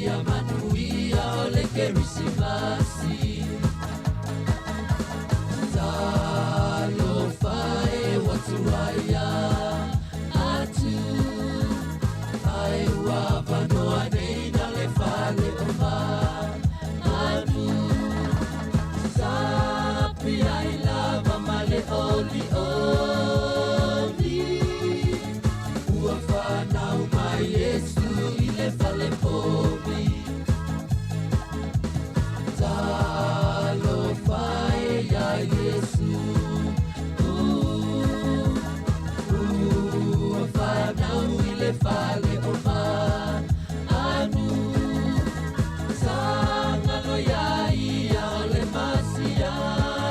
ia manuia o le Kerisimasi. Talofa e ua tuai atu, ae ua avanoa nei na le fale o manu. Sapi ai lava ma le olioli, ua fanau mai Iesu i le fale povi. Talofa e ia Iesu, ua fanau i le fale o manu. Sagalo ia ia o le Masiasi.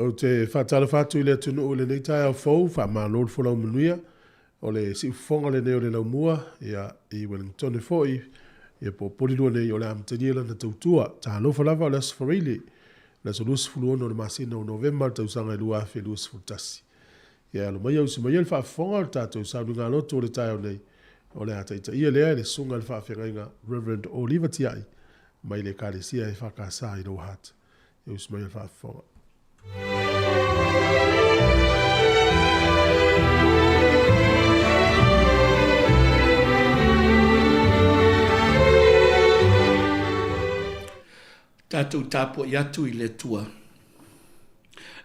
Ou te faatalofa atu i le atunuu i lenei taeao fou, faamalo le folau manuia. O le siufofoga lenei o le laumua, ia, i Wellingtone foi, ia po o Polilua nei o le amatalia lana tautua. Talofa lava o le Aso Faraile, le aso 26 o le masina o Novema le tausaga e 2021. Ia alo maia usi maia le faafofoga o le tatou sauniga lotu o le taeao nei, o le a taitaia lea e le Susuga i le Faafeagaiga Reverend Oliva Tiai mai le Ekalesia EFKS i Lower Hutt. Ia usi maia le faafofoga. Tatou tapuai atu i le Atua.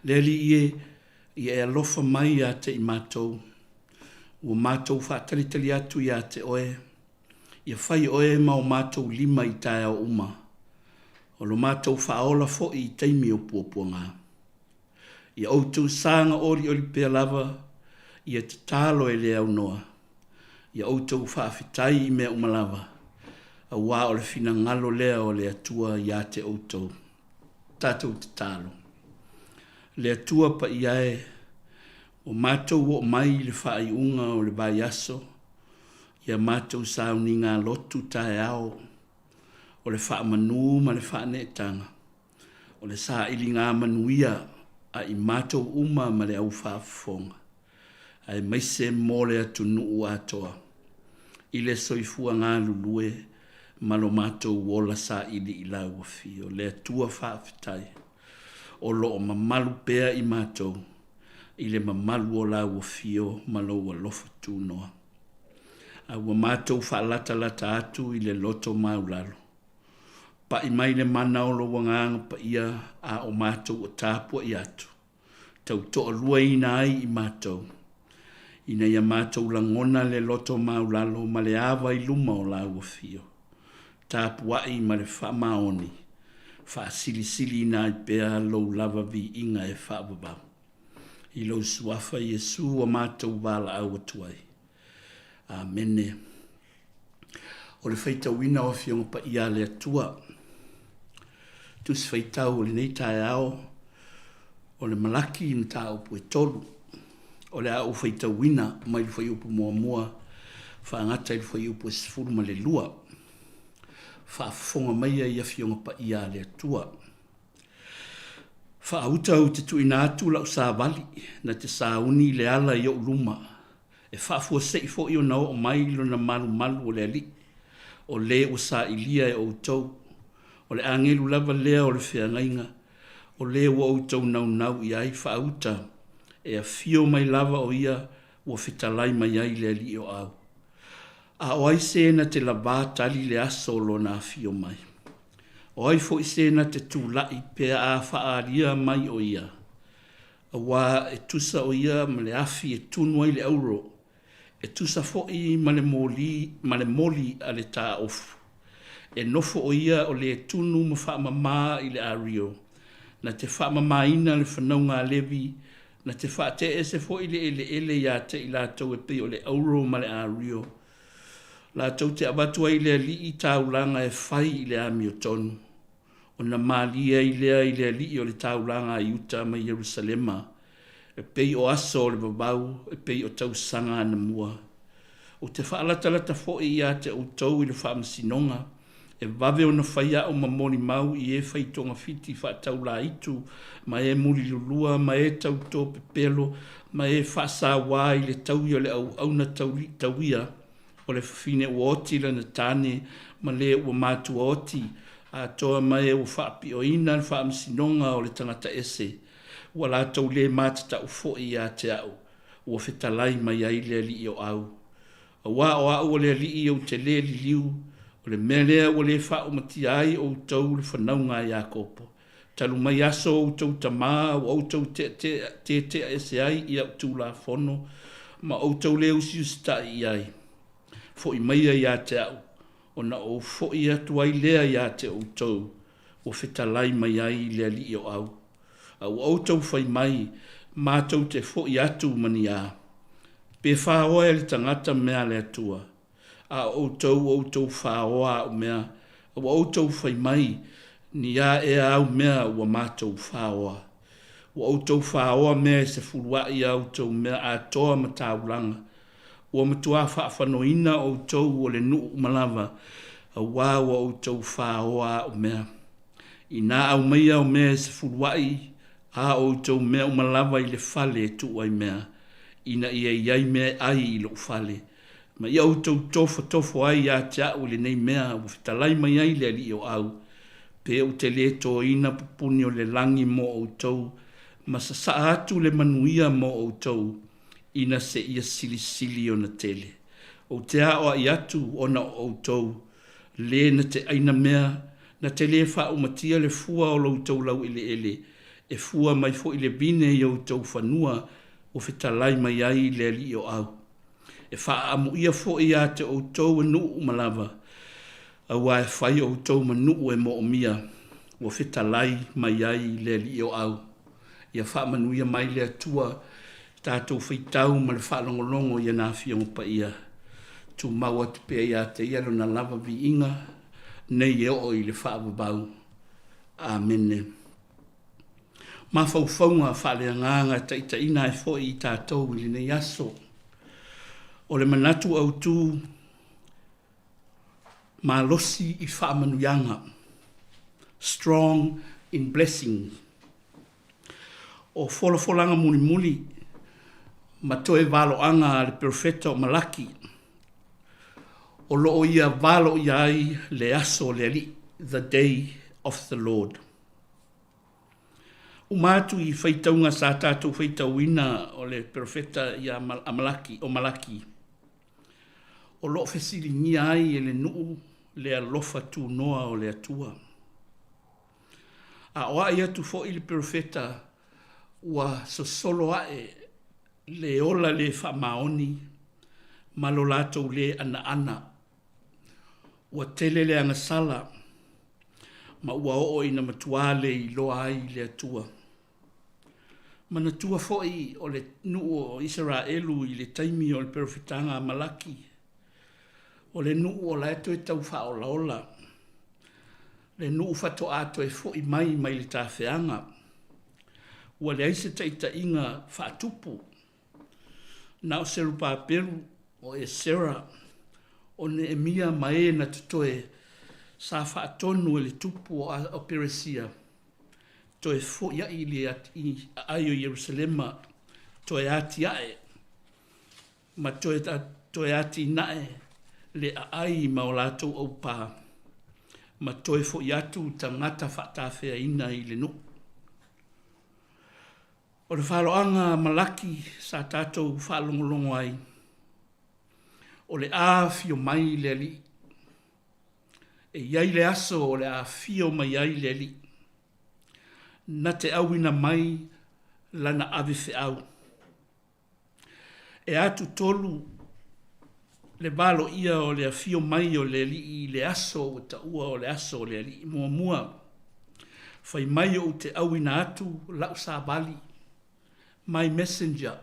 Le Alii e, ia e alofa mai ia te i matou. Ua matou faatalitali atu ia te oe. Ia fai oe ma o matou lima i taeao uma. O lo matou faaola foi i taimi o puapuaga. Ia outou saga olioli pea lava, ia tatalo e le aunoa. Ia outou faafetai i mea uma lava, auā o le finagalo lea o le Atua ia te outou. Tatou tatalo. Le Atua paia e, ua matou oo mai i le faaiuga o le vaiaso, ia matou sauniga lotu taeao o le faamanu ma le faaneetaga, o le sailiga manuia a i matou uma ma le au faafofoga, aemaise mo le atunuu atoa, i le soifua galulue ma lo matou ola saili i Lau Afio. Le Atua faafetai, o lo o mamalu pea i matou i le mamalu o Lau Afio ma Lou alofa tunoa. A ua matou faalatalata atu i le loto maulalo, Pa'i mai le mana o lou Agaga Paia a o matou o tapua'i atu, tau toaluaina ai i matou, ina ia matou lagona le loto maulalo ma le ava i luma o Lau Afio, tapua'i ma le faamaoni. Faasilisiliina ai pea lou lava viiga e faavavau. I lou Suafa Iesu ua matou valaau atu ai. Amene. O le faitauina o Afioga Paia a le Atua. Tusi Faitau o lenei taeao o le Malaki i mataupu e tolu. O le a ou faitauina mai le fuaiupu muamua faagata i le fuaiupu e 12. Faafofoga maia i Afioga Paia a le Atua. Faauta ou te tuuina atu lau savali na te sauni i le ala i ou luma, e faafuasei foi ona oo mai lona malumalu o le Alii, o le ua sailia e outou, o le agelu lava lea o le feagaiga, o le ua outou naunau i ai faauta, e afio mai lava o ia ua fetalai mai ai le Alii o Au. A o ai se na te lavā tali le aso o lona afio mai? O ai foi se na te tulaʻi pe a faaalia mai o ia? Auā e tusa o ia ma le afi e tunu ai le auro, e tusa foi ma le moli, ma le moli a le taofu. E nofo o ia o le tunu ma faamamā i le ario, na te faamamāina le fanauga a Levi, na te faateese foi le eleele iā te i latou e pei o le auro ma le ario, latou te avatu ai i le Alii taulaga e fai i le amiotonu, ona malie ai lea i le Alii o le taulaga a Iuta ma Ierusalema, e pei o aso o le vavau, e pei o tausaga anamua. Ou te faalatalata foi iā te outou i le faamasinoga, e vave ona fai a'u ma molimau i e fai togafiti faataulāitu, ma e mulilulua, ma e tautō pepelo, ma e faasauā i le taui o le auauna tauia o le fafine ua oti lana tāne ma le ua matua oti, atoa ma e ua faapiʻoina le faamasinoga o le tagata ese, ua latou lē matatau foi iā te a'u ua fetalai mai ai le Alii o Au. Auā o a'u o le Alii ou te lē liliu, o le mea lea ua lē faaumatia ai outou le fanauga a Iakopo. Talu mai aso o outou tamā ua outou tetea ese ai i a'u tulafono ma outou lē usiusitaʻi i ai. Foʻi maia iā te a'u, ona ou foʻi atu ai lea iā te outou, ua fetalai mai ai le Alii o Au. A ua outou fai mai, matou te foʻi atu ma ni a? Pe faoa e le tagata mea a le Atua? A o outou ua outou faoa aʻu mea, a ua outou fai mai, Ni a ea au mea ua matou faoa? Ua outou faoa mea e sefuluaʻi a outou mea atoa ma taulaga. Ua matuā faafanoina outou o le nuu uma lava, auā ua outou faoa aʻu mea. Inā aumaia au mea e sefuluaʻi a outou mea uma lava i le fale e tuu ai mea, ina ia i ai mea e ʻai i loʻu fale, ma ia outou tofotofo ai iā te aʻu i lenei mea ua fetalai mai ai le Alii o Au, pe ou te lē tōina pupuni o le lagi mo outou, ma sasaa atu le manuia mo outou, ina seia silisili ona tele. Ou te aoaʻi atu ona o outou, lē na te ʻaina mea, na te lē faaumatia le fua o lo outou laueleele, e fua mai foi le vine i outou fanua ua fetalai mai ai le Alii o Au. E faaamuia foi iā te outou e nuu uma lava, auā e fai outou ma nuu e moomia, ua fetalai mai ai le Alii o Au. Ia faamanuia mai le Atua i tatou faitau ma le faalogologo i ana Afioga Paia. Tumau atu pea iā te Ia Lona lava viiga nei e oo i le faavavau. Amene. Mafaufauga faaleagaga e taitaiina ai foi i tatou i lenei aso. O le manatu autu malosi i faamanuiaga, strong in blessings. O folafolaga mulimuli ma toe valoaga a le perofeta o Malaki, o lo o ia valoia ai le aso o le Alii, the day of the Lord. Uma atu i faitauga sa tatou faitauina o le perofeta ia a Malaki, o Malaki, o lo o fesiligia ai e le nuu le alofa tunoa o le Atua. A o aʻi atu foi le perofeta ua sosolo aʻe le ola le faamaoni ma lo latou lē anaana. Ua tele le agasala. ma ua oo ina matuā le iloa ai le Atua. Manatua foi o le nuu o Isaraelu i le taimi o le perofetaga a Malaki, o le nuu o la e toe tau faaolaola, le nuu faatoa toe foi mai mai le tafeaga. Ua leai se taitaiga faatupu, na o Serubabelu, o Esera, o Neemia ma e na totoe sa faatonu e le tupu o Peresia toe fo'i ai i aai o Ierusalema, toe atia'e ma toe, toe atinae le aai ma o latou aupā, ma toe fo'i atu tagata faatafeaina i le nuu. O le faloaga a Malaki sa tatou faalogologo ai, o le a afio mai le Alii. E i ai le aso o le a afio mai ai le Alii, na te auina mai lana ave feau. E atutolu le valoia o le afio mai o le Alii i le aso ua taua o le aso o le Alii. Muamua, fai mai ou te auina atu lau savali, my messenger.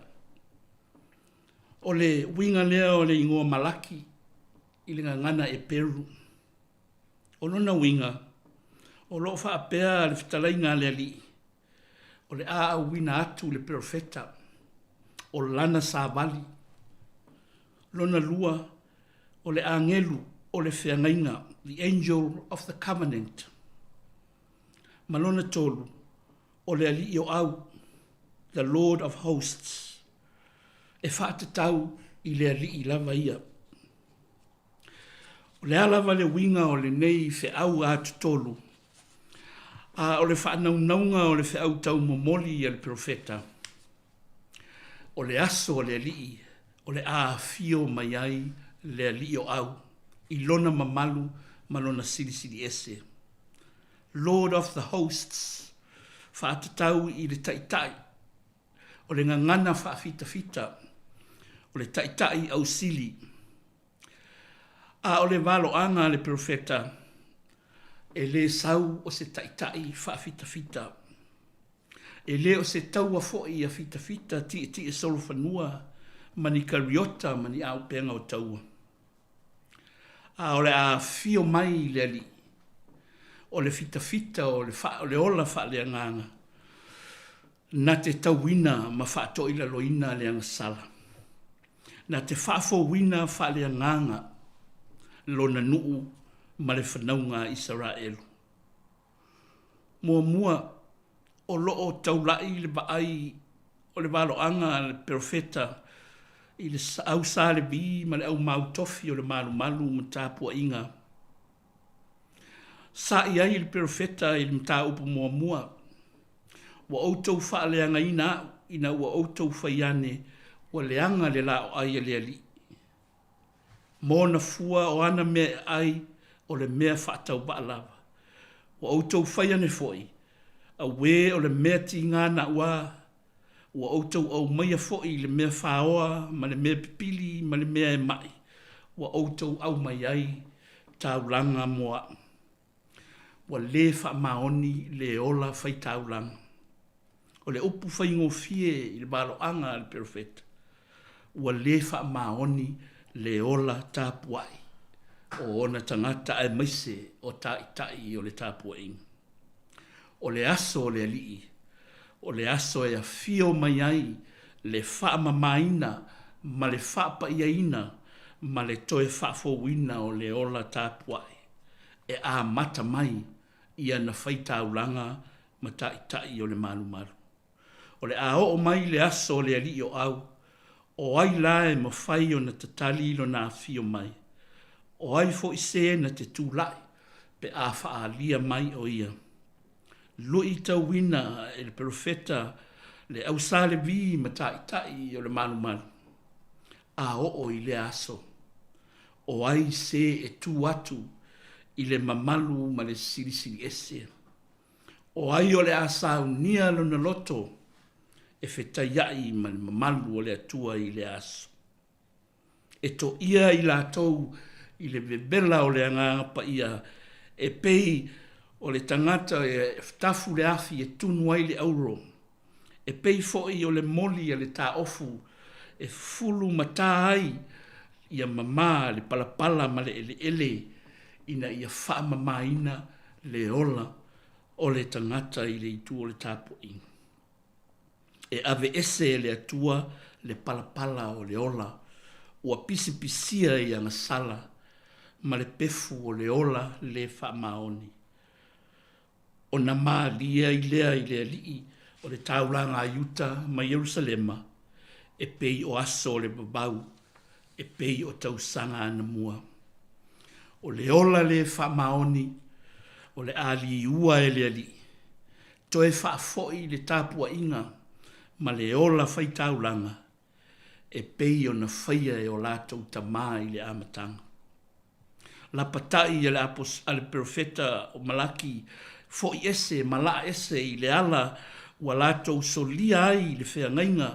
O le uiga lea o le igoa Malaki i le gagana Eperu. O lona uiga, o lo o faapea le fetalaiga a le Alii, o le a auina atu le perofeta, o lana savali. Lona lua, o le agelu o le feagaiga, the angel of the covenant. Ma lona tolu, o le Alii o Au, the Lord of Hosts, e faatatau i le Alii lava ia. O le a lava le uiga o lenei feau atoatolu, a o le faanaunauga o le feau taumomoli a le perofeta, o le aso a le Alii o le a afio mai ai le Alii o Au i lona mamalu ma lona silisili ese. Lord of the Hosts, faatatau i le Taitai, o le gagana faafitafita, o le Taitai ausili. A o le valoaga a le perofeta, e lē sau o se Taitai faafitafita. E lē o se taua foi a fitafita tietie solofanua ma ni kariota ma ni auupega o taua. A o le a afio mai le Alii, o le fitafita o le, o le ola faaleagaga, na te tauina ma faatoilaloina le agasala, na te faafouina faaleagaga lona nuu ma le fanauga a Isaraelu. Muamua, o lo o taula'i le vaai o le valoaga a le perofeta i le au Sa Levi ma le au mautofi o le malumalu ma tapuaiga. Sa i ai le perofeta i le mataupu muamua, Ua outou faaleagaina a'u ina ua outou fai ane ua leaga le laoai a le Alii. Ma ona fua o ana mea e ai o le mea faatauvaa lava. Ua outou fai ane foi, Auē o le mea tigā naʻu ā! Ua outou aumaia foi le mea faoa ma le mea pipili ma le mea e maʻi, ua outou aumai ai taulaga mo aʻu. Ua lē faamaoni le ola faitaulaga. O le upu faigofie i le valoaga a le perofeta, ua lē faamaoni le ola tapuai o ona tagata aemaise o taitai o le tapuaiga. O le aso o le Alii, o le aso e afio mai ai le faamamaina ma le faapaiaina ma le toe faafouina o le ola tapuai e amata mai i ana faitaulaga ma taitai o le malumalu. O le a oo mai le aso o le Alii o Au, o ai la e mafai ona tatali lona afio mai? O ai foi se na te tula'i pe a faaalia mai o ia? Luitauina e le perofeta le au Sa Levi ma taitai o le malumalu, a oo i lea aso, o ai se e tu atu i le mamalu ma le silisili ese? O ai o le a saunia lona loto e fetaiaʻi ma le mamalu o le Atua i lea aso? E toʻia i latou i le vevela o le Agaga Paia e pei O le tagata e tafu le afi e tunu ai le auro, e pei foi o le moli a le taofu e fufulu matā ai ia mamā le palapala ma le eleele ina ia faamamāina le ola o le tagata i le itu o le tapuaiga. E aveese e le Atua le palapala o le ola ua pisipisia i agasala ma le pefu o le ola lē faamaoni. Ona malie ai lea i le Alii o le taulaga a Iuta ma Ierusalema, e pei o aso o le vavau, e pei o tausaga anamua. O le ola lē faamaoni o le a liua e le Alii, toe faafoi le tapuaiga ma le ola faitaulaga e pei ona faia e o latou tamā i le amataga. Lapatai a le a le perofeta o Malaki, foʻi ese ma laa ese i le ala ua latou solia ai le feagaiga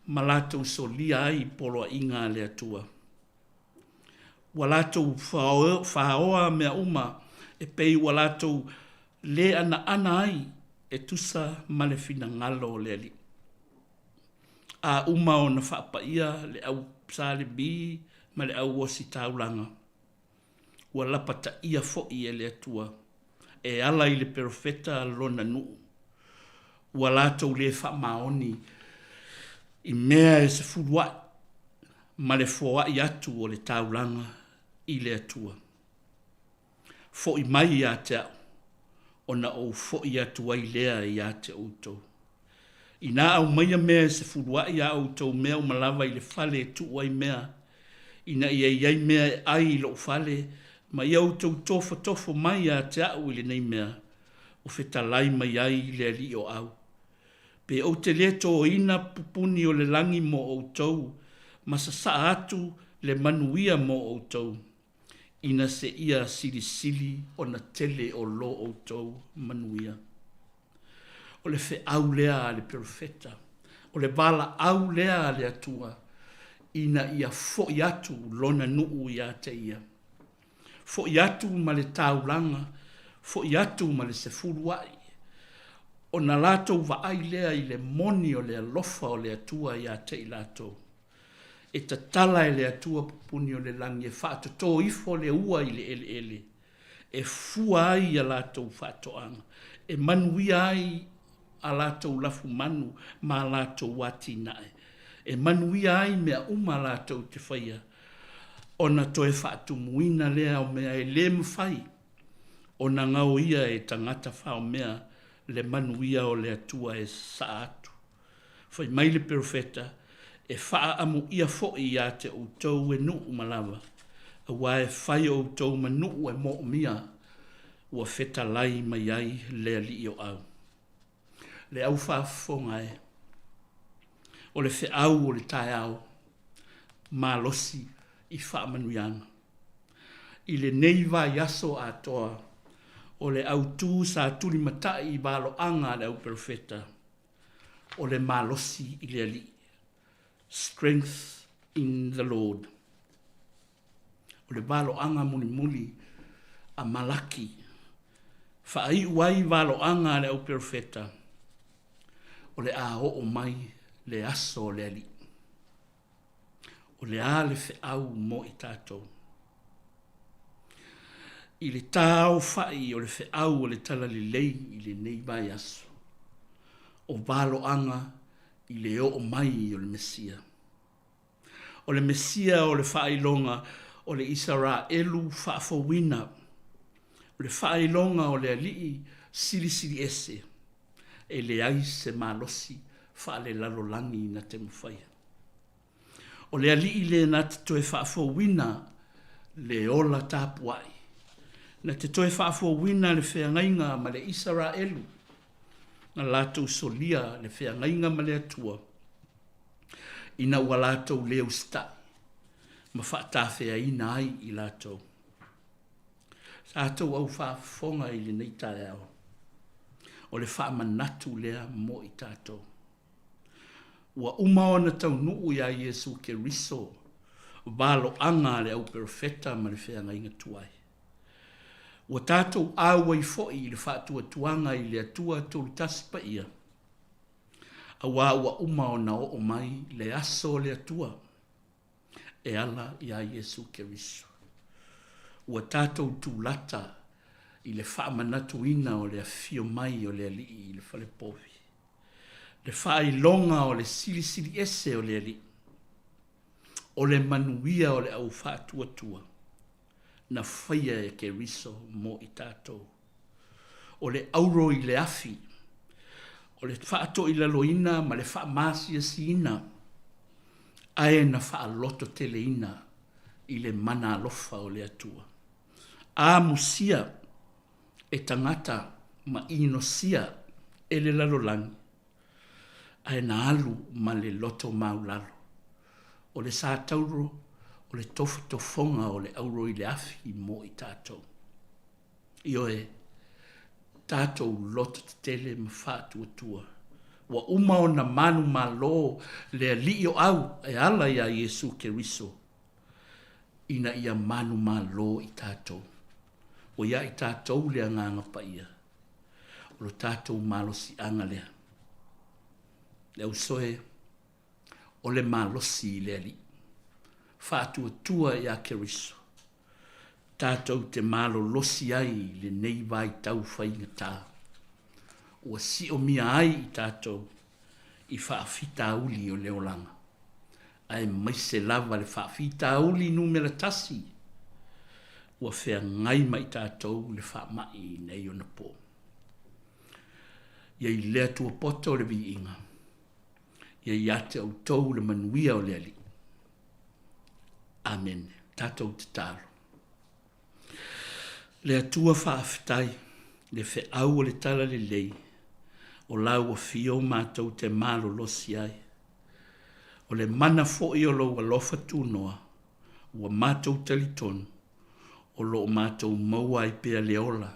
ma latou solia ai poloaiga a le Atua. Ua latou faoa mea uma e pei ua latou lē anaana ai e tusa ma le finagalo o le Alii. A uma ona faapaia le au Salemi ma le au ositaulaga, ua lapataia foi e le Atua e ala i le perofeta lona nuu, ua latou lē faamaoni i mea e sefuluaʻi ma le foai atu o le taulaga i le Atua. Foʻi mai ia te aʻu, ona ou foʻi atu ai lea ia te outou. Inā aumaia mea e sefuluaʻi a outou mea uma lava i le fale e tuu ai mea, ina ia i ai mea e ʻai i loʻu fale, ma ia outou tofotofo mai ia te aʻu i lenei mea, ua fetalai mai ai le Alii o Au. Pe ou te lē tōina pupuni o le lagi mo outou, ma sasaa atu le manuia mo outou, ina seia silisili ona tele o lo outou manuia. O le feau lea a le perofeta, o le valaau lea a le Atua, ina ia foʻi atu lona nuu ia te ia. Foʻi atu ma le taulaga, foʻi atu ma le sefuluaʻi, ona latou vaai lea i le moni o le alofa o le Atua ia te i latou. E tatala e le Atua pupuni o le lagi e faatotō ifo le ua i le eleele, e fua ai ia latou faatoaga, e manuia ai a latou lafumanu ma a latou atinae, e manuia ai mea uma latou te faia, ona toe faatumuina lea o mea e lē mafai ona gaoia e tagata faomea le manuia o le Atua e sasaa atu. Fai mai le perofeta, E faaamuia foi ia te outou e nuu uma lava, auā e fai outou ma nuu e moomia, ua fetalai mai ai le Alii o Au. Le au faafofoga e, o le feau o le taeao, malosi i faamanuiaga. I lenei vaiaso atoa, o le autū sa tulimatai i valoaga a le au perofeta, o le malosi i le Alii, strength in the Lord. O le valoaga mulimuli a Malaki, faaiu ai valoaga a le au perofeta, o le a oo mai le aso o le Alii. O le a le feau mo i tatou? I le tāofaʻi o le feau o le Talalelei i lenei vaiaso, o valoaga i le oo mai o le Mesia. O le Mesia o le faailoga o le Isaraelu faafouina, o le faailoga o le Alii Silisiliese, e leai se malosi faalelalolagi na te mafaia. O le Alii lē na te toe faafouina le ola tapuai, na te toe faafouina le feagaiga ma le Isaraelu, na latou solia le feagaiga ma le Atua, ina ua latou lē usitai ma faatafeaina ai i latou. Tatou au faafofoga i lenei taeao, o le faamanatu lea mo i tatou. Ua uma ona taunuu iā Iesu Keriso valoaga a le au perofeta ma le feagaiga tuai. Ua tatou auai foi i le faatuatuaga i le Atua Tolutasi Paia, auā ua uma ona oo mai le aso o le Atua e ala iā Iesu Keriso. Ua tatou tulata i le faamanatuina o le afio mai o le Alii i le falepovi, le faailoga o le Silisili Ese o le Alii, o le manuia o le au faatuatua na faia e Keriso mo i tatou. O le auro i le afi, o le faatoilaloina ma le faamasiasiina, ae na faalototeleina i le mana alofa o le Atua. Amusia e tagata ma inosia e le lalolagi, ae na alu ma le loto maulalo. O le satauro, o le tofotofoga o le auro i le afi mo i tatou. Ioe, tatou loto tetele ma faatuatua. Ua uma ona manumalo le Alii o Au e ala iā Iesu Keriso ina ia manumalo i tatou. Ua iā i tatou le Agaga Paia. O lo tatou malosiaga lea. Le ausoe, o le malosi i le Alii. Faatuatua iā Keriso. Tatou te malolosi ai i lenei vaitau faigata ua siomia ai i tatou i faafitauli o le olaga, aemaise lava le faafitauli numera tasi ua feagai ma i tatou le faamai i nei ona po. Ia i le Atua poto le viiga, ia ia te outou le manuia o le Alii. Amene. Tatou tatalo. Le Atua faafetai le feau o le tala lelei o lau afio matou te malolosi ai. O le mana foi o lou alofa tunoa ua matou talitonu o lo o matou maua ai pea le ola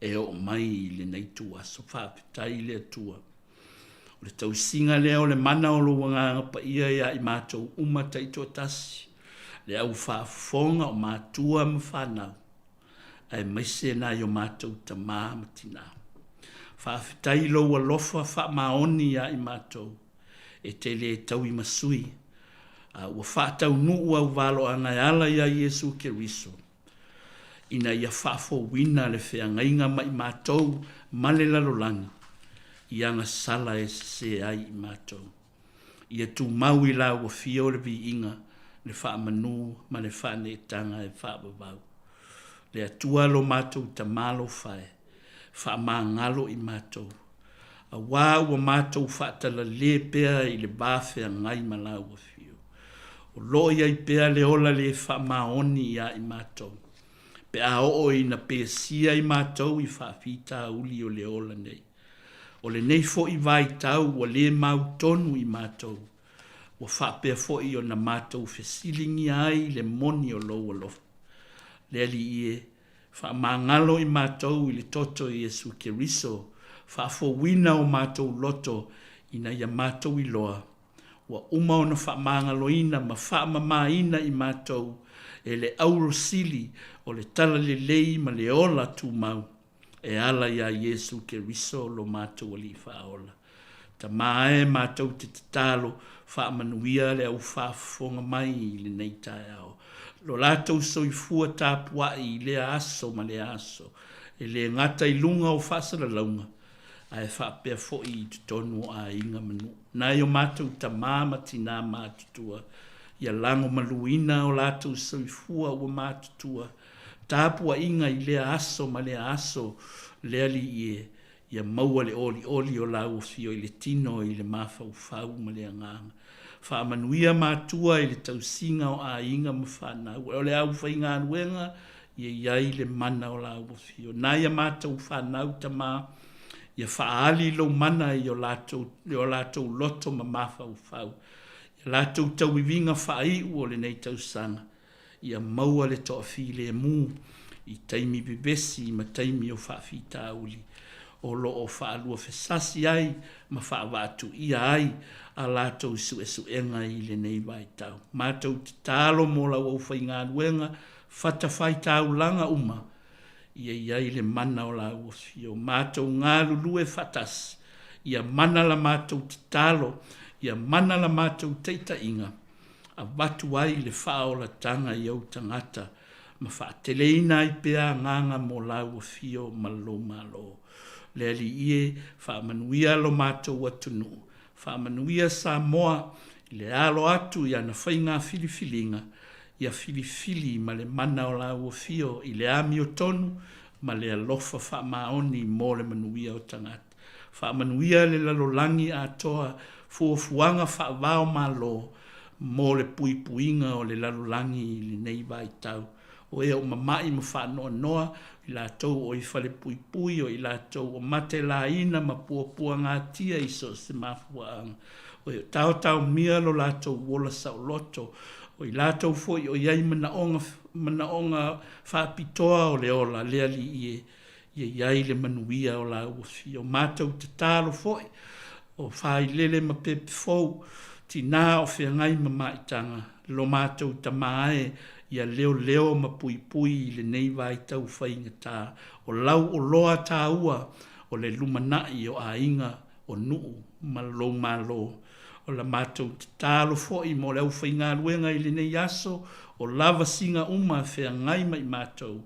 e oo mai i lenei ituaso. Faafetai i le Atua. O le tausiga lea o le mana o lou Agaga Paia ia i matou uma taitoatasi, le au faafofoga o matua ma fanau, aemaise nai o matou tama ma tina. Faafetai i lou alofa faamaoni ia i matou, e te le tauimasui, a ua faataunuu au valoaga e ala iā Iesu Keriso, ina ia faafouina le feagaiga ma i matou ma le lalolagi i agasala e sesē ai i matou. Ia tumau i lau afio le viiga, le faamanu ma le faaneetaga e faavavau. Le Atua lo matou Tama alofa e, faamagalo i matou, auā ua matou faatalalē pea i le va feagai ma lau afio. O lo o i ai pea le ola le faamaoni iā i matou, pe a oo ina pesia i matou i faafitauli o le ola nei. O lenei foi vaitau ua le mautonu i matou, ua faapea foi ona matou fesiligia ai le moni o lou alofa. Le Alii e, Faamagalo i matou i le toto o Iesu Keriso, faafouina o matou loto ina ia matou iloa, ua uma ona faamagaloina ma faamamaina i matou e le auro sili o le talalelei ma le ola tumau e ala iā Iesu Keriso lo matou Alii Faaola. Tama e, matou te tatalo, faamanuia le au faafofoga mai i lenei taeao. Lo latou soifua tapuai i lea aso ma lea aso, e le gata i luga o faasalalauga, ae faapea foi i totonu o aiga ma nuu. Nai o matou tama ma tinā matutua, ia lagomaluina o latou soifua ua matutua, tapuaiga i lea aso ma lea aso, le Alii e, Ia maua le olioli o lau afio i le tino i le mafaufau ma le agaga. Faamanuia matua i le tausiga o aiga ma fanau. O le aufaigaluega, ia i ai le mana o lau afio. Nai a matou fanau tama, ia faaali lou mana i o latou, i o latou loto ma mafaufau. Ia latou tauiviga faaiu o lenei tausaga. Ia maua le toafilemu i taimi vevesi ma taimi o faafitauli o lo o faaluafesasi ai ma faavaatuia ai a latou suesuega i lenei vaitau. Matou tatalo mo lau aufaigaluega fatafaitaulaga uma. Ia i ai le mana o lāua afio. Matou galulue faatasi, ia mana la matou tatalo, ia mana la matou taitaiga, avatu ai le faaolataga i ou tagata, ma faateleina ai pea agaga mo lāu afio ma lou Malo. Le Alii e, faamanuia lo matou atunuu, Faamanuia Samoa i le alo atu i ana faiga filifiliga, ia filifili ma le mana o lāua afio i le amiotonu ma le alofa faamaoni mo le manuia o tagata. Faamanuia le lalolagi atoa fuafuaga faava-o-Malo mo le puipuiga o le lalolagi i lenei vaitau. O e o mama'i ma faanoanoa, o i latou o i falepuipui, o i latou o matelaina ma puapuagatia i so o se mafuaaga, o e o taotaomia lo latou ola saoloto, o i latou foi o i ai manaoga, manaoga faapitoa o le ola, le Alii e, ia i ai le manuia o lāua afio. Matou tatalo foi, o Failele ma Pepe Fou, tinā o feagai ma maitaga, lo matou Tama e, ia leoleo ma puipui i lenei vaitau faigata, o lau oloa tāua o le lumanai o aiga, o nuu ma lou Malo. O la matou tatalo foi mo le aufaigaluega i lenei aso, o lavasiga uma feagai ma i matou,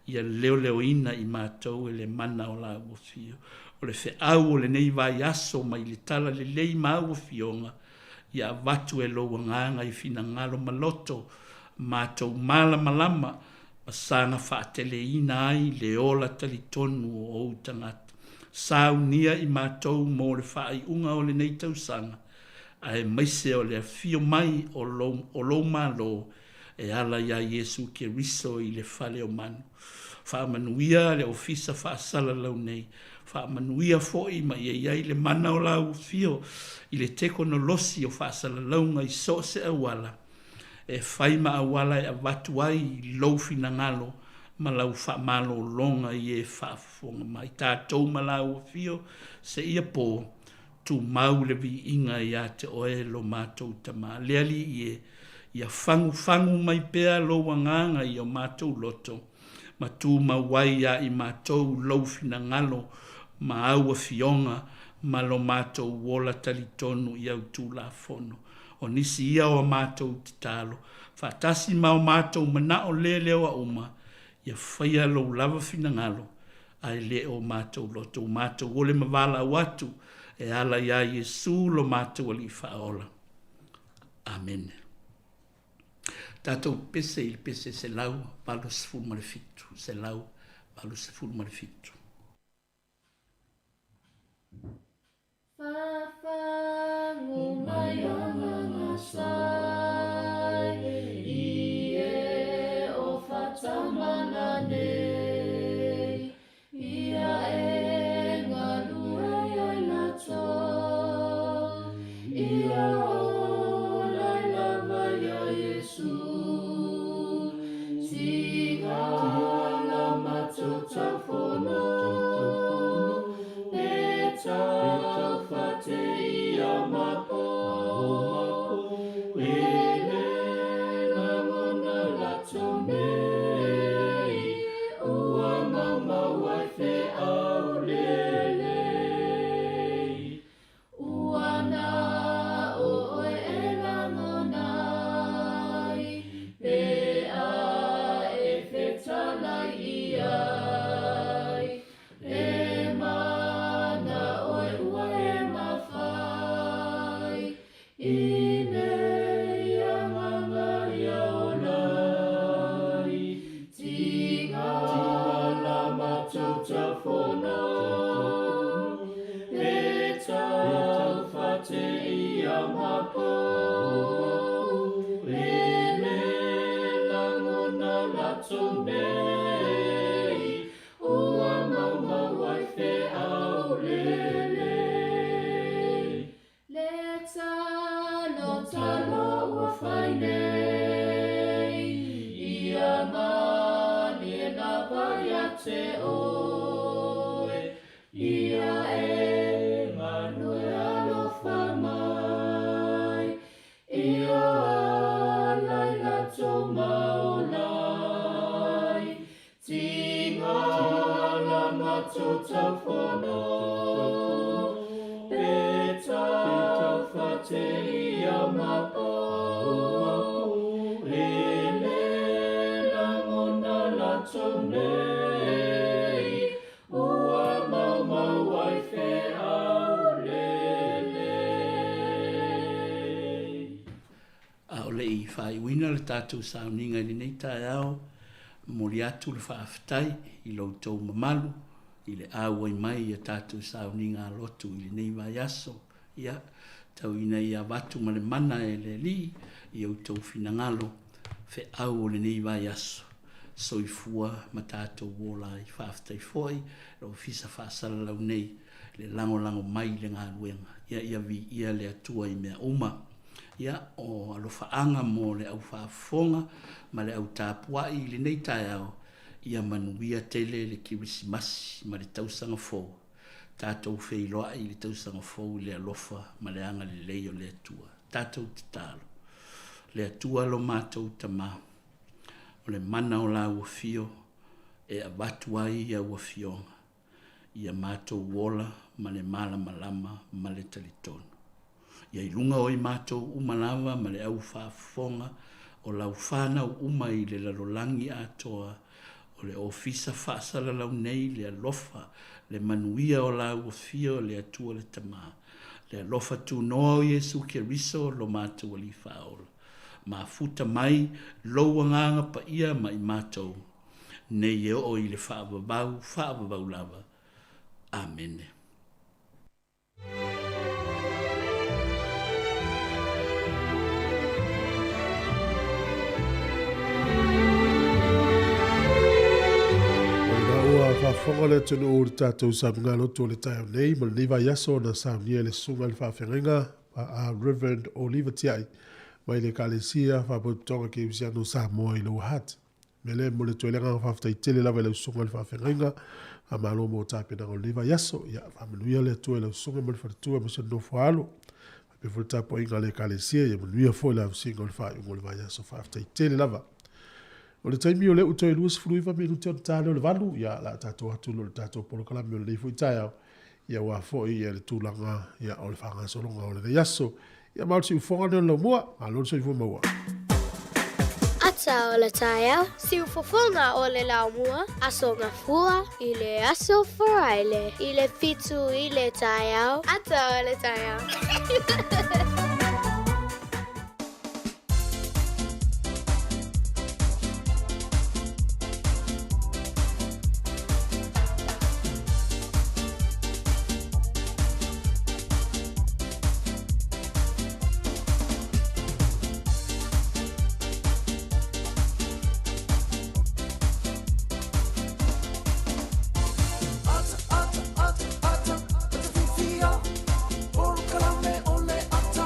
ia leoleoina i matou e le mana o lāua afio. O le feau o lenei vaiaso mai le Tala Lelei ma au afioga, ia avatu e lou Agaga i finagalo ma loto matou malamalama ma saga faateleina ai le ola talitonu o ou tagata. Saunia i matou mo le faaiuga o lenei tausaga, aemaise o le afio mai o lou, o lou Malo e ala iā Iesu Keriso i le fale o manu. Faamanuia le ofisa faasalalau nei. Faamanuia foi ma ia i ai le mana o lau afio i le tekonolosi o faasalalauga i so o se auala e fai ma auala e avatu ai lou finagalo ma lau faamalologa i e faafofoga mai. Tatou ma lau afio seia po, Tumau le viiga ia te oe lo matou Tama. Le Alii e, ia fagufagu mai pea lou agaga i o matou loto, ma tumau ai ia i matou lou finagalo ma au afioga ma lo matou ola talitonu i au Tulafono. O nisi ia o a matou tatalo, faatasi ma o matou manao leleoa uma, ia faia lou lava finagalo ae le o matou loto, ua matou ole ma valaau atu e ala iā Iesu lo matou Alii Faaola. Amene. Tatou pese i le pese 187, 187. Fafagu mai agaga sai i e o Fatamana nei, Ia e galue ai latou, Ia ola lava ia Iesu. Tigala matou taufono, Pe taufate ia mapo, E le lagona latou nei, Ua maumau ai feau lelei. Ua na o oe e lagona ai, Pe a e fetalai i ai, E mana oe ua e mafai, I nei agaga ia ola ai, Tigala matou taufono, Pe taufate ia mapo, E le lagona latou nei, Ua maumau ai feau lelei. Le talo talo ua fai nei, Ia malie lava ia te oe, Ia e galue alofa mai, Ia ala i latou maola ai, Tigala. matou taufono, pe taufate i aumapo, e le lagona latou nei, ua maumau ai feau lelei. A o le i faaiuina le tatou sauniga i lenei taeao, momoli atu le faafetai i lo outou mamalu i le auai mai i a tatou sauniga lotu i lenei vaiaso. Ia, tau ina ia avatu ma le mana e le Alii i outou finagalo feau o lenei vaiaso. Soifua ma tatou ola ai. Faafetai foi le Ofisa Faasalalau nei le lagolago mai i le galuega. Ia, ia viia le Atua i mea uma. Ia, o alofaaga mo le au faafofoga ma le au tapuai i lenei taeao, ia manuia tele le Kerisimasi ma le tausaga fou. Tatou feiloai i le tausaga fou i le alofa ma le agalelei o le Atua. Tatou tatalo. Le Atua lo matou Tama, o le mana o lau afio e avatu ai i au afioga, ia matou ola ma le malamalama ma le talitonu. Ia i luga o i matou uma lava ma le au faafofoga o lau whanau uma i le lalolagi atoa, o le ofisa faasalalau nei le alofa, le manuia o lau afio le Atua le Tama, le alofa tunoa o Iesu Keriso lo matou Alii Faaola. Mafuta mai lou agaga paia ma i matou, nei e oo i le faavavau, faavavau lava. Amene. O lena ua faafofoga le atunuu i le tatou saunoaga lotu o le taeao nei ma lenei vaiaso na saunia e le Susuga i le Faafeagaiga a Reverend Oliva Tiai mai le Ekalesia Faapotopotoga Kerisiano o Samoa i Lower Hutt. Mea lea e momoli atu ai le agaga faafetai tele lava i lau susuga i le faafeagaiga. Faamalo mo tapenaga o lenei vaiaso. Ia, faamanuia le Atua i lau susuga ma le faletua aemaise le nofo a alo. Faapea foi le tapuaiga a le Ekalesia, ia manuia foi le ausiga o le faaiuga o le vaiaso. Faafetai tele lava. O le taimi o lea ua toe 29 minute ona ta lea o le 8, ia, o le a tatou atu loa i le tatou polokalame o lenei foi taeao, ia aua foi ia le tulaga ia, o le faagasologa o lenei aso. Ia ma o le siufofoga lenei o le laumua, malo le soifua maua. Ata o le taeao, siufofoga o le laumua, Aso Gafua i le aso Faraile i le 7 i le taeao, Ata o le taeao. Ata, ata, ata, ata, ata fifia, polokalame o le ata.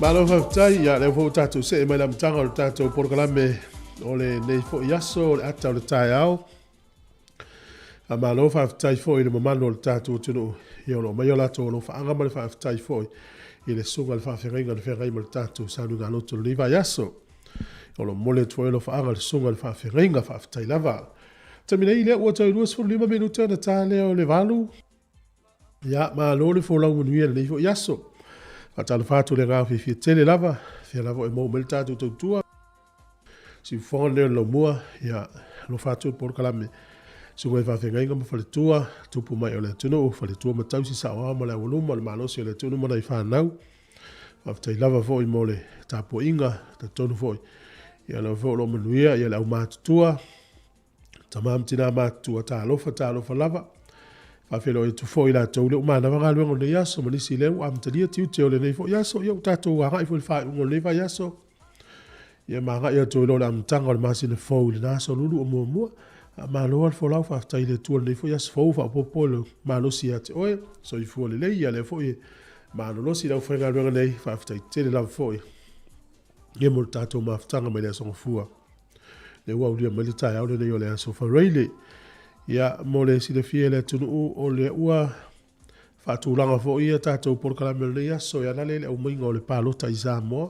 Malo faafetai, ia lea foi ua tatou see mai le amataga o le tatou polokalame o lenei foi aso o le ata o le taeao. Faamalo faafetai foi i le mamalu o le tatou atunuu ia o lo o aumaia o latou alofaaga ma le faafetai foi i le susuga i le faafeagaiga na feagai ma le tatou sauniga lotu i lenei vaiaso. O lo o momoli atu foi alofaaga i le susuga i le faafeagaiga, faafetai lava. Taimi nei lea ua toe 25 minute ona ta lea o le 8. Ia, malo le folau manuia i lenei foi aso. Faatalofa atu i le agaga fiafia tele lava, fia lava e maua mai le tatou tautua. Siufofoga lenei o le laumua, ia, alofa atu le polokalame. Susuga i faafeagaiga ma faletua, tupu mai o le atunuu, faletua ma tausi saoao ma le aualuma o le malosi o le atunuu ma nai fanau. Faafetai lava foi mo le tapuaiga, talitonu foi, ia lea foi o lo o manuia ia le aumatutua, Tama ma tina matutua, talofa, talofa lava. Faafeiloai atu foi i latou lea ua manava galuega o lenei aso ma nisi lea ua amatalia tiute o lenei foi aso. Ia ua tatou agai foi i le faaiuga o lenei vaiaso. Ia ma agai atu ai loa i le amataga o le masina fou i lena aso 22 o muamua. Faamalo le folau, faafetai i le Atua i lenei foi aso fou, faaopoopo le malosi ia te oe, soifua lelei, ia lea foi e malolosi le aufaigaluega nei, faafetai tele lava foi ia mo le tatou mafutaga mai le Aso Gafua. Lea ua aulia mai le taeao lenei o le Aso Faraile. Ia, mo le silafia e le atunuu, o lea ua faatulaga foi ia tatou polokalame o lenei aso e ala lea i le aumaiga o le palota i Samoa.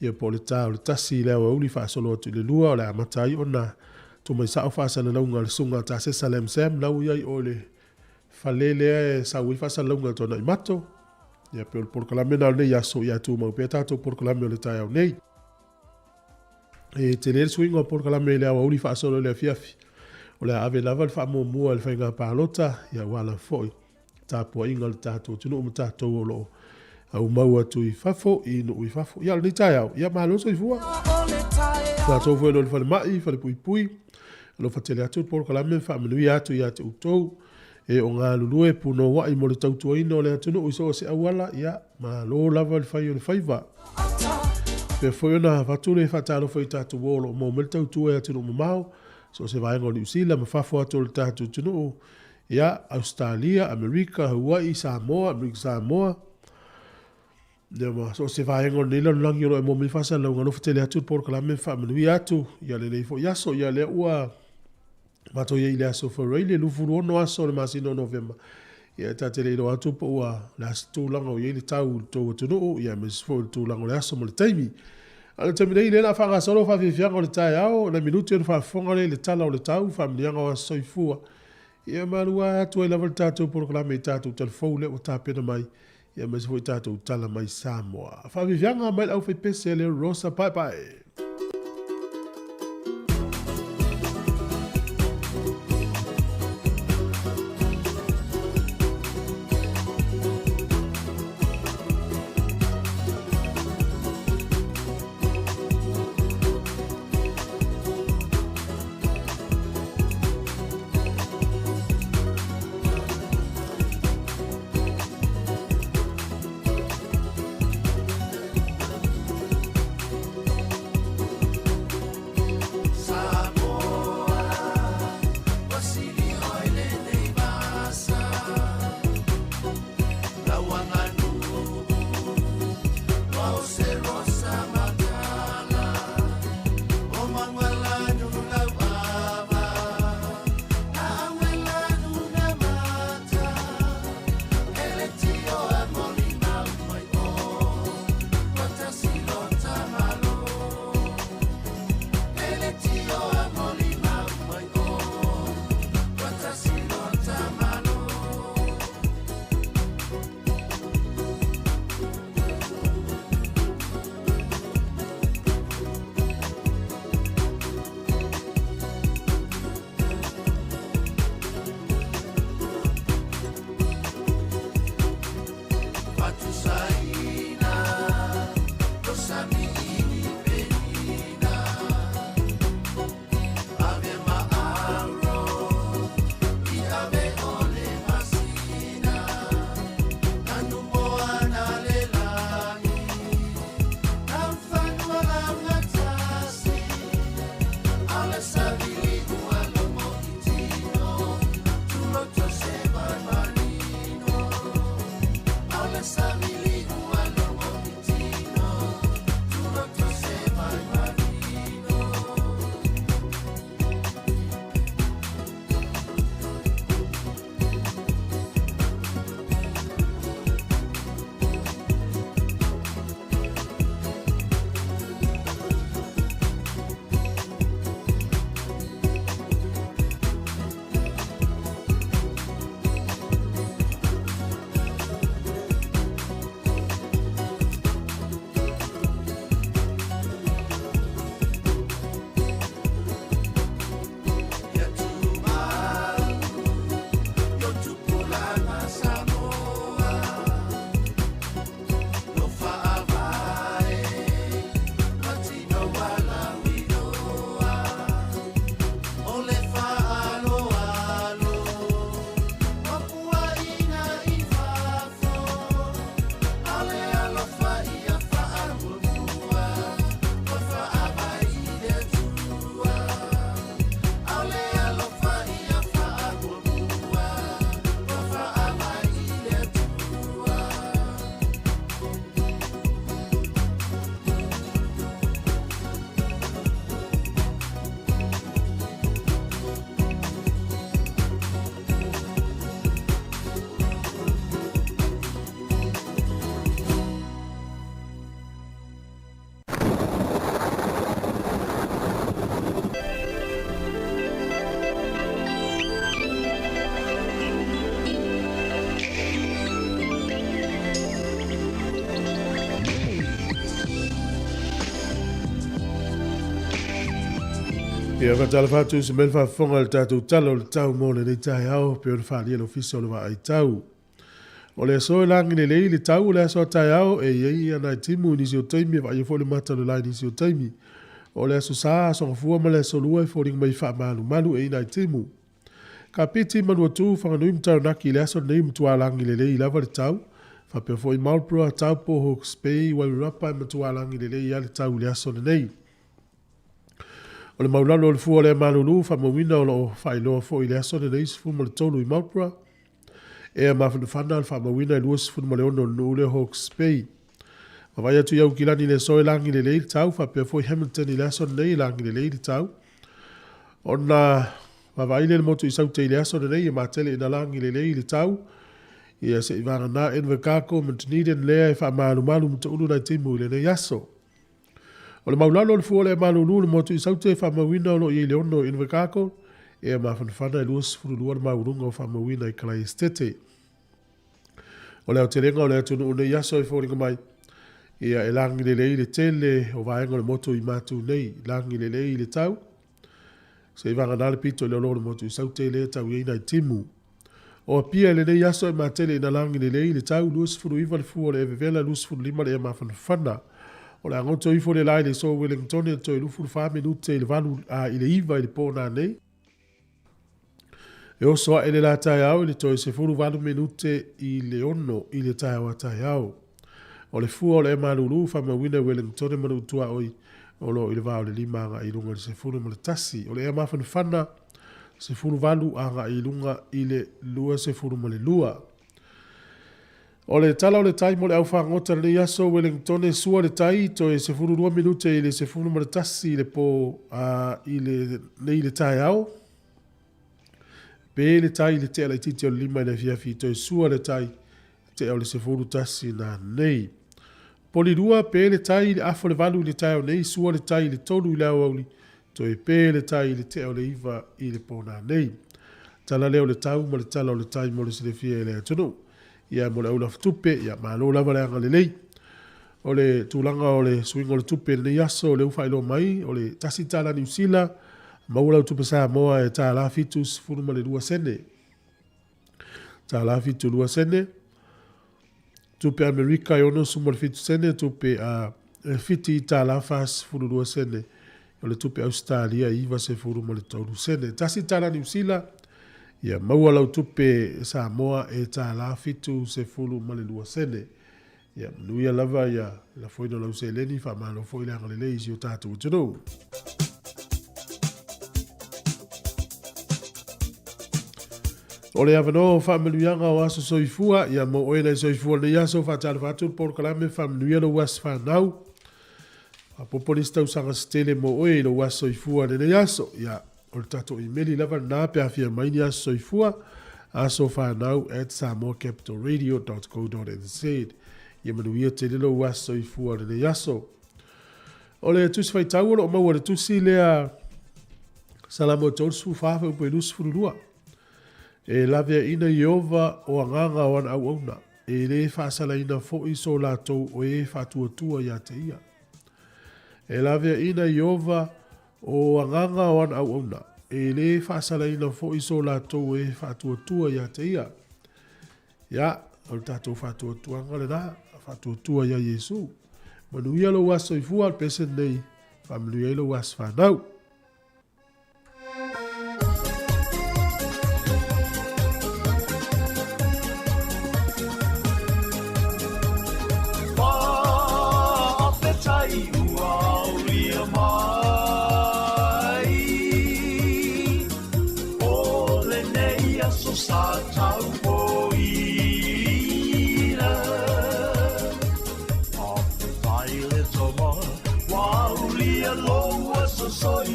Ia po o le ta o le 1 i le aoauli faasolo atu i le 2 o le a amata ai ona tuu mai sao faasalalauga a le Susuga a Tasesa Lam Sam la ua i ai o i le fale lea e sau ai faasalalauga a Tuanai Mato. Ia pei o le polokalame lena o lenei aso, ia tumau pea tatou polokalame o le taeao nei. E tele le suiga o polokalame i le aoauli faasolo i le afiafi. O le a ave lava le faamuamua i le faiga palota, ia aua lava foi tapuaiga a le tatou atunuu ma tatou o lo o aumau atu i fafo, i nuu i fafo. Ia, o lenei taeao, ia malo le soifua. Tatou foi o lo o i le falemai, falepuipui, alofa tele atu le polokalame ma faamanuia atu ia te outou e o galulue punouai mo le tautuaina o le atunuu i so o se auala, ia, malo lava le fai o le faiva. Faapea foi ona avatu le faatalofa i tatou uo o lo o maua mai le tautua i atunuu mamao, so o se vaega o Niu Sila ma fafo atu o le tatou atunuu, ia, Ausetalia, Amerika, Hawaii, Samoa, Amerika Samoa, ia ma so o se vaega o lenei lalolagi o lo o e maua mai faasalalauga, alofa tele atu le polokalame ma faamanuia atu ia lenei foi aso. Ia lea ua matou i ai i le aso Faraile, 26 aso o le masina o Novema. Ia e ta te le iloa atu po ua le a se tulaga o i ai le tau i le tou atunuu, ia aemaise foi o le tulaga o le aso ma le taimi. A o le taimi nei, lea o le a faagasolo faafiafiaga o le taeao, nai minute ona faafofoga lea i le tala o le tau, faamanuiaga o aso soifua. Ia malu ae atu ai lava le tatou polokalame i tatou tala fou lea ua tapena mai, ia aemaise foi tatou tala mai Samoa. Faafiafiaga mai le aufaipese a le Rosa Paepae. Ia faatalofa atu i se mea le faafofoga i le tatou Tala o le Tau mo lenei taeao, pei ona faaalia e le Ofisa o le Vaai Tau. O le aso e lagi lelei le tau o le aso a taeao, e i ai nai timu i nisi o taimi, e vaaia foi le mata o le la i nisi o taimi. O le aso Sa, aso Gafua ma le aso Lua e foliga mai faamalumalu e i nai timu. Kapiti, Manuatu, Whanganui ma Taranaki i le aso lenei matua lagi lelei lava le tau. Faapea foi Marlborough, Taupo, Hawke's Bay, Wairarapa e matua lagi lelei lava le tau i le aso lenei. O le maulalo o le fua o le malulu faamauina o lo o faailoa foi i le aso lenei 13 i Marlborough. Ea mafanafana le faamauina e 26 o le nuu lea Hawke's Bay. Vaavaai atu i Aukilani i le aso e lagi lelei le tau, faapea foi Hamilton i le aso lenei e lagi lelei le tau. Ona vaavaai lea i le motu i Saute i le aso lenei e matele ina lagi lelei le tau. Ia se i vagana Invercargill ma Dunedin lea e faamalumalu ma taulu nai timu i lenei aso. O le maulalo o le fua o le malulu le motu i Saute e faamauina o lo o i ai le 6 i Invercargill, ea mafanafana e 22 le maualuga o faamauina i Kalaesetete. O le aotelega o le atunuu nei aso e foliga mai, ia e lagi lelei le tele o vaega o le motu i matu nei, lagi lelei le tau, se i vagana le pito i lalo o le motu i Saute lea e tau i ai nai timu. O Apia i lenei aso e matele ina lagi lelei le tau, 29 le fua o le evevela, 25 le ea mafanafana. O le agoto ifo le la i le so Wellington e toe 24 minute i le 8, i le 9 i le po nanei. E oso ae le la taeao i le toe 18 minute i le 6 i le taeao a taeao. O le fua o le malulu faamauina i Wellington ma Nuutuaoi o lo o i le va o le 5 agai i luga i le 11. O le ea mafanafana 18 agai i luga i le 22. O le tala o le tai mo le au fagota lenei aso Wellington sua le tai toe 12 minute i le 11 i le po i le nei le taeao. Pe le tai i le tea laitiiti o le 5 i le afiafi toe sua le tai tea o le 11 na nei. Poli 2 pe le tai i le afo le 8 i le taeao nei, sua le tai i le 3 i le aoauli, toe pe le tai i le tea o le 9 i le pō nei. Tala lea o le tau ma le tala o le tai mo le silafia e le atunuu. Ia mo le au lafatupe, ia malo lava le agalelei. O le tulaga o le suiga o le tupe lenei aso o lea ua faailoa mai, o le $1 Niu Sila, maua lau tupe Samoa e $1.72 sene. $1.72 sene. Tupe Amerika e 67 sene, tupe a Fiti $1.42 sene. O le tupe Ausetalia e 93 sene. $1 Niu Sila, ia maua lau tupe Samoa e $1.72 sene. Ia manuia lava ia lafoina o lau seleni, faamalo foi le agalelei i si o tatou atunuu. O le avanoa o faamanuiaga o aso soifua, ia mo oe nai soifua lenei aso, faatalofa atu le polokalame faamanuia lou aso fanau. Faaopoopo nisi tausaga se tele mo oe i lou aso soifua lenei aso. Ia, o le tatou imeli lava lena pe a fia mai ni aso soifua, asofanau@samoacapitalradio.co.nz. Ia manuia tele lou aso soifua lenei aso. O le tusi faitau o lo o maua le tusi lea Salamo 34 fuaiupu e 22. E laveaiina Ieova o agaga o ana auauna, e lē faasalaina foi so latou o e faatuatua iā te ia. E laveaiina Ieova o agaga o ana auauna, e lē faasalaina foi so latou o e faatuatua iā te ia. Ia, o le tatou faatuatuaga lenā, faatuatua iā Iesu. Manuia lou aso soifua, o le pese lenei, faamanuia ai lou aso fanau. Faafetai ua aulia mai o lenei aso sa taupoina. Faafetai le Tama ua aulia lou aso soifua.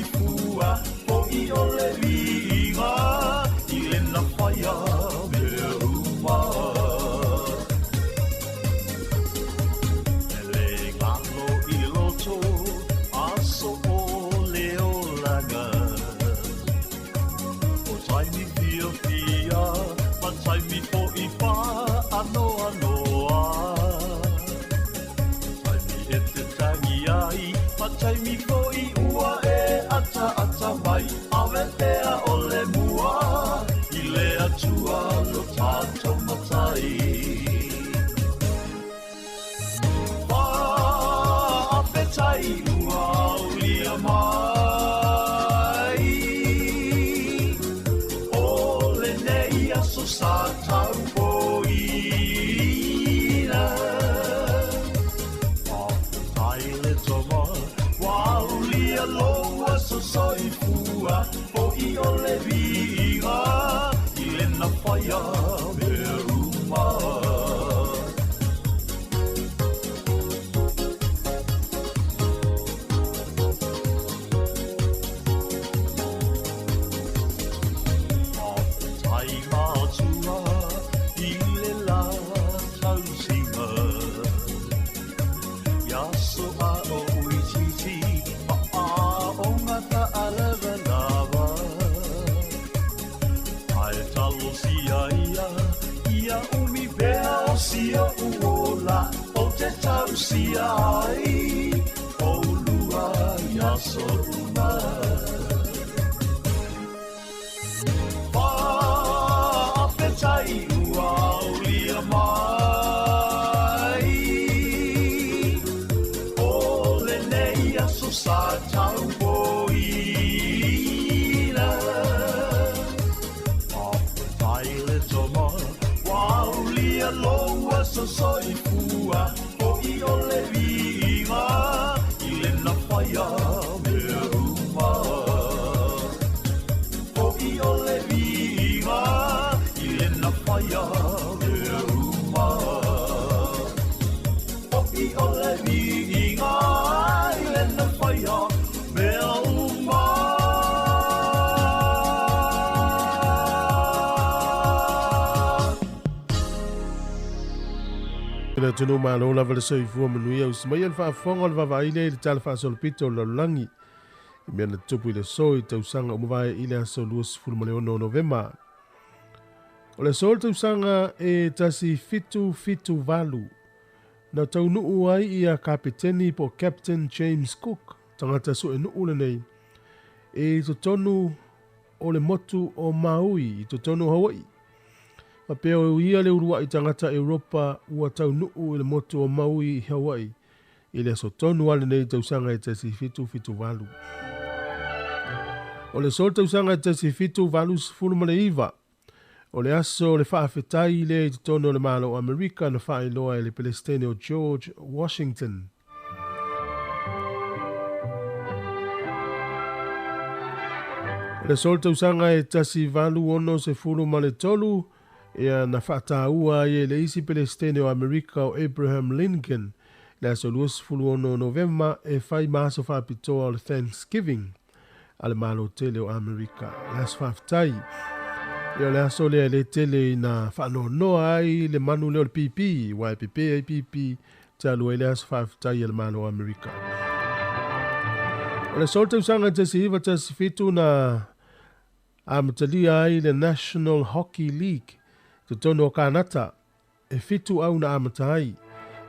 malosi oʻu ola ou te tausia ai ʻOulua i aso uma. Faafetai ua aulia mai O lenei aso sa taupoina. Faafetai le Tama ua aulia lou aso soifua Foʻi o le viiga i lena faia mea uma. Foʻi o le viiga i lena faia mea uma. Foʻi o le viiga i lena faia mea uma. Le atunuu malo lava le soifua manuia usi mai le faafofoga o le vaavaai lea i le tala faasolopito o le lalolagi i mea na tutupu i le aso i tausaga ua mavae i le aso 26 o Novema. O le aso o le tausaga e 1778 na taunuu ai ia Kapeteni po o Captain James Cook, tagata suenuu lenei, i totonu o le motu o Maui i totonu o Hawaii. Faapea o ia le uluai tagata Europa ua taunuu i le motu o Maui i Hawaii i le aso tonu lava lenei tausaga e 1778. O le aso o le tausaga e 1789, o le aso o le faafetai lea i totonu o le Malo o Amerika na faailoa e le Pelesitene o George Washington. O le aso o le tausaga e 1863, ia na faataua ai e le isi Pelesitene o Amerika o Abraham Lincoln le aso 26 o Novema e fai ma aso faapitoa o le Thanksgiving a le Malo tele o Amerika, le aso faafetai. Ia o le aso lea e le tele ina faanoanoa ai le manu lea o le pipi, aua e pepe ai pipi talu ai le aso faafetai a le Malo o Amerika. O le aso o le tausaga 1917 na amatalia ai le National Hockey League i totonu o Kanata, e 7 au na amata ai.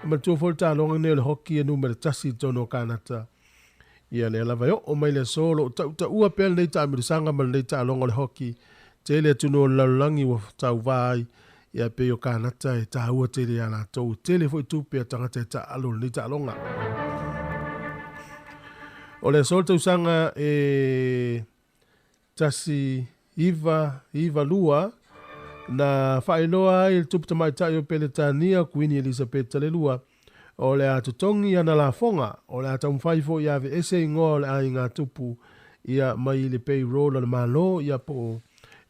E manatua foi le taaloga lenei o le hockey e numera 1 i totonu o Kanata. Ia lea lava e oo mai le aso o lo o tautaua pea lenei taamilosaga ma lenei taaloga o le hockey. Tele atunuu o le lalolagi ua tauvā ai, ia pei o Kanata e taua tele iā latou, e tele foi tupe a tagata e taaalo i lenei taaloga. O le aso o le tausaga e 1992 na faailoa ai e le tupu tamaitai o Peretania, Kuini Elisapeta le Lua, o le a totogi ana lafoga, o le a taumafai foi e aveese igoa o le aiga tupu ia mai i le payroll a le Malo ia po o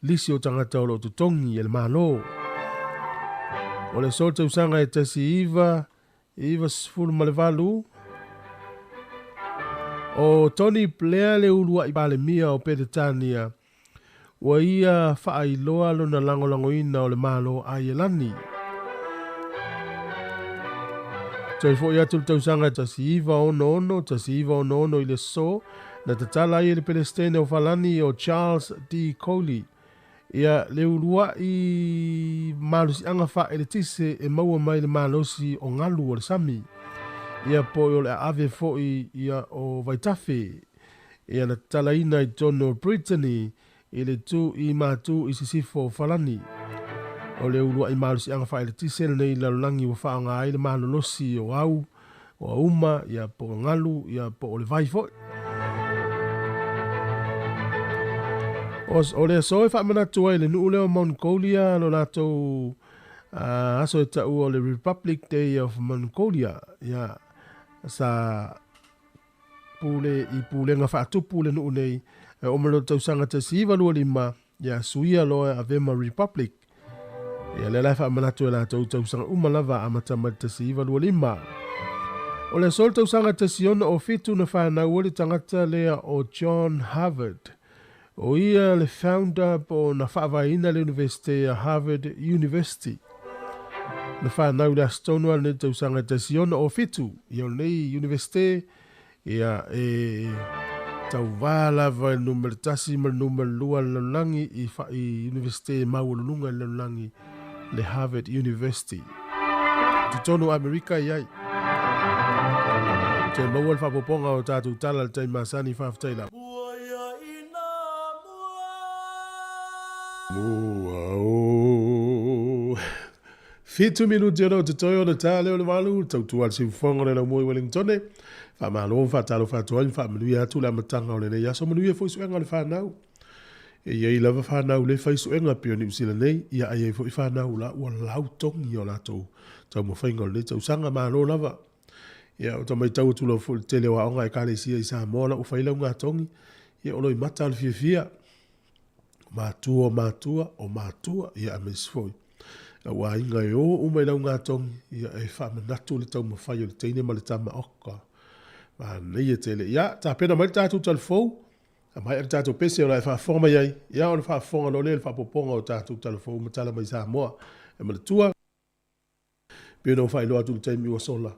lisi o tagata o lo o totogi e le Malo. O le aso o le tausaga e 1998, o Tony Blair le uluai Palemia o Peretania, ua ia faailoa lona lagolagoina o le Malo o Aielani. Toe foi atu le tausaga 1966, 1966 i le aso na tatala ai e le Pelesitene o Falani o Charles de Gaulle ia le uluai malosiaga faaeletise e maua mai le malosi o galu o le sami ia po o le aave foi ia o vaitafe ia na tatalaina i totonu o Brittany i le tu i matu i sisifo o Falani. O le uluai malosiaga faaeletise lenei i le lalolagi ua faaaoga ai le malolosi o au, o auma, ia po o galu, ia po o le vai foi. O le aso e faamanatu ai le nuu lea o Mongolia lo latou aso e taua o le Republic Day of Mongolia, ia sa pule i pulega faatupu le nuu nei e oo mai loa i le tausaga 1925 ia suia loa e avea ma Republic. Ia lea la e faamanatu e latou i tausaga uma lava amata mai le 1925. O le aso o le tausaga 1607 na fanau ai le tagata lea o John Harvard. O ia le founder po o na faavaeina le Universite a Harvard University. Na fanau i le aso tonu lava lenei tausaga 1607. Ia o lenei Universite ia e tauvā lava i le numera 1 ma le numera 2 o le lalolagi i, i Universite maualuluga i le lalolagi le Harvard University. Totonu o Amerika i ai. Toe maua le faaopoopoga o tatou tala i le taimi masani, faafetai lava. Mua o. Fitu minuti ona o totoe ona ta lea o le valu, tautua le siufofoga o le laumua i Wellingtone. Faamalo ma faatalofa atu ai ma faamanuia atu le amataga o lenei aso. Manuia foi suega o le fanau. E i ai lava fanau le fai suega pei o Niu Sila nei, ia ae i ai foi fanau la ua lau togi o latou taumafaiga o lenei tausaga. Malo lava. Ia, ua ta matau atu lava foi i le tele o aoga a Ekalesia i Samoa la ua fai laugatogi, ia o loimata le fiafia. O matua o matua, o matua, ia aemaise foi au aiga e o uma i laugatogi, ia e faamanatu le taumafai o le teine ma le tama, oka, manaia tele. Ia, tapena mai le tatou talafou, Maea le tatou pese o le a e faafofoga mai ai, ia ona faafofoga loa lea i le faaopoopoga o tatou talafou ma tala mai Samoa. E manatua, pei ona ou faailoa atu i le taimi ua sola,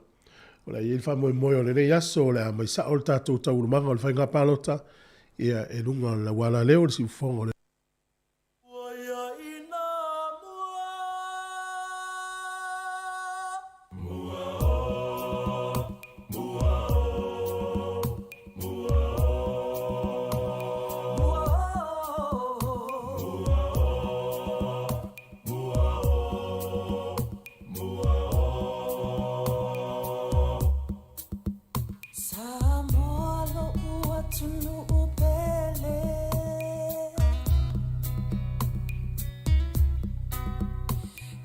o le a i ai le faamoemoe o lenei aso o le a aumai sao le tatou taualumaga o le faiga palota, ia e luga o le lauala leo o le siufofoga o le. Samoa lo'u atunuu pele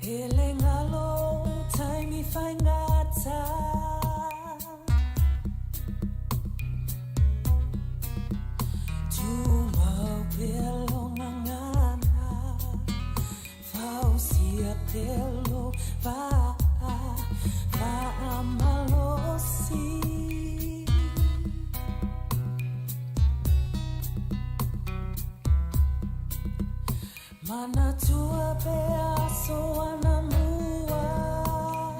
E le galo ou taimi faigata Tumau pea lou gagana Fausia pea lou vaa Faamalosi Manatua pea aso anamua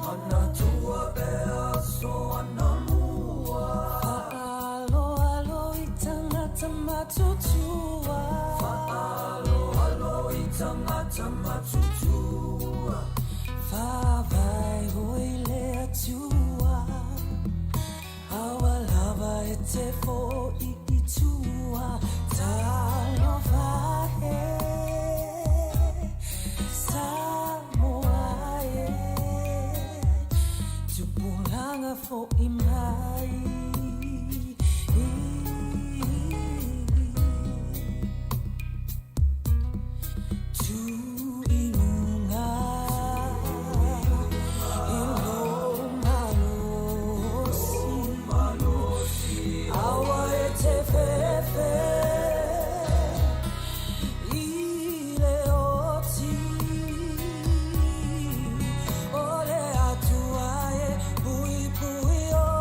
Manatua pea aso anamua Faaaloalo i tagata matutua Faaaloalo i tagata matutua Faavae hoi le Atua Aua lava e te fo'i i tua Talofa e Samoa e Tupulaga fo'i mai. Tū i runga i lō malosi Aua e te whewhe i le oti O le Atua e puipui oe.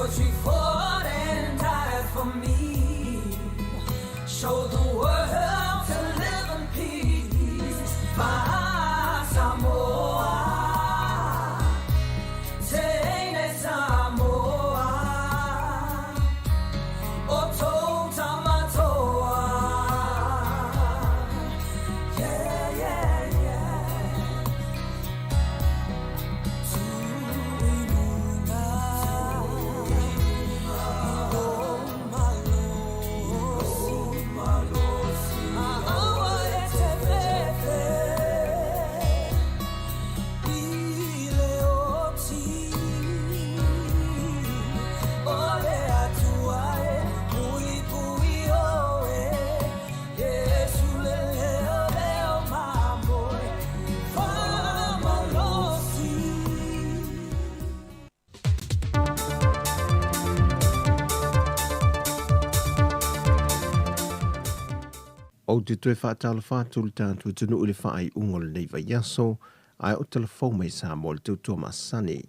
Cause you fought and died for me. Show the world to live in peace. Samoa, Teine Samoa, O tō tamatoa. Yeah, yeah. Tuilunga, malosi, Aua e te fefe, i le oti, o le atua e pui pui oe, Yesu le leo leo mamoe, whamalosi. Ou te toe faatalofa atu i le tatou atunuu i le faaiuga o lenei vaiaso, ae o talafou mai Samoa i le tautua masani.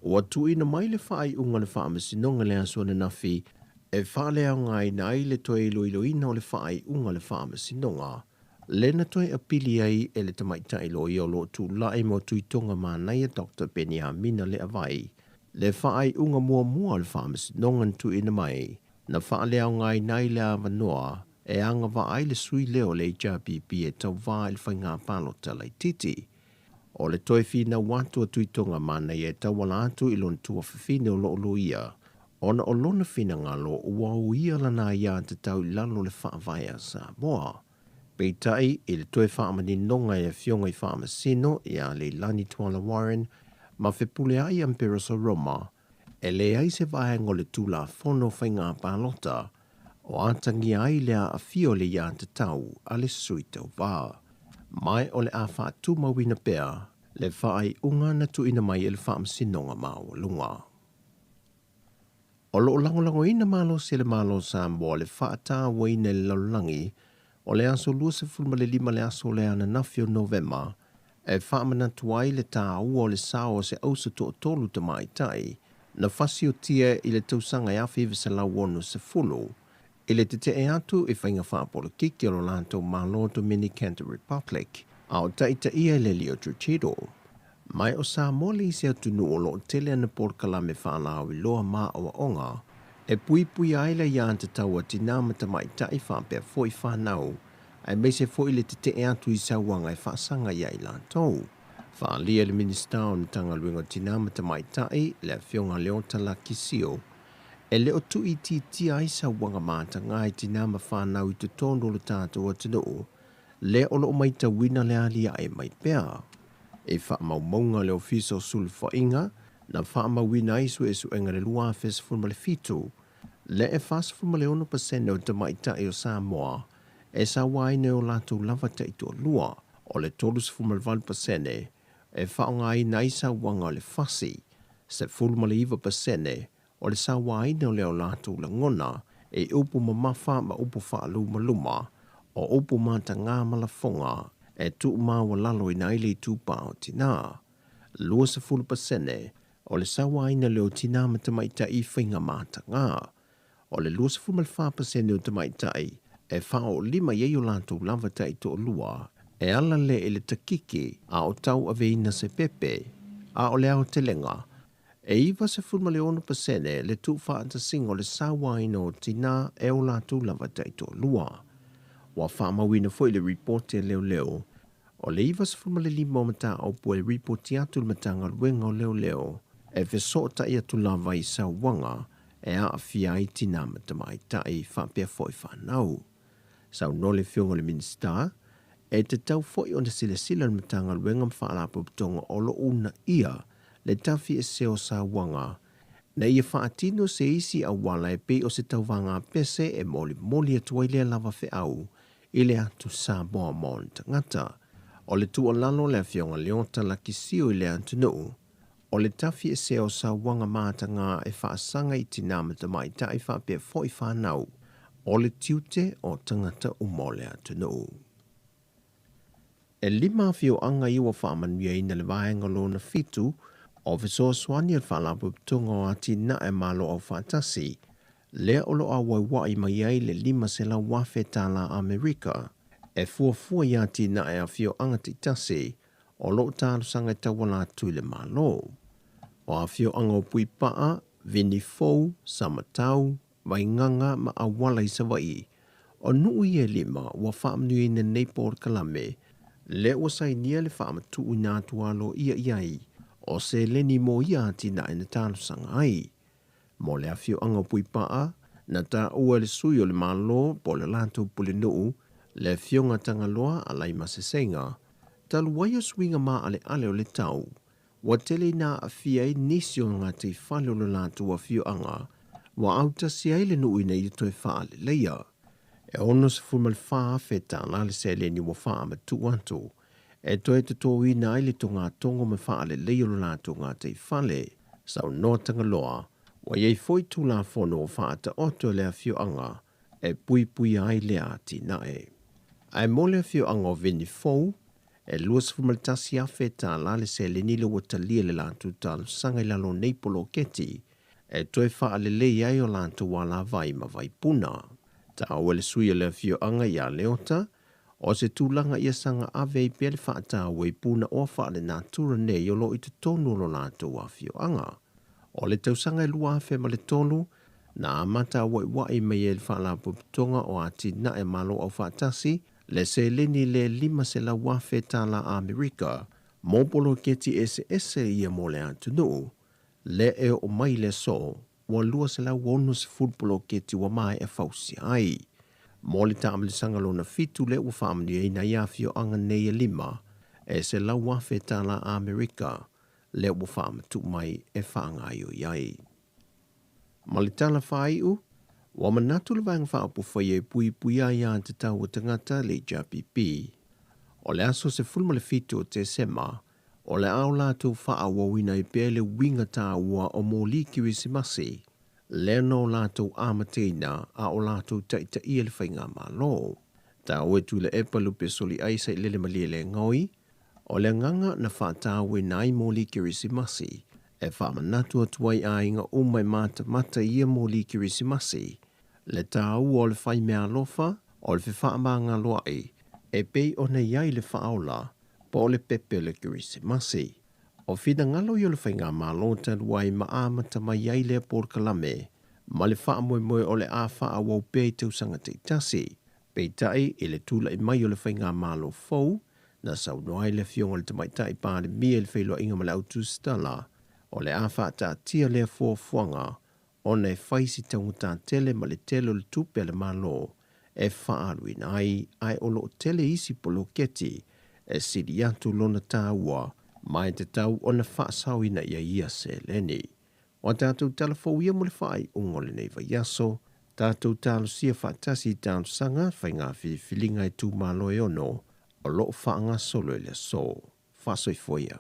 Ua tuuina mai le faaiuga a le Faamasinoga i le aso ananafi e faaleaogaina ai le toe iloiloina o le faaiuga a le Faamasinoga lea na toe apili ai e le tamaitai loia o lo o tulai mo Tuitoga Manaia Doctor Peniamina Leavai le faaiuga muamua o le Faamasinoga na tuuina mai na faaleaogaina ai le avanoa e agavaa ai le sui lea o le HRPP e tauvā i le faiga palota laitiiti. O le toe finau atu a Tuitoga Manaia e tauala atu i lona tuafafine o lo o loia, ona o lona finagalo ua uia lana aiatatau i lalo o le Faavae a Samoa. Peitai, i le toe faamaninoga e Afioga i Faamasino ia Leilani Tuala Warren ma Fepuleai Amperoso Roma, e leai se vaega o le Tulafono o Faiga Palota o atagia ai le aafia o le aiatatau a le sui tauva. Ma o le a faatumauina pea le faaiuga na tuuina mai e le Faamasinoga Maualuga. O lo o lagolagoina malosi e le Malo o Samoa le faatauaina i le lalolagi o le aso 25 le aso lea ananafi o Novema e faamanatu ai le taua o le sao o se ausa toatolu tamaitai na fasiotia i le tausaga e 1960 i le tetee atu i faiga faapolokiki o lo latou Malo Dominican Republic a o taitaia e le Leo Trujillo. Ma o Samoa le isi atunuu o lo o tele ana polokalame faalauiloa ma aoaoga e puipuia ai le aiatatau a tinā ma tamaitai faapea foi fanau, aemaise foi le tetee atu i sauaga e faasaga ia i latou. Faaalia e le Minisita o le Matagaluega o Tinā ma Tamaitai, le Afioga Leota Laki Sio, e le o tuuitiitia ai sauaga matagā i tinā ma fanau i totonu o le tatou atunuu, lea o lo o matauina le aliae mai pea. I faamaumauga a le Ofisa o Sulufaiga na faamauina ai suesuega i le 2017, le e 46% o tamaitai o Samoa e sauaina e o latou lava taitoalua, o le 38% e faaaogaina ai sauaga o le fasi, 19% o le sauaina o le o latou lagona e upu mamafa ma upu faalumaluma, o upu matagā ma lafoga e tuumaualaloina ai le itupa o tinā. 20% o le sauaina lea o tinā ma tamaitai i faiga matagā. O le 24% o tamaitai e faaoolima i ai o latou lava taitoalua e ala lea i le takiki a o tauaveina se pepe, a o le aotelega, e 96% le tuufaatasiga o le sauaina o tinā e o latou lava taitoalua. Ua faamauina foi i le ripoti a leoleo, o le 95 o mataupu e ripoti atu i le Matagaluega o Leoleo e fesootai atu lava i sauaga e aafia ai tinā ma tamaitai faapea foi fanau. Saunoa le Afioga i le Minisita, e tatau foi ona silasila le Matagaluega ma Faalapotopotoga o lo o uunaia le tafiese o sauaga ina ia faatino se isi auala e pei o se tauvaga pese e molimoli atu ai lea lava feau i le atu Samoa ma ona tagata. O le tuualalo a le Afioga Leota Laki Sio i le atunuu, o le tafiese o sauaga matagā e faasaga i tinā ma tamaitai faapea foi fanau, o le tiute o tagata uma o le atunuu. E lima afioaga ia ua faamanuiaina e le vaega lona fitu O fesoasoani a le Faalapotopotoga o Atinae a Malo Aufaatasi, lea o lo o auaua'i mai ai le $500,000 tala Amerika e fuafua i atinae a afioaga taitasi o lo o talosaga e tauala atu i le Malo. O afioaga o Puipaa, Vinifou, Samatau, Vaigaga ma Auala i Savaii, o nuu ia e lima ua faamanuiaina nei polokalame lea ua sainia le faamatuuina atu aloaia i ai o seleni mo ia atinae na talosaga ai. Mo le afioaga o Puipaa, na taua e le sui o le Malo po o le latou pulenuu le Afioga Tagaloa Alaimasesega, talu ai o suiga maaleale o le tau, ua tele ina aafia ai nisi o gataifale o le latou afioaga ua autasi ai le nuu ina ia toe faaleleia. E $64,000 tala le seleni ua faamatuu atu e toe totoina ai le togatogo ma faaleleia o lo latou gataifale. Saunoa Tagaloa, ua i ai foi Tulafono ua faataoto e le afioaga e puipuia ai lea atinae. Ae mo le afioaga o Vinifou, e $21,000 tala le seleni lea ua talia e le latou talosaga i lalo o nei poloketi e toe faalelei ai o latou alavai ma vaipuna. Taua le sui o le afioaga ia Leota, o se tulaga ia saga ave ai pea le faataua i punaoa faalenatura nei o lo o i totonu o lo latou afioaga. O le tausaga e 2003, na amata auaiua'i mai ai le Faalapotopotoga o Atinae a Malo Aufaatasi le seleni le $500,000 tala Amerika mo poloketi eseese ia mo le atunuu, lea e oo mai i le aso, ua 260 poloketi ua maea fausia ai. Mo le taamilisaga lona fitu lea ua faamanuiaina ai afioaga nei e lima, e $100,000 tala Amerika lea ua faamatuu mai e faagaoioi ai. Ma le tala faaiu, ua manatu le Vaega Faaupufai e puipuia aia tatau a tagata, le HRPP, o le aso 17 o Tesema, o le a o latou faaauauina ai pea le uiga taua o moli Kerisimasi, lea na o latou amataina a o latou taitaia le faigamalo. Taua e Tuilaepa Lupe Soliai Sailele Malielegaoi, O le agaga na faatauaina ai moli Kerisimasi, e faamanatu atu ai aiga uma e matamata i ia moli Kerisimasi, le taua o le fai meaalofa, o le fefaamagaloa'i, e pei ona i ai le faaola po o le pepe o le Kerisimasi. O finagalo ia o le Faigamalo talu ai ma amata mai ai lea polokalame ma le faamoemoe o le a faaauau pea i tausaga taitasi. Peitai, i le tulai mai o le Faigamalo fou, Na saunoa ai le Afioga i le Tamaitai Palemia i le feiloaiga ma le au tusitala, o le a faataatia lea fuafuaga ona e fai si taugata tele ma le tele o le tupe a le Malo e faaaluina ai, ae o lo o tele isi poloketi e sili atu lona taua ma e tatau ona faasaoina i ai ia seleni. O a tatou tala fou ia mo le faaiuga o lenei vaiaso, tatou talosia faatasi i talosaga faiga filifiliga e itumalo e ono o lo o faagasolo i le aso. Faasoifua ia.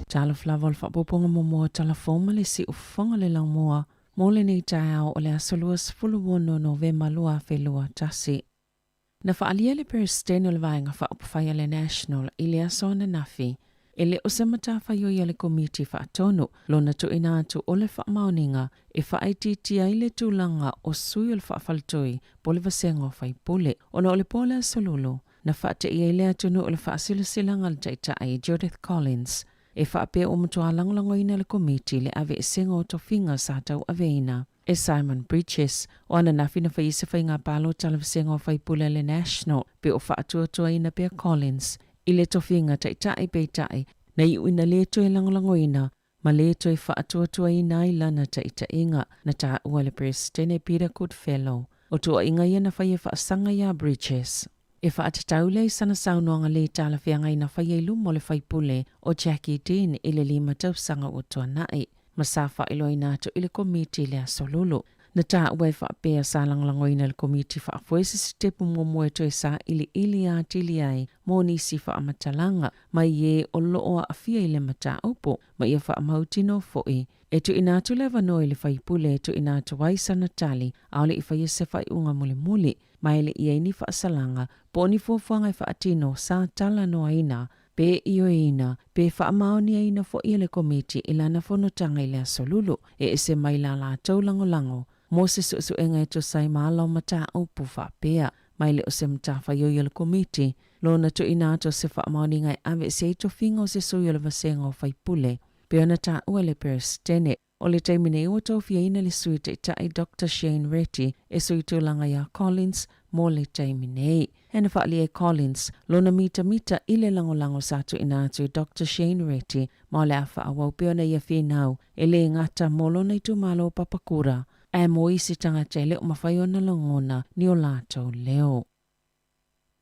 Talofa lava o le faaopoopoga muamua o Tala Fou ma le Siufofoga le Laumua mo lenei taeao o le aso 26 Novema 2021. Na faaalia le Peresetene o le Vaega Faaupufai a le National i le aso ananafi, e le o se matafaioi a le Komiti Faatonu lona tuuina atu o le faamaoniga e faaitiitia ai le tulaga o sui o le faafaletoi po o le vasega o faipule. Ona o le po o le Aso Lulu, na faate'i ai le atunuu i le faasilasilaga a le Taitai Judith Collins e faapea ua matua lagolagoina le Komiti le aveesega o tofiga sa tauaveina e Simon Bridges, o ananafi na fai ai se faiga palota a le vasega o faipule a le National pe o faatuatuaina pea Collins i le tofiga taitai peitai na iu ina le toe lagolagoina ma le toe faatuatuaina ai lana taitaiga na taua e le Peresetene Peter Goodfellow. O tuuaiga ia na fai e faasaga iā Bridges. E faatatau lea i sana saunoaga le talafeagai na faia i luma o le faipule o Jackie Dean i le lima tausaga ua tuanai, ma sa faailoaina atu i le Komiti i le Aso Lulu. Na taua e faapea sa lagolagoina e le Komiti Faafoe se sitepu muamua e toe sailiili atili ai mo nisi faamatalaga mai e o lo o aafia i le mataupu ma ia faamautinoa foi e tuuina atu le avanoa i le faipule e tuuina atu ai sana tali aole i faia se faaiuga mulimuli ma e le i ai ni faasalaga po o ni fuafuaga e faatino sa talanoaina pe ioeina pe faamaoniaina foi e le Komiti i lana fonotaga i le Aso Lulu e ese mai la latou lagolago mo se suesuega e tusa ai ma ala o mataupu faapea. Ma e le o se matafaioi a le Komiti lona tuuina atu o se faamaoniga e aveese ai tofiga o se sui o le vasega o faipule pei ona taua e le Peresetene. O le taimi nei ua tofiaina le Sui Taitai Doctor Shane Reti e sui tulaga iā Collins mo le taimi nei. E na faaalia e Collins lona mitamita i le lagolago sa tuuina atu e Doctor Shane Reti ma o le a faaauau pea ona ia finau e lē gata mo lona itumalo o Papakura ae mo isi tagata e le o mafai ona lagona ni o latou leo.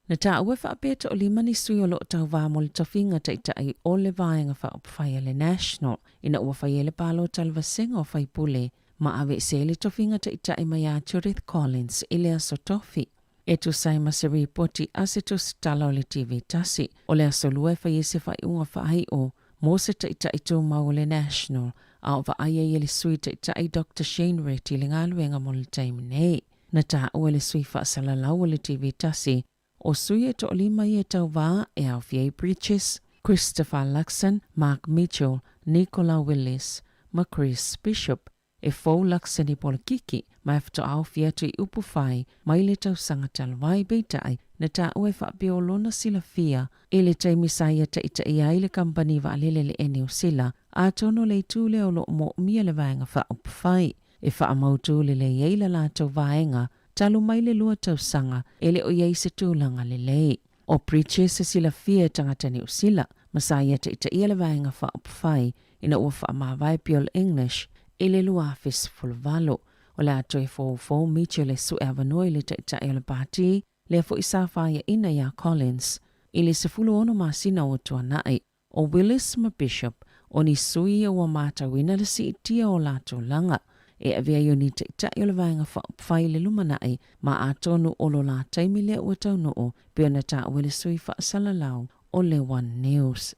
Na taua e faapea toalima ni sui o lo o tauvā mo le tofiga taitai o le Vaega Faaupufai a le National ina ua fai ai le palota a le vasega o faipule ma aveese ai le tofiga taitai mai ia Judith Collins i le Aso Tofi. E tusa ai ma se ripoti a se tusitala o le TV tasi, o le Aso Lua e fai ai se faaiuga faaiu mo se taitai tumau o le National a o vaai ai e le Sui Taitai Doctor Shane Reti le galuega mo le taimi nei. Na taua e le sui faasalalau o le TV tasi, o sui e toalima ia e tauvā e aofia ai Bridges, Christopher Luxon, Mark Mitchell, Nicola Willis ma Chris Bishop. E fou Luxon i polokiki, ma e faatoa aofia atu i upu fai mai le tausaga talu ai, peitai, na taua e faapea o lona silafia i le taimi sa ia taitaia ai le kamupani vaalele le Air New Sila, atonu o le itu lea o lo o moomia le vaega faaupufai. E faamautu lelei ai la latou vaega talu mai le lua tausaga e le o i ai se tulaga lelei. ʻO Bridges e silafia e tagata Niu Sila ma sa ia taitaia le Vaega Faaupufai ina ua faamavae Bill English i le 2018. O le a toe foufou Mitchell e sue avanoa i le taitai o le pātī, lea foi sa faiaina iā Collins i le 16 masina ua tuanai. ʻO Willis ma Bishop, ʻo ni sui ia ua matauina le siitia o latou laga e avea ai o ni taitai o le Vaega Faaupufai i le lumanai, ma atonu o lo la taimi lea ua taunuu, pei ona taua e le sui faasalalau o le One News.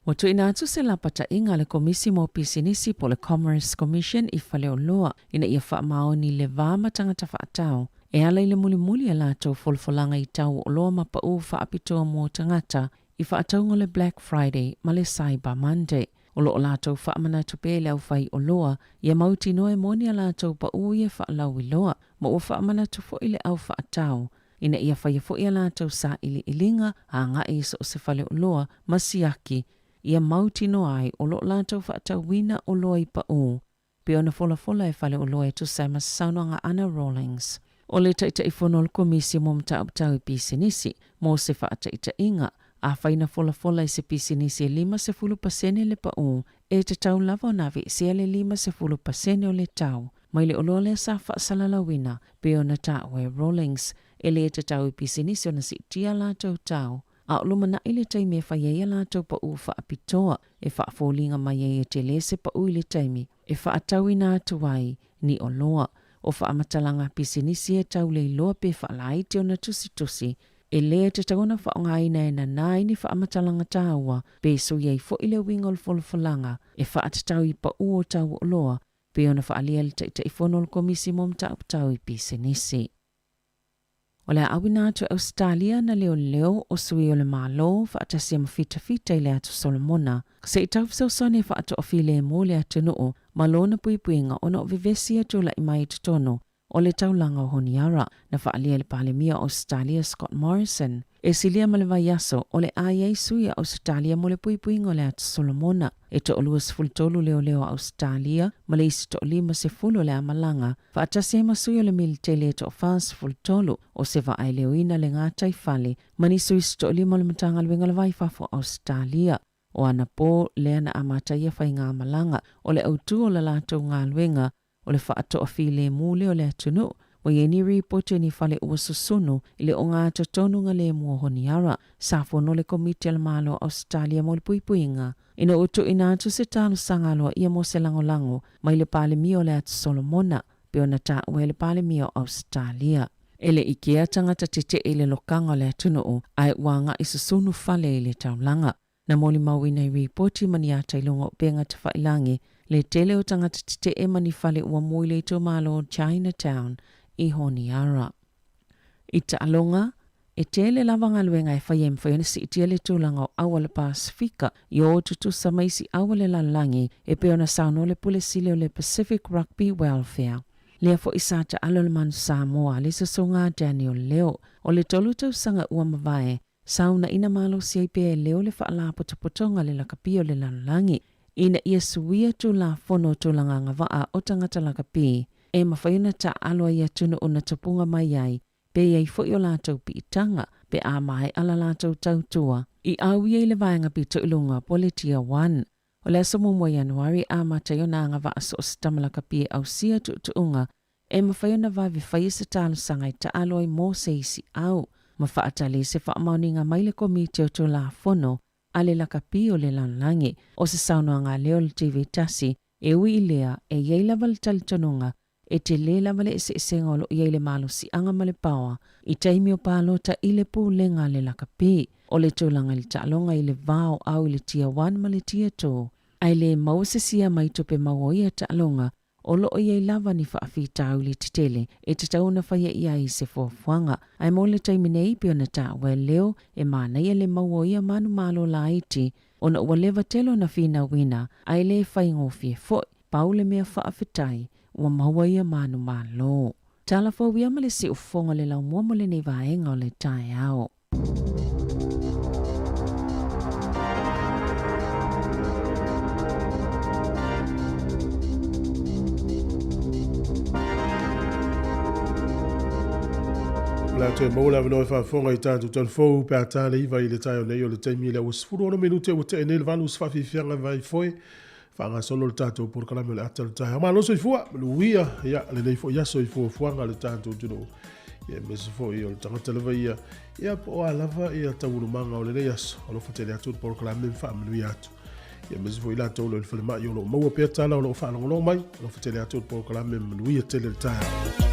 Ua tuuina atu se lapataiga a le Komisi mo Pisinisi po o le Commerce Commission i Faleoloa ina ia faamaoni le va ma tagata faatau e ala i le mulimuli a latou folafolaga i tau o oloa ma pau faapitoa mo tagata i faatauga o le Black Friday ma le Cyber Monday. O lo o latou faamanatu pea i le aufaioloa ia mautinoa e moni a latou paʻū ia faalauiloa, ma ua faamanatu foi le au faatau ina ia faia foi a latou sailiiliga agai i so o se faleoloa ma siaki ia mautinoa ai o lo o latou faatauina oloa i paʻū pei ona folafola e Faleoloa e tusa ai ma se saunoaga a Ana Rawlings. O le Taitaifono o le Komisi mo Mataupu Tau i Pisinisi, mo se faataitaiga, afai na folafola i se pisinisi e 50% le paʻū, e tatau lava ona aveesea le 50% o le tau mai le oloa lea sa faasalalauina, pei ona taua e Rawlings, e le tatau i pisinisi ona siitia a latou tau, a o lumanai le taimi e fai ai a latou paʻū faapitoa e faafoliga mai ai e tele se paʻū i le taimi e faatauina atu ai ni oloa. O faamatalaga pisinisi e tau le iloa pe faalaiti ona tusitusi, e lē tatau ona faaaogaina e nanā ai ni faamatalaga tāua pe sui ai foi le uiga o le folafolaga e faatatau i paʻū o tau o oloa pei ona faaalia e le Taitaifono o le Komisi mo Mataupu Tau i Pisinisi. O le a auina atu e Ausetalia na leoleo o sui o le Malo faatasi ma fitafita i le Atu Solomona se i tau fesoasoani e faatoafilemu le atunuu ma lona puipuiga ona o vevesi e tulai mai i totonu o le taulaga o Honiara. Na faaalia e le Palemia o Ausetalia Scott Morrison e silia ma le vaiaso o le a i ai sui a Ausetalia mo le puipuiga o le Atu Solomona. E toalua 13 leoleo a Ausetalia ma le isi toalima sefulu o le a malaga faatasi ai ma sui o le militeli e toafa 13 o se vaa e leoina le gataifale ma ni sui se toalima o le Matagaluega o le Va i Fafo o Ausetalia. O anapo lea na amata ia faigamalaga o le autū o la latou galuega o le faatoafilemu lea o le atunuu. Ua i ai ni ripoti o ni fale ua susunu i le ogatotonu lemu o Honiara. Sa fono le Komiti a le Malo o Ausetalia mo le Puipuiga ina ua tuuina atu se talosaga aloaia mo se lagolago mai le Palemia o le Atu Solomona, pei ona taua e le Palemia o Ausetalia. E le i kea tagata tetee i le lokaga o le atunuu ae ua agai susunu fale i le taulaga. Na molimauina i ripoti ma ni ata i luga o upega tafailagi le tele o tagata tetee ma ni fale ua mu i le itumalo o Chinatown i Honiara. I taaloga, e tele lava galuega e faia e mafai ona siitia le tulaga o au a le Pasefika i o tutusa ma isi au a le lalolagi e pei ona saunoa le Pule Sili o le Pacific Rugby Welfare. Lea foi sa taalo le Manu Samoa le Sosoga Daniel Leo. O le tolu tausaga ua mavae, sa uunaina malosi ai pea e Leo le Faalapotopotoga a le Lakapi o le Lalolagi ina ia suia Tulafono o Tulaga Agavaa o Tagata Lakapi e mafai ona taaalo ai i atunuu na tupuga mai ai pe i ai foi o latou piitaga pe a maea la latou tautua i au ia i le vaega pito i luga po o le Tier One. O le aso muamua o Ianuari e amata ai ona agavaa so o se tama lakapi e ausia tuutuuga e mafai ona vave faia se talosaga e taalo ai mo se isi au ma faatali se faamaoniga mai le Komiti o Tulafono a le Lakapi o le Lalolagi. O se saunoaga a lea o le TV tasi, e ui i lea, e i ai lava le talitonuga e tele lava le eseesega o lo o i ai le malosiaga ma le paoa i taimi o palota i le pulega a le lakapi. O le tulaga i le taaloga i le va o au i le Tier One ma le Tier Two, ae le maua se sia mai tupe maua o ia taaloga, o lo o i ai lava ni faafitauli tetele e tatau ona faia i ai se fuafuaga. Ae mo le taimi nei, pei ona taua e Leo, e manaia le maua o ia manumalo laiti ona ua leva tele ona finauina ae le faigofie foi. Pau le mea faafetai ua maua ia manumalo. Tala fou ia ma le siufofoga o le laumua mo lenei vaega o le taeao. O le a toe maua le avanoa e faafofoga i tatou talafou pe a ta le iva i le taeao nei o le taimi lea ua 16 minute ua tea nei le valu o se faafiafiaga vai foe faagasolo le tatou polokalame o le ata o le taeao. Malo soifua, manuia ia lenei foi aso i fuafuaga a le tatou atunuu. Ia aemaise foi o le tagata lava ia, ia po o a lava ia taualumaga o lenei aso. Alofa tele atu le polokalame ma faamanuia atu. Ia aemaise foi i latou o lo o i le falemai o lo o maua pea tala o lo o faalogologo mai. Alofa tele atu le polokalame ma manuia tele le taeao.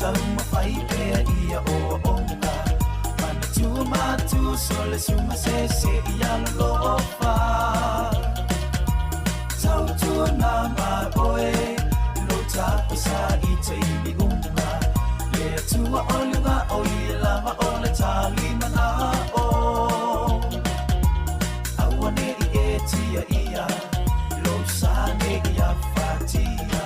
Taumafai pea ia oaoga Manatua matua so le suma se ia lolofa Tautuana ma oe Lo tapusa i taimi uma Le Atua o luga o ia lava o le talimana o Aua ne i e tia ia Lou sa ne i afatia.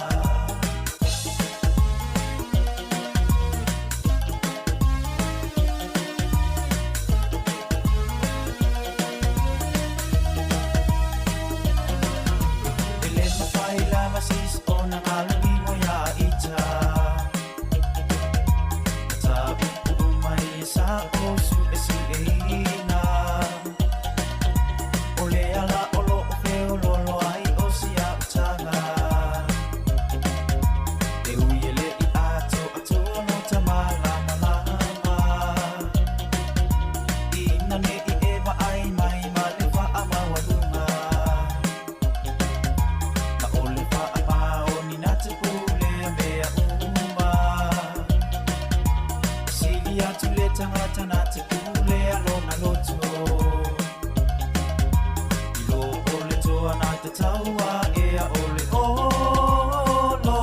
E le mafai lava sis ona alolimo ia ita Mata upu uma ia sa o su e si e ina O le ala o lo o feololo ai o si a utaga E ui e le i ato atoa no ta malamalama Ina ne i e vaai mai ma le faamaualuga Na o le faamaoni na te pulea mea uma E sili atu le tagata na te pulea lona loto I lo o le toa na te taua ea o le olo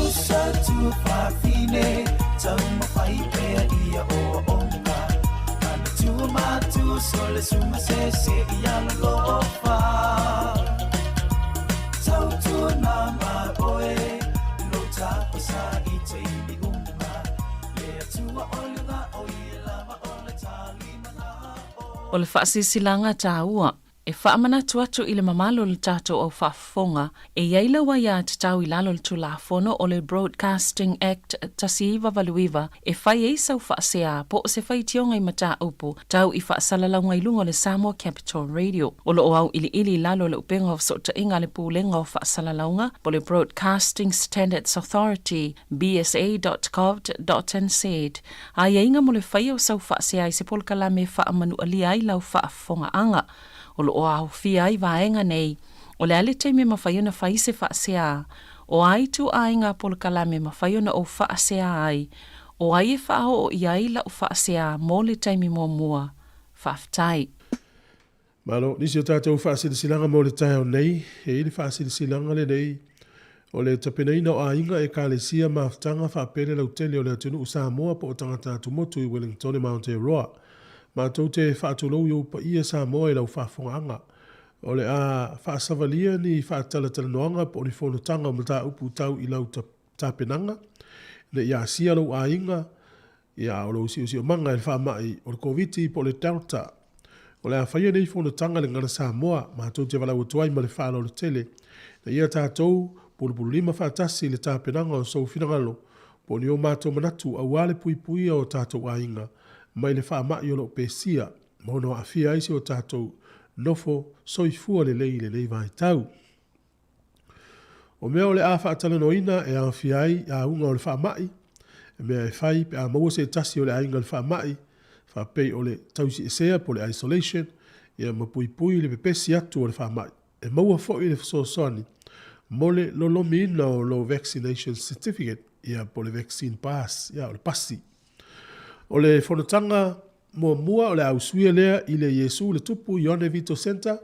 Usa tuafafine taumafai pea ia oaoga Manatua matua so le suma se ia lolofa Tautuana ma oe Lo tapusa i taimi uma Le Atua o luga o ia lava o le talimana o. O le faasilasilaga taua E faamanatu atu i le mamalu o le tatou au faafofoga, e i ai lau aiatatau i lalo o le Tulafono o le Broadcasting Act 1989 e fai ai sau faasea po o se faitioga i mataupu tau i faasalalauga i luga o le Samoa Capital Radio. O lo o auiliili i lalo o le upega o fesootaiga a le Pulega o Faasalalauga po o le Broadcasting Standards Authority, bsa.govt.nz, aiaiga mo le faia o sau faasea i se polokalame e faamanualia ai lau faafofogaaga. O lo o aofia ai vaega nei, o le a le taimi e mafai ona fai se faasea, o a ituaiga polokalame e mafai ona ou faasea ai, o ai e faaoo i ai lau faasea mo le taimi muamua. Faafetai. Malo, nisi o tatou faasilasilaga mo le taeao nei, e i ai le faasilasilaga lenei o le tapenaina o aiga, ekalesia, mafutaga faapea le lautele o le atunuu Samoa po o tagata atumotu i Wellingtone ma Aotearoa. Matou te faatulou i ou paia Samoa i lau faafofogaaga. O le a faasavalia ni faatalatalanoaga po o ni fonotaga o mataupu tau i lau tapenaga ina ia asia lou aiga, ia a o lou siosiomaga i le faamai o le Koviti po o le Delta. O le a faia nei fonotaga i le Gagana Samoa, matou te valaau atu ai ma le faaaloalo tele ina ia tatou pulupululima faatasi i le tapenaga o sou finagalo po o ni o matou manatu aua le puipuia o tatou aiga mai le faamai o lo o pesia ma ono aafia ai si o tatou nofo soifua lelei i lenei vaitau. O mea o le a faatalanoaina e aofia ai auga o le faamai, e mea e fai pe a maua se tasi o le aiga i le faamai, faapei o le tausiesea po o le isolation, ia ma puipui le pepesi atu o le faamai. E maua foi le fesoasoani mo le lolomiina o lou vaccination certificate, ia po o le vaccine pass, ia o le pasi. O le fonotaga Muamua o le a usuia lea i le Iesu le Tupu Ioane Vito Centre,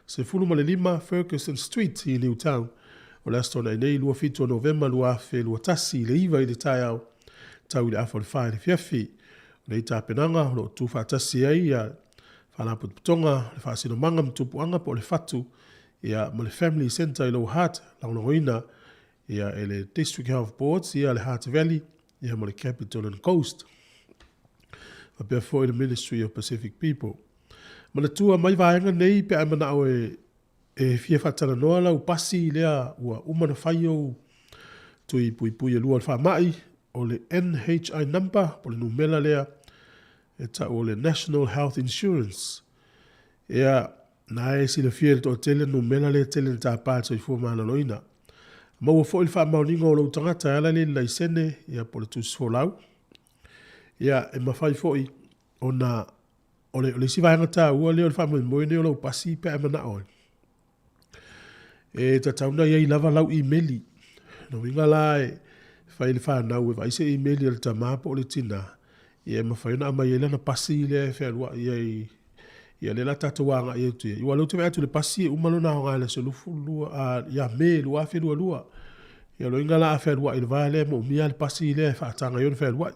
15 Ferguson Street i Newtown. O le Aso Toonai nei 27 o Novema 2021 i le 9 i le taeao tau i le afa o le 4 i le afiafi. O nei tapenaga o lo o tu faatasi ai ia Faalapotopotoga o le Faasinomaga ma Tupuaga po o le Fatu ia ma le Family Centre i Lower Hutt, lagolagoina ia e le District Health Boards ia le Hutt Valley ia ma le Capital and Coast. Faapea foi le Ministry of Pacific People. Manatua mai vaega nei pe a e manao e e fia faatalanoa lau pasi lea ua uma ona fai ou tui puipui e lua o le faamai, o le NHI number po o le numera lea e tau o le National Health Insurance. Ia, na e silafia e le toatele numera lea e tele na tapa e le soifua maloloina. Maua foi le faamaoniga o lou tagata e ala lea i le laisene, ia, po o le tusi folau. Ia, e mafai foi ona o le, o le isi vaega taua lea o le faamoemoe nei o lau pasi pe a e manao ai. E tatau ona i ai lava lau imeli. Lona uiga la e fai i le fanau e vaai se imeli a le tama po o le tinā, ia e mafai ona aumai ai lana pasi lea e fealuai ai, ia lea o le a tatou agai atu i ai. Aua o lea ou te vaai atu i le pasi e uma lona aoga i le aso 22, ia Me 2022. Ia o lona uiga la a fealuai i le va lea e moomia lava le pasi lea e faataga ai ona fealuai.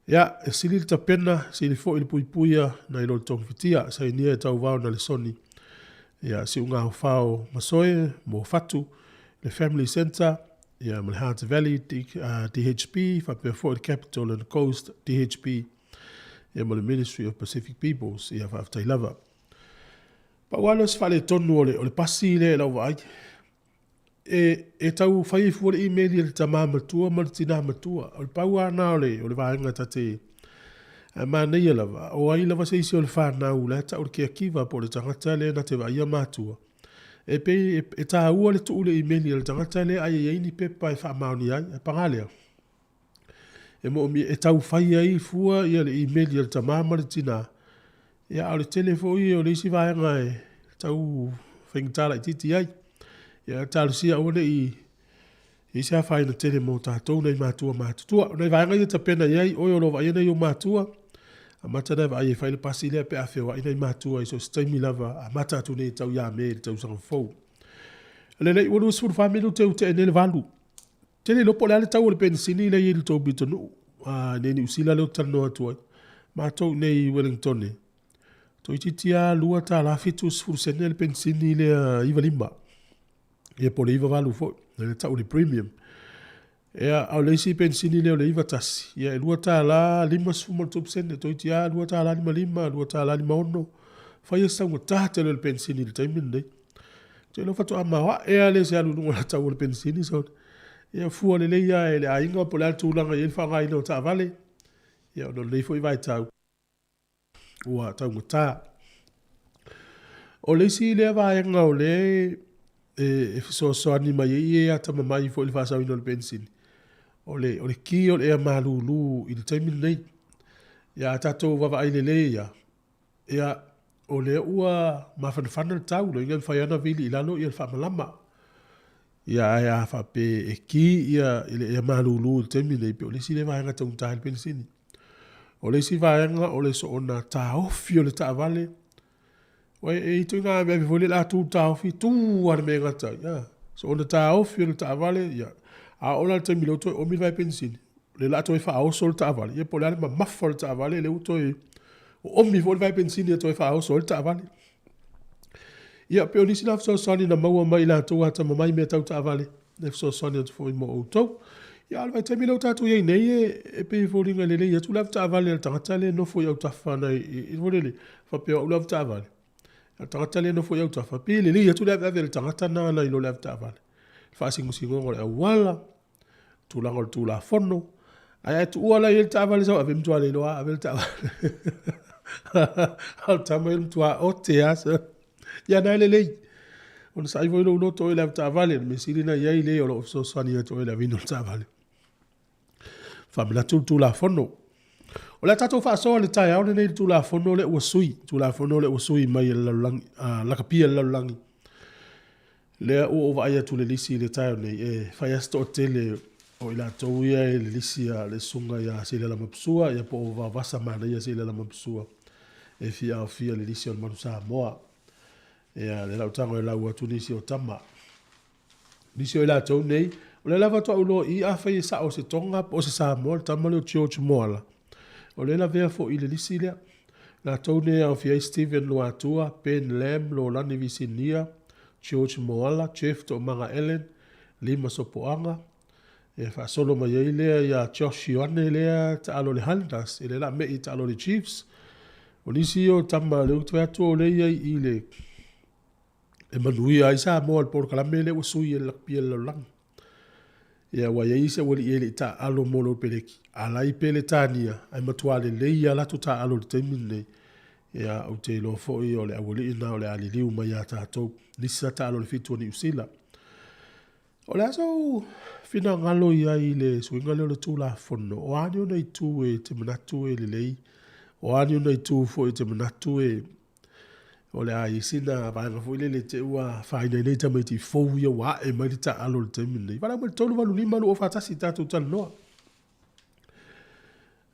Ia, e sili le tapena, sili foi le puipuia nai lo le togafitia. Sainia e Tauvao Nalesoni, ia, Siugaofao Masoe mo Fatu, le Family Centre, ia, ma le Hunt Valley DHB, faapea foi le Capital and Coast DHB, ia, ma le Ministry of Pacific Peoples. Ia, faafetai lava. Pau lava lea o se faaletonu o le, o le pasi lea i lau vaai, E tau fai ai fua le imeli a le tama matua ma le tina matua. O le pau lava lena o le, o le vaega ta te ae manaia lava, o ai lava se isi o le fanau la e tau le caregiver po o le tagata lea na te vaaia matua, e pei e, e taua le tuu le imeli a le tagata lea ai e i ai ni pepa e faamaonia ai. Ae paga lea, e moomia, e tau fai ai fua ia le imeli a le tama ma le tina, Ia, a o le tele foi o le isi vaega e tau faigata laitiiti ai. Ia, talosia aua ne i i ai se afaina tele mo tatou nai matua matutua. O nai vaega ia tapena i ai, oe o lo o vaaia nei ou matua, amata ona e vaai e fai le pasi lea pe a feoai nai matua i so o se taimi lava, amata atu nei e tau ia Me i le tausaga fou. Lelei, ua 24 minute ua tea nei le valu. Te le iloa po o le a le tau o le penisini lea e i ai i le tou pitonuu i inei i Niu Sila lea ou te talanoa atu ai. Matou i inei i Wellington, toeitiiti lava $2.70 le penisini lea 95. Ia po o le 98 foi, lea e tau o le premium. Ia, a o le isi penisini lea o le 91, ia e $2.53, toeitiiti lava $2.55, $2.56. Fai si taugata tele o le penisini i le taimi lenei. Ou te iloa faatoa maoae lava lea i se alu i luga o le tau o le penisini sole. Ia fua lelei lava e le aiga po o le a le tulaga e i ai le faaaogaina o taavale, ia ona o lenei foi vaitau ua taugata. O le isi lea vaega o lea e fesoasoani mai ai e atamamai foi i le faasaoina o le penisini, o le, o le ki o le ea malulu i le taimi lenei. Ia a tatou vaavaai lelei lava, Ia, o lea ua mafanafana le tau, lona uiga e mafai lava ona vili i lalo le faamalama. Ia, ae a faapea e ki ia i le ea malulu i le taimi lenei, pei o le isi lea vaega e taugata ai le penisini. O le isi vaega o le soona taofi o le taavale. Ua e i ai ituaiga aveave foi lea o le a tu i le taofi, tu lava i le mea e gata ai, a. Soona taofi o le taavale, ia, a oo la i le taimi o lea ua toe oomi le vae penisini, lea o le a toe faaoso le taavale, ia po o le a le mamafa o le taavale, lea ua toe oomi foi le vae penisini e toe faaoso ai le taavale. Ia, pei o nisi na fesoasoani na maua mai i latou atamamai i mea tau taavale, e fesoasoani atu foi mo outou. Ia, a o le vaitaimi lea ua tatou i ai nei, e pei e foliga e lelei atu le avetaavale a le tagata lea e nofo i autafa i foi lele, faapea o au le avetaavale, a o le tagata lea e nofo i autafa, pei e lelei atu le aveave a le tagata lena nai lo le avetaavale. Faasinosinoga o le auala, tulaga o le Tulafono. Ae a tuua la i ai le taavale sau ave, e matua le iloa lava ave le taavale. A o le tama ia e matua ote lava. Ia na e lelei. Onosai foi lou loto i le avetaavale, le mea sili na i ai le o lo o fesoasoani ia te oe i le aveina o le taavale. Faamanatu le Tulafono. O le a tatou faasoa i le taeao lenei i le Tulafono lea ua sui, Tulafono lea ua sui mai e le lalolagi, lakapi e le lalolagi. Lea ua ou vaai atu i le lisi i le taeao nei, e fai lava si toatele o i latou ia e i le lisi a le Susuga ia Seila Lamapsua, ia po o Vaovasa Manaia Seila Lamapsua, e fia aofia i le lisi o le Manu Samoa. Ia, lea la ua tago e lau atu nisi o tama. Nisi o i latou nei, o lea lava faatoa ou iloa i i afai e sao o se Tonga po o se Samoa le tama lea o George Moala, o lea e lavea foi i le lisi lea. Latou nei e aofia ai Steven Luatua, Ben Lam, Lolani Visinia, George Moala, Jeff Toomaga Allen, Lima Sopoaga, e faasolo mai ai lea ia Josh Ioane lea taalo i le Highlanders, ia lea o le a me'i taalo i le Chiefs. O nisi ia o tama lea ou te vaai atu o lea e i ai i le e manuia ai Samoa i le polokalame lea ua sui e le lakapi a le lalolagi. Ia ua i ai isi aualii e le i taaalo mo le Peleki, a la e i Peretania, ae matua lelei lava latou taaalo i le taimi lenei. Ia, ou te iloa foi o le aualii lena o le a liliu mai ia tatou. Nisi sa taalo i le fitu a Niu Sila. O le a sou finagalo i ai i le suiga lea o le Tulafono? O a ni ona itu e te manatu e lelei? O a ni ona itu foi e te manatu e... O le a i ai sina vaega foi lele te i ua afaina ai nei tamaiti fou ia ua ae mai le taaalo i le taimi lenei. Valaau mai i le 385 241 tatou talanoa.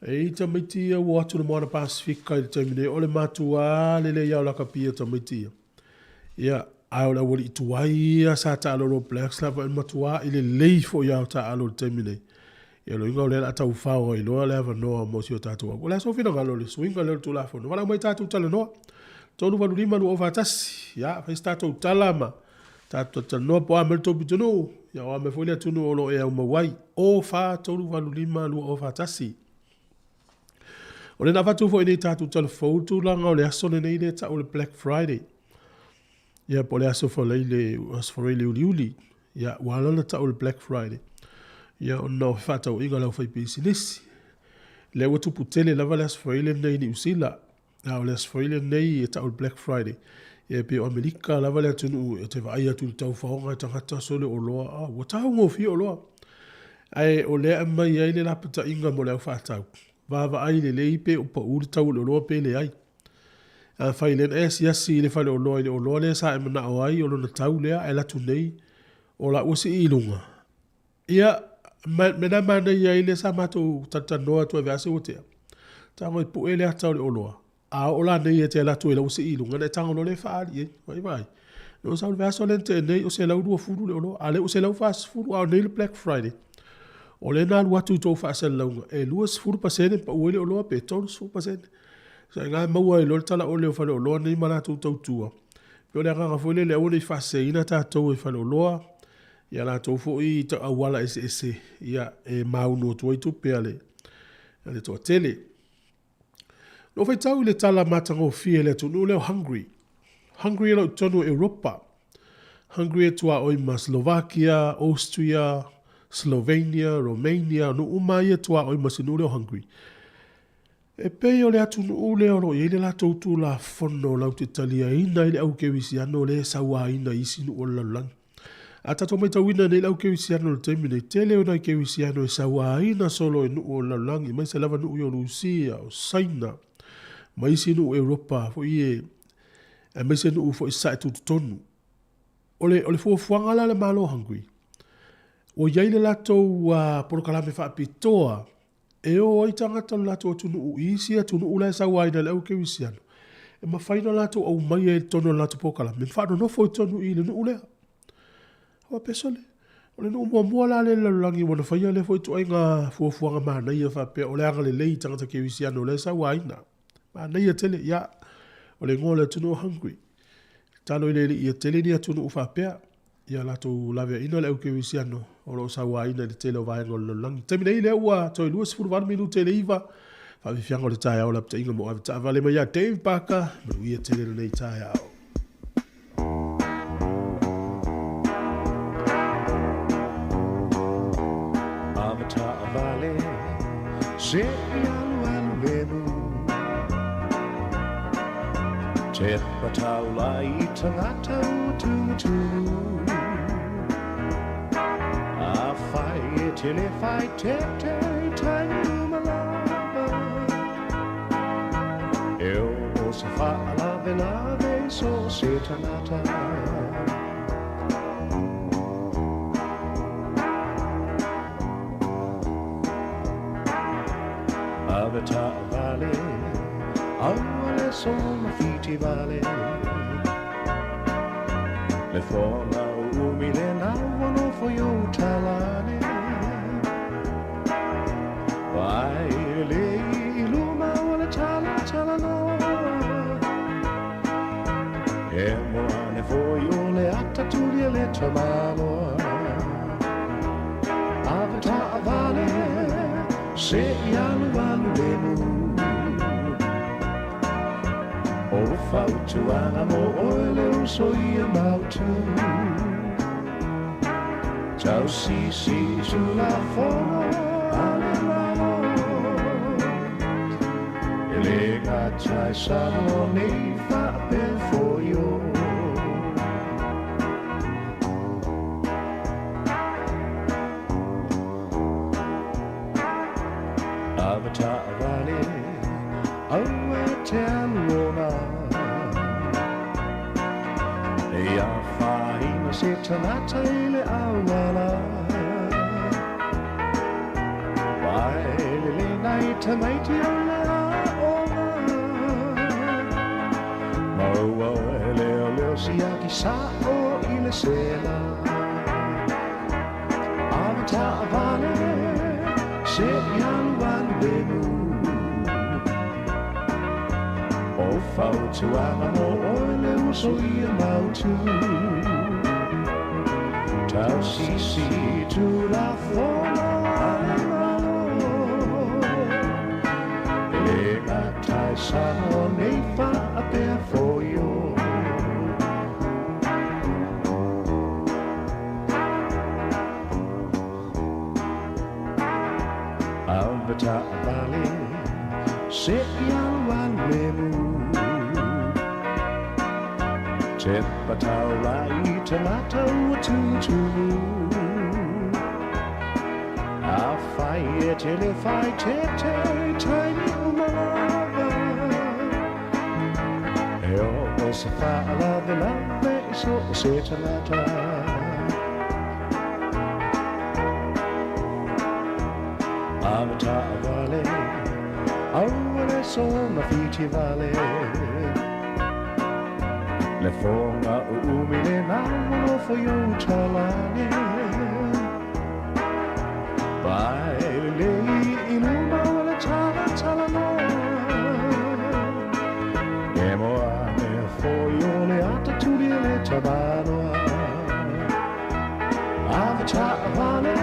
E i ai tamaiti ia ua o atu i le Moana Pasefika i le taimi nei, o le matua lelei lava o lakapi a tamaiti ia. Ia, ae o le aualii tuai ia sa taalo i le All Blacks lava, e matua lelei foi lava o taaalo i le taimi nei. Ia o le uiga o lea o le a taufao ai loa le avanoa mo si o tatou au. O le a sou finagalo i le suiga lea o le Tulafono? Valaau mai tatou talanoa. 385 241. Ia, fai se tatou tala ma tatou talatalanoa po o a mea le tou pitonuu, ia o a mea foi le atunuu o lo o e aumau ai. 0 4 3 8 5 2 0 4 1. O lea na avatu foi nei tatou tala fou le tulaga o le aso lenei lea e tau o le Black Friday. Ia po o le aso faraile, aso faraile uliuli. Ia, ua ala ona tau o le Black Friday, ia ona o fefaatauaiga a le aufaipisinisi. Lea ua tupu tele lava le Aso Faraile lenei i Niu Sila, a o le Aso Faraile lenei e tau o le Black Friday, ia e pei o Amerika lava le atunuu e te vaai atu i le taufaoga e tagata sole oloa, a ua taugofie oloa. Ae o lea e aumai ai le lapataiga mo le au faatau, vaavaai lelei pe o pau le tau o le oloa pe leai. Afai lea na e asiasi i le faleoloa i le oloa lea sa e manao ai o lona tau lea ae alu atu nei o la ua sii i luga, ia, ma mea na manaia ai lea sa matou talatalanoa atu ai i le vaiaso ua tea, tago e pue le ata o le oloa, a oo la nei e te alu atu ai la ua sii i luga, ona e tago loa lea e faaali i ai. Vaai, vaai. Na ou sau i le vaiaso lea na tea nei o $120 le oloa, a o lea ua $140, a o nei le Black Friday. O lea na alu atu i tou faasalalauga e 20% pau ai le oloa pe 30%. So i ina e maua ai loa le talaole o faleoloa nei ma latou tautua. Pei o le agaga foi lele aua ne i faaseseina tatou e faleoloa i a latou foi auala eseese ia e maunu atu ai tupe a le toatele. Na ou faitau i le tala matagofie a le atunuu lea o Hungary. Hungary o lo o i totonu o Europa. Hungary e tuaoi ma Slovakia, Austria, Slovenia, Romania, o nuu uma lava ia e tuaoi ma si nuu lea o Hungary. E pei o le atunuu lea o lo o i ai le latou Tulafono latou te taliaina ai le au kerisiano lea e sauaina i isi nuu o le lalolagi. A tatou matauina nei le au kerisiano i le taimi nei, tele o nai kerisiano e sauaina solo e nuu o le lalolagi, aemaise lava nuu ia o Rusia, o Saina, ma isi nuu Europa foi ia, aemaise nuu foi Sasae Tutotonu. O le, o le fuafuaga la a le Malo o Hungary, ua i ai le latou polokalame faapitoa E o ai tagata o le latou atunuu i isi atunuu la e sauaina e le au kerisiano, e mafai ona latou aumaia i totonu o le latou polokalame ma faanonofo i totonu i i le nuu lea. Faapea, sole, o le nuu muamua la lea i le lalolagi ua na faia lea foi ituaiga fuafuaga manaia faapea o le agalelei i tagata kerisiano la e sauaina. Manaia tele, ia, o le igoa o le atunuu o Hungary. Tatalo i le Alii ia tele ni atunuu faapea. Ia latou laveaiina le au kerisiano o lo o sauaina i le tele o vaega o le lalolagi. I le taimi nei lea ua toe 28 minute i le 9, faafiafiaga o le taeao lapataiga mo avetaavale mai ia Dave Barker, manuia tele lenei taeao. Avetaavale, se i alualu lemu. Te pataula i tangata ua tumutumu. A whai e tele whai te te tainga malama. E o se whaalave lave so se tangata. Avetaavale, aua le sola fiti vale. Le foga o umi le naua no fo yo talane. Vai le iluma o le tala tala noa. E moane fo yo le ata tulia le tamaloa. Avetaavale, se i alu alu le mu. O fautuaga mo oe le uso ia mautu. Tau sisi tulafono a le Malo. E le gata i Samoa nei faapea foio. Avetaavale, aua te alu ona. se tagata i le auala. Vae lelei nai tamaiti o le aoga. Maua oe leoleo siaki sa'o i le sela. Ave taavale se i alualu lemu. O fautuaga mo oe le uso ia mautu. Tausisi tulafono a le Malo. E le gata i Samoa nei faapea foio. Ave taavale se i alualu lemu. Tepa taulai tagata ua tutumu. Afai e te le faaeteete i taimi uma lava. E oo se faalavelave i so o se tagata. Ave taavale, aua le soona fitivale. Le foga uumi lena ua nofo i ou talage. Vae lelei i luma o le talatalanoa. Emo ane foi o le ata tuli e le tamanoa. Ave taavale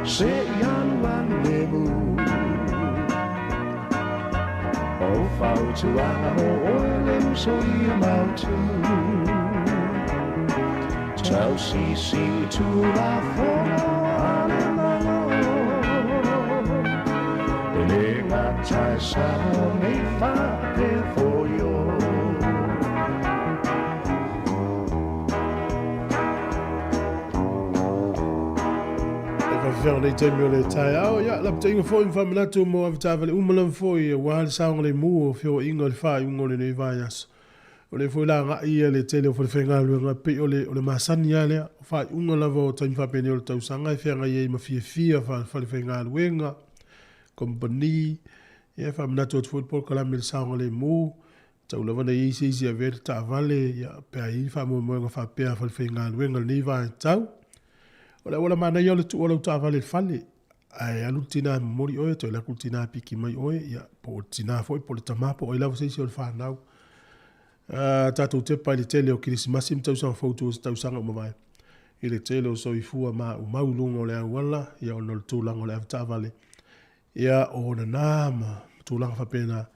se i alualu lemu. O fautuaga mo oe le uso ia mautu. Tausisi tulafono a le Malo. E le gata i Samoa nei faapea foio. E faafefea lenei taimi o le taeao, ia, lapataiga foi ma faamanatu mo avetaavale uma lava foi aua le saogalemu o feoaiga i le faaiuga o lenei vaiaso. O lea foi la agai ia le tele o falefaigaluega pei o le, o le masani lava lea, o faaiuga lava o taimi faapenei o le tausaga e feagai ai ma fiafia falefaigaluega, kamupani, ia e faamanatu atu foi le polokalame i le saogalemu, tau lava na i ai se isi e avea le taavale, ia, pe a i ai ni faamoemoega faapea a falefaigaluega i lenei vaitau. O le auala manaia o le tuu o lau taavale i le fale, ae alu le tina e momoli oe, toe alu atu le tina e piki mai oe, ia, po o le tina foi, po o le tama, po o ai lava se isi o le fanau. Uh, tatou tepa i le tele o Kirisimasi ma tausaga fou tua se tausaga ua mavae. I le tele o soifua maumau i luga o le auala, ia ona o le tulaga o le avetaavale, ia o nana ma tulaga faapena,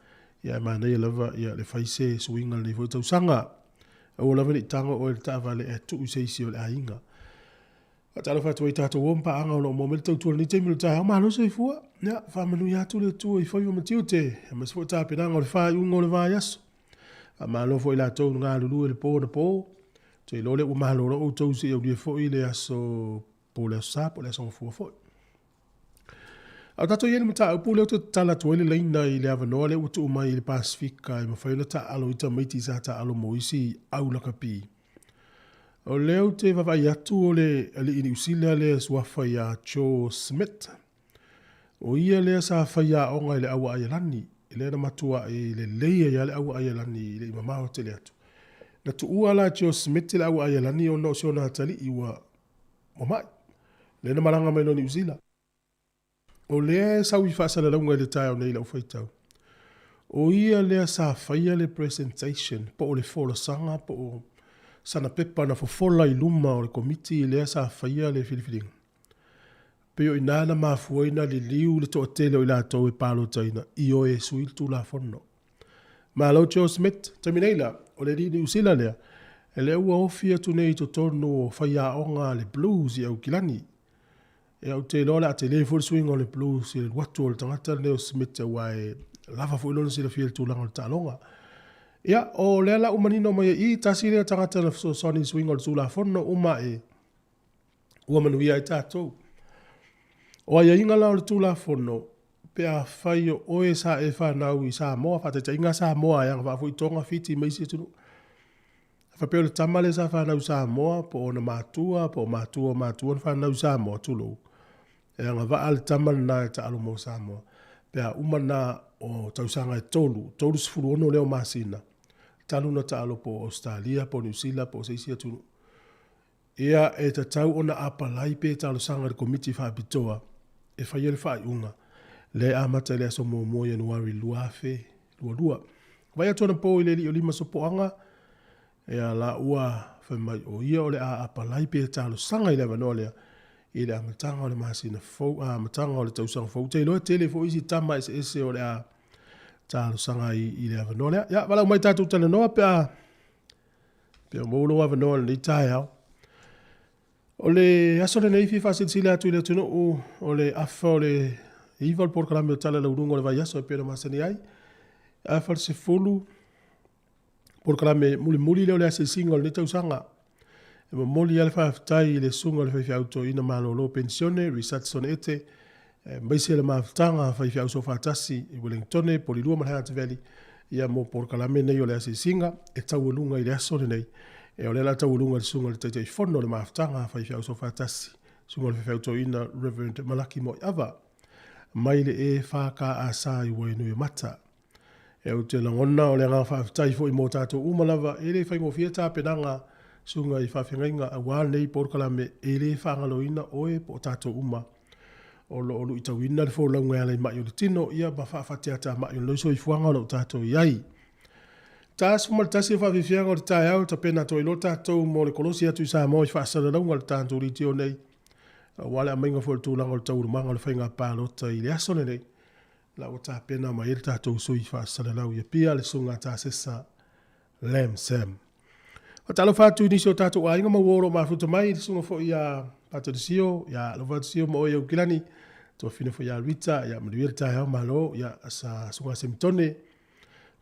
ia e manaia lava ia le fai se suiga lenei foi tausaga. Aua lava ne i tago oe i le taavale ae tuu i se isi o le aiga. Faatalofa atu ai i tatou uo ma paaga o lo o maua mai le tautua i lenei taimi o le taeao. Malo soifua. Ia, faamanuia atu le Atua i faiva ma tiute, aemaise foi tapenaga o le faaiuga o le vaiaso. Faamalo foi i latou na galulue i le po anapo. Ou te iloa lea ua malolo outou se i aulia foi le aso po le aso Sa po o le aso Gafua foi. A o tatou i ai le mataupu lea ou te tatala atu ai le laina i le avanoa lea ua tuu mai i le Pasefika e mafai ona taaalo ai tamaiti sa taaalo mo isi au lakapi. O lea ou te vaavaai atu o le alii Niu Sila lea e suafa ia Joe Smith. O ia lea sa faiaoga i le Aua Aialani, lea na matuai lelei ai lava le Aua Aialani i le i mamao tele atu. Na tuua la e Joe Smith le Aua Aialani ona o si ona atalii ua mai, lea na malaga mai loa Niu Sila. O lea e sau i faasalalauga i le taeao nei i lau faitau, o ia lea sa faia le presentation po o le folasaga po o sana pepa na fofola i luma o le komiti lea sa faia le filifiliga. Pei o i ina na mafua ai ona liliu le toatele o i latou e palotaina, ioe e sui le Tulafono. Malo Joe Smith, taimi nei la, o le alii Niu Sila lea, lea ua ofi atu nei i totonu o faiaoga a le Blues i Aukilani. Ia, ou te iloa o le a tele foi le suiga o le Blues i le alu atu o le tagata lenei o Smith aua e lava foi lona silafia i le tulaga o le taaloga. Ia, o lea la ua manino mai ai i, tasi lea tagata na fesoasoani i le suiga o le Tulafono uma e ua manuia ai tatou. O aiaiga la o le Tulafono, pe afai o oe sa e fanau i Samoa, faataitaiga Samoa e agavaa foi i Toga, Fiti ma isi atunuu. A faapea o le tama lea sa fanau i Samoa, po o ona matua, po o matua o matua na fanau i Samoa, tulou, e agavaa le tama lena e taalo mo Samoa pe a uma lena o tausaga e tolu, 36 lea o masina, talu ona taalo po o Ausetalia, po o Niu Sila, po o se isi atunuu. Ia, e tatau ona apalai pe talosaga i le Komiti Faapitoa e faia le faaiuga lea e amata i le aso 1 o Ianuari 2022. Vaai atu anapo i le alii o Lima Sopoaga, ia la ua fai mai o ia o le a apalai pe talosaga i le avanoa lea i le amataga o le masina fou, a amataga o le tausaga fou. Ou te iloa e tele foi isi tama eseese o le a talosaga ai i le avanoa lea. Ia, valaau mai tatou talanoa pe a pe o maua lou avanoa i lenei taeao. O le aso lenei fia faasilasila atu i le atunuu o le afa o le 9 o le polokalame o Tala Lauluga o le Vaiaso e pei ona masani ai. Afa o le 10 polokalame mulimuli lea o le asiasiga o lenei tausaga. E momoli lava le faafetai i le susuga o le faifeau toeaina malolo penisione Richardson Ete aemaise le mafutaga a faifeau soofaatasi i Wellingtone, Polilua ma le Hutt Valley ia mo polokalame nei o le asiasiga e taualuga i le aso lenei. E o lea o le a taualuga e le susuga i le Taitaifono o le mafutaga a faifeau soofaatasi, susuga o le faifeau toeaina Reverend Malaki Moeava mai le EFKS i Wainuiomata. E ou te lagona o le agaga faafetai foi mo tatou uma lava, e le faigofie tapenaga susuga i faafeagaiga aua lenei polokalame, e le faagaloina oe po o tatou uma o lo o luitauina le folauga e ala i mai o le tino, ia ma faafateatamai o lenei soifuaga o lo o tatou i ai. Ta 11 o faafiafiaga o le taeao, tapena atu ai loa tatou mo le kolosi atu i Samoa i faasalalauga o le tatou leitio nei, aua le aumaiga foi o le tulaga o le taualumaga o le faiga palota i le aso lenei. La ua tapena mai ai le tatou sui faasalalau i Apia, le Susuga Tasesa Lam Sam. Faatalofa atu i nisi o tatou aiga ma uo o lo o mafuta mai, le susuga foi ia Paterisio, ia alofa atu Sio ma oe Aukilani, tuafine foi ia Rita, ia manuia le taeao malo, ia sa susuga Semitone,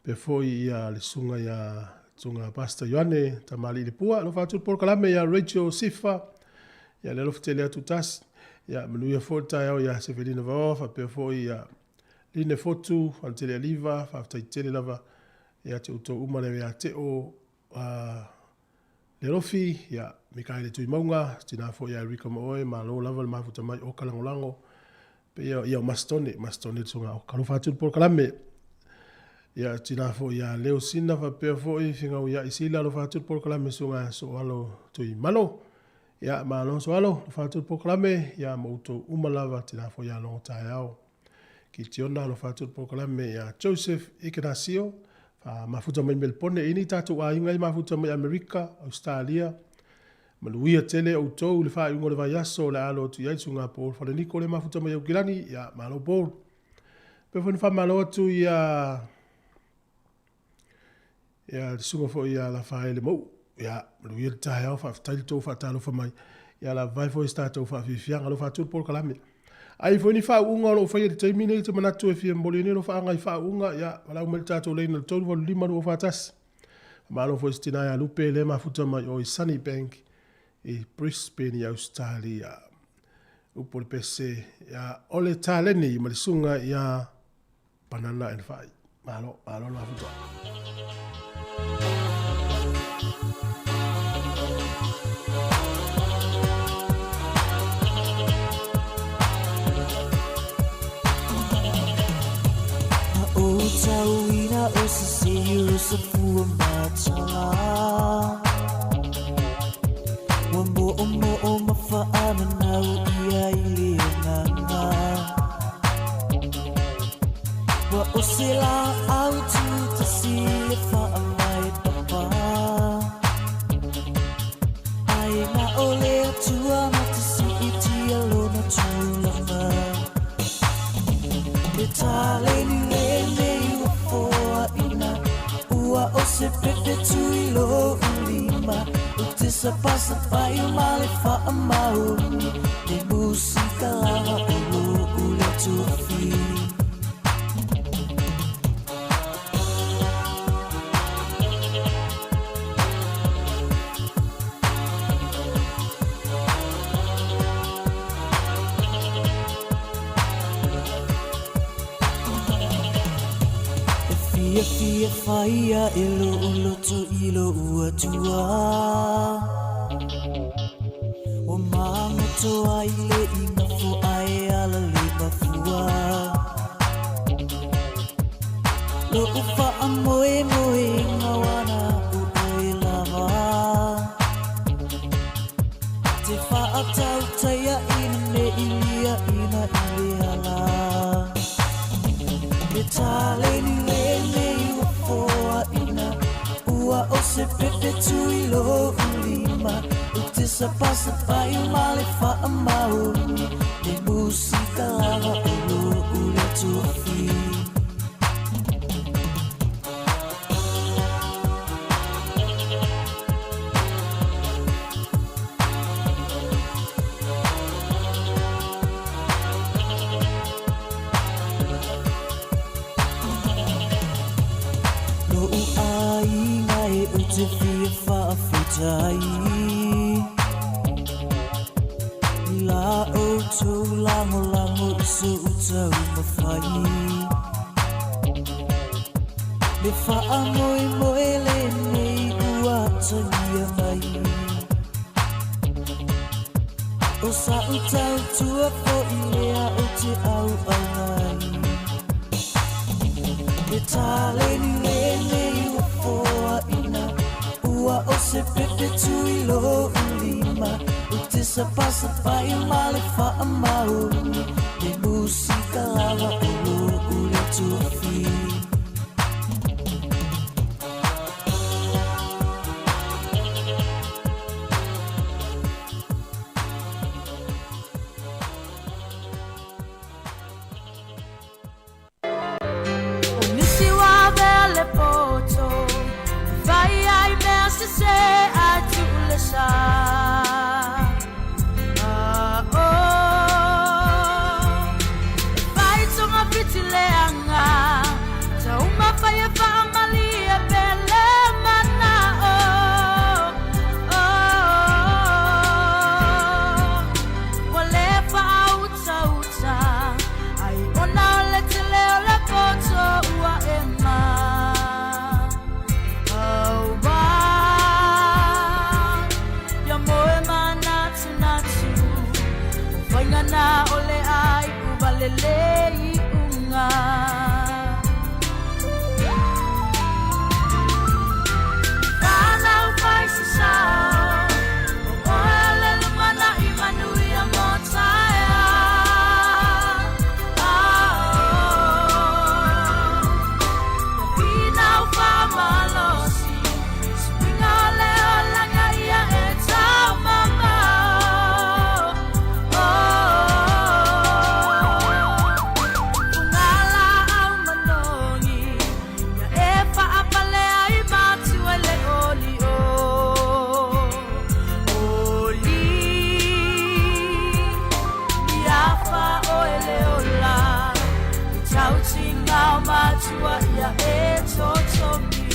pea foi ia le susuga ia susuga Pastor Ioane, Tamalii Lepua, alofa atu le polokalame ia Rachel Sifa, ia le alofa tele atu tasi, ia manuia foi le taeao ia Sefelina Vaoa, faapea foi ia Line Fotu, Faletele Aliva, faafetai tele lava ia te outou uma lea ia te o le alofi, ia Mikaele Tuimauga, tina foi ia Erika ma oe, malo lava le mafuta mai o Kalagolago, Pei ia o Masitone, Masitone le susuga o Alofa atu le polokalame. Ia tina foi ia Leo Sina faapea foi Figau ia Isila alofa atu le polokalame susuga ia Soalo Tuimalo. Ia malo Soalo, alofa atu le polokalame ia ma outou uma lava tina foi ia Logo Taeao. Kitiona alofa atu le polokalame ia Joseph Ignacio fa mafuta mai Melbone e ni tatou aiga i mafuta mai Amerika, Australia, Manuia tele outou i le faaiuga o le vaiaso o le a alo atu i ai le Susuga Paul Faleniko lea mafuta mai Aukilani. Ia, malo Paul. Pea foi na faamalo atu ia ia le susuga foi ia Lafaele Mou. Ia, manuia le taeao, faafetai le tou faatalofa mai. Ia la vae foi se tatou faafiafiaga, alofa atu le polokalame. Ai foi ni faauuga o lo o faia i le taimi nei, te manatu e fia momoli nei alofaaga i faauuga, ia, valaau mai le tatou laina i le 385 241. Malo foi se tina ia Lupe lea mafuta mai o i Sunnybank i Brisbane i Australia. Upu o le pese ia Ole Taleni ma le susuga ia Banana and Fai. Malo, malo le mafuta. Fia fia faia e lo'u loto i lo'u Atua. Ua magoto ai le igafo ae ala le mafua. Lo'u faamoemoega ua na o oe lava. Te faatautaia ina me i liaina i le ala. Le taleni lenei ua foaina. Ua o se pepe tui lo'u lima. O te sapasapai ma le faamaoni. Le musika lava o lo'u le tofi. Lo'u aiga e ou te fia faafetai. I la outou lagolago i so'u taumafai. Le faamoemoe lenei ua atagia mai. O sa'u tautua fo'i lea ou te auauna ai. Le taleni lenei ua foaina. Ua o se pepe tui lo'u lima. O te sapasapai ma le faamaoni. Le musika lava o lo'u le tofi. O nisi ua avea le poto e fai ai mea sese ae tuu le sa. Ah, oh. E fai togafiti leaga, taumafai e faamalie pe le mana'o. Oh, ua lē faautauta ai ona o le tele o le poto ua e ma. Auā, ia moe manatunatu, o faiga na o le a iu valele iuga. Fanau fai se sao, o oe o le lumanai manuia mo taeao. Ah, oh. Ia finau faamalosi, suiga o le olaga ia e taumamao. Oh, Fugalaau manogi, ia e faapale ai matua i le oli o. Oli, ia faaoe le ola, le tautiga o matua ia e totogi.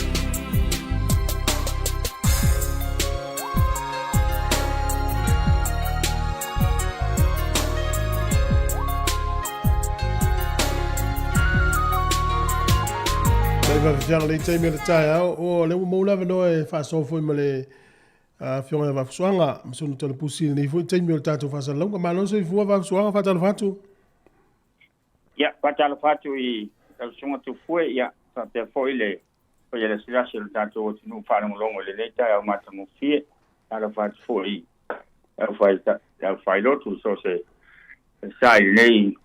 Mai faafiafiaga lenei taimi o le taeao, o lea ua maua le avanoa e faasoa foi ma le Afioga ia Vaafusuaga ma sona talapusi i lenei foi taimi o le tatou faasalalauga. Malo le soifua Vaafusuaga, faatalofa atu. Ia, faatalofa atu i lau susuga Tufue, ia, faapea foi le paia lasilasi o le tatou atunuu faalogologo i lenei taeao matagofie. Talofa atu foi i le aufailotu i so o se sa i lenei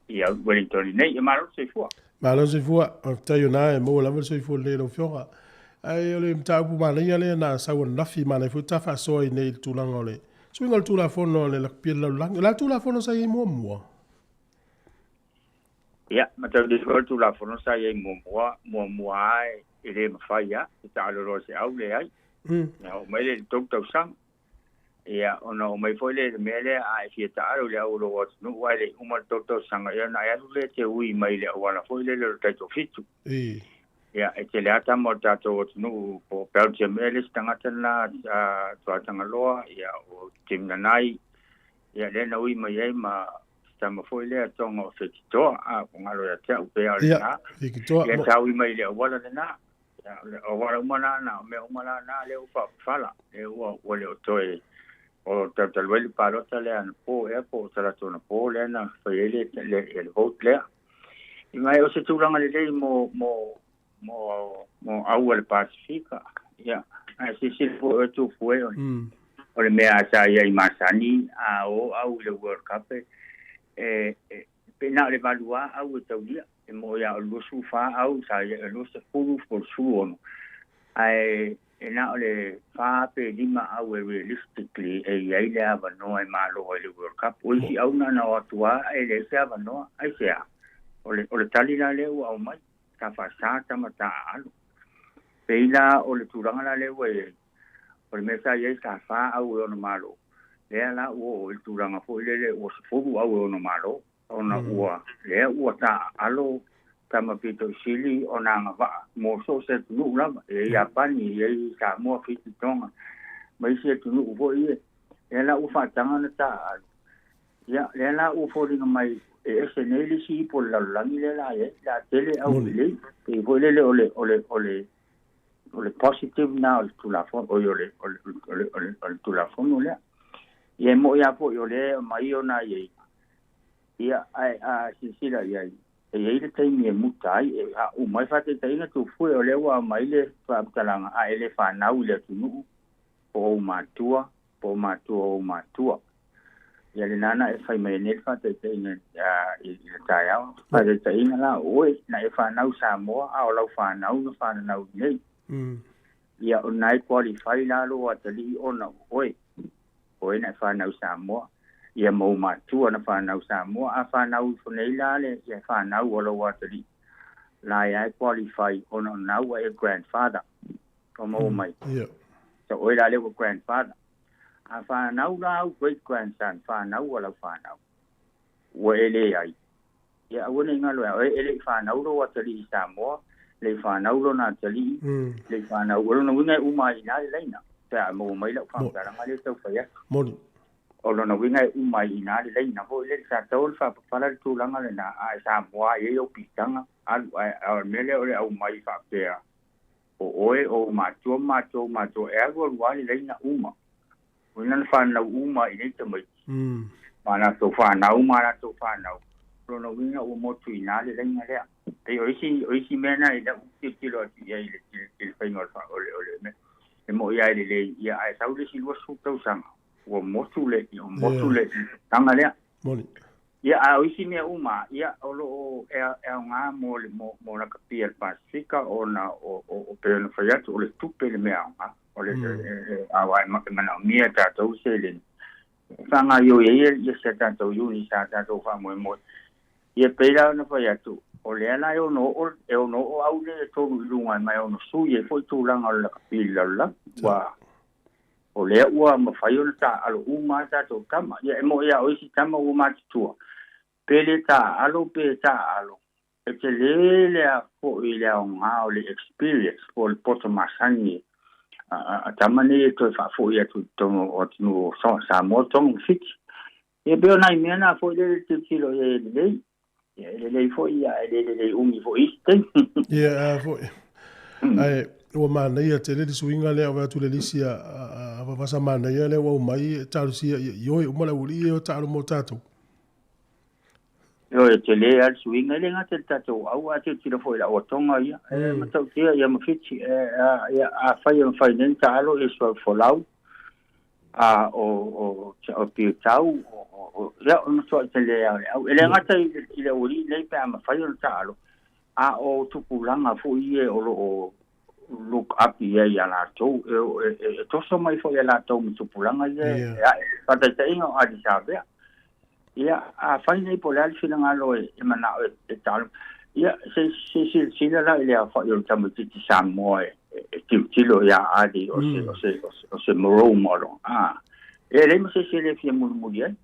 i Wellington i nei. Ia malo le soifua. Malo le soifua, faafetai o na e maua lava le soifua lelei i lau Afioga. Ae o le mataupu manaia lea na sau ananafi, manaia foi ta faasoa i nei i le tulaga o le suiga o le Tulafono a le Lakapi a le Lalolagi. O le a le Tulafono sa i ai muamua? Ia, mataulia foi o le Tulafono sa i ai muamua, muamua lava e le mafai lava, e taalo loa i se au, leai. Na oo mai lea i le 3 tausaga. Ia, ona oo mai foi lea i le mea lea, a e fia taalo i le au o lou atunuu ae le i uma le 3 tausaga, ia ona e alu lea e te ui mai i le auala foi lele o le taitoafitu. Ia, e tele lava tama o le tatou atunuu po o Belgium ea le isi tagata lena a Tuatagaloa, ia, o Tim Nanai, ia, lea na ui mai ai ma tama foi lea Tonga o Fekitoa, a o ngalo ia te au pea o le na. Fekitoa. Ia taui mai le auala lena. Ia, o le auala uma la na, o mea uma la na, lea ua faapafala. Lea ua, ua le o toe, o talu ai le palota lea anapo ea po o talaatu anapo lea na fai ai le, le, le vote lea. I mai o se tulaga lelei mo, mo, mo, mo au a le Pasifika. Ia, ae silasila foi oe Tufue, o le, o le mea sa i ai masani a o au i le World Cup e, e, e pe na o le 8 lava au e taulia, e mo'i lava o le 24 au sa i ai o le 20 po o le 16, ae e na o le 4 pe 5 au e realistically e i ai le avanoa e malo ai le World Cup. O isi au na na o atu lava ae leai se avanoa. Aisea? O le, o le tali la lea ua aumai, sa faasa tama taaalo. Pei la o le tulaga la lea ua i ai, o le mea sa i ai sa 4 au e ono malo, lea la ua oo i le tulaga foi lele ua 10 au e ono malo, ona ua lea ua taaalo tama pito i sili ona agavaa mo so o se atunuu lava, e i ai Iapani, e i ai Samoa, Fiti, Tonga, ma isi atunuu foi ia. Lea la ua faataga ona taaalo. Ia, lea la ua foliga mai e ese nei le isi ipu o le lalolagi lea la i ai, le a tele au lelei. Pei foi lele o le, o le, o le, o le positive na o le Tulafono, oi o le, o le, o le, o le, o le Tulafono lea. Ia e mo'i lava foi o lea e aumai ona aiaiga. Ia, ae a silasila i ai, e i ai le taimi e muta ai, e a uma ai faataitaiga Tufue, o lea ua aumai le faamatalaga, a e le fanau i le atunuu, po o ou matua, po o matua o ou matua. Ia lena na e fai mai ai nei le faataitaiga i le taeao. Faataitaiga la o oe, na e fanau Samoa, a o lau fanau na fananau i nei. Ia o na e qualify la lou atalii ona o oe. Oe na e fanau Samoa. Ia ma ou matua na fanau Samoa. A fanau ifo nei la le ia fanau o lou atalii. La e a e qualify ona o na ua e grandfather. O maua mai. So oe la lea ua grandfather. A fanau la au great grandson, fanau a lau fanau, ua e leai. Ia aua ne i galo e oe, e le i fanau lou atalii i Samoa, le i fanau lona atalii, le i fanau, o lona uiga e uma ai i ina le laina, pe a maua mai lau faamatalaga lea e tau fai atu. Moni. O lona uiga e uma ai i ina le laina foi lele, sa tatau ona faapapala le tulaga lena, a e Samoa ai ai ou piitaga, alu, ae o le mea lea o le aumai faapea, o oe, o ou matua ma matou matua, e alualu lava le laina uma. O ina na fanau uma i nei tamaiti, ma latou fanau ma latou fanau, o lona uiga ua motu i ina le laina lea. Pei o isi, o isi mea na i lau tilotilo atu i ai i le, i le faiga o le, o le, o le mea, e mo'i lava e lelei, ia ae sau le isi 20 tausaga, ua motu le, ua motu le taga lea. Moni. Ia, a o isi mea uma, ia, o lo o e, e aoga mo le, mo, mo lakapi a le Pasifika, ona o, o, o pei ona fai atu, o le tupe le mea aoga. O le, e, aua e, e manaomia e tatou le seleni. E faagaoioi ai ia si a tatou units a tatou faamoemoe. Ia, pei la ona fai atu, o lea la e ono oo, e ono oo au nei e tolu i luga ma e ono sui ai foi tulaga o le lakapi i le lalolagi. Ua, o lea ua mafai ona taaalo uma a tatou tama. Ia, e mo'i lava o isi tama ua matutua, pe le taaalo pe taaalo, e tele le a foi le aoga o le experience po o le poto masani a, a tama nei e toe faafo'i atu i totonu o atunuu o Samoa, Tonga ma Fiti. Ia, pei o nai mea na foi lea le tilotilo i ai e lelei. Ia, e lelei foi, ia, e le lelei umi foi i isi taimi. Ia, a foi. Ae ua manaia tele le suiga lea ave atu le lisi a, a, a Vavasa manaia lea ua aumai e talosia ia ioe uma le aualii ia o taalo mo tatou. Ioe, e tele lava le suiga, e le gata i le tatou au, ae tilotilo foi i le auatoga ia. E matautia ia ma Fiti, e, a, ia, afai e mafai nei ona taalo ia suauu folau, a o o o Piutau, o o ia o le matuai tele lava o le au. E le gata i i le aualii nei pe a mafai ona taalo, a o tupulaga foi ia o lo o look up i ai iā latou, e e e toso mai foi e latou ma tupulaga ia e ae. Faataitaiga o Adi Savea. Ia, afai nei po o le a le finagalo e e manao e e taalo, ia se se silasila la i le aofai o le tamaitiiti Samoa e e tilotilo iā Ali o se o se o se role model. A, e leai ma se isi e le fia mulimuli ai.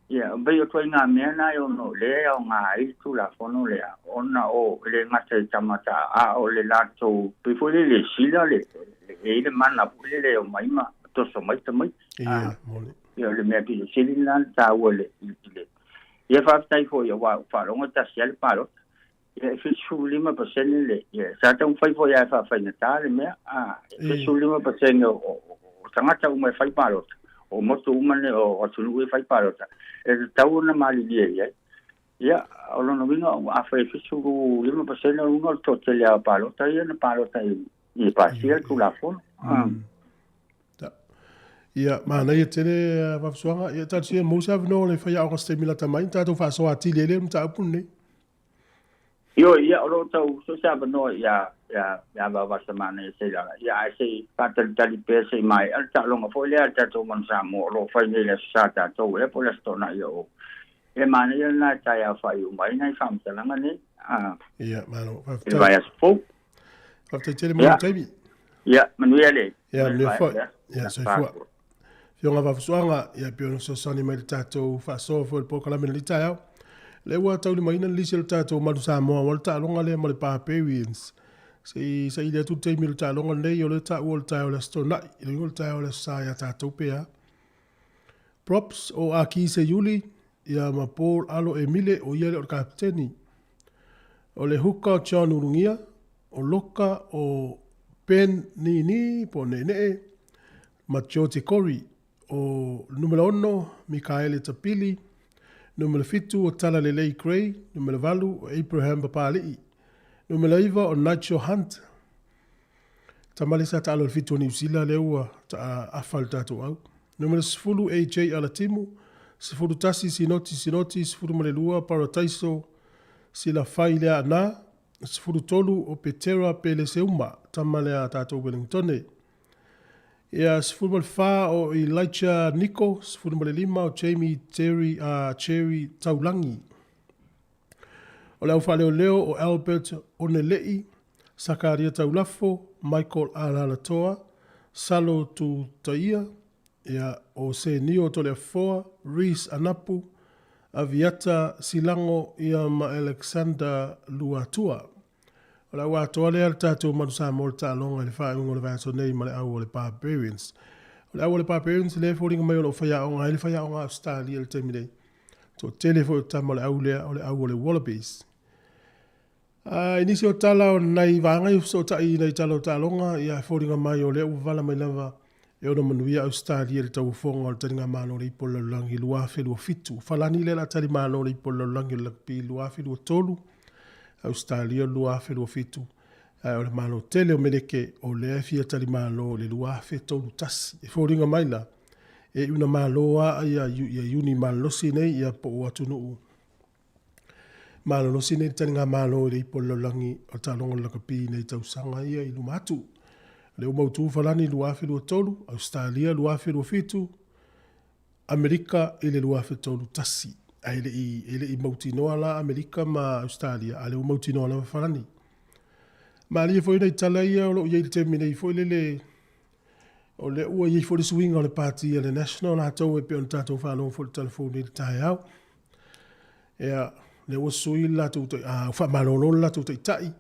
Ia, pei o ituaiga mea na e ono lea e aoga ai le Tulafono lea, ona o e le gata i tamata, a o le latou, pei foi lele e sila le, e i ai le mana foi lele e omai ma toso mai tamaiti. Ia, moni. Ia, o le mea pito sili lena ona taua i le, i le, Ia faafetai foi aua ua faalogo e tasi lava le palota. Ia e 75% le, ia sa taumafai foi lava e faafaigata le mea, a, e 75% o, o, o tagata uma e fai palota, o motu uma nei, o atunuu e fai palota, e tatau ona malilie i ai. Ia, o lona uiga, afai e 75% o lona uiga o le toatele lava o palota ia na palota i, i pasia le Tulafono. Ia, manaia tele Vavasoaga. Ia, talosia maua se avanoa o le faiaoga se taimi lata mai, na tatou faasoa atili ai lea i le mataupu lenei. Ioe, ia, o lo o tau sue se avanoa ia, ia, ia Vaovasa Manaia Seilala, ia, ae se i faatalitali pea se i maea le taaloga foi lea a le tatou Manu Samoa o lo o fai nei i le Aso Sa tatou ea po o le Aso Toonai o E manaia lena e taeao faaiu mai nai faamatalaga nei. Ah. Ia, malo. Faafetai. I le vaiaso fou. Faafetai tele mo le taimi. Ia, manuia le. Ia, manuia foi. Ia, soifua. Afioga Vavasoaga, ia pei ona fesoasoani mai le tatou faasoa foi le polokalame i lenei taeao. Lea ua taulimaina le lisi o le tatou Manu Samoa aua le taaloga lea ma le Barbarians. Se i saili atu le taimi o le taaloga lenei, o lea e taua o le taeao o le Aso Toonai, i le uiga o le taeao o le Aso Sa ia tatou pe a. Props o Aki Seiuli, ia ma Paul Alo Emile o ia lea o le kapeteni. O le huka o John Ulugia, o Loka o Ben Nini po o Neenee, ma George Corey. O le numera 6, Mikaele Tapili, numera 7 o Talalelei Gray, numera 8 o Abraham Papali'i, numera 9 o Nigel Hunt. Tama lea sa taalo i le fitu o Niu Sila lea ua afa i le tatou au. Numera 10 AJ Alatimu, 11 Sinoti Sinoti, 12 Parataiso Silafai Leaana, 13 o Petera Peleseuma, tama lea a tatou Welingtone. Ia, 14 o Elijah Niko, 15 o Jamie Terry, Cherry Taulangi. O le au faaleoleo o Albert Onelei, Sakaria Taulafo, Michael Alaalatoa, Salo Tutaia, ia, o Senio Toleafoa, Reece Anapu, Aviata Silango, ia, ma Alexander Luatua. O le au atoa lea a le tatou Manu Samoa le taaloga i le faaiuga o le vaiaso nei ma le au o le Barbarians. O le au o le Barbarians lea e foliga mai o lo o faiaoga ai le faiaoga a Ausetalia i le taimi nei. Toatele foi o tama o le au lea o le au o le Wallabies. I nisi o tala o nai vaega ia fesootai i nai tala o taaloga, ia e foliga mai o lea ua vala mai lava e ono manuia Ausetalia i le tauofoga o le taligamalo o le Ipu o le Lalolagi 2027. Falani lea o le a talimalo le Ipu o le Lalolagi o le Lakapi 2023, Ausetalia 2027, ae o le Malo tele o Meleke o lea e fia talimalo i le 2031. E foliga mai la, e iu ina malo a ia Iuni malolosi nei ia po o atunuu malolosi nei le taligamalo i le ipu o le lalolagi o le taaloga o le lakapi i nei tausaga ia i luma atu. O lea ua mautu Falani 2023, Ausetalia 2027, Amerika i le 2031. Ae le i, e le i mautinoa la Amerika ma Ausetalia, a o lea ua mautinoa lava Falani. Malie foi nai tala ia o lo o i ai i le taimi nei foi lele, O lea ua i ai foi le suiga o le pati a le National latou e pei ona tatou faalogo foi i le telefoni i le taeao. Ia, lea ua sui le latou, ua faamalolo le latou taitai,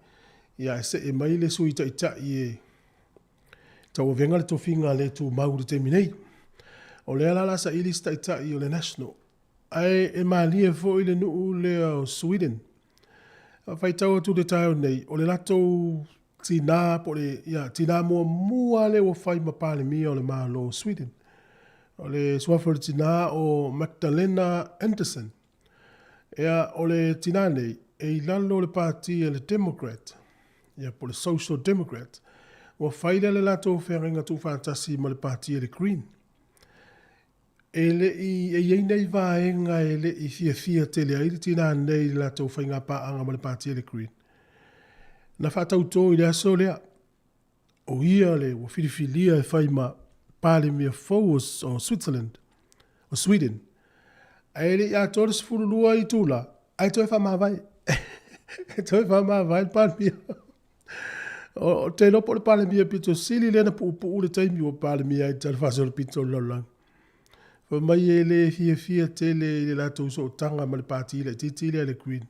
ia ae see mai le sui taitai e tauavega le tofiga le tumau i le taimi nei. O lea la o le a saili se taitai o le National. Ae e malie foi le nuu lea o Sweden. A faitau atu i le taeao nei, o le latou tinā po o le, ia, tinā muamua lea ua fai ma Palemia o le Malo o Sweden. O le suafa o le tinā o Magdalena Andersson. Ia, o le tinā nei, e i lalo o le pati a le Democrat, ia, po o le Social Democrat. Ua fai lea le latou feagaiga tuufaatasi ma le pati a le Green. E le i, e i ai nei vaega e le i fiafia tele ai le tinā nei i le latou faiga paaga ma le Pati a le Green. Na faatautō i le aso lea, o ia le ua filifilia e fai ma Palemia fou o, o Switzerland, o Sweden. Ae le i atoa le 12 itula, ae toe faamavae. E toe faamavae le Palemia. Ou te iloa po o le Palemia pito sili lea na puupuu le taimi ua Palemia ai i le talafaasolopito o le lalolagi. Fai mai e le fiafia tele i le latou sootaga ma le pati laitiiti lea le Green.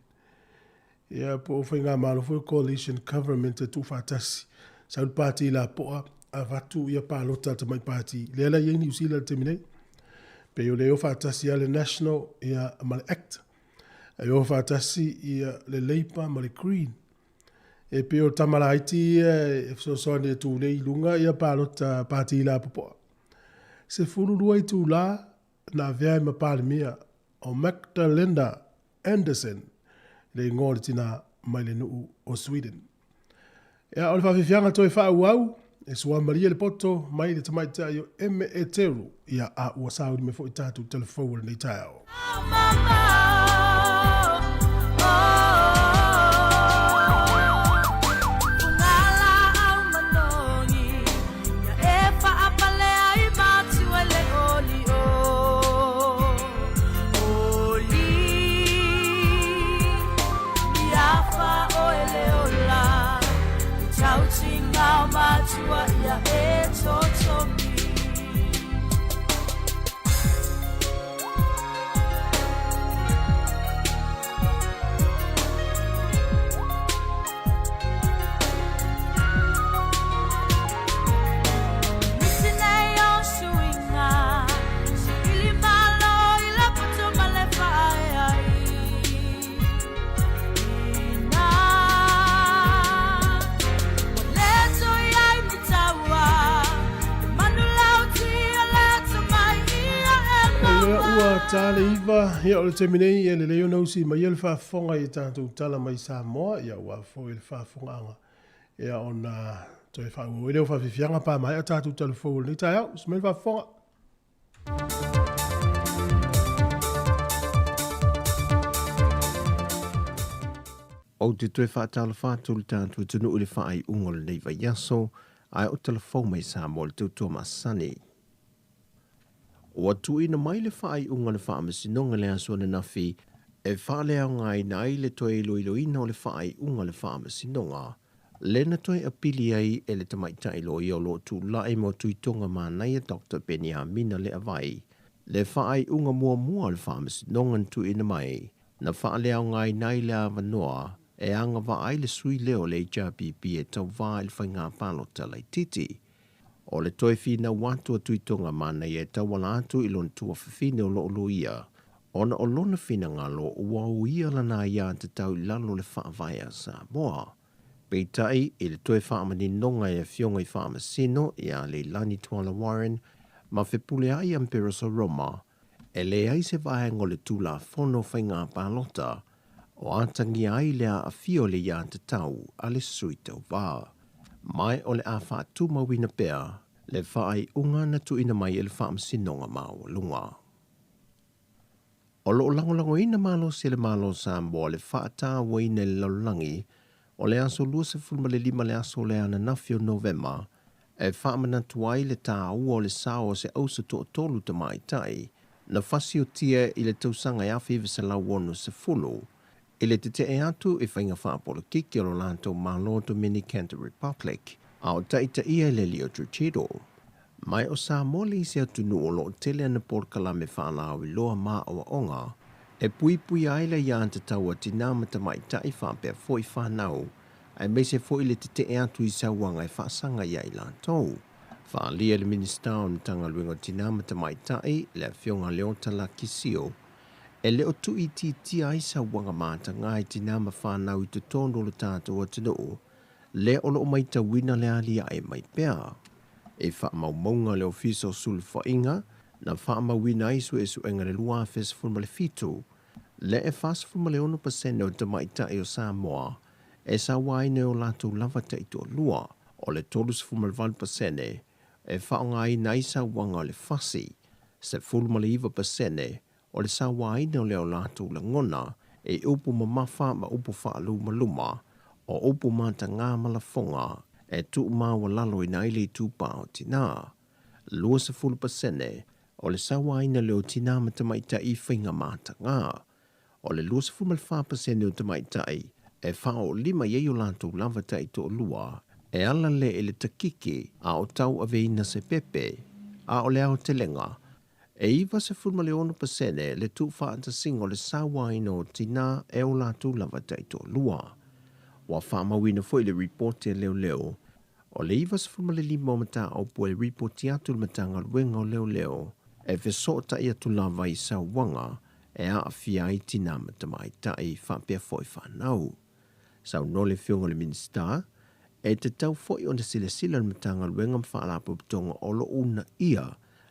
Ia po o faigamalo foi o coalition government e tuufaatasi. Sau le pati lapoa, avatu ia palota a le tamai pati. Lea la e i ai Niu Sila i le taimi nei. Pei o lea e o faatasi lava le National ia ma le Act. E o faatasi ia le Labour ma le Green. E pei o tama laiti ia e fesoasoani e tulei i luga ia palota pati lapopoa. 12 itulā na avea ai ma Palemia o Magdalena Andersson le igoa o le tina mai le nuu o Sweden. Ia, o le faafiafiaga toe faaauau, e suamalie le poto mai le tamaitai o Eme Eteru, ia, a ua sauni mai foi tatou talafou o lenei taeao. Ua ta le iva, ia o le taimi nei e lelei ona usi mai ia le faafofoga i tatou tala mai Samoa, ia ua foi le faafofogaaga ia ona toe faaauau ai lea o faafiafiaga pa maea tatou tala fou o lenei taeao. Usi mai le faafofoga. Ou te toe faatalofa atu i le tatou atunuu i le faaiuga o lenei vaiaso, ae o talafou mai Samoa i le tautua masani. Ua tuuina mai le faaiuga a le Faamasinoga i le aso ananafi e faaleaogaina ai le toe iloiloina o le faaiuga a le Faamasinoga lea na toe apili ai e le tamaitai loia o lo o tulai mo Tuitoga Manaia Doctor Peniamina Leavai le faaiuga muamua o le Faamasinoga na tuuina mai na faaleaogaina ai le avanoa e agavaa ai le sui lea o le HRPP e tauva i le faiga palota laitiiti. O le toe finau atu a Tuitoga Manaia e tauala atu i lona tuafafine o lo o loia, ona o lona finagalo ua uia lana aiatatau i lalo o le Faavae a Samoa. Peitai, i le toe faamaninoga e Afioga i Faamasino ia Leilani Tuala Warren ma Fepuleai Amperoso Roma, e leai se vaega o le Tulafono Faiga Palota o atagia ai le aafia o le aiatatau a le sui tauva. Ma o le a faatumauina pea le faaiuga na tuuina mai e le Faamasinoga Maualuga. O lo o lagolagoina malosi e le Malo o Samoa le faatauaina i le lalolagi o le aso 25 le aso lea ananafi o Novema e faamanatu ai le taua o le sao o se ausa toatolu tamaitai na fasiotia i le tausaga e 1960 i le tetee atu i faiga faapolokiki o lo latou Malo Dominican Republic a o taitaia e le Leo Trujillo. Mai o Samoa le isi atunuu o lo o tele ana polokalame faalauiloa ma aoaoga e puipuia ai le aiatatau a tinā ma tamaitai faapea foi fanau aemaise foi le tetee atu i sauaga e faasaga iā i latou. Faaalia e le Minisita o le Matagaluega o Tinā ma Tamaitai, le Afioga Leota Laki Sio, e le o tuuitiitia ai sauaga matagā i tinā ma fanau i totonu o lo tatou atunuu, lea o lo o matauina le aliae mai pea. I faamaumauga a le Ofisa o Sulufaiga, na faamauina ai suesuega i le 2017, lea e 46% o tamaitai o Samoa e sauaina e o latou lava taitoalua, o le 38% e faaaogaina ai sauaga o le fasi, 19% o le sauaina o le o latou lagona i upu mamafa ma upu faalumaluma, o upu matagā ma lafoga e tuumaualaloina ai le itupa o tinā. 20% o le sauaina lea o tinā ma tamaitai i faiga matagā. O le 24% o tamaitai e faaoolima i ai o latou lava taitoalua e ala lea i le takiki a o tauaveina se pepe, a o le aotelega, e 96% le tuufaatasiga o le sauaina o tinā e o latou lava taitoalua. Ua faamauina foi i le ripoti a leoleo, o le 95 o mataupu e ripoti atu i le Matagaluega o Leoleo e fesootai atu lava i sauaga. e aafia ai tinā ma tamaitai faapea foi fanau. Saunoa le Afioga i le Minisita, e tatau foi ona silasila le Matagaluega ma Faalapotopotoga o lo o uunaia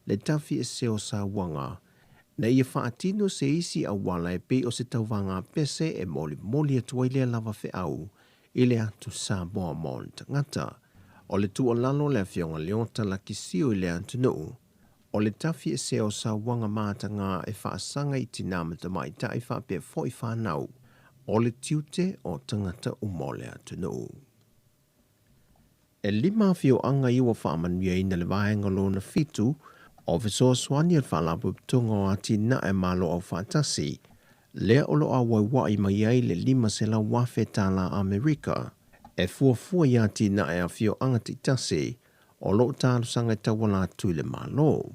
le tafiese o sauaga ina ia faatino se isi auala e pei o se tauvaga pese e molimoli atu ai lea lava feau i le atu Samoa ma ona tagata. O le tuualalo a le Afioga Leota Lakisio i le atunuu, o le tafiese o sauaga mataga e faasaga i tinā ma tamaitai faapea foi fanau, o le tiute o tagata uma o le atunuu. E lima afioaga ia ua faamanuiaina le vaega lona fitu o fesoasoani a le Faalapotopotoga o Atinae Malo Aufaatasi, lea o lo o auauai mai ai le $500,000 tala Amerika e fuafua i atinae a afioaga taitasi o lo o talosaga e tauala atu i le Malo.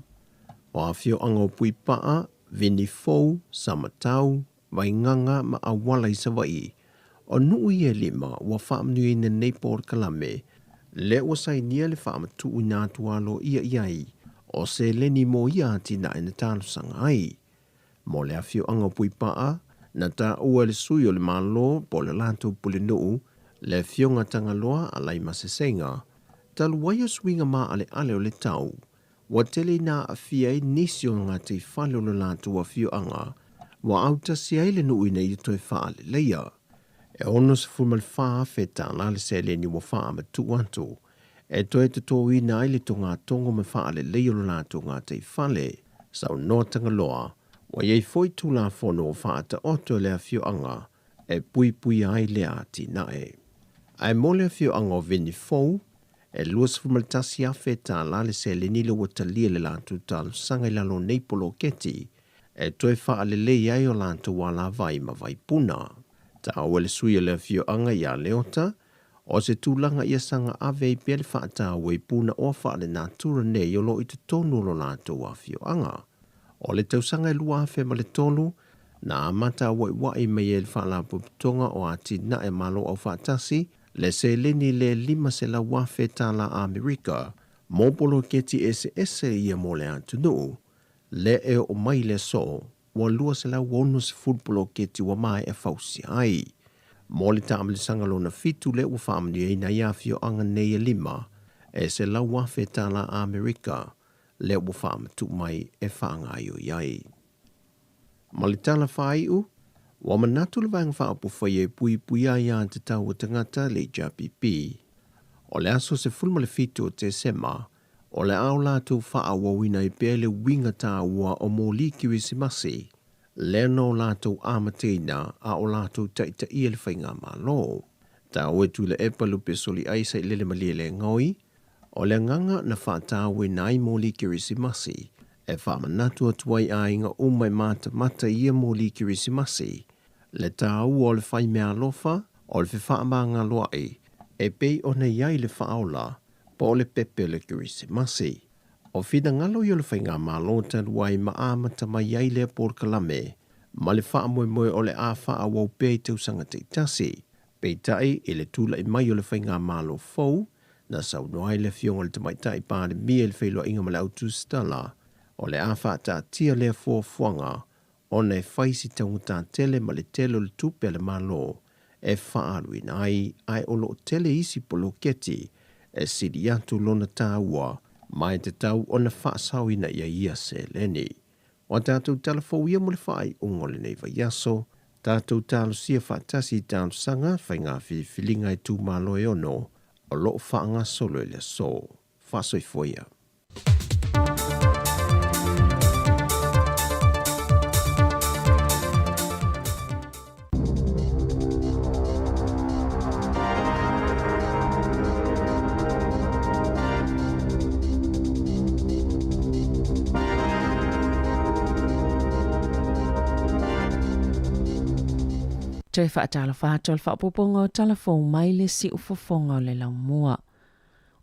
O afioaga o Puipaa, Vinifou, Samatau, Vaigaga ma Auala i Savaii, o nuu ia e lima ua faamanuiaina nei polokalame, lea ua sainia le faamatuuina atu aloaia i ai o seleni mo ia atinae na talosaga ai. Mo le afioaga o Puipaa, na taua e le sui o le Malo po o le latou pulenuu, le Afioga Tagaloa Alaimasesega, talu ai o suiga maaleale o le tau, Ua tele ina aafia ai nisi o gataifale o lo latou afioaga ua autasi ai le nuu ina ia toe faaleleia. E $64,000 tala le seleni ua faamatuu atu e toe totoina ai le togatogo ma faaleleia o lo latou gataifale. Saunoa Tagaloa, ua i ai foi Tulafono ua faataoto e le afioaga e puipuia ai lea atinae. Ae mo le afioaga o Vinifou, E $21,000 tala le seleni lea ua talia le latou talosaga i lalo o nei poloketi e toe faalelei ai o latou alavai ma vaipuna. Taua le sui o le afioaga ia Leota, o se tulaga ia saga ave ai pea le faataua i punaoa faalenatura nei o lo o i totonu o lo latou afioaga. O le tausaga e 2003, na amata auaiuai mai ai le Faalapotopotoga o Atinae Malo Aufaatasi le seleni le $500,000 tala Amerika mo poloketi eseese ia mo le atunuu, lea e oo mai i le aso, ua 260 poloketi ua maea fausia ai. Mo le taamilisaga lona fitu lea ua faamanuiaina ai afioaga nei e lima, e $100,000 tala Amerika lea ua faamatuu mai e faagaoioi ai. Ma le tala faaiu, ua manatu le Vaega Faaupufai e puipuia ai aiatatau a tagata, le HRPP, o le aso 17 o Tesema, o le a o latou faaauauina ai pea le uiga taua o moli Kerisimasi, lea na o latou amataina a o latou taitaia le faigamalo. Taua e Tuilaepa Lupe Soliai Sailele Malielegaoi, O le agaga na faatauina ai moli Kerisimasi, e faamanatu atu ai aiga uma e matamata i ia moli Kerisimasi, le taua o le fai meaalofa, o le fefaamagaloa'i, e pei ona i ai le faaola po o le pepe o le Kerisimasi. O finagalo ia o le Faigamalo talu ai ma amata mai ai lea polokalame ma le faamoemoe o le a faaauau pea i tausaga taitasi. Peitai, i le tulai mai o le Faigamalo fou, Na saunoa ai le Afioga i le Tamaitai Palemia i le feiloaiga ma le Autusitala, o le a faataatia lea fuafuaga ona e fai si taugata tele ma le tele o le tupe a le Malo e faaaluina ai, ae o lo o tele isi poloketi e sili atu lona taua ma e tatau ona faasaoina i ai ia seleni. O a tatou tala fou ia mo le faaiuga o lenei vaiaso, tatou talosia faatasi i talosaga faiga filifiliga itumalo e ono o lo o faagasolo i le aso. Faasoifua ia. Toe faatalofa atu o le faaopoopoga o tala fou mai le siufofoga o le laumua.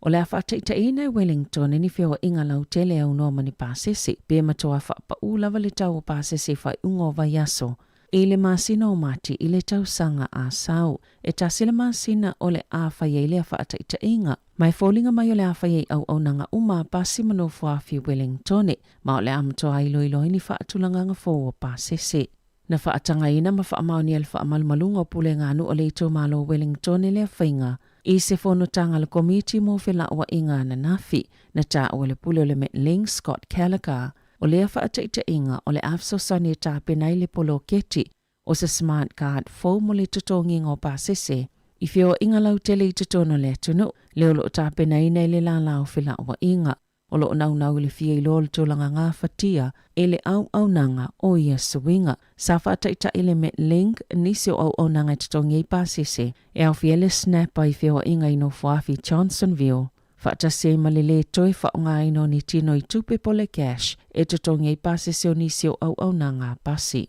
O le a faataitaiina e Wellington ni feoaiga lautele e aunoa ma ni pasese, pe matoa faapaū lava le tau o pasese i faaiuga o vaiaso i le masina o Mati i le tausaga a sau. E tasi le masina o le a fai ai lea faataitaiga. Ma e foliga mai o le a fai ai auaunaga uma a pasi ma nofoafi Wellingtone, ma o le a matoa iloilo ai ni faatulagaga fou o pasese. Na faatagaina ma faamaonia e le faamalumaluga o Pulega a Nuu a le Itumalo o Wellington lea faiga i se fonotaga a le Komiti mo Felauaiga ananafi. Na taua e le Pule o le Metlink, Scott Callagher, o lea faataitaiga o le a fesoasoani e tapena ai le poloketi o se smart card fou mo le totogiga o pasese i feoaiga lautele i totonu o le atunuu, lea o lo o tapenaina e le Lala o Felauaiga. O lo o naunau i le fia iloa o le tulaga gafatia e le auaunaga o ia suiga. Sa faataitai le Metlink nisi o auaunaga e totogi ai pasese, e aofia ai le Snapper i feoaiga i Nofoafi Johnsonville, faatasi ai ma le lē toe faaaogaina o ni tino i tupe po o le cash e totogi ai pasese o nisi o auaunaga a pasi.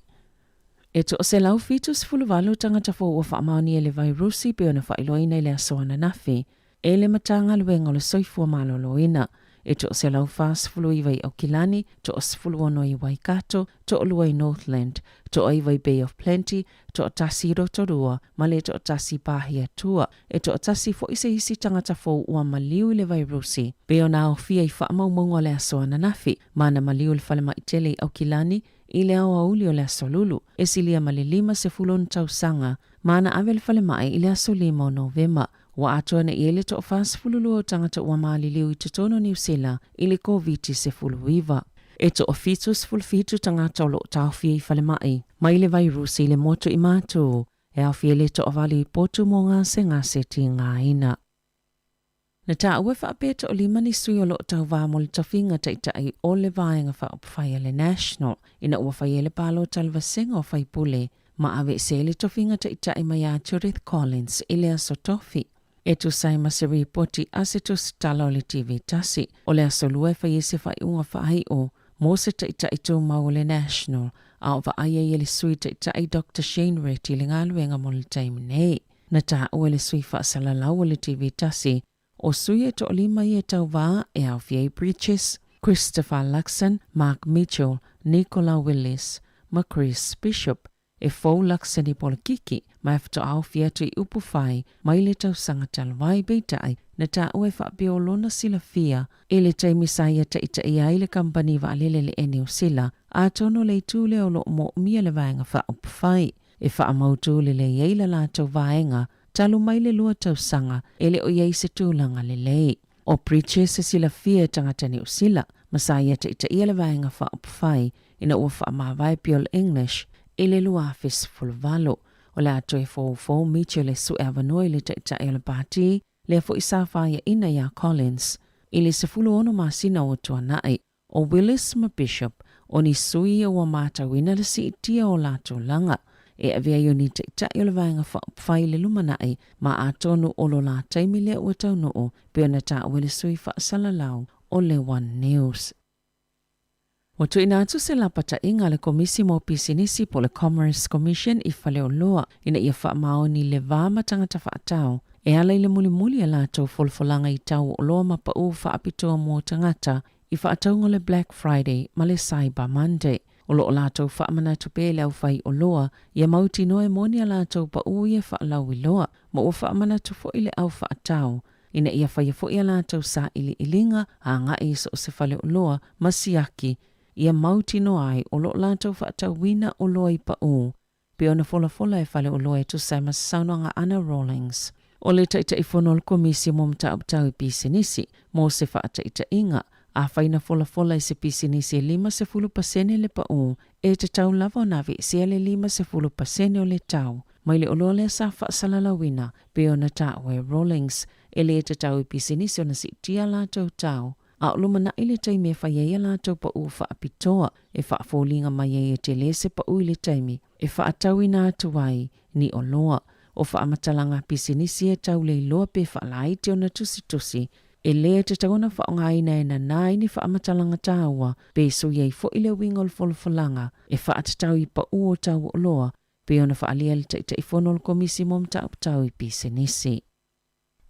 E 178 tagata fou ua faamaonia i le vairusi pei ona faailoaina i le aso ananafi e le Matagaluega o le Soifua Maloloina. E 149 i Aukilani, 16 i Waikato, toalua i Northland, toaiva i Bay of Plenty, toatasi i Rotorua ma le toatasi i Pahiatua. E toatasi foi se isi tagata fou ua maliu i le vairusi pei ona aofia i faamaumauga o le aso ananafi ma na maliu i le falemai tele i Aukilani I le aoauli o le Aso Lulu, e silia ma le 50 tausaga, ma na ave le falemai i le aso 5 o Novema. Ua atoa nei ai le toa-42 o tagata ua maliliu i totonu o Niu Sila i le Koviti-19. E toa-77 tagata o lo o taofia i falemai mai le vairusi i le motu i Matū, e aofia ai le toavalu i potu mo gasegase tigaina. Na taua e faapea toalima ni sui o lo o tauvā mo le tofiga taitai o le Vaega Faaupufai a le National ina ua fai ai le palota a le vasega o faipule ma aveese ai le tofiga taitai mai ia Judith Collins i le aso Tofi. E tusa ai ma se ripoti a se tusitala o le TV tasi, o le aso Lua e fai ai se faaiuga faaiu mo se taitai tumau o le National a o vaai ai e le Sui Taitai Doctor Shane Reti le galuega mo le taimi nei. Na taua e le sui faasalalau o le TV tasi, o sui e toalima ia e tauvā e aofia ai Bridges, Christopher Luxon, Mark Mitchell, Nicola Willis ma Chris Bishop. E fou Luxon i polokiki, ma e faatoa aofia atu i upu fai mai le tausaga talu ai, peitai, na taua e faapea o lona silafia i le taimi sa ia taitaia ai le kamupani vaalele le Air New Sila, atonu o le itu lea o lo o moomia le vaega faaupufai. E faamautū lelei ai la latou vaega talu mai le lua tausaga e le o i ai se tulaga lelei. ʻO Bridges e silafia e tagata Niu Sila ma sa ia taitaia le Vaega Faaupufai ina ua faamavae Bill English i le 2018. O le a toe foufou Mitchell e sue avanoa i le taitai o le pātī, lea foi sa faiaina iā Collins i le 16 masina ua tuanai. ʻO Willis ma Bishop, ʻo ni sui ia ua matauina le siitia o latou laga e avea ai o ni taitai o le Vaega Faaupufai i le lumanai, ma atonu o lo la taimi lea ua taunuu, pei ona taua e le sui faasalalau o le One News. Ua tuuina atu se lapataiga a le Komisi mo Pisinisi po o le Commerce Commission i Faleoloa ina ia faamaoni le va ma tagata faatau e ala i le mulimuli a latou folafolaga i tau o oloa ma pau faapitoa mo tagata i faatauga o le Black Friday ma le Cyber Monday. O lo o latou faamanatu pea i le aufai oloa ia mautinoa e moni a latou paʻū ia faalauiloa, ma ua faamanatu foi le au faatau ina ia faia foi a latou sailiiliga agai i so o se fale oloa ma siaki ia mautinoa ai o lo o latou faatauina oloa i paʻū pei ona folafola e Faleoloa e tusa ai ma se saunoaga a Ana Rawlings. O le Taitaifono o le Komisi mo Mataupu Tau i Pisinisi, mo se faataitaiga, afai na folafola i se pisinisi e 50 pasene le paʻū, e tatau lava ona aveesea le 50 pasene o le tau mai le oloa lea sa faasalalauina, pei ona taua e Rawlings, e lē tatau i pisinisi ona siitia latou tau A o lumanai le taimi e fai ai a latou paʻū faapitoa e faafoliga mai ai e tele se paʻū i le taimi e faatauina atu ai ni oloa. O faamatalaga pisinisi e tau le iloa pe faalaiti ona tusitusi e lē tatau ona faaaogaina e nanā ai ni faamatalaga taua pe sui ai foi le uiga o le folafolaga e faatatau i paʻū o tau oloa pei ona faaalia e le Taitaifono o le Komisi mo Mataupu Tau i Pisinisi.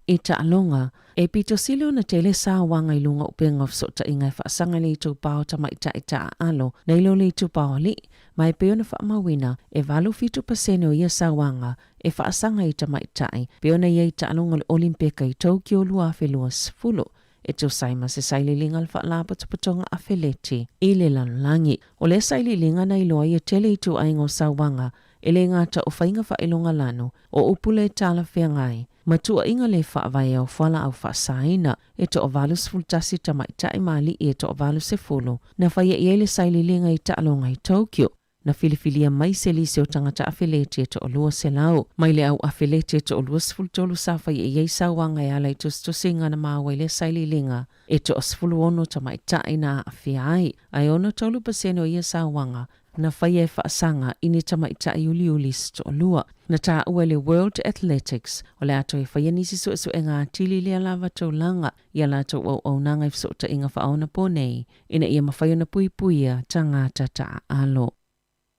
I taaloga, e pito sili ona tele sauaga i luga o upega o fesootaiga e faasaga i le itupa o tamaitai taaalo nai lo le itupa o alii, ma e pei ona faamauina, e 87 pasene o ia sauaga e faasaga i tamaitai, pei ona i ai i taaloga o le Olimpeka i Tokyo 2020. E tusa ai ma se sailiiliga a le Faalapotopotoga Afeleti i le lalolagi. O lea sailiiliga na iloa ai e tele ituaiga o sauaga e le gata o faiga faailoga lanu, o upu le talafeagai, ma tuuaiga le faavaea o fualaau faasaina. E toa-81 tamaitai ma alii e toa-80 na faia i ai le sailiiliga i taaloga i Tokyo. Na filifilia mai se lisi o tagata afeleti e toa-200 mai le au afeleti e toa-23 sa faia i ai sauaga e ala i tusitusiga na maua i lea sailiiliga e toa-16 tamaitai na aafia ai, ae 63% o ia sauaga na faia e faasaga i ni tamaitai uliuli se toalua. Na taua e le World Athletics, o le a toe faia nisi suesuega atili i lea lava tulaga i a latou auaunaga i fesootaiga faaonaponei ina ia mafai ona puipuia tagata taaalo.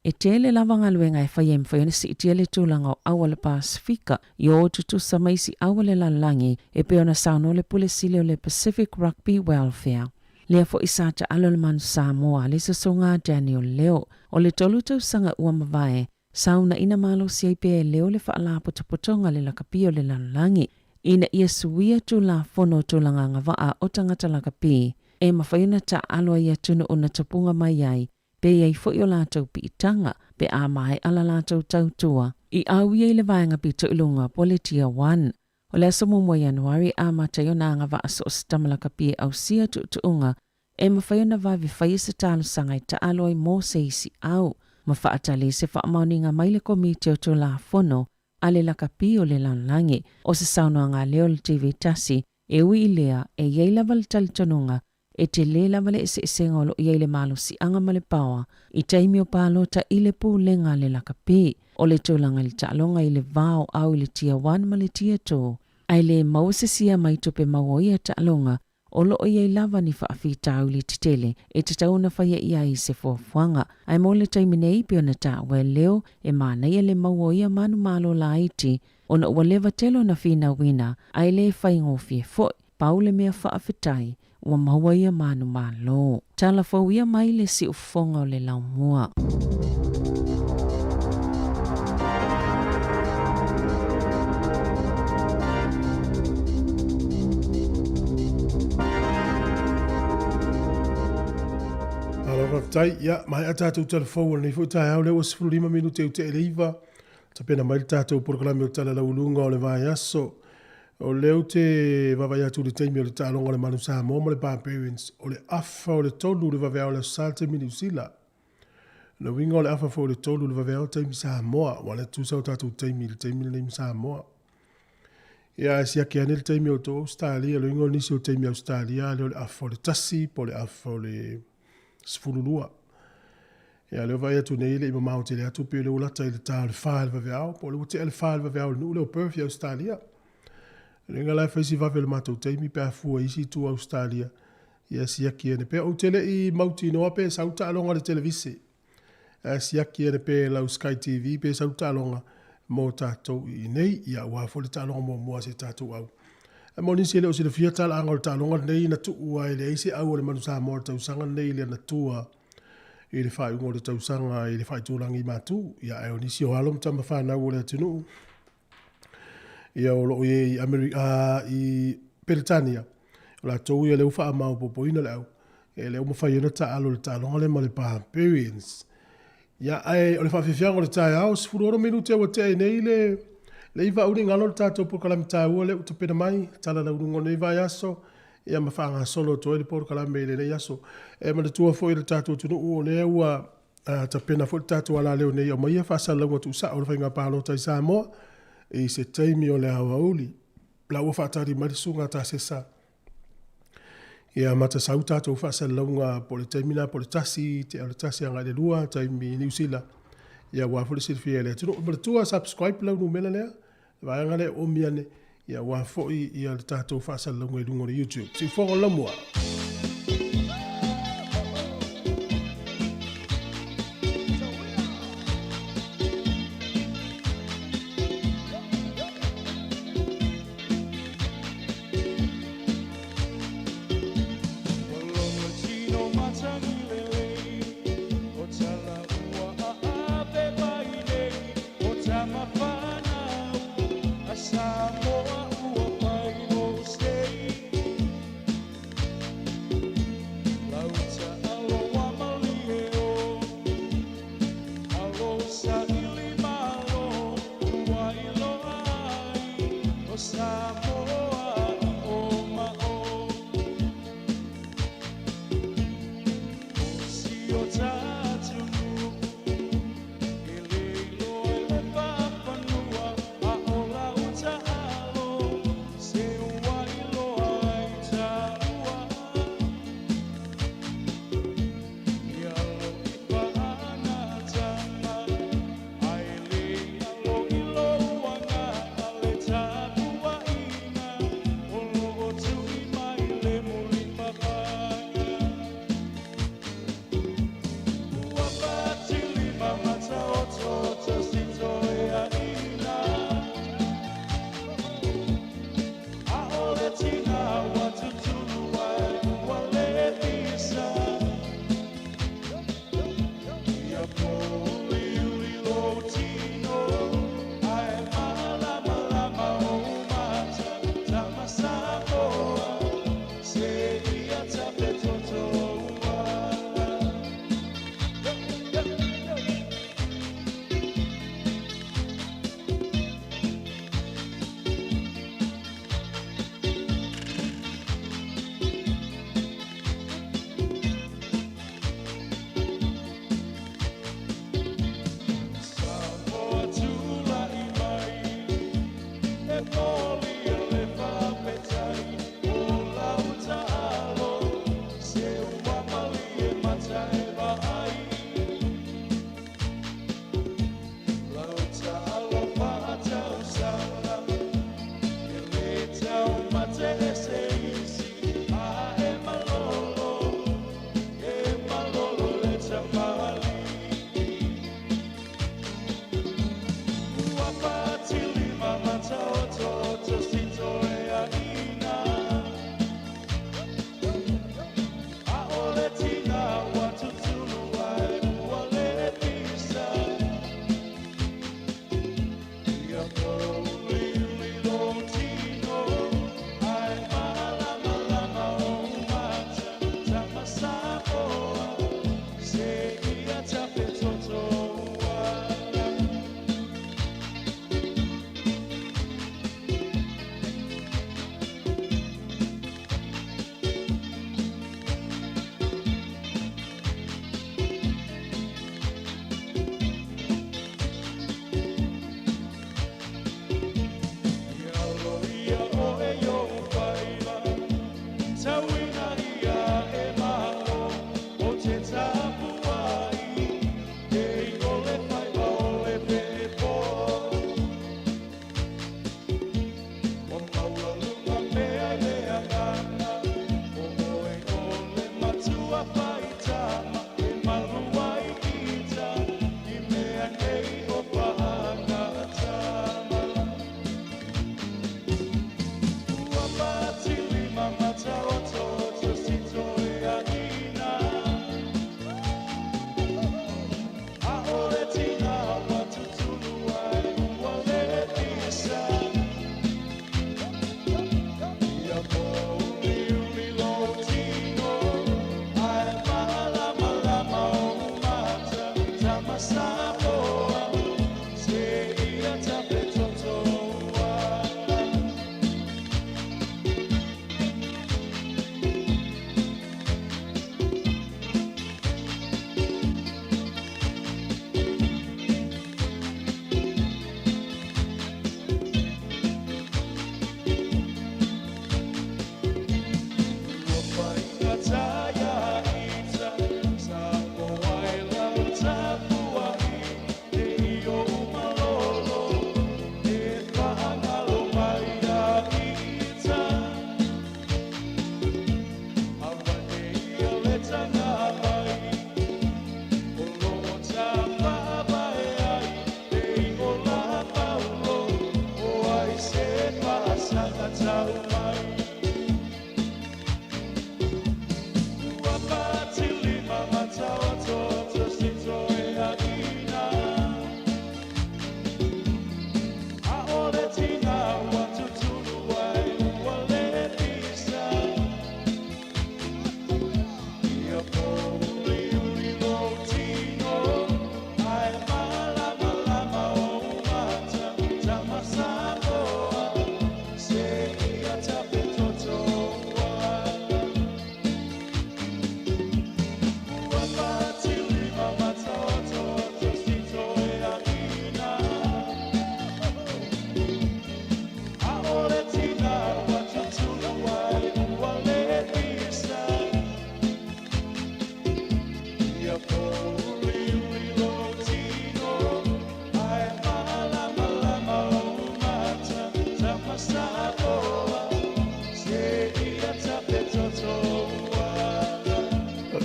E tele lava galuega e faia e mafai ona siitia le tulaga o auala Pasefika i o tutusa ma isi auala lalolagi e pei ona saunoa le Pule Sili o le Pacific Rugby Welfare. Lea foi sa taalo le Manu Samoa le sosoga a Daniel Leo. O le tolu tausaga ua mavae, sa uunaina malosi ai pea e Leo le Faalapotopotoga le Lakapi o le Lalolagi ina ia suia Tulafono o Tulaga Agavaa o Tagata Lakapi e mafai ona taaalo ai atunuu na topuga mai ai pe i ai foi o latou piitaga pe a maea la latou tautua i au ia i le vaega pito i luga po o le Tier One. O le aso muamua o Ianuari e amata ai ona agavaa so o se tama lakapi e ausia tuutuuga e mafai ona vave faia se talosaga e taalo ai mo se isi au, ma faatali i se faamaoniga mai le Komiti o Tulafono a le Lakapi o le Lalolagi. O se saunoaga a lea o le TV tasi, e ui i lea, e i ai lava le talitonuga E tele lava le eseesega o lo o i ai le malosiaga ma le paoa i taimi o palota i le pulega a le lakapi. O le tulaga i le taaloga i le va o au i le Tier One ma le Tier Two, ae le maua se sia mai tupe maua o ia taaloga, o lo o i ai lava ni faafitauli tetele e tatau ona faia i ai se fuafuaga. Ae mo le taimi nei, pei ona taua e Leo, e manaia le maua o ia manumalo laiti ona ua leva tele ona finauina ae le faigofie foi. Pau le mea faafetai ua maua ia manumalo. Tala fou ia mai le siufofoga o le laumua. Malo faafetai. Ia, maea tatou tala fou o lenei foi taeao lea ua 15 minute i tea i le 9. Tapena mai le tatou polokalame o Tala Lauuluga o le vaiaso. O lea ou te vaavaai atu i le taimi o le taaloga o le Manu Samoa ma le Barbarians, o le afa o le tolu i le vaveao o le Aso Sa le taimi Niu Sila. O le uiga o le afa foi o le tolu i le vaveao taimi Samoa, aua o lea e tutusa o tatou taimi i le taimi lenei ma Samoa. Ia, ae siaki ane le taimi o outou Ausetalia, o le uiga o nisi o taimi Ausetalia, a lea o le afa o le tasi po o le afa o le 12. Ia, lea ua vaai atu nei e le i mamao tele atu pei o lea ua lata i le ta o le fa i le vaveao, po o lea ua tea le fa i le vaveao i le nuu lea o Perth i Ausetalia. O le uiga la e fai si vave o le matou taimi pe a fua i isi itu o Ausetalia, ia siaki ane pea. Ou te le i mautinoa pe sau taaloga i le televise, ae siaki ane pea i lau Sky TV pe sau taaloga mo tatou i inei, ia aua foi le taaloga muamua a si a tatou au. Ae mo nisi e le o silafia talaaga o le taaloga lenei na tuu ai e leai se au a le Manu Samoa i le tausaga lenei i le anatua i le faaiuga o le tausaga i le faaitulagi i Matu. Ia, ae o nisi o alo ma tama fanau o le atunuu, ia o lo o i ai i Amerika, i Peretania, o latou ia lea ua faamaopoopoina le au, e lea ua mafai ai ona taaalo i le taaloga lea ma le Barbarians. Ia, ae o le faafiafiaga o le taeao, 16 minute ua tea ai nei le le iva uli galo le tatou polokalame taua lea ua tapena mai, tala lauluga o lenei vaiaso, ia ma faagasolo atu ai le polokalame i lenei aso. E manatua foi le tatou atunuu o lea ua tapena foi le tatou alaleo nei e aumaia faasalalauga tuusao o le faiga palota i Samoa i se taimi o le aoauli. La ua faatali mai le susuga a Tasesa ia amata sau tatou faasalalauga po o le taimi lena po o le tasi tea o le tasi agai le lua taimi Niu Sila ia aua foi le silafia e le atunuu. Manatua subscribe lau numera lea, le vaega lea e oomi ane ia aua foi ia le tatou faasalalauga i luga o le YouTube. Siufofoga o le Laumua.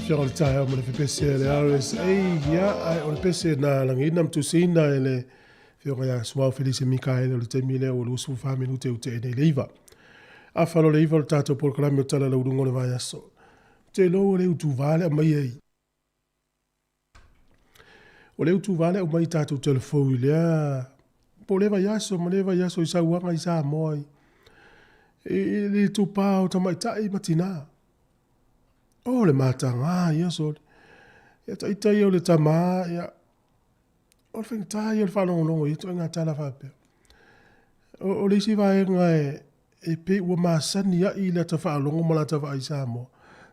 afioga i le taeao ma le fepese a le RSA, ia, ae o le pese na lagiina ma tusiina e le afioga ia Suao Felise Mikaele o le taimi lea ua 24 minute ua tea nei le 9. Afa loa le 9 o le tatou polokalame o Tala Lauuluga o le Vaiaso. Ou te iloa ua le utuva le aumai ai. O le utuva le aumai i tatou telefou i lea po o lea vaiaso ma lea vaiaso i sauaga i Samoa i, i, i le itupa o tamaitai ma tinā. O le matagā ia sole. Ia taita ia o le tamā, ia, o le faigata ia o le faalogologo i ia ituaiga tala faapea. O, o le isi vaega e, e pei ua masani ai i lata faalogo ma lata vaai i Samoa,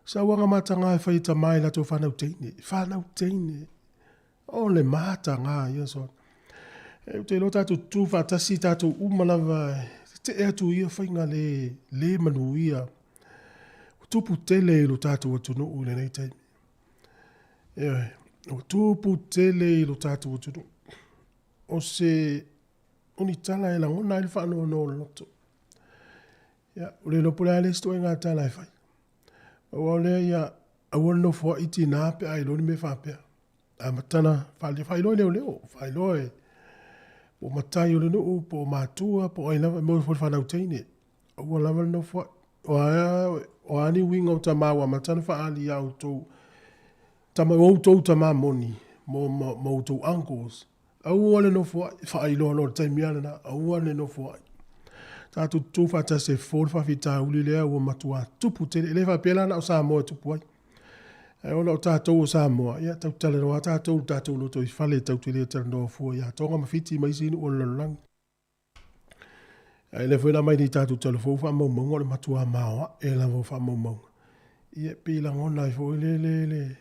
sauaga matagā e fai e tamā i latou fanau teine, fanau teine. O le matagā ia sole. E, ou te iloa tatou tutū faatasi tatou uma lava e tetee atu i ia faiga le, le manuia. Ua tupu tele i lo tatou atunuu i lenei taimi. Ioe, ua tupu tele i lo tatou atunuu. O se o ni tala e lagona ai le faanoanoa o le loto. Ia, ua le iloa po o le a le isi ituaiga tala e fai. Pau lava o lea, ia aua le nofoai tinā pe a iloa ni mea faapea. Amata ona faailoa e leoleo, faailoa e po o matai o le nuu, po o matua, po o ai lava, e maua foi i le fanau teine. Aua lava le nofoai. O a, o a ni uiga o tama ua amata ona faaali ia outou, tama, o outou tama moni, ma, ma, ma outou uncles, aua le nofoai, faailoa loa i le taimi lava lena, aua le nofoai. Tatou tutū faatasi e fofo le faafitauli lea ua matua tupu tele. E le faapea la na o Samoa e tupu ai. Ae ona o tatou o Samoa, ia tatou te talanoa lava tatou i le tatou lotoifale tatou te le talanoa fua ia Toga ma Fiti ma isi nuu o le lalolagi. Ae lea foi na aumai nei tatou talafou faamaumauga o le matua maoae lava o faamaumauga. Ia e pei e lagona ai foi le le le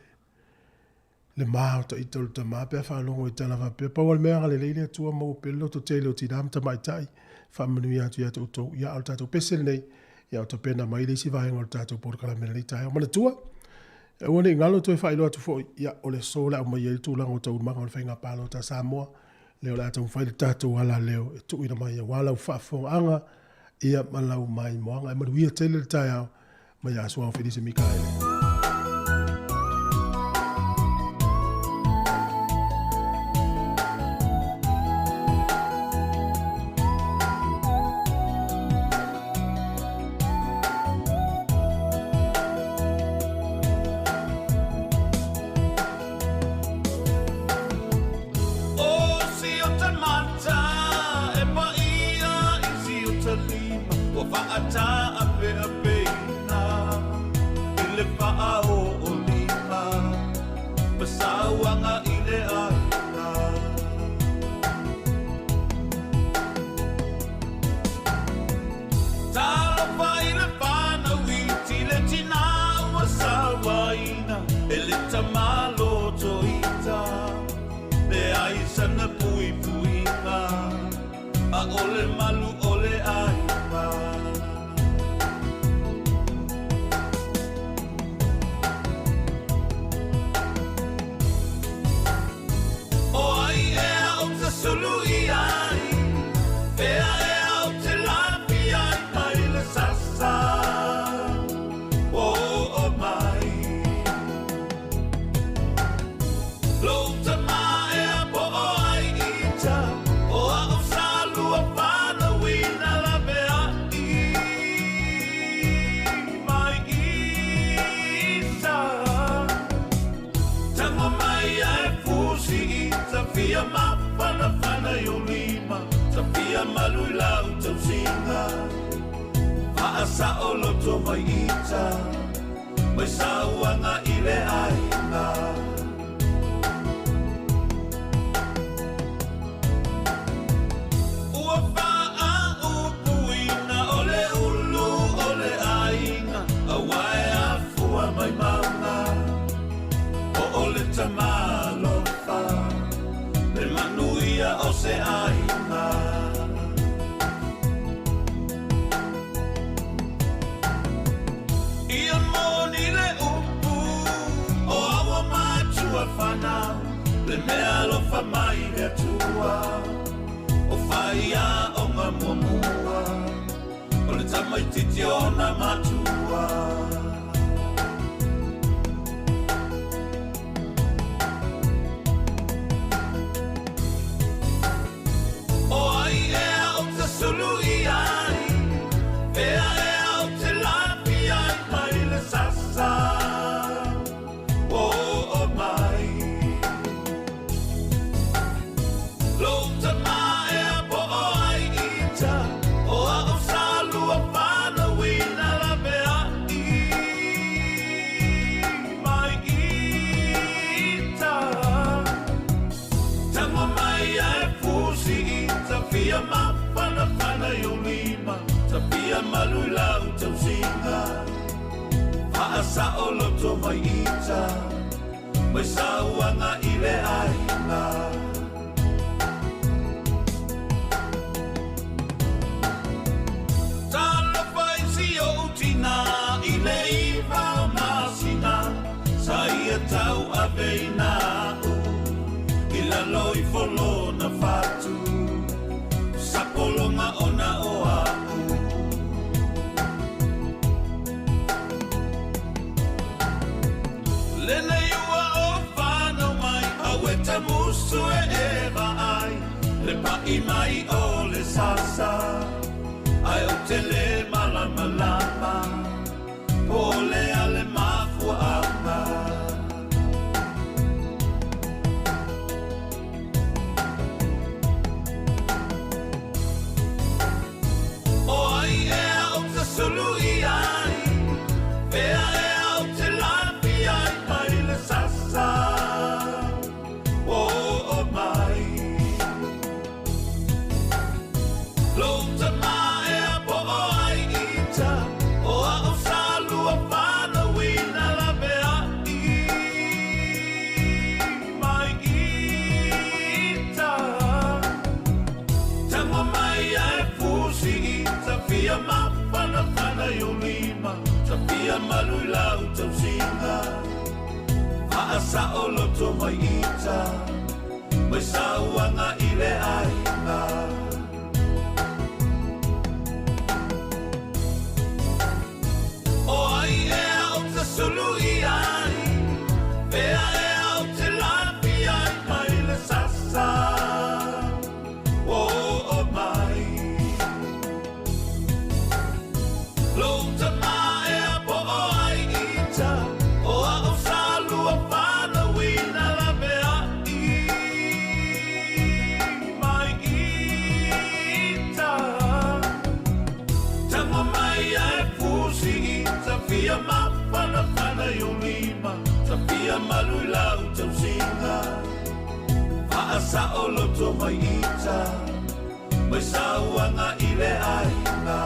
le ma o taita o le tama pe a faalogo i tala faapea. Pau lava le mea agalelei le Atua maua pea le lototele o tina ma tamaitai, faamanuia atu ia te outou. Ia a o le tatou pese lenei, ia o tapena mai le isi vaega o le tatou polokalame i lenei taeao. Manatua, aua ne i galo toe faailoa atu foi, ia o le aso o le a aumai ai le tulaga o taualumaga o le faiga palota a Samoa, lea o le a taumafai le tatou alaleo e tuuina mai aua lau faafofogaaga, ia ma lau maimoaga. E manuia tele le taeao mai ia Suao Felise Mikaele. loto mai ita mai sauaga i le aiga. Talofa i si o'u tinā i le iva o masina sa ia tauaveina a'u i lalo ifo lona fatu sapologa ona o a'u. Lenei ua o fanau mai au e tamusu e e vaai le pa'i mai o le sasa ae ou te lē malamalama po o le a le mafuaaga. O ai ea ou te sulu i ai, fea ea ou te lafi ai mai le sasa ua oo mai. Lou tamā ea po o ai ita, o a'u sa lua fanauina lavea'i mai ita. Tago mai ae fusi ita fia mafanafana i ou lima, tafia malu i lau tausiga. Faasaoloto mai ita, mai sauaga i le aiga. O ai ea ou te sulu i ai, fea ea ou te lafi ai mai le sasa ua oo mai. Lou tamā ea po o ai ita, o a'u sa lua fanauina lavea'i mai ita. Tago mai ae fusi ita fia mafanafana i ou lima, tafia malu i lau tausiga. Faasaoloto mai ita, mai sauaga i le aiga.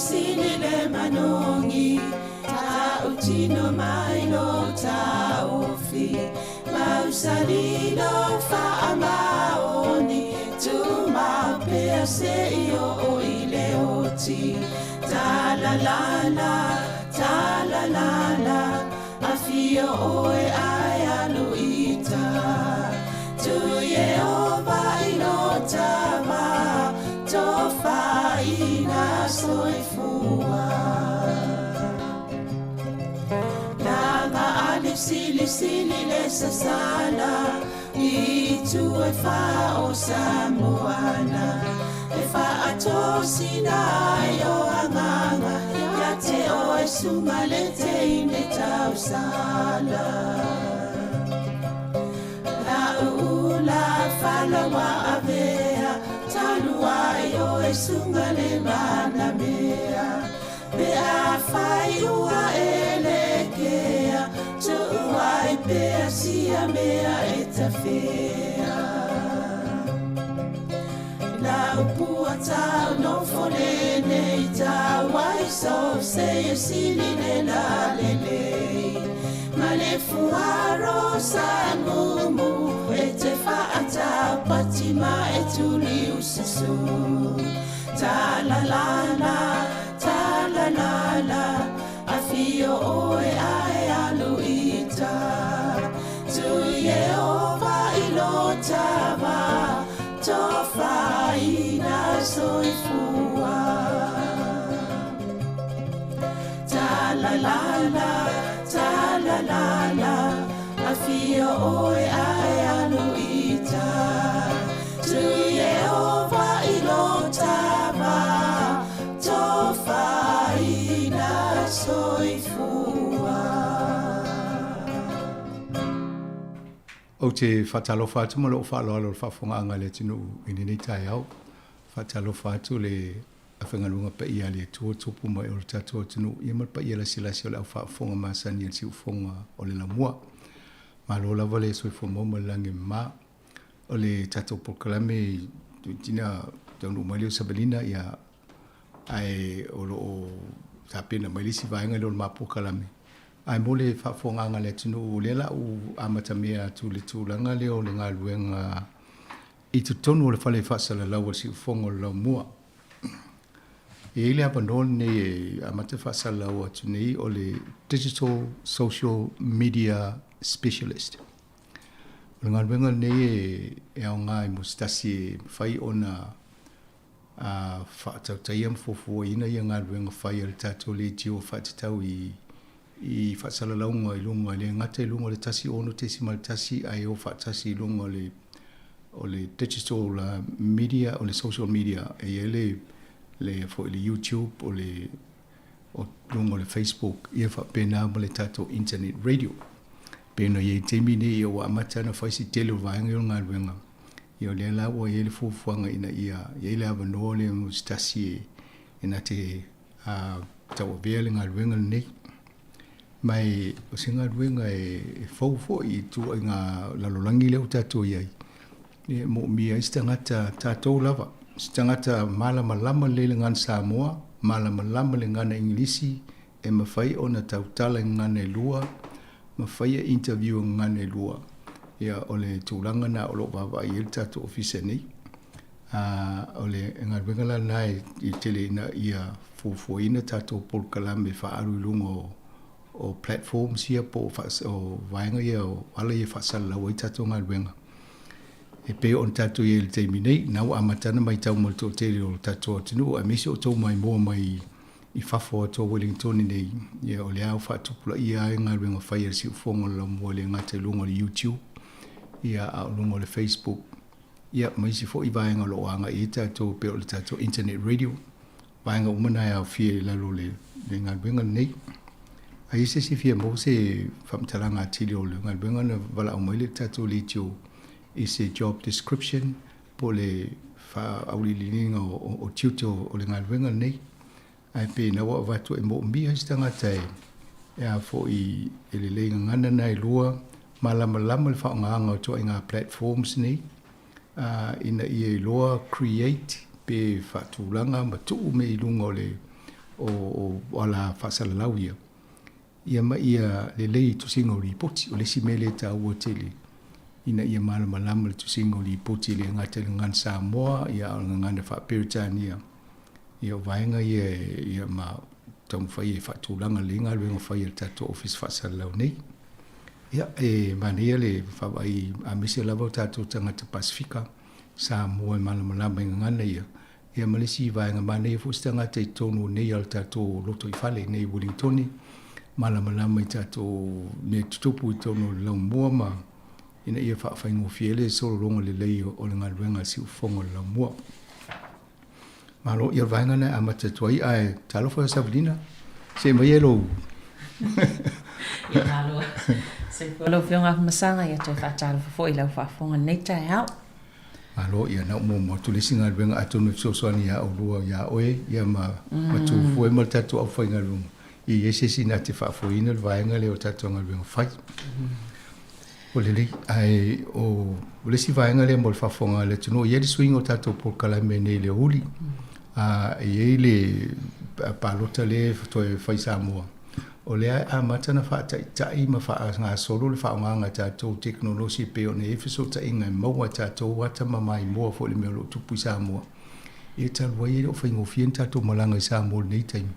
sili le manogi Tautino mai lo taofi Mausali lo faamaoni Tumau pea seia oo i le oti Talalala, talalala Afio oe ae alu i uta Tu Ieova i lo tama Tofaina soifua Langa ali sili sili le sasala I itu e fa o Samoana E faatosina ai o agaga Ia te oe suga le teine tausala La ula falawa avea Talu ai oe suga le manamea Pe afai ua e lekea Tuu ai pea sia mea e tafea La upua tau nofo lenei tau ai so se sili le la lelei Ma le fuaro sa mumu E te faatau pati ma e tuli ususu Ta la la la, ta la la la Afio oe ae alu i uta Tu Ieova i lo tama Tofaina soifua Ta la la la, ta la la la Afio oe ae alu i uta Tu Ieova i lo tama Tofaina soifua. Ou te faatalofa atu ma lou faaaloalo i le faafofogaaga a le atunuu i lenei taeao. Faatalofa atu le afaigaluega paia a le Atua, tupu mai o le tatou atunuu, ia ma le paia lasilasi o le au faafofoga masani a le siufofoga o le Laumua. Malo lava le soifua maua ma le lagi e mama. O le tatou polokalame i tina taunuu mai lea o Savalina, ia, ae o lo o tapena mai le isi vaega lea o le ma polokalame. Ae mo le faafofogaaga a le atunuu, o lea la ua amatamea atu le tulaga lea o le galuega i totonu o le fale faasalalau a le Siufofoga o le Laumua. E i ai le avanoa lenei e amata faasalalau atu nei o le Digital Social Media Specialist. O le galuega lenei e aoga i mo se tasi e mafai ona a faatautaia ma fuafuaina ia galuega fai a le tatou leitio faatatau i i faasalalauga i luga, e le gata i luga o le 106.1 ae o faatasi i luga o le o le digital media, o le social media, e i ai le le foi le YouTube, o le o luga o le Facebook, ia faapena ma le tatou internet radio. Pei ona i ai i le taimi nei, ia ua amata ona fai se tele o vaega ia o le galuega. Ia o lea la ua i ai le fuafuaga ina ia i ai le avanoa lea mo se tasi e na te tauavea le galuega lenei. Ma e, o se galuega e fou foi i ituaiga lalolagi lea ua tatou i ai, e moomia ai se tagata tatou lava, se tagata malamalama lelei le gagana Samoa, malamalama le gagana Igilisi, e mafai ona tautala i gagana e lua, ma faia interview i gagana e lua. Ia, o le tulaga lena o lo o vaavaai i ai le tatou ofisa nei. A, o le galuega la lena e tele ina ia fuafuaina tatou polokalame faaalu i luga o o platforms ia po o vaega ia o ala ia e faasalalau ai tatou galuega. E pei ona tatou i ai i le taimi nei, na ua amata ona matau ma le toatele o le tatou atunuu aemaise o outou maimoa mai i fafo atu o Wellington nei, ia o lea ua faatupulaia ai galuega fai a le Siufofoga o le Laumua e le gata i luga o le YouTube, ia a o luga o le Facebook, ia ma isi foi vaega o lo o agai i ai tatou e pei o le tatou internet radio, vaega uma na e aofia i lalo o le galuega lenei. A i ai se isi e fia maua se faamatalaga atili o le galuega na valaau mai le tatou leitio i se job description po o le faaauliiliga o tiute o le galuega lenei. Ae pei na ua avatu e moomia ai se tagata e a foi e lelei gagana na e lua, malamalama le faaaogaina o ituaiga platforms nei, ina ia iloa create pe faatulaga ma tuu mea i luga o le o o ala faasalalau ia, ia ma ia lelei i tusiga o lipoti. O le isi mea lea e taua tele ina ia malamalama le tusiga o lipoti e le gata i le gagana Samoa, ia a o le gagana faa-Peretania. Ia o vaega ia ia ma taumafai e faatulaga lelei galuega fai a le tatou Ofisa Faasalalau nei. Ia, e manaia le vaavaai aemaise lava o tatou tagata Pasefika, Samoa e malamalama i gagana ia, ia ma le isi vaega manaia foi se tagata i totonu nei o le tatou lotoifale i nei i Uelintone, malamalama i tatou mea tutupu i totonu o le laumua ma ina ia faafaigofie ai le solologa lelei o le galuega a le siufofoga o le laumua. Malo, ia o le vaega lena e amata atu ai, ae talofa ia Savelina, see mai e lou. Ia malo. Soifua lau Afioga Afamasaga, ia toe faatalofa foi i lau faafofoga i lenei taeao. Malo, ia na ou muamua atu le isi galuega atonu e fesoasoani ia oulua ia oe ia ma ma Tufue ma le tatou aufaigaluega ia i ai se isi na te faafoeina le vaega lea o tatou galuega fai. Ua lelei, ae o le isi vaega lea mo le faafofoga a le atunuu, e i ai le suiga o tatou polokalame nei i le aoauli. E i ai le palota lea e toe fai i Samoa, o lea e amata ona faataitai ma faagasolo le faaaogaina e tatou tekonolosi e pei ona i ai fesootaiga e maua e tatou ata ma maimoa foi i le mea o lo o tupu i Samoa. Ia talu ai e le o faigofie ona tatou malaga i Samoa i lenei taimi.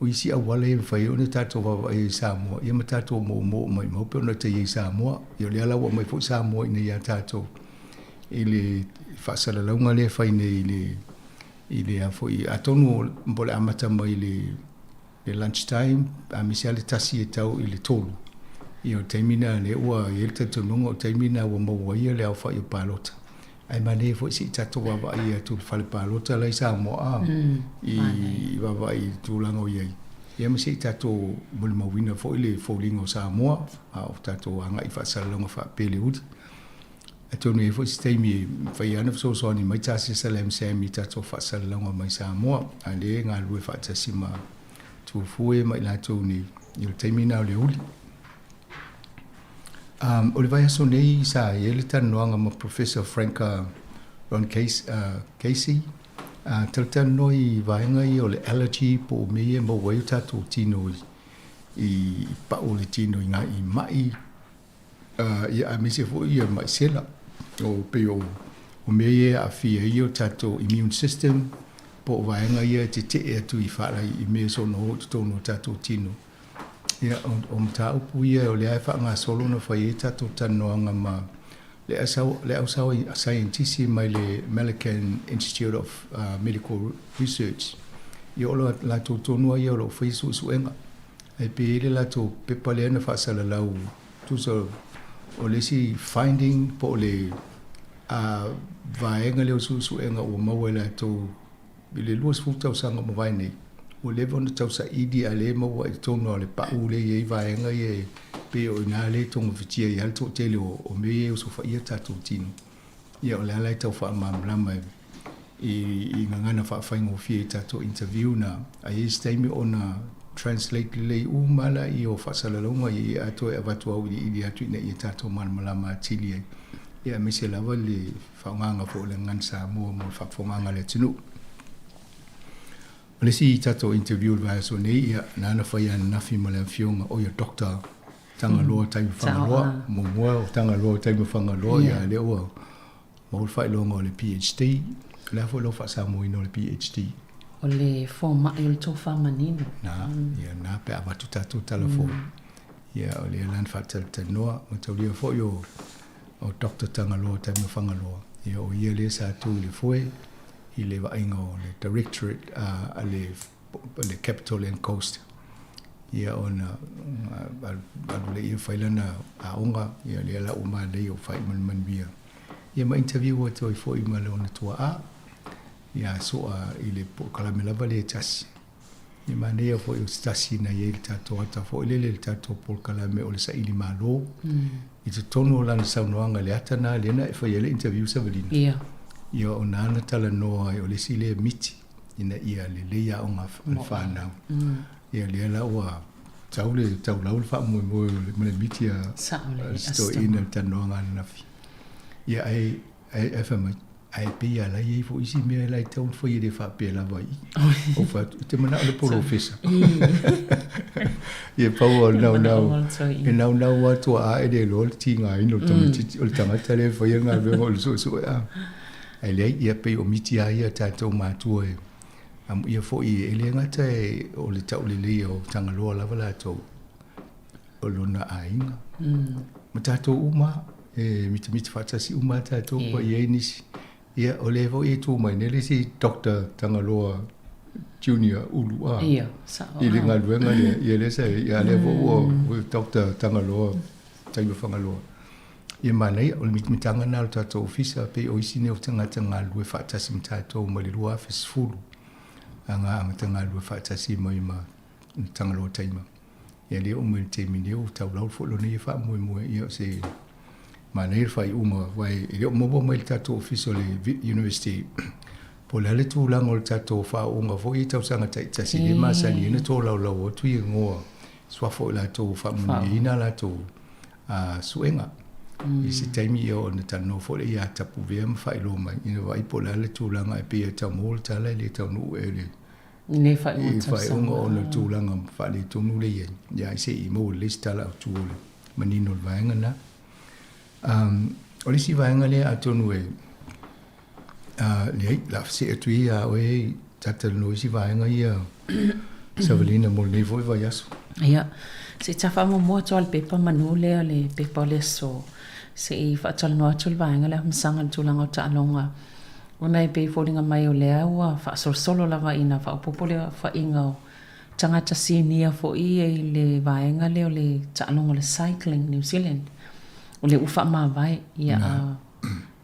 O isi auala ia e mafai ai ona tatou vaavaai i Samoa, ia ma tatou moomoo maimau pei ona taia i Samoa. Ia o lea la ua aumai foi Samoa i inei ia tatou i le faasalalauga lea e fai nei i le i le a foi, atonu po o le amata mai i le le lunch time, aemaise lava le 1 e tau i le 3. Ia o le taimi lena lea ua i ai le talitonuga o le taimi lena ua maua ai le aofai o palota. Ae manaia foi se i tatou vaavaai atu i le fale palota la i Samoa i vaavaai i le tulaga o i ai. Ia ma se i tatou molimauina foi le foliga o Samoa a o tatou agai i faasalalauga faapeleuli. Atonu e i ai foi se taimi e mafai lava ona fesoasoani mai Tasesa Lam Sam i tatou faasalalauga mai Samoa, a o lea e galulue faatasi ma Tufue ma i latou nei i le taimi lena o le aoauli. O le vaiaso nei sa i ai le talanoaga ma Professor Frank Ron Casey, talatalanoa i vaega ia o le allergy po o mea ia e maua ai o tatou tino i pau o le tino i i mai, ia aemaise foi ia mai sela. O pei o mea ia e aafia ai o tatou immune system po o vaega ia e tetee atu i whaalai i mea soona o i totonu o tatou tino. Ia, o mataupu ia o lea e faagasolo ona fai ai tatou talanoaga ma le au saienitisi mai le American Institute of Medical Research. Ia o latou tonu lava ia o lo o faia suesuega. Ae pe i ai le latou pepa lea na faasalalau, tusa o le isi finding po o le vaega lea o suesuega ua maua e latou I le 20 tausaga ua mavae nei, ua leva ona tausaili a o lea e maua i totonu lava o le pau lea e i ai vaega ia e pei o i ina lea e togafitia ai lava le toatele o mea ia e osofaia tatou tino. Ia o le ala e tau faamalamalama i gagana faafaigofie i tatou interview na, a i ai se taimi ona translate lelei uma lava lea o faasalalauga ia atoa e avatu auiliili atu ina ia tatou malamalama atili ai, ia aemaise lava le faaaogaga foi o le gagana Samoa mo le faafofogaaga a le atunuu. O le isi tatou interview o le vaiaso nei, ia, na na fai ananafi ma le afioga, oi a Doctor Tagaloa Taima Fagaloa, muamua o Tagaloa Taima Fagaloa, ia, lea ua maua le faailoga o le PhD. O le a foi lau faa-Samoaina o le PhD? O le fomai o le tofa manino. Na, ia, na pe a avatu tatou tala fou. Ia, o lea la na faatalatalanoa, mataulia foi o o Doctor Tagaloa Taima Fagaloa, ia o ia lea sa tu i le foe i le vaaiga o le Directorate a le Capital and Coast. Ia ona alu lea fai lana aoga, ia lea la ua manaia ua faaiu ma le manuia. Ia ma interview atu ai foi ma lona tuaa, ia Soa i le polokalame lava lea e tasi. E manaia foi o se tasi na i ai le tatou ata foi lele i le tatou polokalame o le saili malo i totonu o lana saunoaga i le ata lena lea na e fai ai le interview Savelina. Ia. Ia o na na talanoa ai o le isi lea miti ina ia lelei aoga a le fanau. Ia lea la ua tau le taulau le faamoemoe ma le miti a Sao lelei, si toeaina i le talanoaga ananafi. Ia ae fai mai. Ae pei a la e i ai foi isi mea la e tatau ona fai e le faapea lava i i. Ou fai atu, ou te manao i le polofesa. Ia pau o le naunau, e naunau lava tuaa e le iloa le tigaina o le tamaitiiti, o le tagata lea e faia le galuega o le suesue a. Ae leai, ia pei o miti lava ia a tatou matua e amuia foi e le gata o le tauleleia o Tagaloa lava latou, o lona aiga. Ma tatou uma lava, e mitamita faatasi uma lava tatou pa i ai nisi. Ia, o lea foi e tu mai nei le isi Doctor Tagaloa Junior Ulu a i le galuega lea, ia lea sa i ai, a lea foi ua Doctor Tagaloa Taima Fagaloa. Ia manaia, o le mitamitaga lena o le tatou ofisa, pei o isi nei o tagata galulue faatasi ma tatou mai le 2010, aga amata galulue faatasi mai ma Tagaloa Taima. Ia lea oo mai i le taimi nei ua taulau foi lona ia faamoemoe, ia o se manaia le faaiuga aua e le o maua mai i le tatou Ofisa o le University po o le a le tulaga o le tatou faaooga foi i tausaga taitasi lea e masani ai ona tolaulau atu i igoa suafa o i latou ua faamanuiaina a latou suega. I se taimi ia ona talanoa foi lea ia Tapuvea ma faailoa mai ina vaai po o le a le tulaga e pei e tau maua le tala e le taunuu ea i le Nei faaiuga tausaga. I faaiuga ona o tulaga faaletonu lea e i ai, ia se i maua lelei se tala autu o le manino o le vaega lena. O le isi vaega lea atonu e, leai, o le a see atu ia ia oe ta talanoa i isi vaega ia Savalina mo lenei foi vaiaso. Ia, se i ta faamuamua atu lava i le pepa manu lea, le pepa o le aso, se i faatalanoa atu le vaega lea Afamasaga i le tulaga o taaloga. Ona e pei e foliga mai o lea ua faasolosolo lava ina faaopoopo le aofaiga o tagata sinia foi ia i le vaega lea o le taaloga o le Cycling New Zealand. O lea ua faamavae, ia, a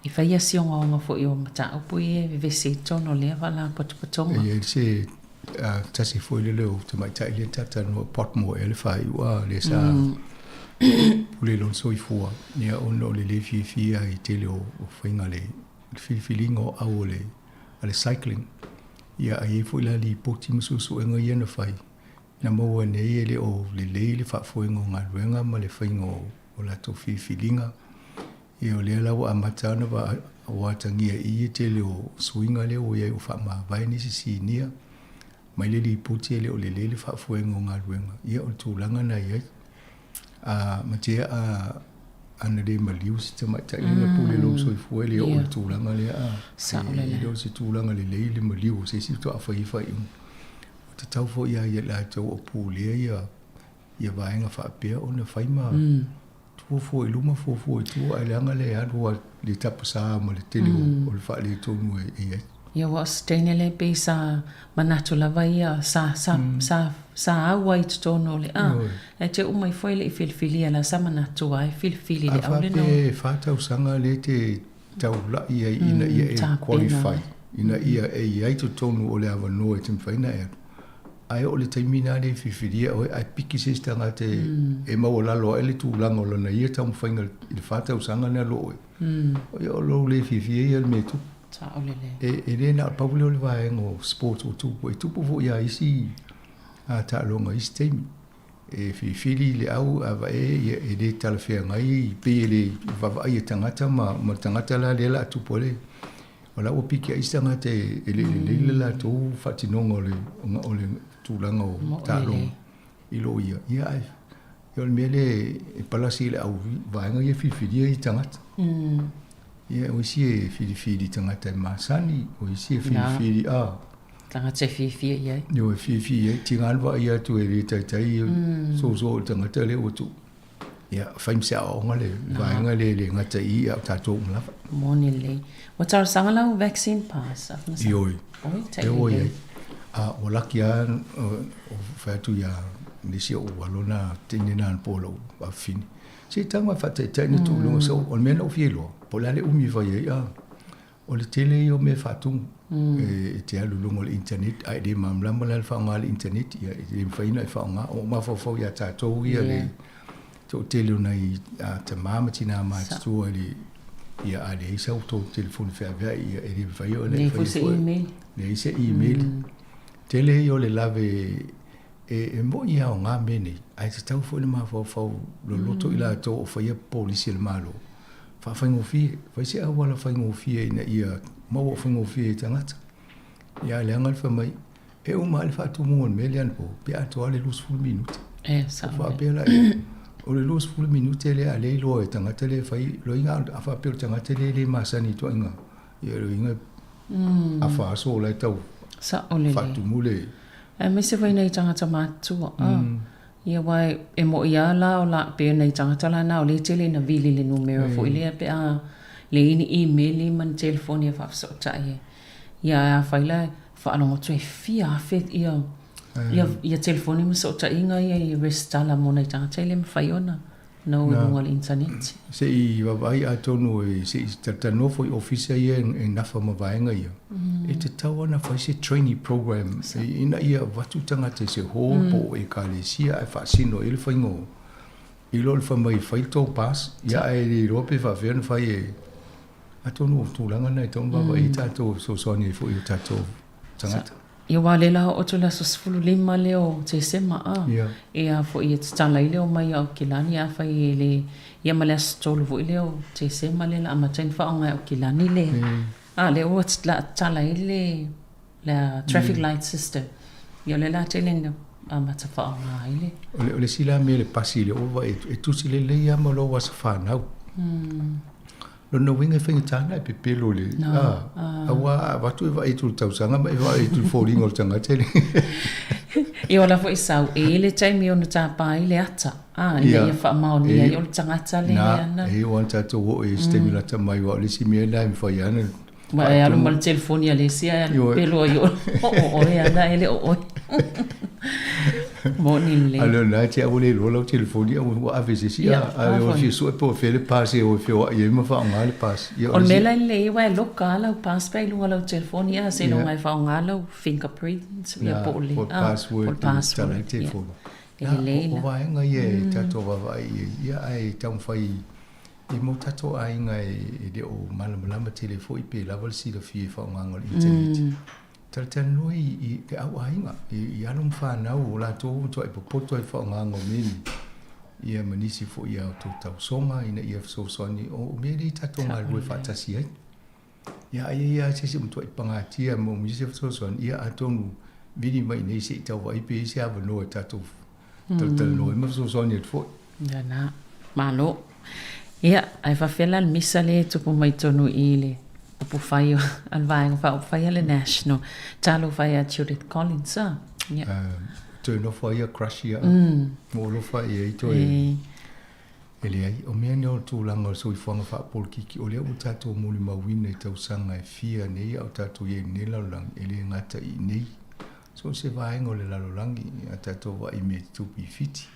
e fai ia si ogaoga foi o mataupu ia e vevesi ai totonu o lea faalapotopotoga. E i ai se tasi foi lele o tamaitai lea ta talanoa Potmore ea le faaiuga lea sa pule i lona soifua, ia ona o le le fiafia i tele o faiga le le filifiliga o au o le, a le cycling. Ia, a i ai foi la lipoti ma suesuega ia na fai, na maua nei e le o lelei le faafoega o galuega ma le faiga o, o latou filifiliga. Ia, o lea la ua amata ona va, ua atagia i i tele o suiga lea ua i ai ua faamavae nisi sinia mai le lipoti e le o lelei le faafoega o galuega. Ia, o le tulaga na i ai. A matea a ana le maliu se tamaitai mm. na pule lou soifua e le oo le tulaga lea a e le o se tulaga lelei le maliu o se isi faatoa fai faaiuga. Ua tatau foi ia ia latou o pulea ia ia vaega faapea ona fai ma mm. fuafua i luma fuafua i tua ae leaga le alu a le tapasā ma le tele mm. o le faaletonu e i ai. Ia ua o se teine lea pei sa manatu lava ia sa sa mm. sa sa au ai i totonu o le a. Ae te uma ifo e le i filifilia la sa manatu ai filifili le au lena. A faapea e fa tausaga lea e te taulai ai ina ia e qualify, ina ia e i ai totonu o le avanoa e te mafai ona e alu. Ae oo i le taimi lena lea e filifilia oe ae piki se isi tagata e maualalo ae le tulaga o lana ia taumafaiga i le fa tausaga lena loa oe. Ia o lou le fiafia ia i le mea e tupu. E le na o le pau lea o le vaega o sports ua tupu, e tupu foi lava i isi taaloga i isi taimi. E filifili le au a vae ia e le talafeagai pei e le vaavaai e tagata ma ma le tagata la lea la a tupu ai le o la ua piki ai isi tagata e le lelei le latou faatinoga o le o le tulaga o taaloga i lo ia ia ae o le mea lea e palasi i le au vaega ia filifilia i tagata. Ia o isi e filifili tagata e masani, o isi e filifili a Tagata e fiafia i ai. Ioe, e fiafia i ai. Tiga le vaai atu e le taitai soso o le tagata lea ua tuu. Ia, fai ma se aoaoga le vaega lea e le gata i i, a o tatou uma lava. Moni lelei. Ua talosaga lau vaccine pass? Ioe. Oi, tai lelei. Ua i ai. A, ua laki lava o fai atu ia nisi o ou alo na teine na anapo o lou afafine. Se i tago e faataitai ni tuu i luga o le mea na ou fia iloa, po o le a le umi e fai ai, a. O le tele ia o mea faatumu e te alu i luga o le internet ae le malamalama la le faaaoga o le internet, ia e le mafai ona e faaaoga. Ua mafaufau ia tatou ia le toatele o nai tama ma tina matutua i le ia a leai sa outou telefoni feaveai, ia e le mafai ona e faia foi. Leai se email. Tele ia o le lave e moni e aoga mea nei, ae tatau foi ona mafaufau loloto i latou o faia polisi a le Malo. Faafaigofie, fai se auala faigofie ina ia Ma ua faigofie i tagata. Ia leaga le fai mai, e uma lava le faatumuga o le mea lea anapo, pe atoa le 20 minute. E, sao. O faapea la ia, o le 20 minute lea a lea iloa e tagata lea e fai, loiga a faapea o le tagata lea e le masani i ituaiga, ia loiga afa aso o la e tau Sao lelei. faatumu le... Aemaise foi nai tagata matutua, a. Ia aua e mo'i lava la o la, pei o nai tagata la na o lea e tele ina vili i le numera foi lea pe a leai ni imeli ma ni telefoni e faafesootai ai. Ia ae afai la e faalogo atu e fia afe ia ia telefoni ma fesootaiga ia i resitala mo nai tagata e le mafai ona ona o i luga o le initaneti. Se i vaavaai atonu e se i talatalanoa foi i ofisa ia e nafa ma vaega ia, e tatau lava ona fai se training program ina ia avatu tagata i se hall po o ekalesia ae faasino ai le faiga o i lo le fai mai fai le tou pass, ia ae le iloa pe faapefea ona fai e Atonu o tulaga na e tatau ona vaavaai ai tatou e fesoasoani ai foi i o tatou tagata. Ia aua o lea la oo atu le aso 15 lea o Tesema a, e a foi e tatala ai le omai a Aukilani afai e le, ia ma le aso 3 foi lea o Tesema lea la amata ai ona faaaoga e Aukilani le, a lea ua la tatala ai le, le traffic light system. Ia o lea la tele ina amata faaaoga ai le. O le isi la mea i le pasi i le ova e tusi lelei lava ma lou aso fanau. Lona uiga e faigata ona e pepelo i le, a, aua a avatu e vaai atu i le tausaga ma e vaai atu i le foliga o le tagata e le. Ia o la foi sau, e i ai le taimi e ono tapa ai le ata, a, ina ia faamaonia ai o le tagata le ana. Na, e oo lava ina tatou oo i se taimi lata mai, aua o le isi mea lena e mafai lava ona Ua e alu ma le telefoni a le isi ae pelo ai o oe ana e le o oe. Moni lelei. A o lena e te au ua le iloa lau telefoni a ua ave e se isi a o le fia sue po o fea le pass e o e feoai ai ma faaaoga le pass. O le mea la e lelei aua e loka lava lau pass pe a i luga o lau telefoni a seiloga e faaaoga lau fingerprint ia po o le password e tatala ai le telefoni. E lelei la. O vaega ia e tatou vaavaai i ai ia ae taumafai I mo tatou aiga e le o malamalama tele foi pe lava le silafia i faaaogaga o le internet. Talatalanoa i le au aiga, i alo ma fanau o latou matuai popoto ai i faaaogaga o mea nei. Ia ma nisi foi i a outou tausoga ina ia fesoasoani o mea nei tatou galulue faatasi ai. Ia ai ai lava se isi e matuai pagatia ma umi se fesoasoani, ia atonu vili mai i inei se i tau vaai pe i ai se avanoa e tatou talatalanoa ai ma fesoasoani atu foi. Ia na, malo. Ia, ae faafefea la le misa lea e tupu mai totonu i i le upufai o le Vaega Faaupufai a le National. Talofa ia Judith Collins a. Ia. Toe nofo ai ia crush ia. Ua ou alofa i ai toe. E leai, o mea nei o le tulaga o le soifuaga faapolokiki, o lea ua tatou molimauina i tausaga e fia nei a o tatou i ai i lenei lalolagi, e le gata i inei, so o se vaega o le lalolagi, a tatou vaai i mea e tutupu i Fiti,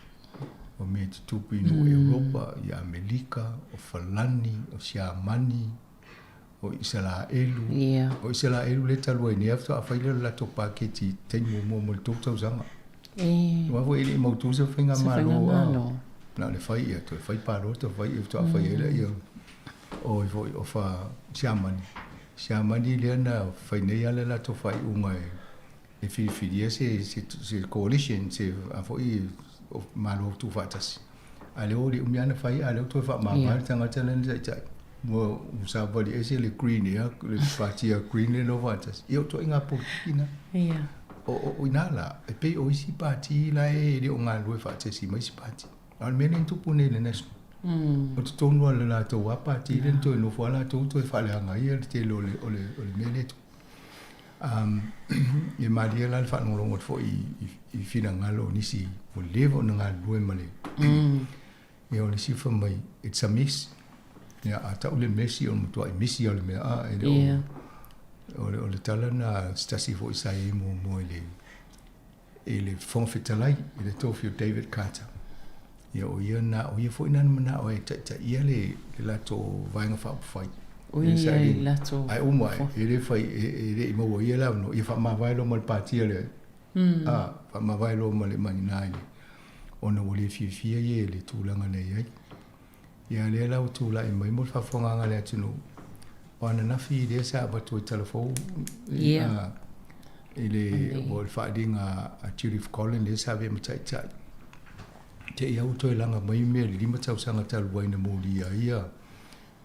o mea e tutupu i nuu Europa, i Amelika, o Falani, o Siamani, o Isaraelu. O Isaraelu lea talu ai nei faatoa fai lea o le latou paketi i taimi muamua mo le 3 tausaga. Aua foi e le i mautu se faigamalo. Na o le fai ia, toe fai palota, fai ia faatoa fai ai lea o foi o fa Siamani. Siamani lea na fai nei lava le latou faaiuga e filifilia se se coalition, se a foi o Malo Tuufaatasi. A lea ua le umi lava ona fai, a lea ua toe faamama le tagata lea na taitai. Ua savali ese le Green ea, le pati a Green lea na o faatasi. Ia o ituaiga polokiki na. O i ina la, e pei o isi pati la e le o galulue faatasi ma isi pati. A o le mea lea na tupu nei i le National. O totonu lava o le latou lava pati lea na toe nofo lava latou toe faaleaga ai le tele o le mea lea e tupu. E malie la le faalogologo atu foi i finagalo o nisi ua leva ona galulue ma le ia o le isi fai mai it's a mess. Ia a tau le mesi o le matuai misi lava o le mea a e le o o le tala lena a se tasi foi sa i ai muamua i le i le Fofoga Fetalai i le tofi o David Carter. Ia o ia na, o ia foi na manao e taitaia le, le latou Vaega Faaupufai. O ia i latou. Ae uma e le fai, e le i maua ia le avanoa, ia faamavae loa ma le patia le, a, faamavae loa ma le manina i le, ona ua le fiafia ia i le tulaga na i ai. Ia lea la ua tulai mai mo le faafofogaaga a le atunuu, o ananafi lea sa avatu ai talafou i le o le faaaliga a Judith Collin lea sa avea ma taitai. Te i lava ua toe laga mai mea i le 5 tausaga talu ai na molia ai ia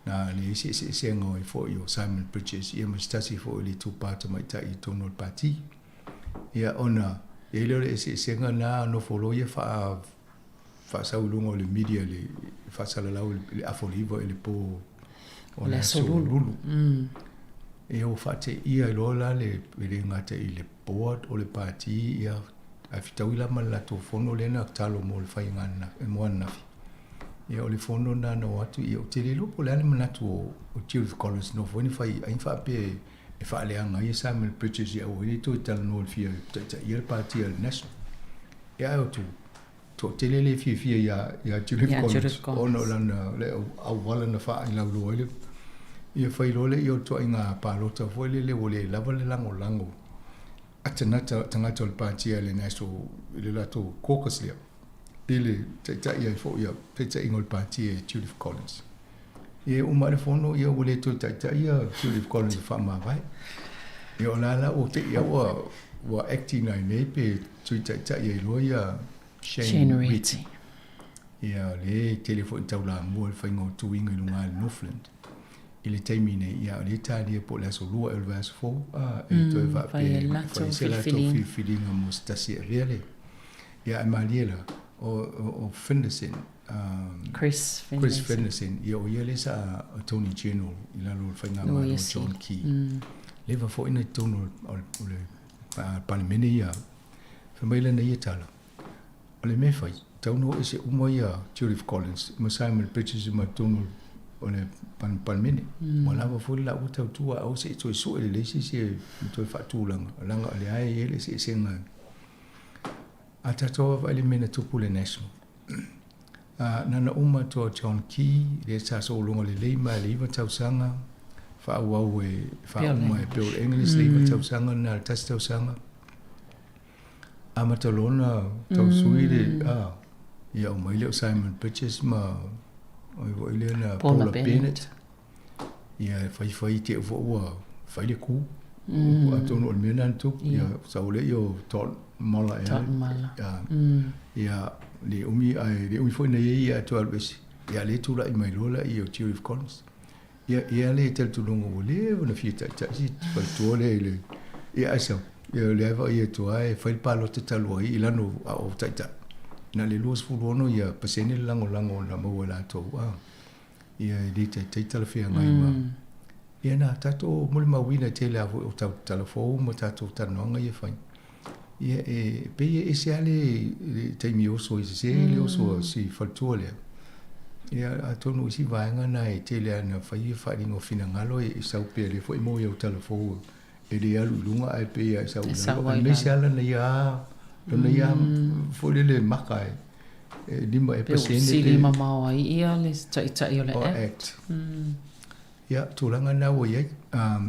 Na leai se eseesega o ai foi o Simon Bridges ia ma se tasi foi o le itupa tamaitai i totonu o le Pati. Ia ona i ai lea o le eseesega na nofo loa ia faa faasau i luga o le media i le faasalalau i le afa o le 9 i le po o le aso Lulu. Ia ua faateia ai loa la le e le gata i le board o le Pati ia ae fetaui la ma le latou fono lea na tatalo mo le faiga mo ananafi. Ia o le fono lena na o atu, ia ou te le iloa po o le a le manatu o, o Judith Collins no foi na fai ai faapea e faaleaga ai Simon Bridges ia aua ai ne i toe talanoa i le fia taitaia le pati a le National. Ia ae o tu, toatele le fiafia ia, ia Judith Ia Collins, Judith Collins. ona o lana le auala na faailaulua ai le ia fai loa lea o le ituaiga palota foi lele ua le lava le lagolago a tagata, tagata o le pati a le National i le latou caucus lea. I le taitai ai foi ia taitaiga o le pati e Judith Collins. Ia uma le fono ia ua le toe taitai ia Judith Collins e faamavae. Ia o la la ua te ia ua ua acting ai nei pe tui taitai ai loa ia Shane, Shane Reti. Reti. Ia le tele foi taulamua le faiga o tuiga i luga o le Northland. I le taimi nei, ia o le talia po o le aso 2 ea o le vaiaso fou, a, e toe Fai e faapea e latou fai se latou filifiliga. filifiliga mo se tasi e avea le. Ia ae malie la, o, o, o Finlayson, Chris Chris Finlayson. Finlayson, ia o ia lea sa Attorney General i lalo o le faigamalo Loia o Sili. John Key. Leva foi na i totonu o le, o le, o le Palemene ia, fai mai lana ia tala, o le mea e fai, tatau ona oo ese uma ia Judith Collins ma Simon Bridges ma totonu o le Palemene. Ua lava foi le laua tautua, aua se i toe sue lelei se isi e toe faatulaga, leaga o lea e i ai le eseesega. A tatou vaavaai i le mea na tupu i le National, na ona uma atu a John Key, lea sa sologa lelei mai le 9 tausaga, faaauau e faauma e Bill English le 9 tausaga na le 1 tausaga. Amata loa ona tausui le, a, ia aumai lea o Simon Bridges ma o ai foi lea na Paula Paula Bennett. Bennett. Ia e faifai te foi ua fai le ku. Atonu o le mea lena na tupu, ia sau lea o Todd Muller ea. Todd Muller. Ia, ia le umi ae le umi foi na i ai ia atu alu ese. Ia le tulai mai loa lea o Judith Collins. Ia ia le talitonuga ua leva ona fia taitai si faletua lea i le ia ae sau. Ia o lea vaai atu lava e fai le palota talu ai i lano a o taitai. Na le 26 ia pasene le lagolago na maua e latou. Ah. Ia e le taitai talafeagai ma ia na tatou molimauina tele lava foi o tau talafou ma tatou talanoaga ia e fai. Ia e pei e ese lava le, le taimi oso i sese le oso a si faletua lea. Ia atonu o isi vaega na e tele lava ina fai ia faaaliga o finagalo e sau pea lea foi mo i au talafou e le alu i luga ae pei lava e sau E i sau lalo. ai Aemaise lalo. lava lana ia lona ia foi lele maka e e 5 ea Pe ua pasene sili pe mamao ai ia le taitai o le o Act. Act. Ia, tulaga na ua i ai,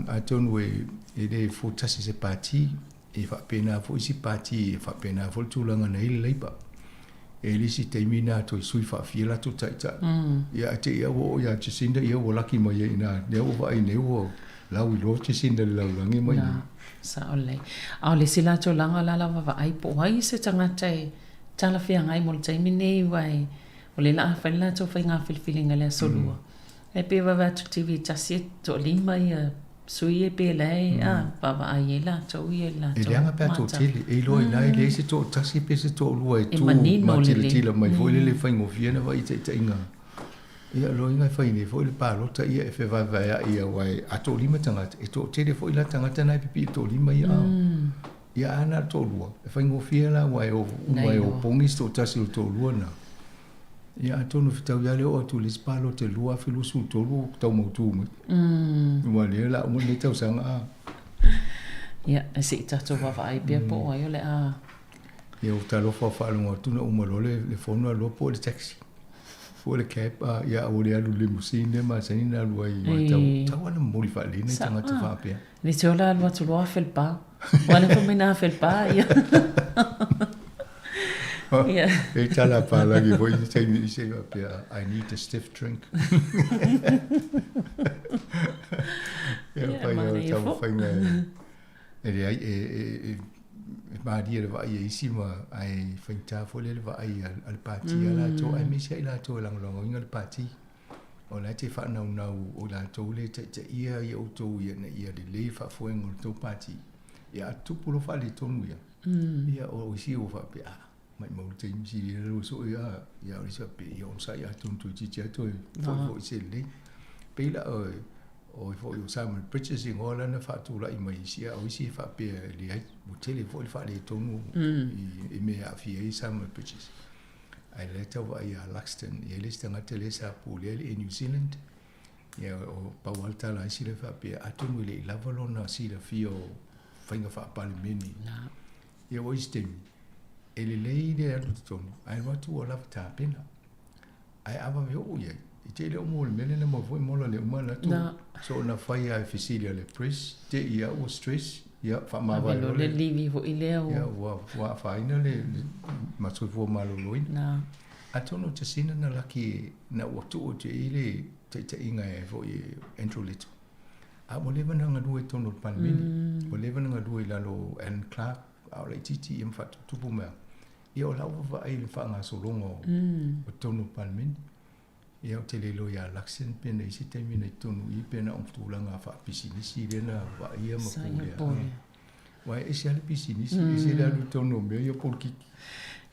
atonu e e le fotasi se pati, e faapena foi isi pati, e faapena foi le tulaga na i ai le Labour. E i le isi taimi na toe sui faafia latou taitai. Ia ae te i lava ua oo ia Jacinda, ia ua laki mai ai i ina, lea ua vaai nei ua lauiloa Jacinda i le lalolagi mai Na, nei. sao lelei. A o le isi la tulaga o le a lava vaai po o ai se tagata e talafeagai mo le taimi nei aua e o lea o le a fai le latou faiga filifiliga i le aso Lua. E pei e vaavaai atu i le TV tasi e toalima ia sui ia pe la e a vaavaai ai latou ia i le E latou leaga pe a matau. toatele, e iloa i ina e leai se toatasi pe se toalua e E tu manino lelei. matilatila mai foi lele e faigofie ona vaai i taitaiga. Ia, o loiga e fai nei foi le palota ia e fevaevaea'i aua a toalima tagata, e toatele foi la tagata na e pipii i le toalima ia. Ia a na o le toalua, e faigofie la aua e o Na uma e iloa. opogi se toatasi o le toalua na. Ia atonu e fetaui lava le oo atu i le isi palota i le 2023 ua tau mautū mai. Aua o lea o le a uma lenei tausaga a. Ia, e se i tatou vaavaai pea po o ai o le a. Ia ua talofa ua faalogo atu na uma loa le, le fono alu loa pue le taxi. Pue le cab, a, ia ua le alu i le limousine lea e masani ona alu ai aua e tau, E. tau lava ona momoli faalelei nai Sa, tagata a. faapea. Le te ola alu atu loa afe le pa. Ua le fai mai na afe le pa, ia. Ia. E tala palagi foi i taimi i se faapea, I need a stiff drink. Ia, Ia, fai o manaia tau foi. faiga e leai, e, e, e, e malie le vaai a isi ma ae faigata foi lea le vaai a le pati a latou, aemaise ai latou e lagolagoina le pati. O la e te faanaunau o i latou lea e taitaia ia outou ina ia lelei le faafoega o le tou pati, ia a tupu loa faaletonu ia, ia o isi ua faapea, a, maimau le taimi sili lea ua sue a, ia o le isi faapea, ia onosai atonu toeitiiti lava toe foi foi se lelei. Pei la o oe foi o Simon Bridges igoa la na faatulai mai isi, a o isi e faapea e leai, ua tele foi le faaletonu i mea e aafia ai Simon Bridges. Ae o lea e tau vaai ia Luxton, e i ai le isi tagata lea sa pulea le Air New Zealand, ia o pau lava le tala a isi lea faapea, atonu e le i lava lona silafia o faiga faa-Palemene. Ia ua i se taimi, e lelei le alu i totonu, ae alu atu ua lava tapena. Ae a vave oo i ai, e te le o maua i le mea lea na maua foi mola le uma alu atu, soona fai lava e fesili a le press, te i lava ua stress, ia faamavae loa le livi foi lea ua. Ia ua afaina le ma soifua maloloina. Atonu o Jacinda na laki na ua tuu atu i ai le taitaiga e foi e Andrew Little. A ua leva ona galue i totonu o le Palemene. Ua leva ona galue i lalo o Alan Clark, a o laitiiti ia ma faatuputupu mai. Ia o lau vaavaai i le faagasologa o totonu o le Palemene. Ia ou te le iloa ia Luxon pe na i ai se taimi na i totonu i i pe na o tulaga faapisinisi lea na vaaia ma pulea. Aua e ese lava le pisinisi, ese le alu i totonu o mea ia polokiki.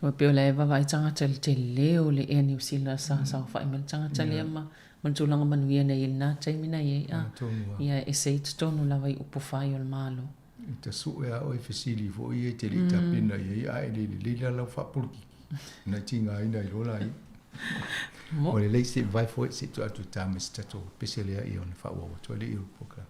Ua pei o la e vaavaai tagata i le tele o le Air New Zealand sa saofai mai le tagata lea ma le tulaga manuia na i ai i lena taimi na i ai. Ia e ese i totonu lava i upufai o le Malo. E ta sue lava oe fesili foi ia e te le i tapena i ai, ae le lelei la lau faapolokiki, na tigaina ai loa laia. Ua lelei se i vae foi se i tuu atu i ta ma se tatou pese lea ia ona faaauau atu ai lea o le program.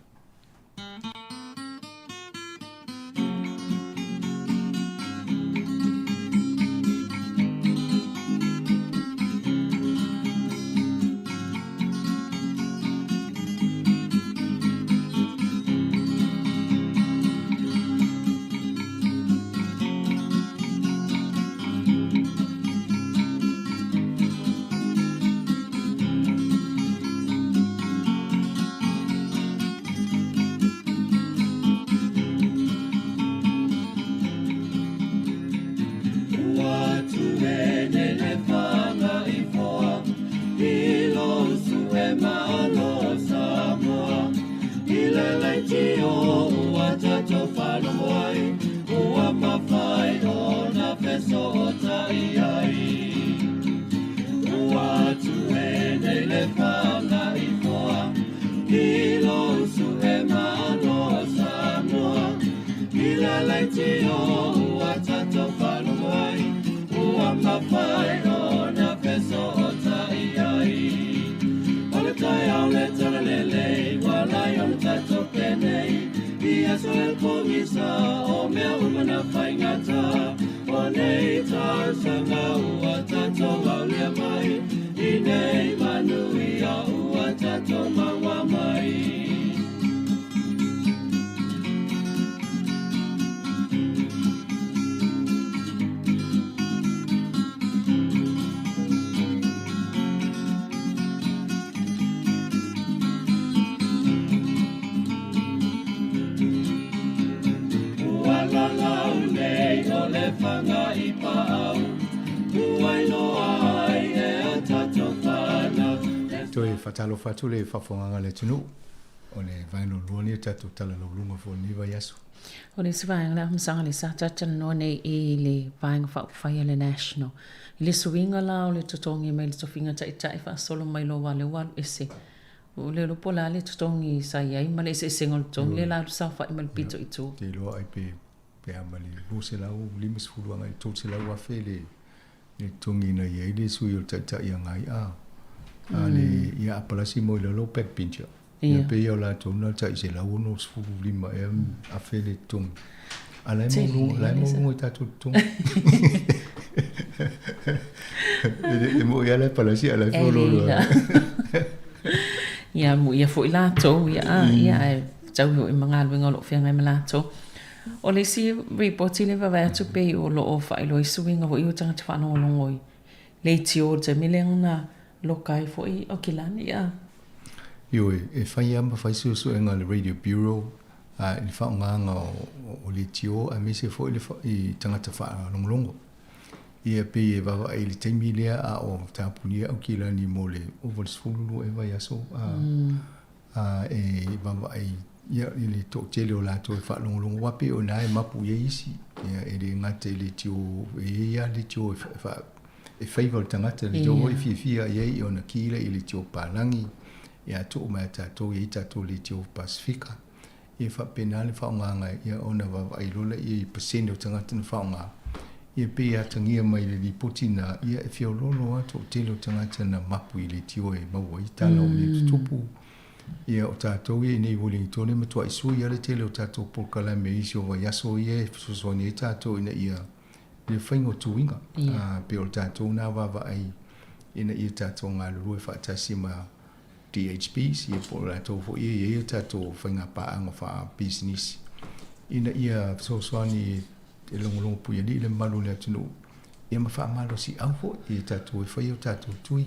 Toe faatalofa atu le faafofogaaga a le atunuu. O le vaega lona lua lenei o tatou talalauluga foi o lenei vaiaso. O le isi vaega lea Afamasaga lea sa talatalanoa nei i le Vaega Faaupufai a le National. I le suiga la o le totogi mai le tofiga taitai faasolo mai loa aua lea ua alu ese. Ua le iloa po o le a le totogi sa i ai ma le eseesega o le totogi lea la alu saofai ma le pito i tua. Ou te iloa ai pe pe a ma le 250 agai i le 300 afe le le totogi na i ai le sui o le taitai agai a a le ia apalasi mo i lalo backbencher. Ia pei o latou na tai 165 ea afe le totogi. A la e maualuga, la e maualuga i tatou totogi. E moni lava la e palasi ae la e feoloolo lava. Ia muia foi latou, ia, ia ae fetaui foi ma galuega o lo o feagai ma latou. O le isi ripoti lea e vaavaai atu pei o lo o faailoa ai suiga foi o tagata faalogologo i leitio i le taimi lea na loka ai foi Aukilani. Ia. Ioe, e fai lava ma fai suesuega a le Radio Bureau i le faaaogaina o leitio aemaise foi i tagata faalogologo. Ia pei e vaavaai i le taimi lea a o tapunia Aukilani mo le ova i le 12 ea vaiaso a e vaavaai ia i le toatele o latou e faalogologo aua pei o i ina e mapu i ai isi. Ia e le gata i leitio, e i ai lava leitio e fa e favour le tagata, leitio foi e fiafia i ai ona ki lea i leitio palagi, ia tuu mai ia tatou e i ai tatou leitio Pasefika. Ia faapena le faaaogaga ia ona vaavaai loa lea i pasene o tagata na faaaoga. Ia pei e atagia mai i le lipoti lena, ia e feoloolo lava toatele o tagata na mapu i leitio e maua ai tala o mea tutupu. Ia o tatou ia i inei i Wellington e matuai sui lava le tele o tatou polokalame i isi o vaiaso ia e fesoasoani ai tatou ina ia i le faiga o tuiga. Ā, pei o le tatou lena vaavaai ina ia tatou galulue faatasi ma DHBs, ia po o latou foi ia e i ai a tatou faiga paaga faapisinisi ina ia fesoasoani e logologo puialii le mamalu o le atunuu, ia ma faamalosiau foi i tatou e fai o tatou tui.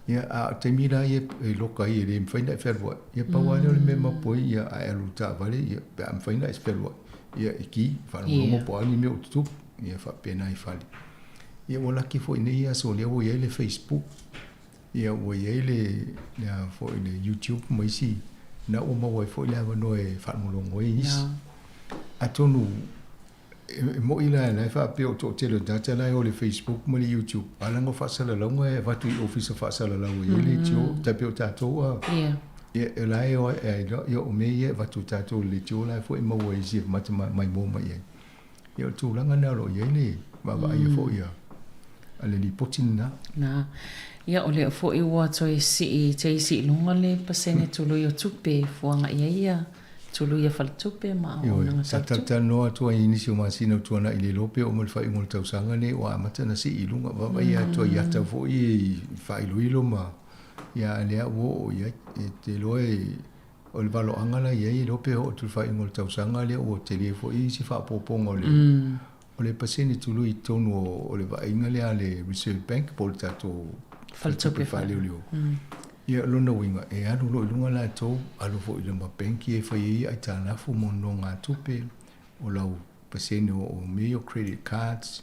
Ia, a o taimi la ia e loka ai e le mafai ona e fealuai, ia pau lava lea o le mea e mapu ai, ia a e alu i le taavale, ia pe a mafai ona e fealuai, ia e ki, faalogologo po o a ni mea o tutupu, ia faapena i fale. Ia ua laki foi i nei aso o lea ua i ai le Facebook, Ia ua i ai le, le a foi le YouTube ma isi na ua maua ai foi le avanoa e faalogologo ai isi. Atonu e mo'i la la e faapea o toatele o tagata la e o i le Facebook ma le YouTube, a leaga o faasalalauga e avatu i ofisa faasalalau e i ai leitio, tai pei o tatou a. Ia e la e o ai ia o mea ia e avatu e tatou i le leitio la foi e maua e isi e mata maimoa mai ai. Ia o le tulaga lena o lo o i ai le vaavaaia foi a le lipoti lena. Na. Ia o lea foi ua toe sii te isi i luga le pasene tului o tupe e fuaga i ai ia tului a faletupe ma auaunaga tau tupe. Sa talatalanoa atu ai i nisi o masina ua tuanai le iloa pe oo mai le faaiuga o le tausaga lenei ua amata ona sii i luga. Vaavaai atu ai i ata foi i faailoilo ma ia a lea ua oo i ai. E te iloa e O le valoaga la i ai, e le iloa pe oo atu i le faaiuga o le tausaga lea ua tele foi isi faaopoopoga o le, o le pasene tului i totonu o le vaaiga lea a le Reserve Bank po o le tatou faletupe faaleoleo. Ia, o lona uiga, e alu loa i luga latou, alu foi i luma bank ia e fai ai aitalafu mo nonogatupe, o lau pasene o mea ia o credit cards,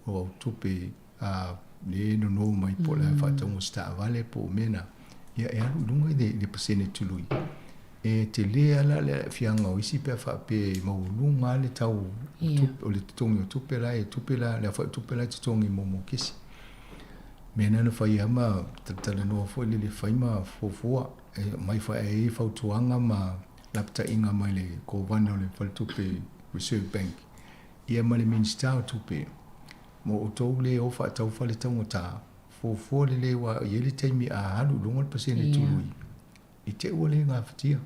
o au tupe a le nono mai po o le a faatauga o se taavale po o mea na, ia e alu i luga i le pasene tului. E tele lava la le aafiaga o isi pe a faapea e maualuga lava le tau o le totogi o tupe la e tupe la, le aofai o tupe la e totogi mo mokesi. Mea na na fai lava ma talatalanoa foi lele fai ma fuafua e aumai foi ai fautuaga ma lapataiga mai le Kovana o le Faletupe Reserve Bank ia ma le Minisita o Tupe. Mo outou le o faatau fale taugata, fuafua lelei aua e i ai le taimi a alu i luga le pasene tului, i te i ua le gafatia.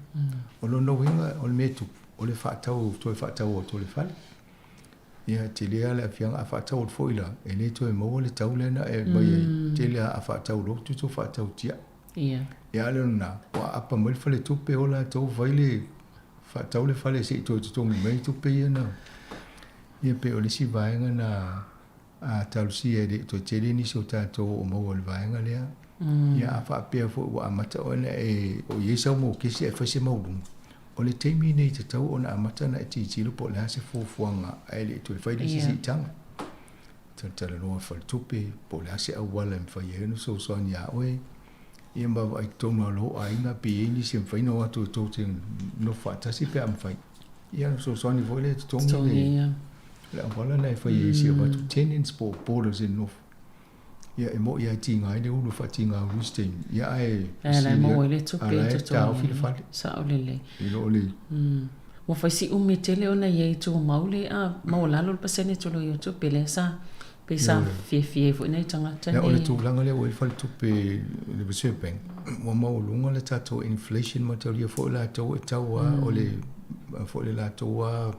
O lona uiga o le mea e tupu, o le faatau, toe faatau atu o le fale. Ia, e tele lava le aafiaga, a faatau atu foi la, e le toe maua le tau lea na e aumai ai. Tele lava a faatau loa, tusa ua faatau tiai. Ia, a o le lona, ua aapa mai le faletupe o latou fai le faatau le fale se i toe totogi mai tupe ia na. Ia pei o le isi vaega na a talosia e le i toe tele nisi o tatou o maua i le vaega lea. Ia a faapea foi ua amata ona e o i ai sau mokesi ae fai se maualuga, o le taimi lenei e tatau ona amata ona e tilotilo po o le a se fuafuaga ae le i toe fai le isi siitaga. Talatalanoa i faletupe po o le a se auala e mafai ai ona fesoasoani ia oe. Ia ma vaai totonu lava o lou aiga pe i ai nisi e mafai ona o atu e tou te nofo faatasi pe a mafai. Ia ona fesoasoani foi lea e totogi le, le auala lea e fai ai si avatu tenants po o boarders e nofo. Ia e moni lava e tiga ai le ulu e faatiga ulu isi taimi. Ia ae Ae la e maua ai le tupe e totogi. Taofi le fale. Sao lelei. I lo le Ua fai si umi tele ona i ai tumau le a maualalo le pasene tului o tupe lea sa pei sa fiafia ai foi nai tagata nei. O le tulaga lea ua i ai le faletupe le Reserve Bank, ua maualuga le tatou inflation ma taulia foi latou e tau lava o le foi le latou lava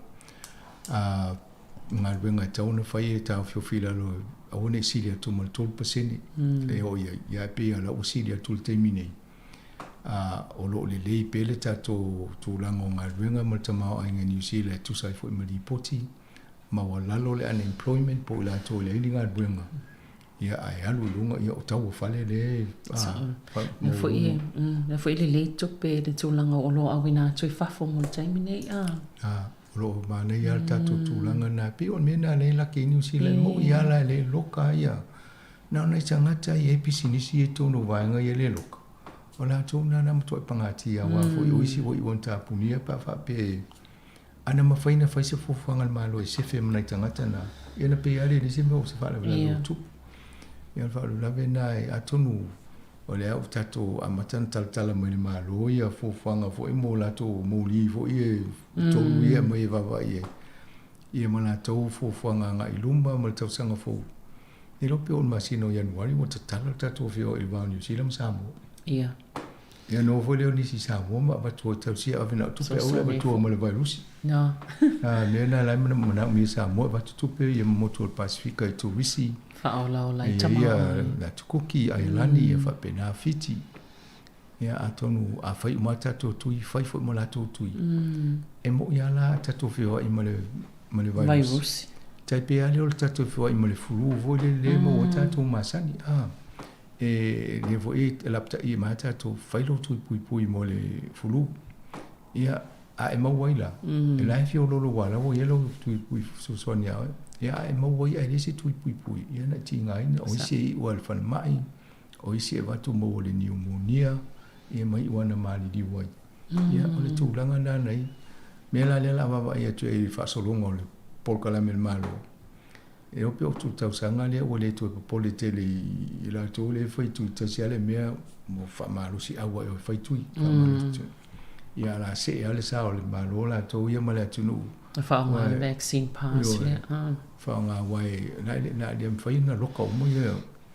galuega e tatau ona fai e taofiofi i lalo aua ne i sili atu ma le 3% e oo i ai. Ia ae pei lava o la ua sili atu i le taimi nei. O lo o lelei pea le tatou tulaga o galuega ma le tamaoaiga i Niu Sila e tusa ai foi ma lipoti. Maualalo le unemployment po o i latou e leai ni galuega, ia ae alu i luga, ia o tau o fale lea e Lea foi, lea foi e lelei tupe i le tulaga o oloa auina atu i fafo mo le taimi nei. O lo o manaia lava le tatou tulaga lena. E pei o le mea lena o lea e laki ai Niu Sila, e moni lava la e le loka ia, na o nai tagata e i ai pisinisi ia i totonu o vaega ia e le loka, o latou lena na matuai pagatia aua foi o isi ua iu ina tapunia pe a faapea e ana mafai ona fai se fuafuaga a le Malo e sefe ma nai tagata na, ia ona pei lava lea e leai se mea o se faalavelave o tupu. Ia o le faalavelave lena e atonu o lea ua tatou amata ona talatala mai le Malo ia fuafuaga foi mo latou moli foi ia e tolu ia e aumai e vaavaai i ai, ia ma latou fuafuaga agai i luma ma le tausaga fou. E iloa pe oo i le masina o Ianuari ua tatala le tatou feoai i le va o Niu Sila ma Samoa. Ia. Ia ona oo foi lea o nisi i Samoa ma avatu ai talosia ave na o tupe aua le avatua ma le vairusi. No. A mea na la e manaomia e Samoa e avatu tupe ia ma motu o le Pasefika i turisi. Faaolaola ai tamaoaiga. Ia Ratu Kuki, Ailani ia faapena Fiti. Ia atonu a fai uma tatou tui, fai foi ma latou tui. E moi lava la tatou feoai ma le ma le vairusi. Tai pei lava lea o le tatou feoai ma le flu foi lele lea e maua ai tatou masani. A e lea foi e lapataia mai tatou, fai lou tui puipui mo le flu. Ia, a e maua ai la, e la e fiololo aua o la ua i ai lou tui fesoasoani ia oe. Ia, a e maua ai ae leai se tui puipui, ia na e tigaina, o isi e iu lava i le falemai, o isi e avatu maua i le niumonia, ia ma iu lava ina maliliu ai. Ia, o le tulaga lena na i ai. Mea la lea o le a vaavaai atu ai i le faasologa o le polokalame a le Malo, E iloa pe o tou tausaga lea ua le toe popole tele i latou lea e fai tui tasi lava le mea ua faamalosi au ai e fai tui faamalosi tui. Ia la see lava le sa o le Malo latou ia ma le atunuu. E faaaoga le vaccine pass lea. Faaaoga aua e na le mafai ona loka uma ia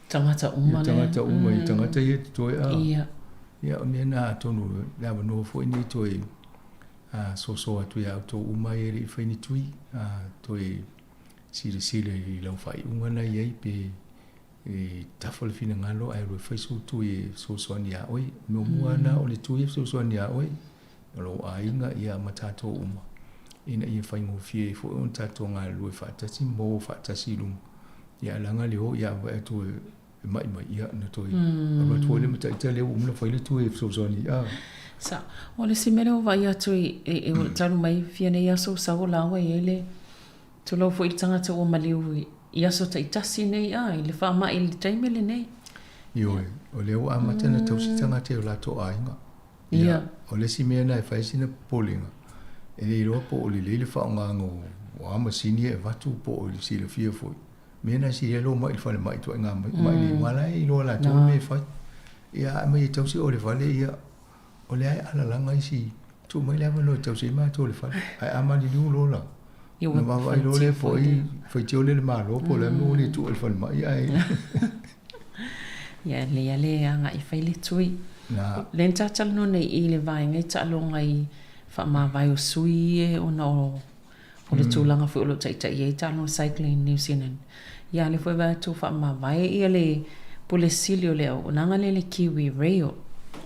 tagata uma lea. Tagata uma ia tagata ia totoe a. Ia. Ia o mea na atonu le avanoa foi nei toe soso atu ia outou uma ia e le i fai ni tui toe Silasila i lau faaiuga la i ai pe e tafa le finagalo ae alu e fai sou tui e fesoasoani ia oe. O le mea mua lena o le tui e fesoasoani ia oe, o lou aiga ia ma tatou uma ina ia faigofie ai foi ona tatou galulue faatasi ma o faatasi i luma. Ia ae leaga le o ia vaai atu e mai mai ia ona toe alu atu foi lea ma ita lea ua uma ona fai le tui e fesoasoani a. Sa, o le isi mea lea ua vaai atu i, talu mai fia nei aso sau o la ua i ai le Tulou foi i le tagata ua maliu i aso taitasi nei a, i le faamai i le taimi lenei. Ioe, o lea ua amata ona tausi tagata i o latou aiga. Ia, o le isi mea lena e fai ai sina popolega, e le iloa po o lelei le faaaogaina o a masini e avatu po o le silafia foi. Mea na e silia lou mai i le falemai ituaiga mai nei, aua o la e iloa e latou le mea e fai. Ia, a aumai e tausi oe i le fale, ia, O lea e alalaga isi, tuu mai le avanoa e tausi ai matou i le fale. Ae a maliliu loa la, ona vaavaai loa lea po o ai faitio lea i le Malo po o le a le mea ua le tuu ai i le falemai ae Ia, e lelei lava le agai e fai le tui. Na. Lea na ta talanoa nei i le vaega i taaloga i faamavae o sui e ona o O le tulaga foi o lo o taitai ai taaloga cycling i New Zealand. Ia a lea foi vaai atu faamavae ia le Pule Sili o le auaunaga lea le Kiwi Rail.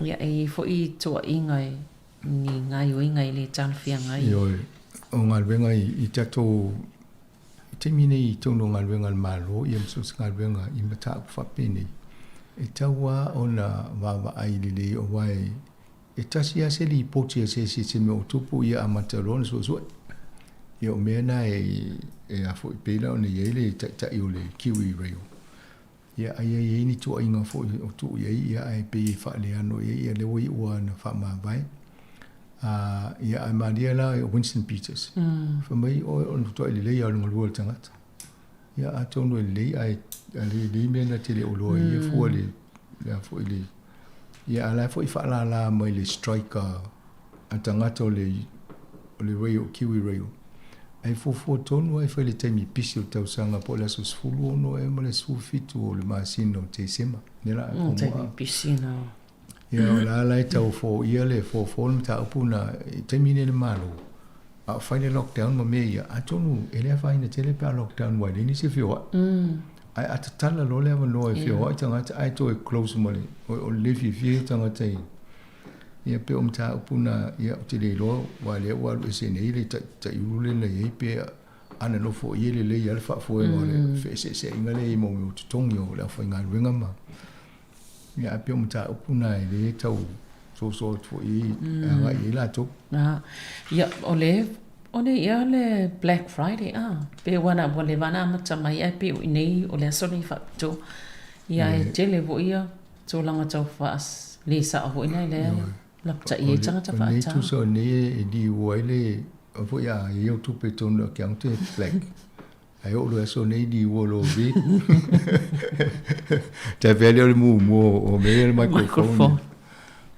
Ia e i ai foi tuuaiga i ni gaioiga e le talafeagai. Ioe, o galuega i tatou i taimi nei i totonu o galuega a le Malo ia ma so o se galuega i mataupu faapenei, e tatau lava ona vaavaai lelei aua e E tasi lava se lipoti a se isi i se mea o tupu ia amata loa ona suesue. Ia o mea na e e a foi pei la ona i ai le taitai o le Kiwi Rail. Ia ai ai ai ni tuuaiga foi o tuu i ai ia ae pei e faaleano i ai ia lea ua iu lava ina faamavae. A ia ae malie la o Winston Peters. Fai mai oe o le matuai lelei lava o le galue o le tagata. Ia atonu e lelei ae a le lelei mea na te le o iloa ai ia fua le le a foi le ia a la e foi faalala mai le strike a a tagata o le o le rail Kiwi Rail ae fuafua tonu ai fai le taimi pisi o le tausaga po o le aso 16 ea ma le 17 o le masina o Tesema lea la a taimi pisi na Ia o la la e tau foia le fofo le mataupu na i taimi nei le Malo a o fai le lockdown ma mea ia atonu e le afaina tele pe a lockdown aua e leai nisi e feoai. Ae a tatala loa le avanoa e feoai tagata ae toe close ma le o le le fiafia ia o tagata i ia pei o mataupu na ia ou te le iloa aua lea ua alu ese nei le taiulu lea na i ai pe ana nofo i ai lelei lava le faafoega o le feeseeseaiga lea i ai mo mea o totogi o le aufaigaluega ma Ia, ae pei o mataupu na e le tau soso atu foi e agai i ai latou. Ia, o le, O nei ea le Black Friday a? Pe ua na ua leva ona amata mai ae pei o i nei o le aso lenei faapitoa. Ia ae tele foi ia tulaga tau faale sao foi na lea lapatai ai tagata faata. O nei tusa o nei e liua ai le foi a i au tupe tonu a ke te black. Ae oo loa i aso nei liua o lo red. Tai pea lea o le muamua o mea ia o le microphone.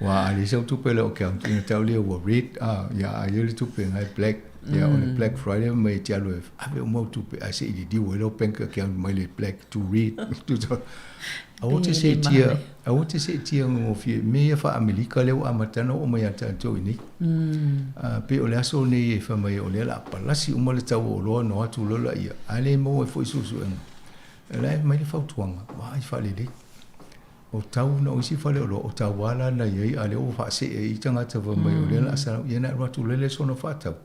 Ua a leai sau tupe le o ke ina tau lea ua red a ia a ia le tupe ngai black. Ia o le Black Friday mai e te alu e ave uma au tupe ae se i liliu ai lau bank account mai le black to red. Aua te seetia, aua te seetia gogofie mea ia faa-Amerika lea ua amata ona oo mai ia tatou i inei. Pei o le aso lenei e fai mai o lea o le a palasi uma le tau o oloa ona o atu loa laia, ae le maua ai foi suesuega. O la e aumai le fautuaga, vaai faalelei. O tau na o isi faleoloa, o tau lava la na i ai, a o lea ua faasee ai tagata fai mai o lea o le a salau, ia ona alu atu loa lea soona faatau.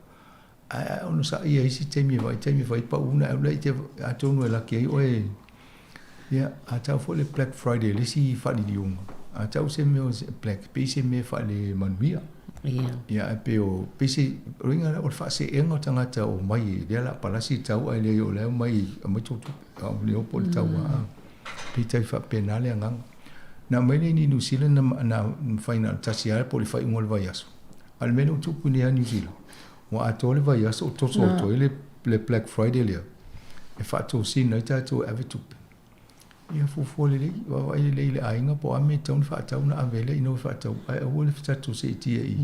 Ae onosai ia isi taimi e vaai taimi e fai pau ona alu laia atonu e laki ai oe. Ia, a tau foi le Black Friday le isi faaliliuga, a tau se mea o black, pei se mea faale-manuia. Ia. Ia, ae pei o, pei se, o le uiga o le faaseega o tagata o mai, lea o le a palasi le tau ae leai o la e omai, aumai tou tupe, a o le po o le tau a. Pei tai faapena le agaga. Na aumai lea i Niu Sila na, na mafai na o le tasi lava po o le faaiuga o le vaiaso. A o le mea lea ua tupu nei lava Niu Sila, ua atoa le vaiaso o toso atu ai le, le Black Friday lea e faatosina ai tatou e ave tupe. Ia fuafua lelei, vaavaai lelei i le aiga po o a mea e tatau ona faatau ona ave ai lea ina ua faatau, ae aua le tatou seetia i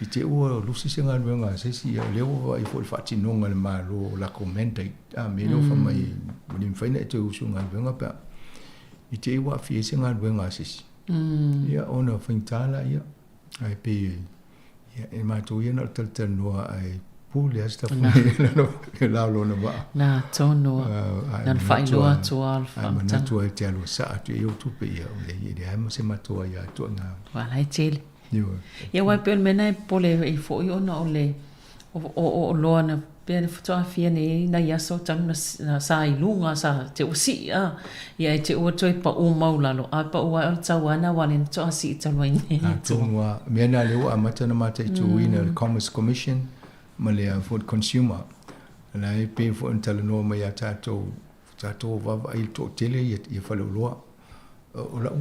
i te i ua lusi se galuega a se isi, ia o lea ua vaai foi i le faatinoga a le Malo o latou mandate, a mea lea ua fai mai ua le mafai ona e toe usu i galuega pe a i te i ua aafia ai se galuega a se isi. Ia ona faigata laia. Ae pei ia, e matou ia na o le talatalanoa ae pule lava Sitafune i la o lona vaa. Na tonu na le faailoa atu lava o le faamatalaga. Ae manatu ai te alu e saa atu i ai ou tupe ia, e leai ma se matou aia atu i ina. Aua la e tele. Ioe. Ia aua e pei o le mea lena e popole ai foi ona o le o oloa na pei na faatoa aafia nei nai aso talu na sa i luga sa te ua sii a ia e te ua toe pau mau lalo a pau ae o le tau lava na aua lea na faatoa sii talu ai nei. Atonu lava, mea na lea ua amata ona mataituina e le Commerce Commission ma le Food Consumer. O la e pei foi ona talanoa mai ia tatou, tatou vaavaai i le toatele ia faleoloa. O lau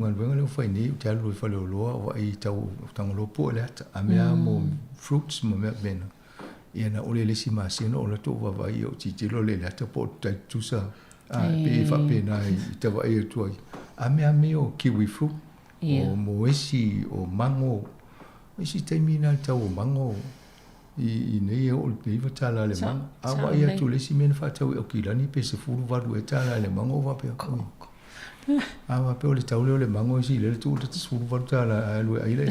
galuega lea ua fai nei, ou te alu i faleoloa vaai i tau o Tagaloa pue le ata, a mea lava mo fruits ma mea faapena. Ia na ole le isi masina o latou vaavaai ia ou tilotilo lea i le ata po o tai tutusa, a pei e faapena i ta vaai atu ai. A mea lava mea o kiwi fruit, o moesi, o mago, o isi taimi na le tau o mago i nei e oo i le $9 le mago. A vaai atu i le isi mea na faatau i Aukilani pe $18 ea tala i le mago, ou faapea, oi. A faapea o le tau lea o le mago isi lea le tuu le $18 ae alu e ai le.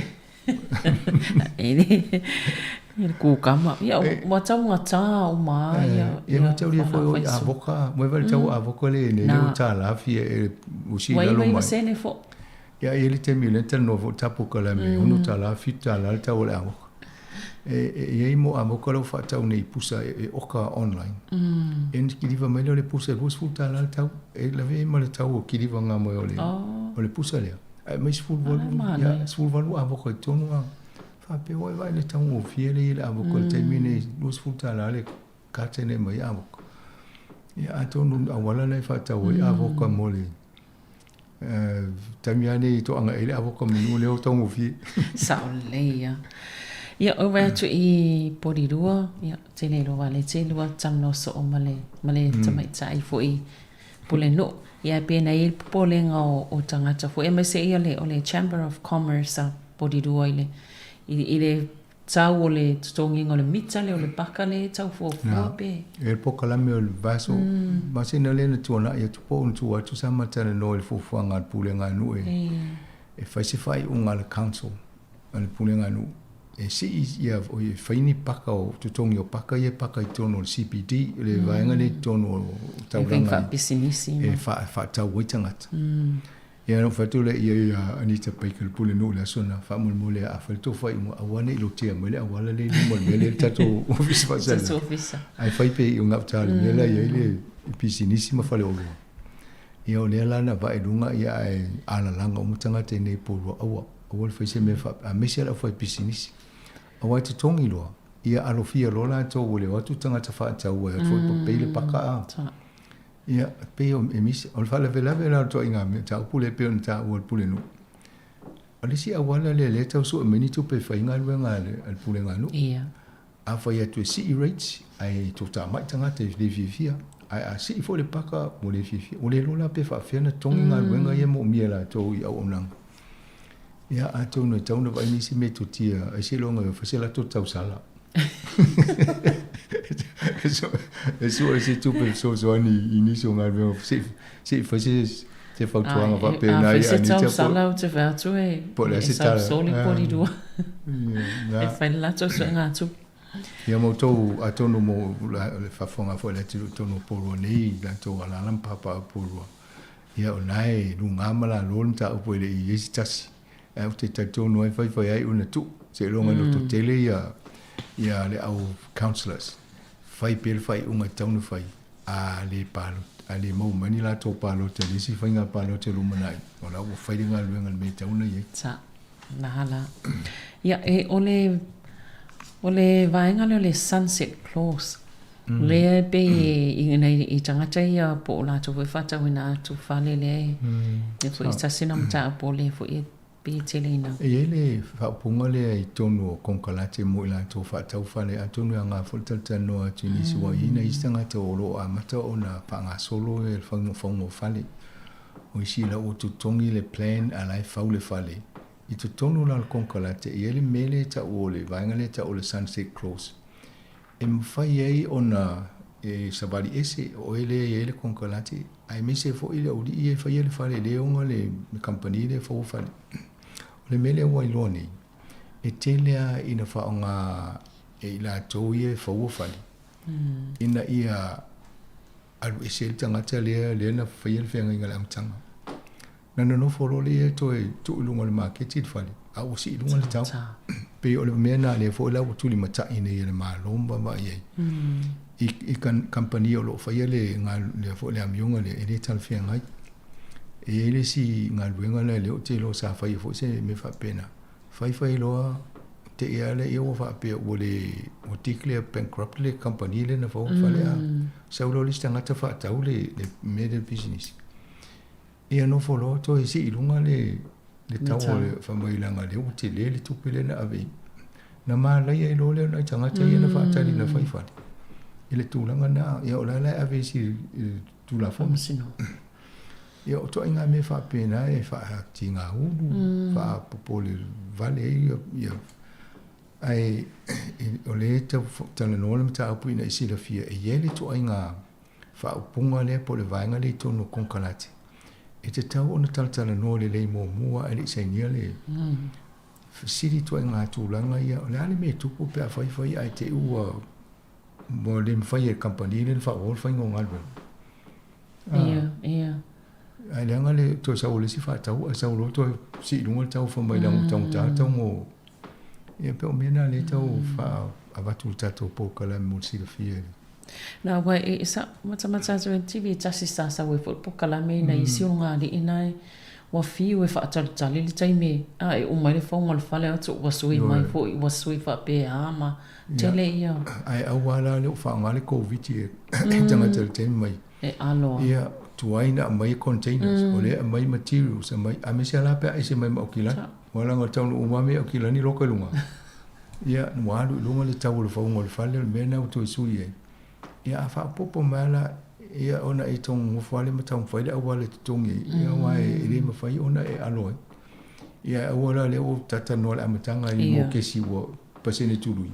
Le kukama. Ia, ua taugata uma lava ia. Ia, ua tau lia foi o avoka. Ua iva le tau avoka le nei le ua $1 fia e usi i lalo mai. Ua iva sene fo. Ia, e i ai le taimi o lea na talanoa foi tapu ka la me $6, $7 le tau o le avoka. E i ai mo avoka la ua faatau nei i pusa e oka online. E na kiliva mai lea o le pusa e $20 le tau. E lavea ai ma le tau o kiliva nga mai o le, o le pusa lea. Ae mai 18, ia, 18 avoka i totonu a. Faapea ua e vaai i le taugofie lea i le avoka i le taimi nei, $20 le katene e aumai ai avoka. Ia atonu auala la e faatau ai avoka mo le taimi lava nei e toaga ai le avoka manu lea ua taugofie. Sao lelei ia. Ia, ou vaai atu i Porirua, ia, ou te le iloa lea te lua talanoa soo ma le, ma le tamaitai foi Pulenuu. Ia, e pei ona i ai le popolega o tagata foi, aemaise ia le, o le Chamber of Commerce a Porirua i le, i le tau o le totogiina o le mita lea o le paka lea e tau fuafua pe. E le polokalame o le vaiaso masina lea na tuanai atu po o na tua atu sa ma talanoa i le fuafuaga a le Pulega a Nuu e fai se faaiuga a le Council a le Pulega a Nuu e sii ia e fai ni paka o totogi o paka ia e paka i totonu o le CBD le vaega lea i totonu o taulaga e faatau ai tagata. Ia ona ou fai atu lea i ai ia Anita Baker le Pulenuu i le aso lena, faamolemole a fai le tou faaiuga aua ne i lotea mai le auala lea i luma o le mea lea i le tatou ofisa faasalalau. Ae fai pea i gauta i le mea la e i ai le pisinisi ma faleoloa. Ia o lea la na vae i luga ia ae alalaga uma tagata i inei i Porirua, aua, aua le fai se mea faapea, aemaise lava le aufaipisinisi. Aua e totogi loa. Ia alofia loa latou ua le o atu tagata faatau e foi papei le paka a. Ia, pei o e misi, o le faalavelave la o le ituaiga mataupu lea pei ona taua e le Pulenuu. O le isi auala lea lea e tau sue mai ni tupe e fai ai galuega a le Pulega nuu. Ia. A fai atu e sii rates, ae toatamai tagata e le fiafia. Ae a sii foi le paka, ua le fiafia. Ua le iloa la pe faapefea ona totogi galuega ia e moomia e latou i auaunaga. Ia, atonu e tatau ona vaai nisi metotia, ai seiloga e fai se latou tausala. E sue se tupe fesoasoani i nisi o galuega se i fai se fautuaga faapena. A fai se tausala ou te fai atu e sau soli poli lua e fai le latou suega tupe. Ia ma outou, atonu mo le faafofoga foi a le atunuu i totonu o Upolu nei, i latou alaala ma papaaao i Upolu. Ia o lena e luga ma lalo le mataupu e le i i ai se tasi. Ae ou te talitonu ai fai fai ai ona tuu seiloga e lototele ia ia le au councillors. Fai pea le faaiuga e tatau ona fai. A le palota, a le maua mai ni latou palota i le isi faiga palota i le lumanai, o la ua fai le galuega i le mea e tatau ona i ai. Sa, la la. Ia, e, o le, o le vaega lea o le sunset clause, Lea e pei i nai i tagata ia po o latou foi faatauina atu fale lea e lea foi se tasi lena mataupu o lea foi e pei e tele ina. E i ai le faaupuga lea i totonu o konekarate mo i latou faatau fale, atonu e aoga foi le talatalanoa atu i nisi ua i ai nai isi tagata o lo o amata ona faagasolo le fauga o fale. O isi la ua totogi le plan a la e fau le fale. I totonu la o le konekarate e i ai le mea lea e tau o le vaega lea e tau o le sunset clause. E mafai ai ona e savali ese o oe lea e i ai le konekarate, aemaise foi le aualii ia e faia le fale lea e ona le kamupani lea e faua fale. O le mea lea ua iloa nei, e tele lava ina faaaoga e i latou ia e faua fale, ina ia alu ese ai le tagata lea lea na faia le feagaiga i le amataga. Na nonofo loa lea toe tuu i luga o le maketi le fale, a ua sii i luga le tau. Pei o le mea lena lea foi la ua tulimatai nei e le Malo ma vaavaai ai i kamupani o lo o faia le lea foi le amioga lea e le talafeagai. E i ai le isi galuega lea lea ou te iloa sa faia foi se mea faapena. Fai fai loa te i lava lea ua faapea ua le ua declare bankrupt le kamupani lea na faua le fale a sau loa le isi tagata faatau le mea lea le pisinisi. Ia nofo loa toe sii i luga le le tau o le fai mai leaga lea ua tele le tupe lea na ave i Na malaia ai loa lea o nai tagata ia na faatali na fai fale i le tulaga lena. Ia o la la e ave isi i le Tulafono. Ia o ituaiga mea faapena e faatigaulu, faapopole vale ai ia ae o lea e tau talanoa le mataupu ina ia silafia e i ai le ituaiga faaupuga lea po o le vaega lea i totonu o konekarate, e tatau ona talatalanoa lelei muamua ae le i sainia le fesili ituaiga tulaga ia, o le a le mea e tupu pe a fai fai ae te i ua ua le mafai e le kamupani lea ona faaauau le faiga o galuega. Ia, ia. Ae leaga le toe sau o le isi faatau ae sau loa toe sii i luga le tau fai mai leaga ua taugata le tau mo Ia pei o mea na lea e tau faa avatu i le tatou polokalame mo le silafia. Na ua e sa matamata atu e TV tasi sa sau ai foi le polokalame ina isi o ngā aliʻi nae ua fiu e faatalitali le taimi a e uma ai le fauga o le fale atu ua sui mai foi ua sui faapea ma tele ia. Ae aua la le o faaaoga le Koviti e tagata i le taimi mai. E aloa. Ia tuai na aumai containers o lea e aumai materials aumai aemaise lava la pe a ese mai ma Aukilani. Aua leaga o le taunuu uma lava mea i Aukilani loka i luga. Ia, ua alu i luga le tau o le fauga o le fale, o le mea lena ua toe sui ai. Ia, a faaopoopo mai lava la, ia ona e taugofo lava lea ma taumafai le auala e totogi ai, ia aua e le mafai ona e alo ai. Ia, ae aua la lea ua talatalanoa i le amataga i mokesi ua pasene tului,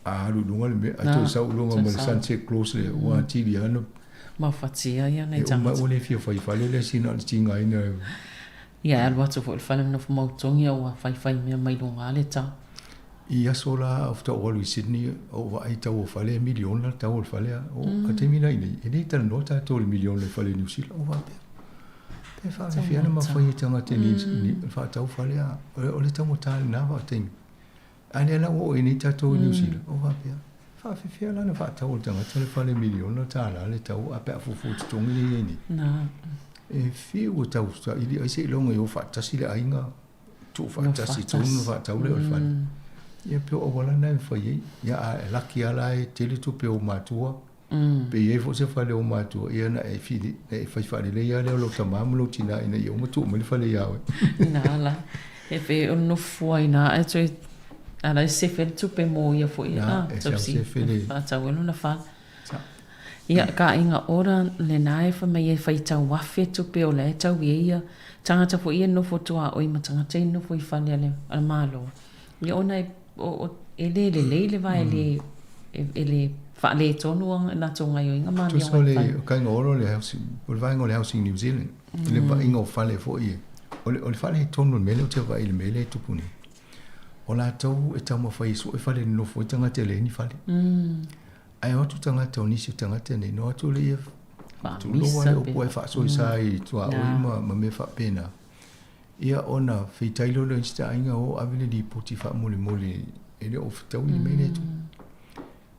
a alu i luga le mea, a toe sau i luga ma le sunset clause lea, ua atili lava ona mafatia ia nai tagata. E uma ua le fia fai fale lea sina o le tigaina. Ia e alu atu foi i le fale ma nofo mautogi a ua faifai mea mai luga le tau. I aso la o faatoa ou alu i Sydney ou vaai i tau o fale e miliona le tau o le fale a o ka taimi la inei e le talanoa tatou i le miliona i fale i Niu Sila ou faapea pe faafefea ona mafai e tagata i faatau fale a o le taugata lena vaitaimi. A lea la ua oo i nei tatou i Niu Sila, ou faapea, e faafefea la ona faatau e le tagata le fale miliona tala le tau a pe a fuafua i totogi lea e i ai nei. E fiu e tausaili ai seiloga e o faatasi le aiga, tuu faatasi i totonu ona faatau lea o le fale. Ia pe o auala na e mafai ai. Ia a e laki lava la e tele tupe o ou matua, pe i ai foi se fale o ou matua, ia na e fili, na e fai faalelei lava lea o lou tamā ma lou tinā ina ia uma tuu mai le fale iā oe. Na la, e pei o le nofo ai ina ae toe, a la e sefe le tupe mo ia foi, Na, e sau sefe le. Faatau ai lona fale. Ia, ka aiga ora lena e fai mai e faitau afe tupe o la e tau i ai ia tagata foi ia e nofo tuaoi ma tagata ia e nofo i fale a le Malo. Ia ona e, o, o, e le lelei le va e le, e, e le faaletonu a latou gaioiga ma amioga Tusa o le kaiga ora o le housing, o le vaega o le Housing New Zealand, i le vaaiga o fale foi e, o le, o le faaletonu o le mea lea ou te vaai i le mea lea e tupu nei. O latou e taumafai e sue fale e nonofo ai tagata e leai ni fale. Ae o atu tagata o nisi o tagata nei, na o atu lea tulou lava le upu ae faasoesa i tuaoi ma, ma mea faapena. Ia ona feitai loa lea o isi aiga o ave le lipoti faamolemole e le o fetaui le mea lea e tupu.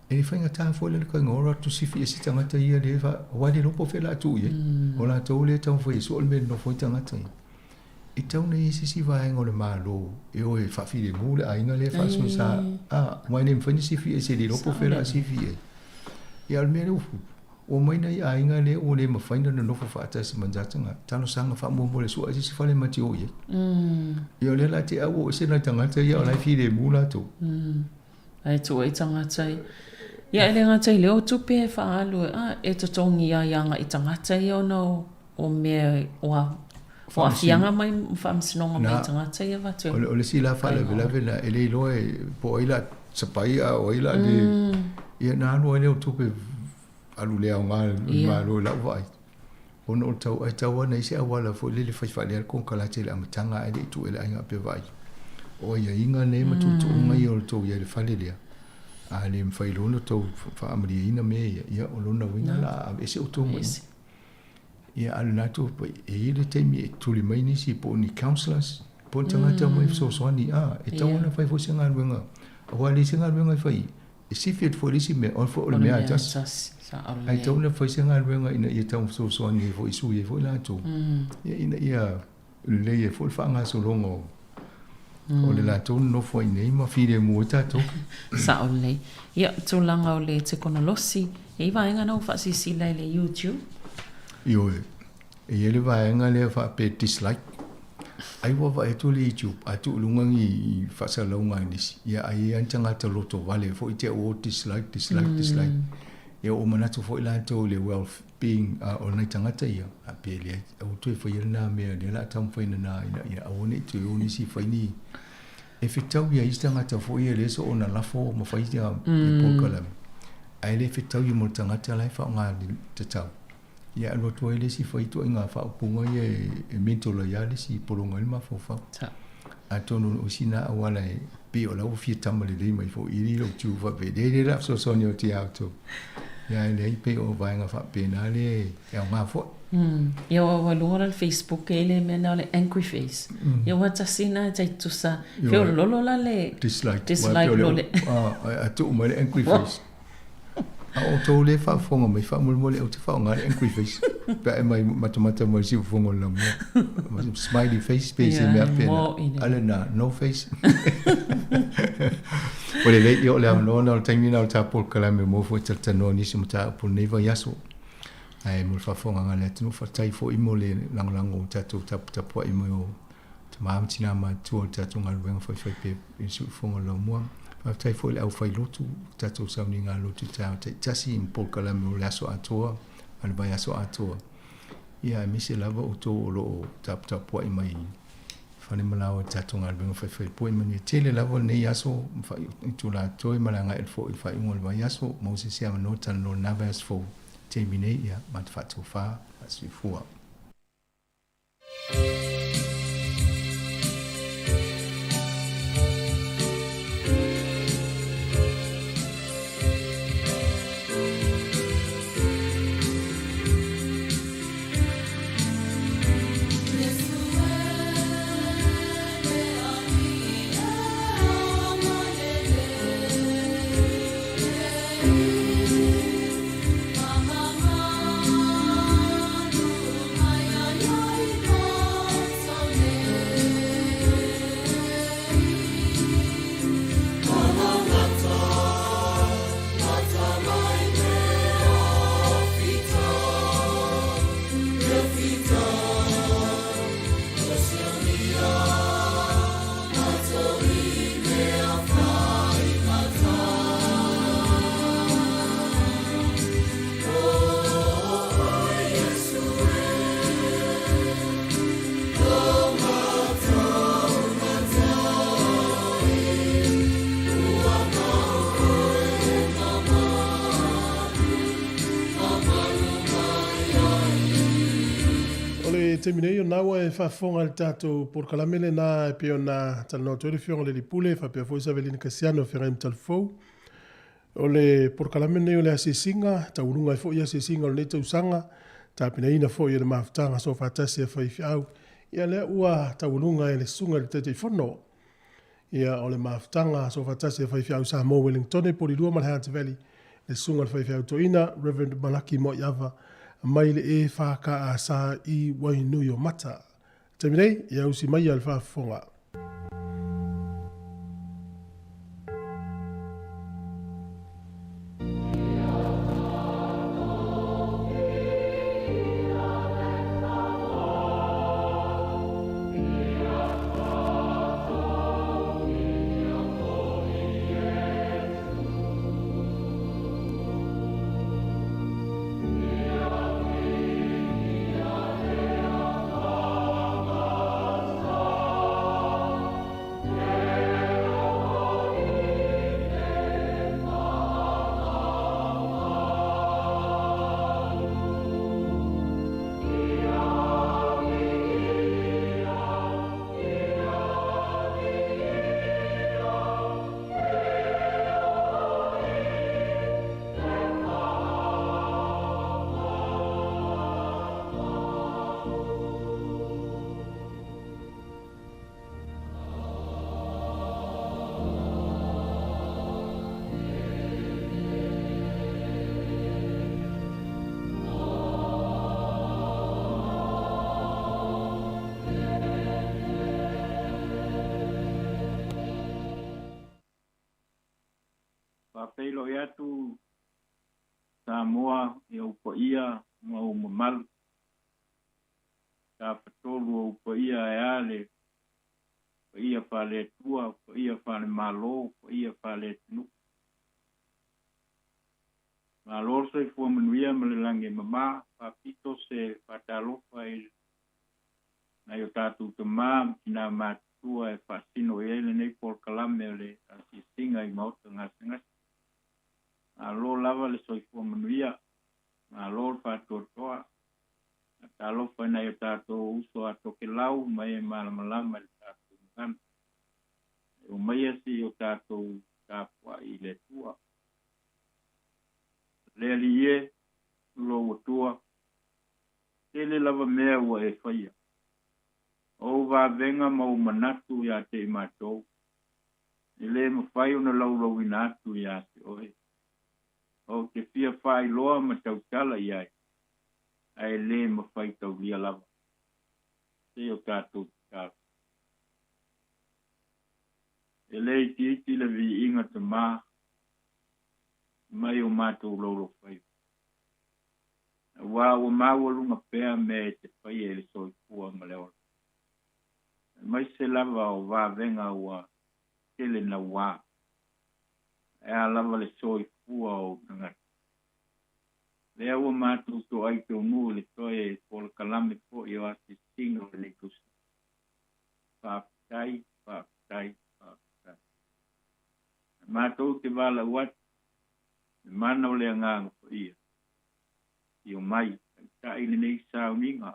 E le faigata foi la le kaiga o atu sifi ese tagata ia lea fa, aua e le iloa po o fea o le a tuu i ai. O latou lea e taumafai e sue le mea e nonofo ai tagata ia. E tatau ona i ai se isi vaega o le Malo e o e faafilemu le aiga lea e faasoesa, a, aua e le mafai ona sifi ese e le iloa po o fea o le a sifi i ai. Ia, a o le mea lea ua tupu, ua omai nai aiga lea ua le mafai ona nonofo faatasi ma tagata talosaga faamolemole e sue se isi fale ma te o i ai. Ia, o lea la te au o ese nai tagata ia o la e filemu latou. Ae tuu ai tagata ia. Ia, e le gata i lea o tupe e faaalu, a, e totogi ai agai tagata ia ona o o mea o a o aafiaga mai ma faamasinoga mai tagata ia avatu e O le isi la faalavelave lena, e le iloa e po o ai la sapai a o ai la le ia na alu ai lea o tupe alu le aoga i le Malo i lau vaai. Ona o le tau, ae tau lava ona i ai se auala foi lele fai faalea le konekarate i le amataga ae le i tuu i le aiga pe vaai. O aiaiga nei ma tuutuuga ia o le tou i ai i le fale lea, a le mafai loa ona outou faamalieina mea ia, ia o lona uiga la a aveese outou mai i ina. Ia a o lena atu e i ai le taimi e tuli mai nisi po o ni counsellors po o ni tagata mai e fesoasoani a e tatau ona fai foi se galuega aua e leai se galuega e fai e sifi atu foi i le isi mea o le mea lava e tasi ae tatau ona fai se galuega ina ia tau fesoasoani ai foi i sui ai foi latou ina ia lelei ai foi le faagasologa o o le latou nonofo ai nei ma filemu ai tatou. Sao lelei. Ia, tulaga o le tekonolosi, e i ai vaega na ua faasilasila i le YouTube? Ioe. E i ai le vaega lea faapea dislike. Ai ua vaai atu le YouTube, a tuu i luga ni faasalalauga a nisi, ia ai i ai lava ni tagata loto vale foi te au o dislike, dislike, dislike. Ia ua manatu foi latou i le well being o nai tagata ia, a pe leai, aua toe faia lena mea, lea o le a taumafai nana ina ia aua ne i toe o nisi e fai ni, e fetau ia isi tagata foi ia lea soona lafo ma fai ia polokalame, ae le fetau ia mo le tagata la e faaaoga tatau. Ia alu atu ai le isi fai ituaiga faaupuga ia e mental ai lava le isi pologa ai le mafaufau. Atonu o isi na auala e pei o la ua fia tama lelei mai foi i lou tiu faapea, leai leai o le a fesoasoani atu ia outou. Ia e leai pei o vaega faapena lea e aoga foi. Ia aua i luga la o le Facebook e i ai le mea lena o le angry face. Ia aua tasi lena e tai tutusa feololo la le dislike, dislike lo le. A tuu mai le angry face. A o outou lea e faafofoga mai, faamolemole ou te faaaoga le angry face pe a e mai matamata mai i le siufofoga o le laumua. Smiley face pe se mea faapena. A lena, no face. Ua lelei, ia o le avanoa lena o le taimi lena o le ta polokalame mo foi talatalanoa nisi o mataupu o lenei vaiaso. Ae mo le faafofogaaga a le atunuu, faafetai foi mo le lagolago o tatou taputapuai mai o tama ma tina matutua o le tatou galuega faifaipea i le siufofoga o le laumua. Faafetai foi i le aufailotu, tatou sauniga lotu i taeao taitasi ma polokalame o le aso atoa ma le vaiaso atoa. Ia aemaise lava outou o lo o taputapuai mai fale ma laoa i le tatou galuega faifaipea. Manuia tele lava lenei aso ma itula toe ma le agai foi i le faaiuga o le vaiaso. Maua se isi avanoa talanoa i lena vaiaso fou. Taimi nei, ia, mata faatofa, faasoifua. taimi nei, o na ua e faafofoga i le tatou polokalame lena e pei ona talanoa atu ai le Afioga i le Alii Pule faapea foi Savelina Kasiano e feagai ma Talafou. O le polokalame lenei o le asiasiga, e taualuga ai foi asiasiga o lenei tausaga, tapenaina foi e le Mafutaga Soofaatasi a Faifeau. Ia lea ua taualuga e le Susuga i le Taitaifono ia o le Mafutaga Soofaatasi a Faifeau Samoa Wellingtone, Polilua ma le Hunter Valley, le Susuga i le Faifeau Toeaina, Rev. Malaki Moaiava, mai le EFKS i Wainuiomata. Taimi nei, ia usi maia le faafofoga. Faafeiloai atu Samoa i ou paia ma ou mamalu. Tafatolu ou paia e a le paia faale-Atua, paia faale-Malo, paia faale-atunuu. Malo le soifua manuia ma le lagi e mama, faapito se faatalofa i nai o tatou tama ma tina matutua e faasino i ai lenei polokalame o le asiasiga i maota gasegase. Malo lava le soifua manuia, malo le faatoatoa. Talofa i nai o tatou uso a Tokelau ma e malamalama i le tatou gagana. E omaia se i o tatou tapuai i le Atua. Le Alii e, lou Atua, tele lava mea ua e faia. O ou vavega ma ou manatu ia te i matou, e le mafai ona laulauina atu ia te oe. Ou te fia faailoa ma tautala i ai, ae le mafai taulia lava. Se o tatou tatalo. E le itiiti le viiga Tamā mai o matou laulaufaiva. Aua ua maualuga pea mea e te faia i le soifua ma le ola. Aemaise lava o vavega ua tele nauā. Ae a lava le soifua o ou tagata. Lea ua matou toai taunuu i le toe polokalame foi o asiasiga o lenei tausaga. Faafetai, faafetai, faafetai. Matou te valaau atu i le mana o le Agaga Paia, i omai, taitai lenei sauniga,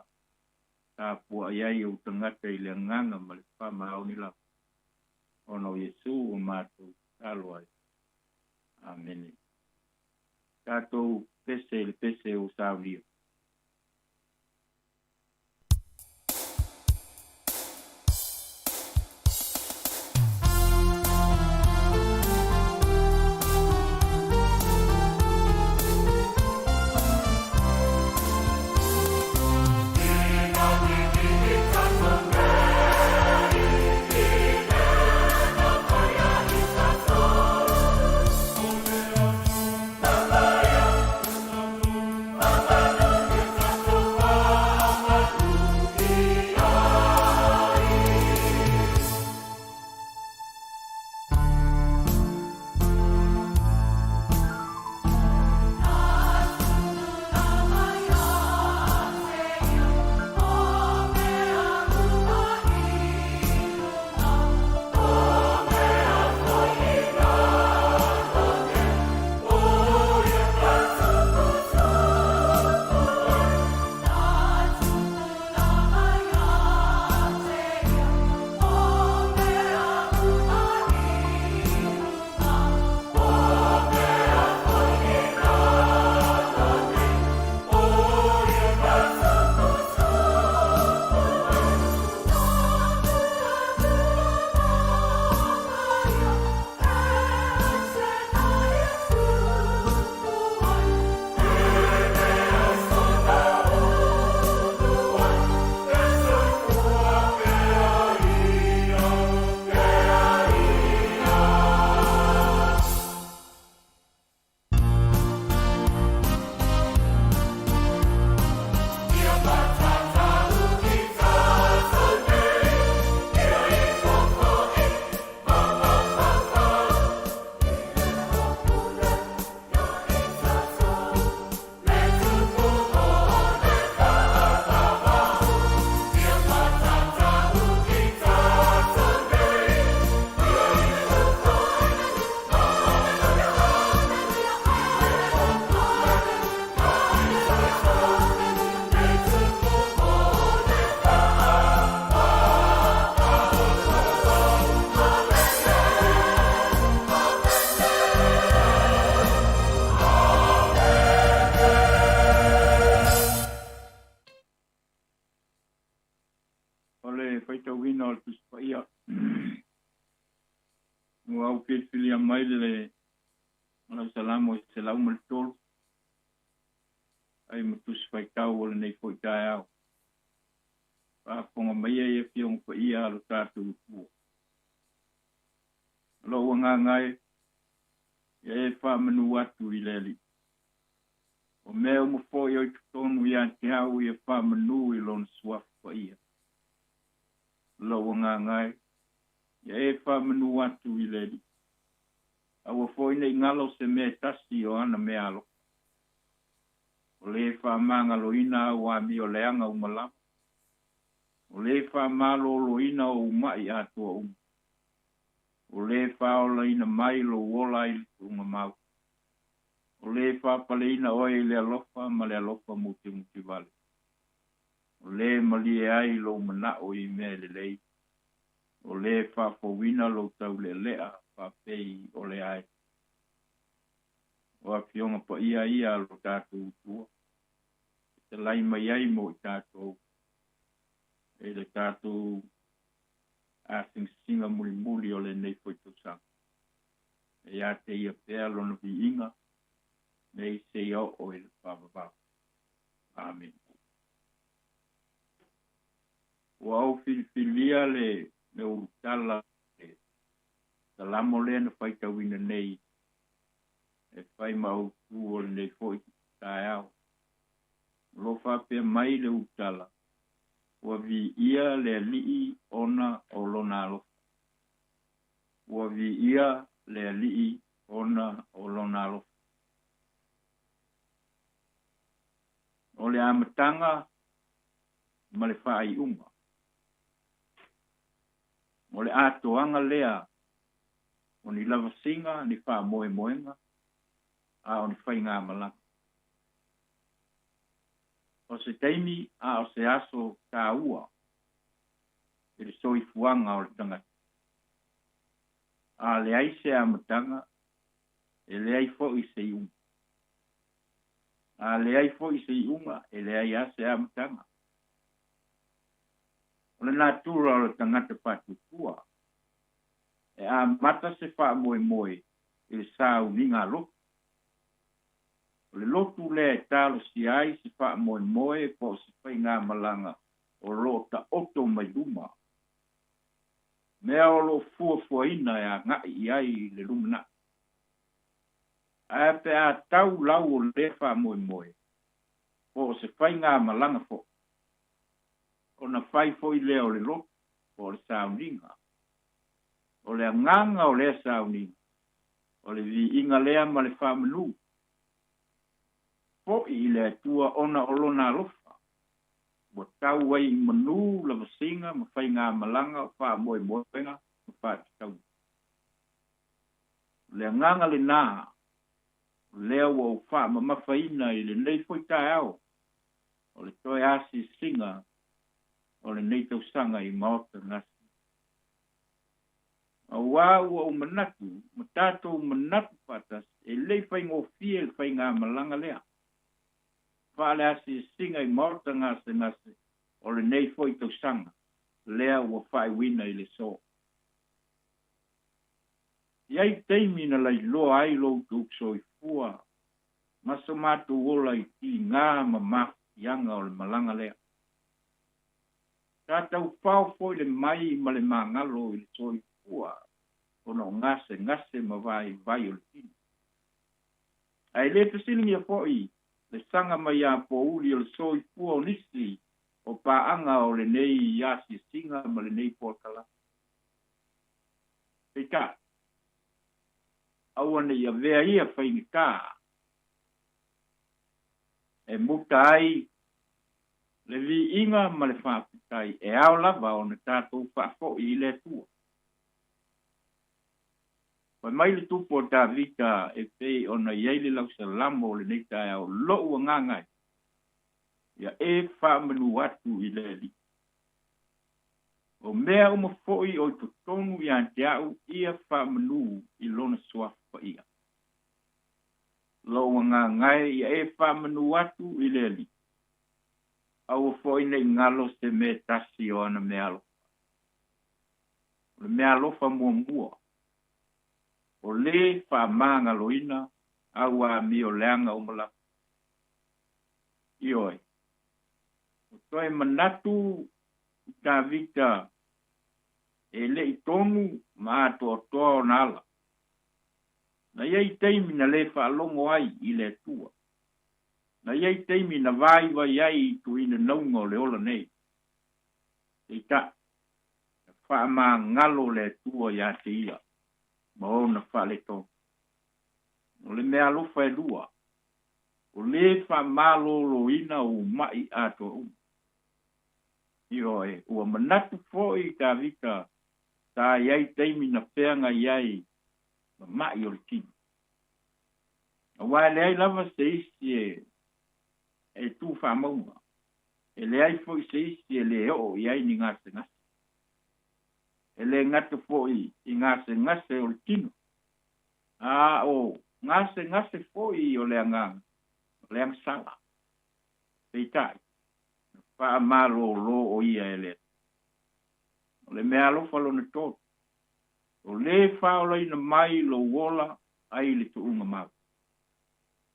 tapuai ai ou tagata i le agaga ma le faamaoni lava, ona o Iesu ua matou tatalo ai. Amene. Tatou pese i le pese ua saunia. mai le lau Salamo e 103 ai ma tusi faitau o lenei foi taeao. Faafofoga maia i Afioga Paia a lo tatou Atua. O lou agaga e, ia e faamanu atu i le Alii. O mea uma foi o i totonu ia te au ia faamanu i Lona Suafa Paia. O lou agaga e, ia e faamanu atu i le Alii. Aua foi ne i galo se mea e tasi o ana mea alofa. O le faamagaloina au amio leaga uma lava. O le faamaloloina ou ma'i atoa uma. O le faaolaina mai lou ola i le tuugamau. O le faapaleina oe i le alofa ma le alofa mutimutivale. O le malie ai lou mana'o i mea lelei. O le faafouina lou taulealea faapei o le ae. O Afioga Paia ia a lo tatou Atua, e talai mai ai mo i tatou i le tatou asigasina mulimuli o lenei foi tausaga. E ia te ia pea lona viiga, nei seia oo i le faavavau. Amene. Ua ou filifilia le le ulutala le Salamo lea na faitauina nei e fai ma autū o lenei foi taeao. O lo o faapea mai le ulutala, Ua viia le Alii ona o Lona alofa. Ua viia le Alii ona o Lona alofa. O le amataga ma le faaiuga. O le atoaga lea o ni lavasiga, ni faamoemoega, a o ni faigamalaga. O se taimi a o se aso taua i le soifuaga o le tagata. A leai se amataga, e leai foi se iuga. A leai foi se iuga, e leai lava se amataga. O le natura o le tagata faatuatua, e amata se faamoemoe i le sauniga a lotu. O le lotu lea e talosia ai se faamoemoe po o se faigamalaga o lo o taoto mai luma, mea o lo o fuafuaina e agai i ai i le lumanai. Ae pe a tau lau o lea faamoemoe, po o se faigamalaga foi, ona fai foi lea o le lotu po o le sauniga. O le agaga o lea sauniga, o le viiga lea ma le faamanu foi i le Atua ona o Lona alofa, ua tau ai i manu lavasiga ma faigamalaga o faamoemoega ma faatatauga. O le agaga lenā, o lea ua ou faamamafaina i lenei foi taeao o le toe asiasiga o lenei tausaga i Maota Gasi. Auā ua ou manatu ma tatou manatu faatasi e le i faigofie le faigamalaga lea faaleasiasiga i Maota Gasegase o lenei foi tausaga lea ua faaiuina i le aso. E i ai taimi na lailoa ai lo outou soifua ma so matou ola i tiga ma mafatiaga o le malaga lea. Sa taufao foi le mai ma le magalo i le soifua ona o gasegase ma vaivai o le tino. Ae le fesiligia foi le saga mai a pouli o le soifua o nisi o paaga o lenei asiasiga ma lenei polokalame. Peitai, aua ne i avea ia faigata e muta ai le viiga ma le faafetai e ao lava ona tatou faafoi i le Atua. Fai mai le tupu o Tavita e pei ona i ai le lausalamo o lenei taeao, Lou agaga e, ia e faamanu atu i le Alii. O mea uma foi o i totonu ia te au ia faamanu i Lona Suafa Paia. Lou agaga e, ia e faamanu atu i le Alii. Aua foi ne i galo se mea e tasi o ana meaalofa. O le meaalofa muamua. O lē faamagaloina au amioleaga uma lava. Ioe. Ua toe manatu Tavita e le i tonu ma atoatoa ona ala. Na i ai taimi na lē faalogo ai i le Atua. Na i ai taimi na vaivai ai i tuinanauga o le ola nei. Peitai, na faamagalo le Atua iā te ia ma ona faaletonu. O le meaalofa e lua, o lē faamalōlōina ou maʻi atoa uma. Ioe, ua manatu foi Tavita sa i ai taimi na feagai ai ma maʻi o le tino. Auā e leai lava se isi e tu faamauga, e leai foi se isi e lē oo i ai ni gasegase. E lē gata foi i gasegase o le tino, a o gasegase foi o le agaga, o le agasala. Peitai, na faamalōlō o ia e le Atua. O le meaalofa lona tolu, o lē faaolaina mai lou ola ai le tuuga mau.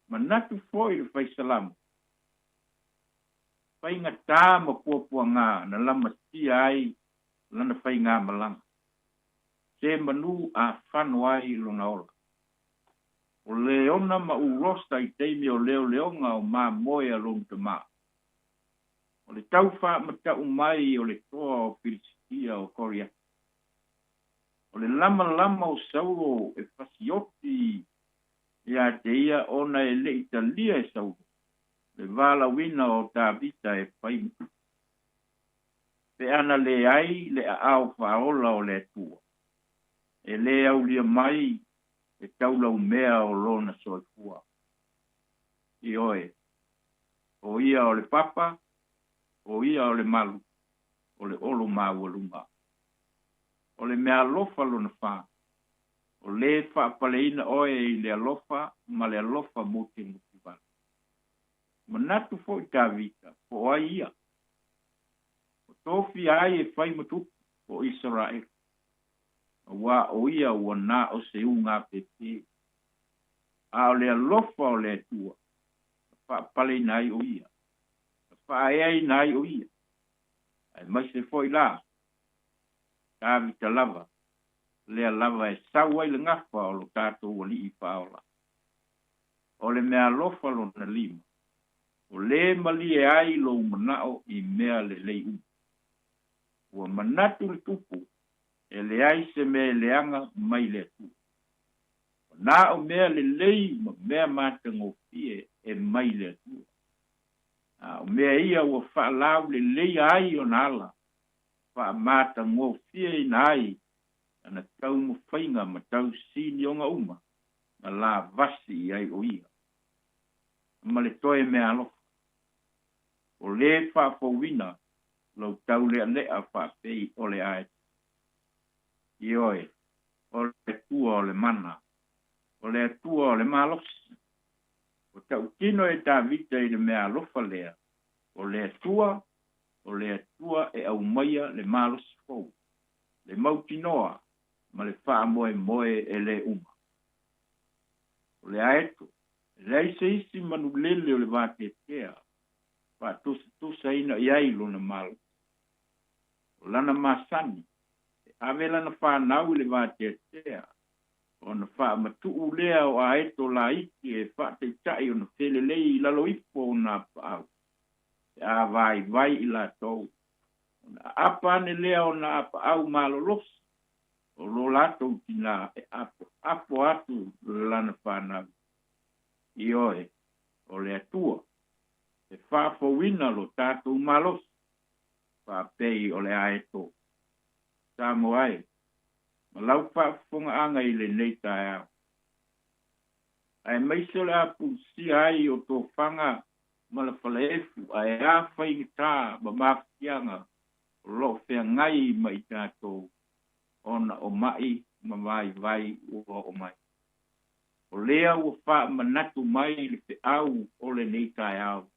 Manatu foi le Fai Salamo, Faigatā ma puapuagā na lamatia ai lana faigamalaga, se manū afano ai lona ola. O Leona ma Urosa i taimi o leoleoga o mamoe a lona tamā. O le tau faamata'u mai o le toa o Pilisitia o Koriata. O le lamalama o Saulo e fasioti iā te ia ona e le i talia e Saulo le valaauina o Tavita e fai ma tupu. Pe ana leai le aao faaola o le Atua, e lē aulia mai le taulaumea o lona soifua. Ioe, o ia o le papa, o ia o le malu, o le olo maualuga. O le meaalofa lona fā, o lē faapaleina oe i le alofa ma le alofa mutimutivale. Manatu foi Tavita, po o ai ia? Ua tofia ai e fai ma tupu o Isaraelu, auā o ia ua na o se ugāpēpē. A o le alofa o le Atua, na faapaleina ai o ia, na faaeaina ai o ia, aemaise foi la Tavita lava, lea lava e sau ai le gafa o lo tatou Alii Faaola. O le meaalofa lona lima, o lē malie ai lou manao i mea lelei uma. Ua manatu le tupu, e leai se mea e leaga mai le Atua. O na o mea lelei ma mea matagofie e mai le Atua. A o mea ia ua faalauleleia ai ona ala, faamatagofieina ai ana taumafaiga ma tausinioga uma na lavasi i ai o ia. Ma le toe meaalofa, o lē faafouina lou taulealea faapei o le ae. Ioe, o le Atua o le mana, o le Atua o le malosi. Ua tautino e Tavita i le meaalofa lea, o le Atua, o le Atua e aumaia le malosi fou, le mautinoa ma le faamoemoe e lē uma. O le aeto, e leai se isi manulele o le vateatea faatusatusaina i ai lona malosi. O lana masani, e ave lana fanau i le vateatea, ona faamatuu lea o aeto laiti e faataitai ona felelei i lalo ifo o ona apaau, pe a vaivai i latou, ona aapa ane lea o na apaau malolosi o lo latou tinā e apoapo atu lana fanau. Ioe, o le Atua e faafouina lo tatou malosi, faapei o le aeto. Samoa e, ma lau faafofogaaga i lenei taeao. Aemaise o le a pulisia ai o tofaga ma le falaefu ae a faigata ma mafatiaga o lo o feagai ma i tatou ona o maʻi ma vaivai ua oo mai. O lea ua faamanatu mai le feau o lenei taeao.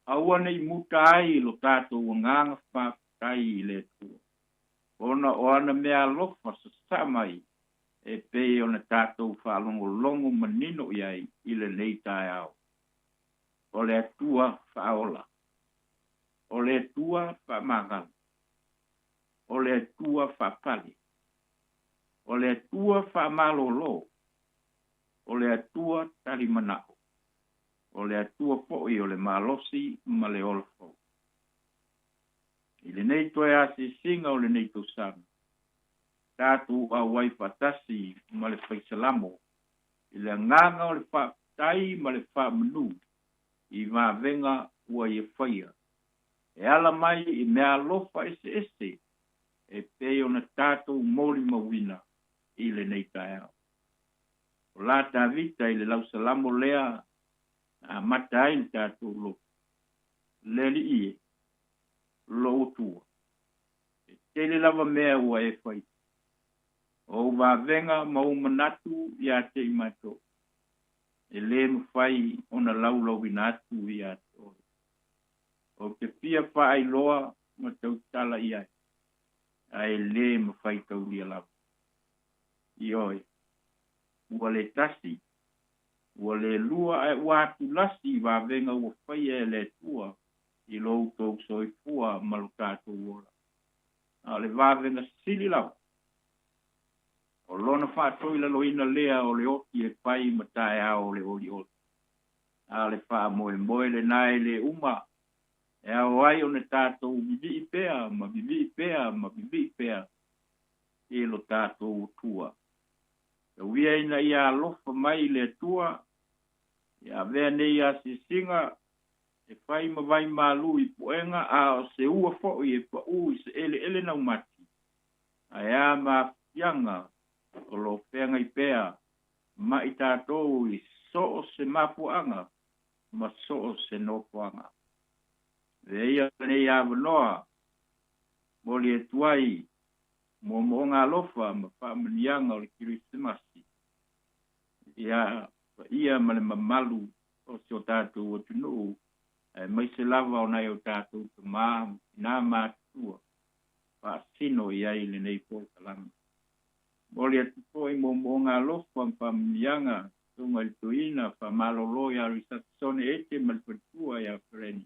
Aua ne i muta ai lo tatou agaga faafetai i le Atua, ona o ana meaalofa sasaa mai. e pei ona tatou faalogologo manino i ai i lenei taeao. O le Atua faaola. O le Atua faamagalo. O le Atua faapale. O le Atua faamalolo. O le Atua talimanao. O le Atua foi o le malosi ma le ola fou. I lenei toe asiasiga o lenei tausaga, tatou auai faatasi ma le Faisalamo i le agaga o le faafetai ma le faamanu i vavega ua ia faia, e ala mai i meaalofa eseese e pei ona tatou molimauina i lenei taeao. O la Tavita i le lausalamo lea na amata ai le tatou lotu, Le Alii e, lou Atua, e tele lava mea ua e faia. O ou vavega ma ou manatu iā te i matou, e lē mafai ona laulauina atu iā te oe. Ou te fia faailoa ma tautala i ai, ae lē mafai taulia lava. Ioe, ua le tasi, ua le lua ae ua atulasi i vavega ua faia e le Atua i lo outou soifua ma lo tatou ola. A o le vavega sili lava, o lona faatoilaloina lea o le oti e fai ma taeao o le olioli. A o le faamoemoe lena e le uma, e ao ai ona tatou vivii pea ma vivii pea ma vivii pea i lo tatou Atua. Tauia ina ia alofa mai le Atua, ia avea nei asiasiga e fai ma vai malu i puega a o se ua foi e paū i se eleele naumati, ae a maafiaga o lo o feagai pea ma i tatou i so o se mafuaaga ma so o se nofoaga. Avea ia lenei avanoa momoli atu ai moomooga alofa ma faamanuiaga o le Kerisimasi ia paia ma le mamalu o si o tatou atunuu, aemaise lava o nai o tatou tama ma tinā matutua faasino i ai lenei polokalame. Momoli atu foi moomooga alofa ma faamanuiaga susuga i le Toeaina faamalolo ia Risasi Sone Ete ma le faletua ia Fereni.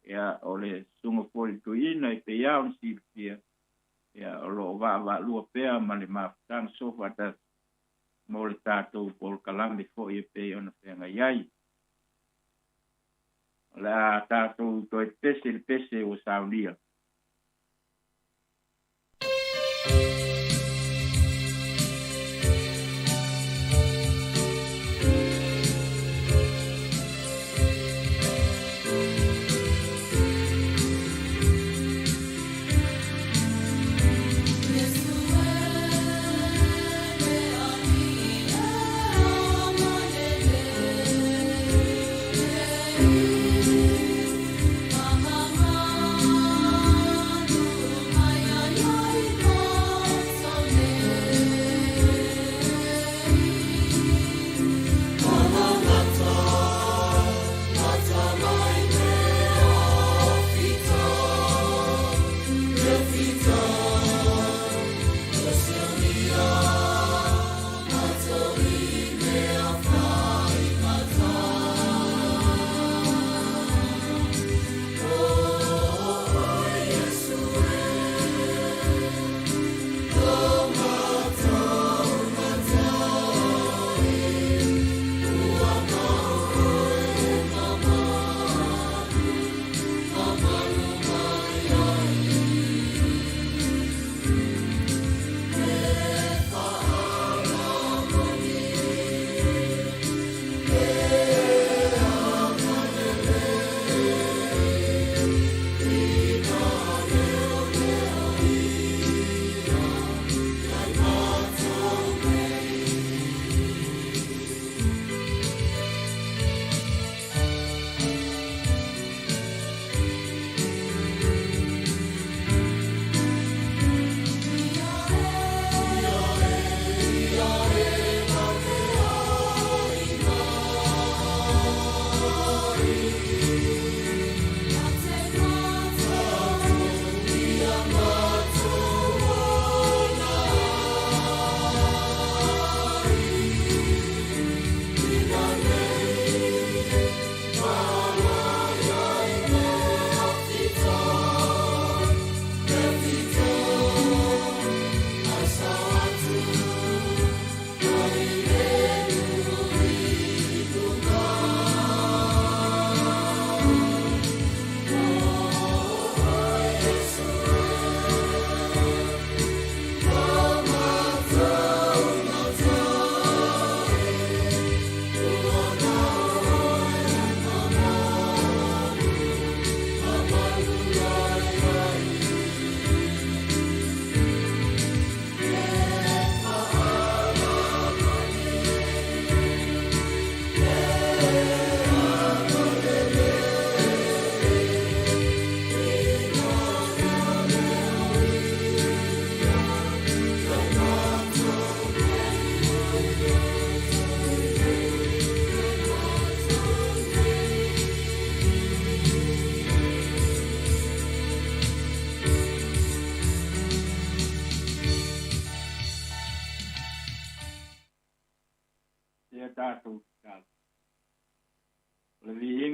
Ia, o le susuga foi i le Toeaina e pei lava ona silafia, ia, o lo o vaavaalua pea ma le mafutaga soofaatasi mo le tatou polokalame foi e pei ona feagai ai. O le a tatou toe pese i le pese ua saunia.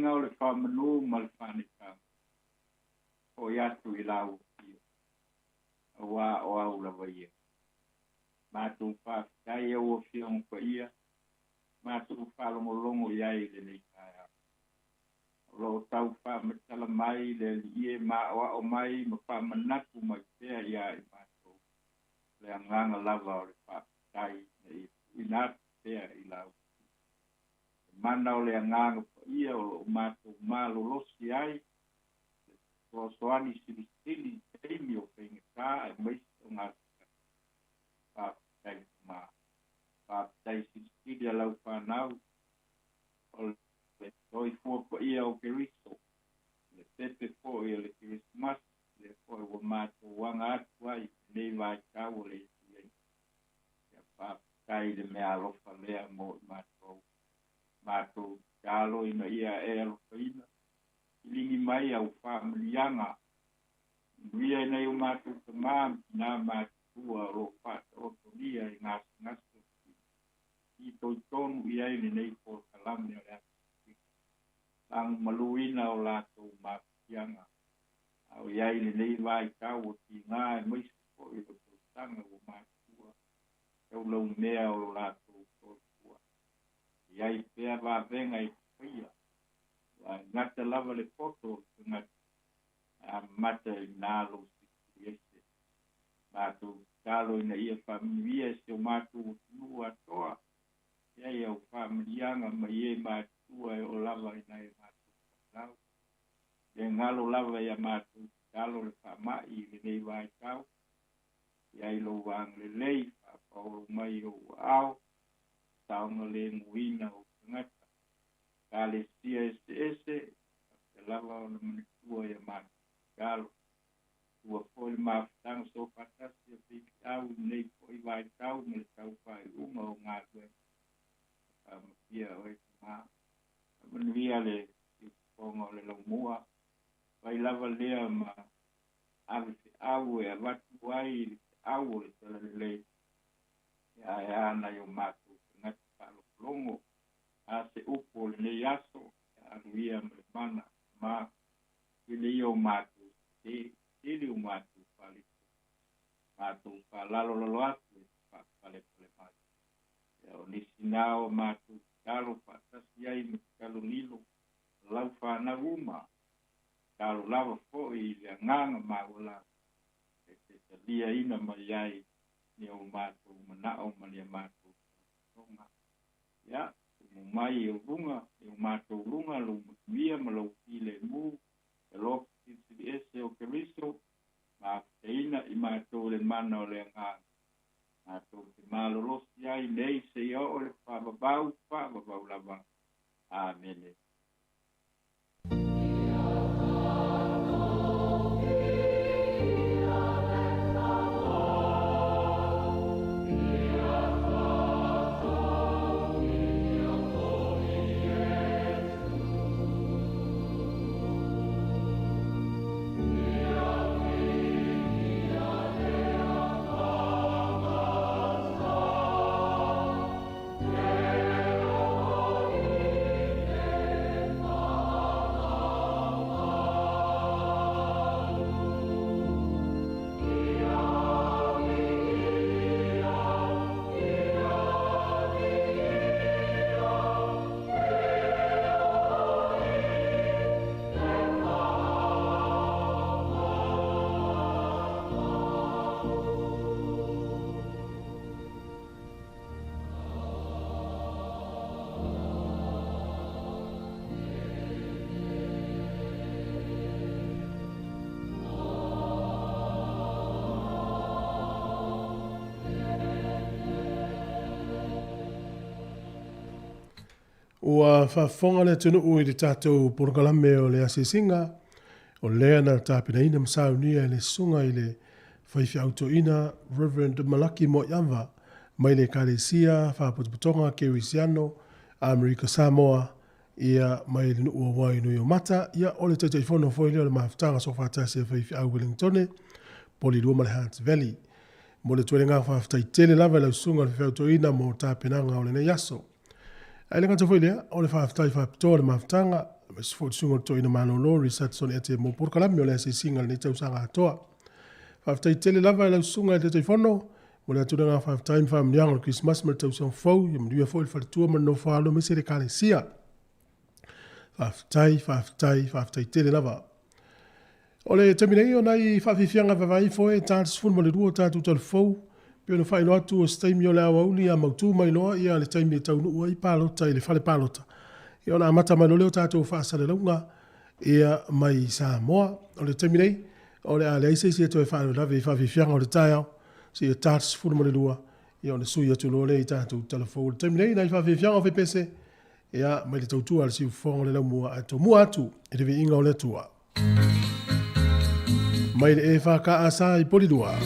Aiga o le faamanu ma le faanetaga, Foi atu i lau afio, Auā o au lava ia. Matou faafetai i au Afioga Paia, Matou faalogologo i ai i lenei taeao. O lo o tau faamatala mai le Alii e maoaʻo mai ma faamanatu mai pea iā i matou le agaga lava o le faafetai ina ia tuuina atu pea i lau Afioga. Le mana o le Agaga Paia o lo o matou malolosi ai le fesoasoani silisili i taimi o faigata aemaise o gasegase. Faafetai Tama. Faafetai silisili a lau fanau o le soifua paia o Keriso, le pepe foi o le Kerisimasi, lea foi ua matou aga atu ai i lenei vaitau o le Iesu. Ia faafetai i le meaalofa lea mo i matou. Matou tatalo ina ia e alofaina, filigi mai au faamanuiaga. Manuia i nai o matou tama ma tina matutua o lo o faataotolia i gasegase o tino. Fitoitonu i ai lenei polokalame o le asiasiga. Lagomaluina o latou mafatiaga a o i ai lenei vaitau o tiga aemaise foi o tausaga ua matua taulaumea o lo latou soifua. E i ai pea vavega e te faia, aua e gata lava le poto o le tagata ae amata i ina lou silisili ese. Matou tatalo ina ia faamanuia e si o matou atunuu atoa i ai au faamanuiaga mai e matutua e oo lava i nai o matou fanau. Le galo lava ia matou tatalo le faamai i lenei vaitau, i ai lou agalelei faapaolo mai i ou aao, saogalemuina ou tagata. Ekalesia eseese, faapea lava ona manatua ia matou tatalo. Ua foi le mafutaga soofaatasi a faifeau i lenei foi vaitau ma le tau faaiuga o galuega. Faamanuia oe Tama. Faamanuia le siufofoga o le laumua. Fai lava lea ma ave feau e avatu ai le feau o le Talalelei e ae a nai o matou tagata faalogologo. A se upu o lenei aso, e alu ia ma le mana, Tama, Tele ia o matou sese, tele o matou faletonu, matou faalalolalo atu e te faapalepale mai. Ia o nisi na o matou tatalo faatasi ai ma tatalo lilo ma lau fanau uma, tatalo lava foi i le agaga maualalo e te taliaina mai ai ni o matou manao ma ni a matou taotoga. Ia, tumu mai i ou luga, i o matou luga lou manuia ma lou filemu, e alofa silisili ese o Keriso, mafutaina i matou i le mana o le Agaga. Matou te malolosi ai nei seia oo i le faavavau, faavavau lava. Amene. Ua faafofoga le atunuu i le tatou polokalame o le asiasiga, o lea na tapenaina ma saunia e le Susuga i le Faifeau Toeaina Rev. Malaki Moaiava mai le Ekalesia Faapotopotoga Kerisiano Amerika Samoa, ia, mai le nuu o Wainuiomata, ia, o le Taitaifono foi lea o le Mafutaga Soofaatasi a Faifeau Wellingtone, Polilua ma le Hunt Valley. Momoli atu ai le agaga faafetai tele lava i lau Susuga i le Faifeau Toeaina mo tapenaga o lenei aso. Ae le gata foi i lea, o le faafetai faapitoa o le Mafutaga Aemaise foi le susuga o le Toeaina Malolo Richardson Ete mo polokalame o le asiasiga i lenei tausaga atoa. Faafetai tele lava i lau susuga i le Taitaifono mo le atulega faafetai ma faamanuiaga o le Kerisimasi ma le tausaga fou, ia manuia foi le faletua ma le nofoaalo aemaise le Ekalesia. Faafetai, faafetai, faafetai tele lava. O le taimi nei o nai faafiafiaga vaavaai ifo e ta le 12 o tatou talafou, pei ona faailoa atu o se taimi o le aoauli a mautu mai loa ia le taimi e taunuu ai palota i le fale palota, ia ona amata mai loa lea o tatou faasalalauga ia mai Samoa. O le taimi nei, o le a leai se isi e toe faalavelave i faafiafiaga o le taeao seia ta le 12 ia ona sui atu loa lea i tatou talafou. O le taimi nei, nai faafiafiaga o fepese ia mai le tautua a le siufofoga o le laumua ae tomua atu i le viiga o le Atua. Mai le EFKS i Polilua.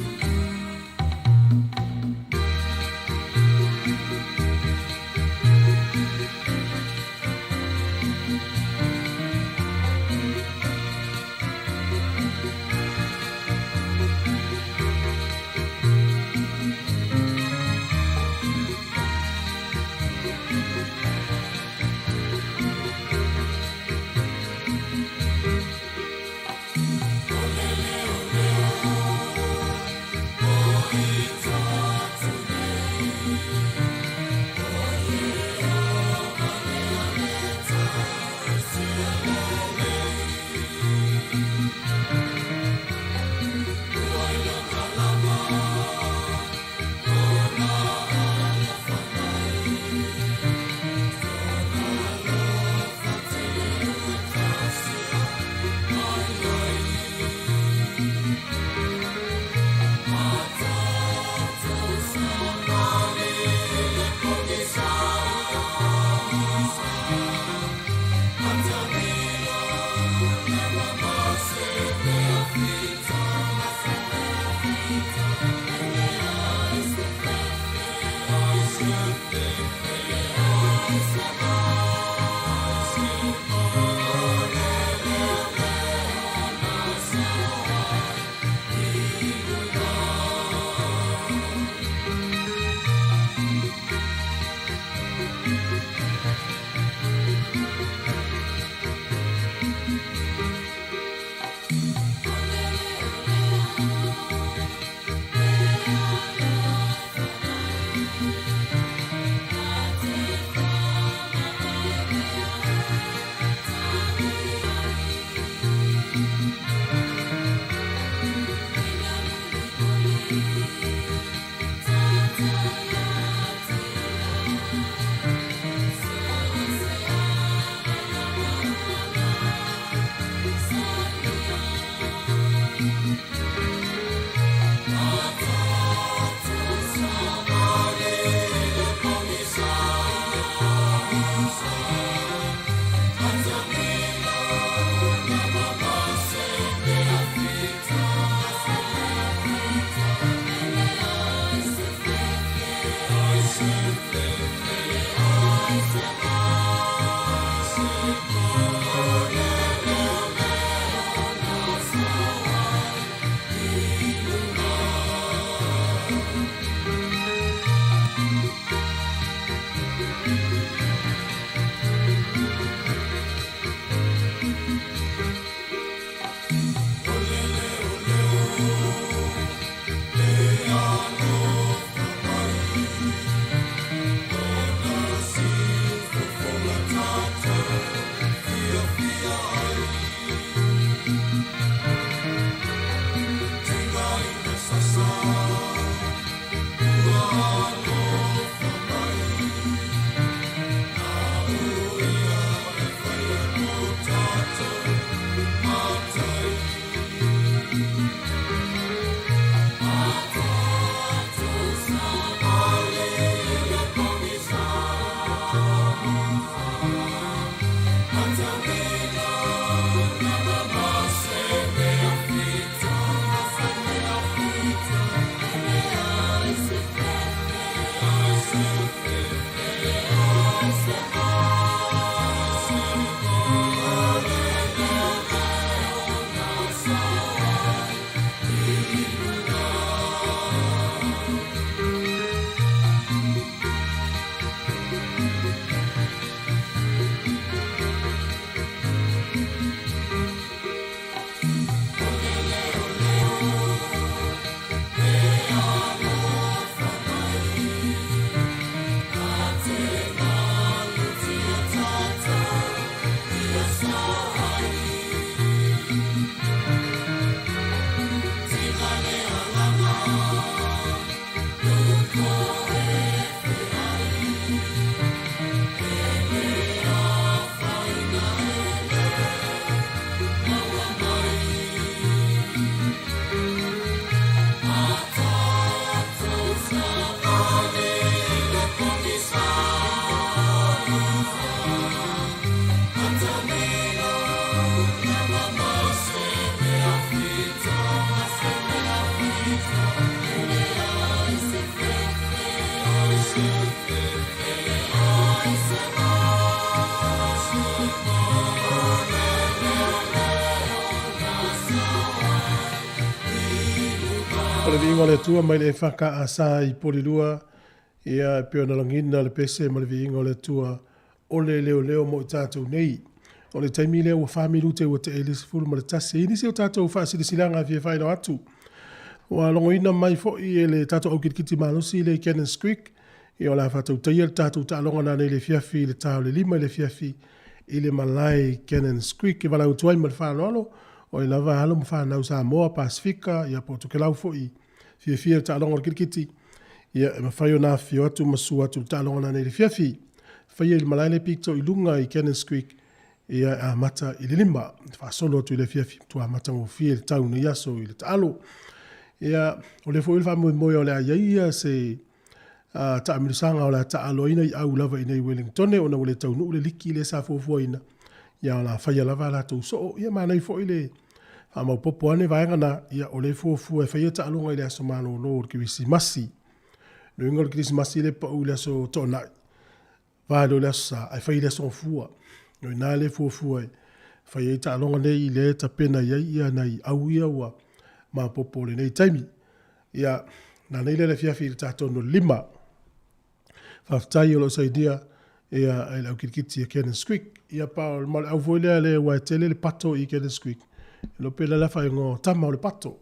O le viiga o le Atua mai le EFKS i Polilua, ia e pei ona lagina le pese ma le viiga o le Atua o le leoleo mo i tatou nei. O le taimi lea ua fa minute ua te'e i le 11. E i ai nisi o tatou faasilasilaga e fia faailoa atu. Ua logoina mai foi e le tatou aukilikiti malosi lea i Cannons Creek, ia o le a faatautaia le tatou taaloga nanei i le afiafi i le ta o le 5 i le afiafi i le malae i Cannons Creek. E valaau atu ai ma le faaaloalo, o ai lava alo ma fanau Samoa, Pasefika, ia po o Tokelau foi fiafia i le taaloga o le kilikiti, ia e mafai ona afifio atu ma sua atu i le taaloga nanei i le afiafi. Faia i le malae lea pito i luga i Cannons Creek, ia e amata i le 5, faasolo atu i le afiafi, matua matagofie le tau nei aso i le taalo. Ia, o lea foi o le faamoemoe o le a i ai ia se taamilosaga o le a taaaloina i au lava i inei i Wellingtone ona ua le taunuu le liki lea sa fuafuaina, ia o le a faia lava a latou soo. Ia manaia foi le faamaopoopo ane vaega na, ia o lea e fuafua e faia taaloga i le aso malolo o le Kerisimasi. O le uiga o le Kerisimasi lea e pau i le aso Toonai, va loa i le Aso Sa, ae fai i le Aso Gafua. O i ina lea e fuafua e fai ai taaloga nei lea e tapena i ai ia nai au ia ua maopoopo i lenei taimi. Ia, nanei lea i le afiafi i le ta tonu o le 5. Faafetai o lo o sainia ia e le au kilikiti a Cannons Creek. Ia pa o le au foi lea le ua e tele le pato i Cannons Creek. E iloa pe la faaigoa o tama o le pato.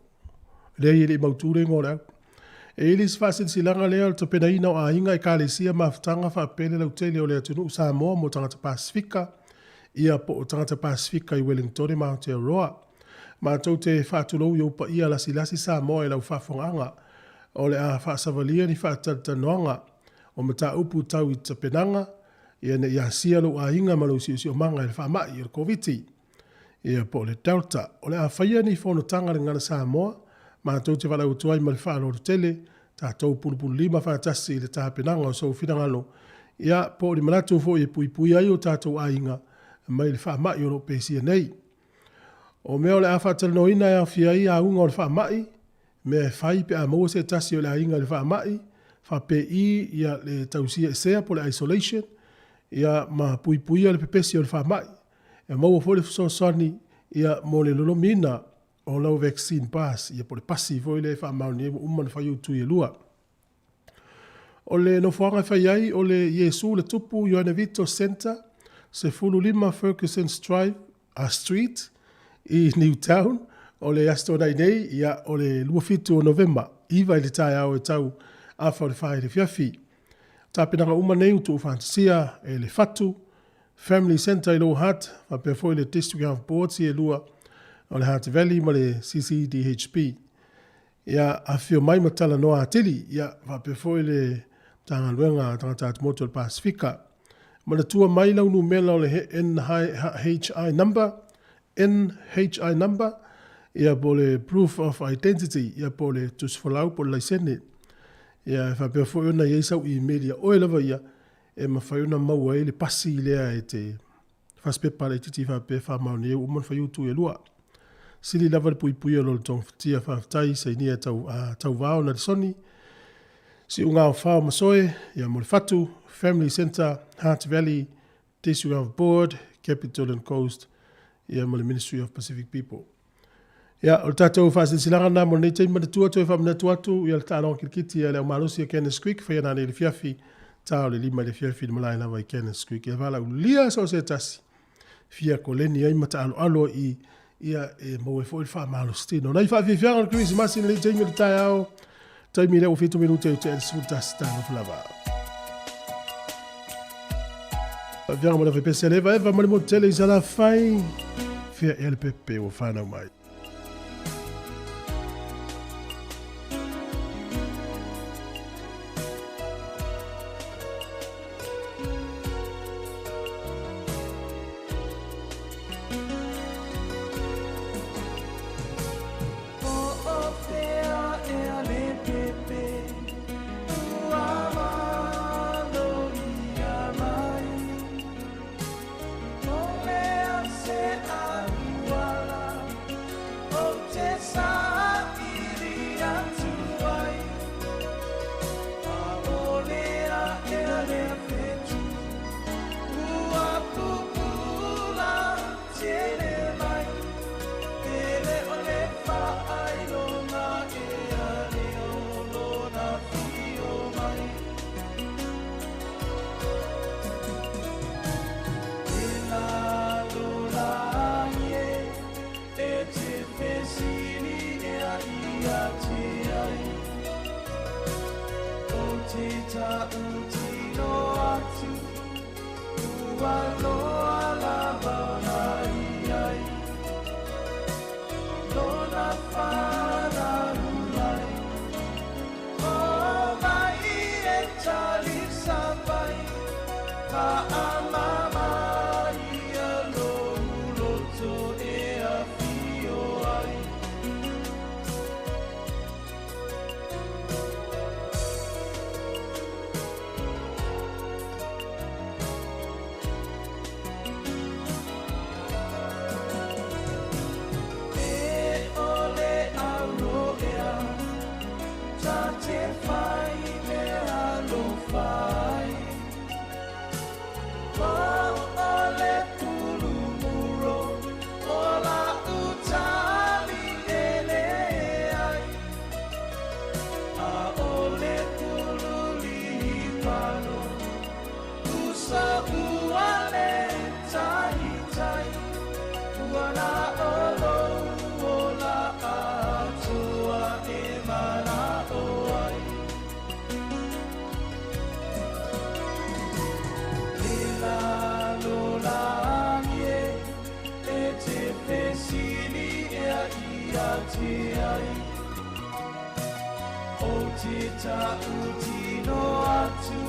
Leai e le i mautu le igoa o le au. E i ai le isi faasilasilaga lea o le tapenaina o aiga, ekalesia, mafutaga faapea le lautele o le atunuu Samoa mo tagata Pasefika, ia po o tagata Pasefika i Wellingtone ma Aotearoa. Matou te faatulou i ou paia lasilasi Samoa i lau faafofogaaga. O le a faasavalia ni faatalatalanoaga o mataupu tau i tapenaga, ia ne i asia lou aiga ma lou siosiomaga i le faamai o le Koviti. Ia po o le Delta. O le a faia ni fonotaga a le Gagana Samoa, matou te valaau atu ai ma le faaaloalo tele, tatou pulupululima faatasi i le tapenaga o sou finagalo, ia po o ni manatu foi e puipuia ai o tatou aiga mai le faamai o lo o pesia nei. O mea o le a faatalanoaina e aofia ai auga o le faamai, mea e fai pe a maua se tasi o le aiga i le faamai, faapei ia le tausia esea po o le isolation, ia ma puipuia le pepesi o le faamai. E maua foi le fesoasoani ia mo le lolomiina o lau vaccine pass, ia po o le pasi foi lea e faamaonia ai ua uma ona fai ou tui e lua. O le nofoaga e fai ai o le Iesu le Tupu Ioane Vito Centre, 15 Ferguson Strive, Street i Newtown, o le Aso Toonai nei, ia, o le 27 o Novema, 9 i le taeao e tau afa o le 4 i le afiafi. O tapenaga uma nei ua tuufaatasia e le Fatu Family Centre i Lower Hutt, faapea foi le District Health Boards e lua o le Hutt Valley ma le CCDHB. Ia, afifio mai ma talanoa atili, ia, faapea foi le Matagaluega a Tagata Atumotu o le Pasefika. Manatua mai lau numela o le NHI number, NHI number, ia po o le proof of identity, ia po o le tusifolau po o le laisene. Ia, e faapea foi ona i ai sau email ia oe lava ia, e mafai ona maua ai le pasi lea e te fasipepa laitiiti faapea e faamaonia ai ua uma ona fai utu e lua. Sili lava le puipuia o lo le togafitia. Faafetai sainia tau, a, Tauvao Nalisoni, Siuga o Fao Masoe, ia mo le Fatu, Family Centre, Hutt Valley, District Health Board, Capital and Coast, ia ma le Ministry of Pacific People. Ia, o le tatou faasilasilaga lena mo lenei taimi manatua toe faamanatu atu ia le taaloga kirikiti a le aumalosi a Cannons Creek faia nanei i le fiafi ta o le 5 i le afiafi i le malae lava i Cannons Creek. Ia valaaulia so o se tasi fia koleni ai ma taaloalo i ia e maua ai foi le faamalositino. Nai faafiafiaga o le Kerisimasi i lenei taimi o le taeao, taimi lea ua 7 minute i te 11 talofa lava. Faafiaga ma le faipese a le Eva Eva ma le motu tele i Salafai, fea ea le pepe ua whanau mai. Ua na o lou ola atoa e mana'o ai. E lalolagi e, e te fesili ea ia te ai. O te ta'utino atu,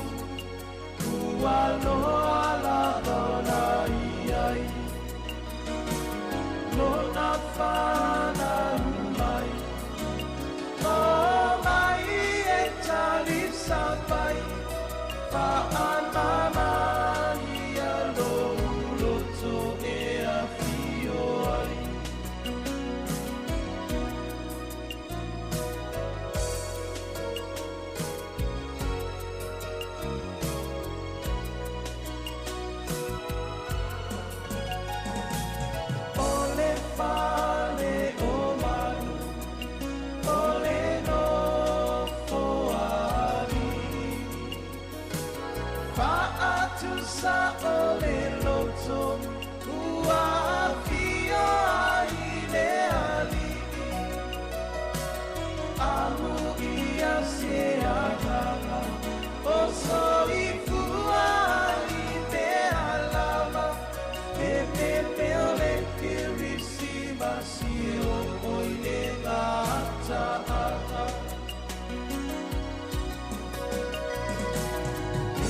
ua loa lava ona i ai. Lona fanau mai, o mai e talisapai, fa'amama ia lou loto e afio ai. O le fale o manu, o le nofo a alii. Fa'atusa o le loto, ua afio ai le alii. Amuia se agaga, o soifua ai mea lava. E pepe o le Kerisimasi e oo i le gata'aga.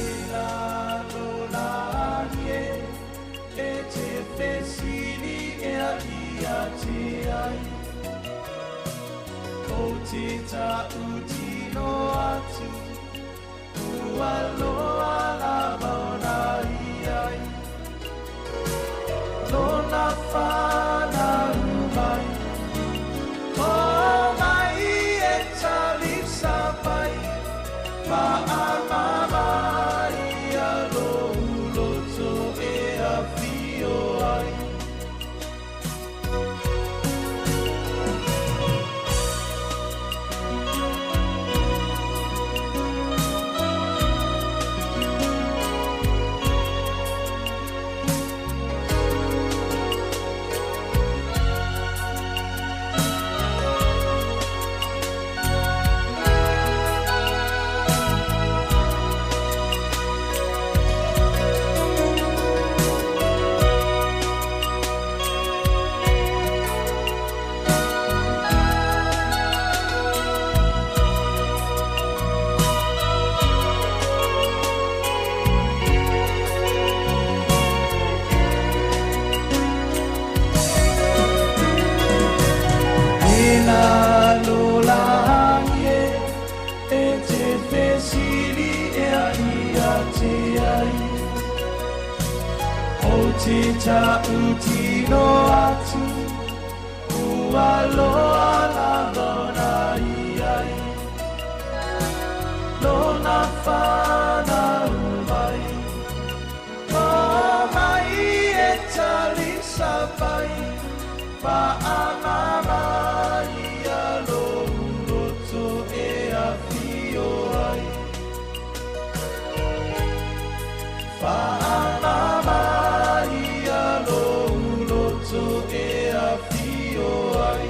E lalolagi e, e te fesili ea ia te ai. O te ta'utino atu, ua loa lava ona i ai. Lona fanau mai, o mai e talisapai, fa'amama ia lou loto e afio ai. E lalolagi e, e te fesili ea ia te ai. O te ta'utino atu, ua loa lava ona i ai. Lona fanau mai, o mai e talisapai, fa'amama ia lou loto e afio ai. Fa'amama ia lou loto e afio ai.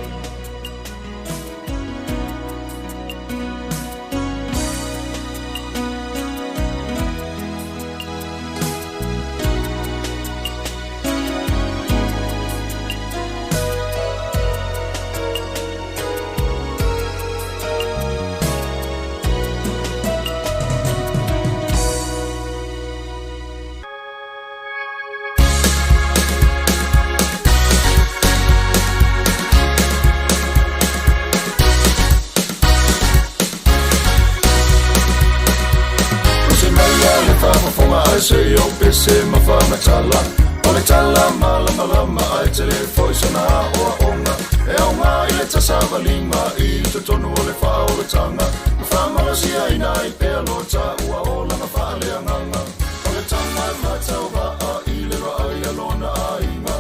Tusi mai ia le faafofoga ae se i ou pese ma faamatala. O le tala malamalama ae tele foi sona aoaoga e aoga i le tasavaliga i totonu o le faaolataga ma faamalosiaina ai pea lo taua olaga faaleagaga. O le tama e faatauvaa i le vaai a lona aiga,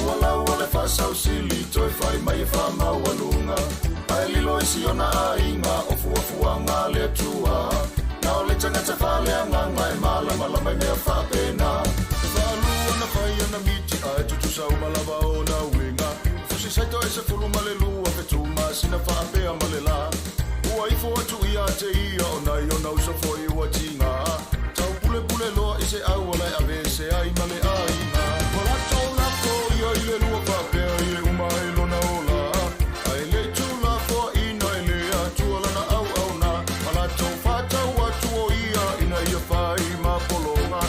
ua laua le faasausili toe fai mai e faamaualuga. Ae lilo i si ona aiga o fuafuaga a le Atua. Na o le tagata faaleagaga e malamalama i mea faapena. E faalua ona fai ana miti ae tutusa uma lava ona tusi saito e 12 fetu masina faapea ma le lā. Ua ifo atu ia te ia o nai ona uso foi ua tiga. Taupulepule loa i se auala e ave se ai ma le aiga. Ua latou lafo ia i le lua faapea i le uma ai lona ola. Ae lei tulafoaina e le Atua lana auauna. Ma latou fatau atu o ia ina ia fai ma pologa.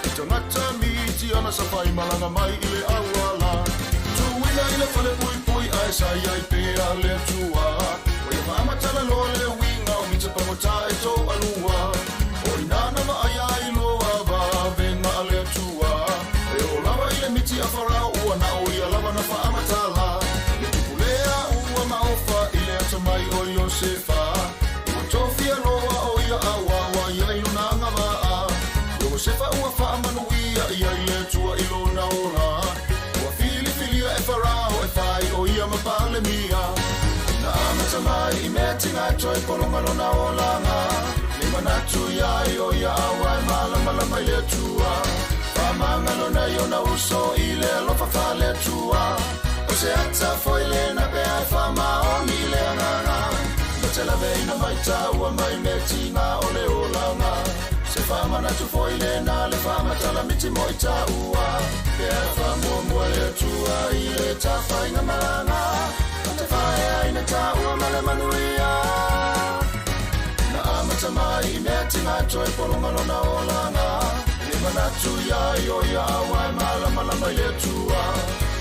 I tagata miti ana sa faimalaga mai i le auala. Tuuina i le falepuipui ae sa iai pea le Atua. Ua ia faamatala loa le uiga o mita pagota e toalua. O ina na vaaia ai loa vavega a le Atua. E oo lava i le miti a Farao ua na o ia lava na faamatala. Le pupulea ua maofa i le atamai o Iosefa. Ua tofia loa o ia auaua ia i lona agavaa. Iosefa ua faamanuia ia i le Atua i lona ola. Ua filifilia e Farao e fai o ia ma Palemia. Na amata mai i mea tiga toe pologa lona olaga. Le manatu ia i o ia aua e malamalama i le Atua. Faamagalo i ona uso i le alofa faale Atua. O se ata foi lena pea e faamaoni le agaga. Na te laveina mai taua mai mea tiga o le olaga. Se faamanatu foi lena le faamatala miti mo i taua. Pea e faamuamua le Atua i le tafaiga malaga. O te faeaina taua ma le manuia. Na amata mai i mea tiga toe pologa lona olaga. Le manatu ia i o ia aua e malamalama i le Atua.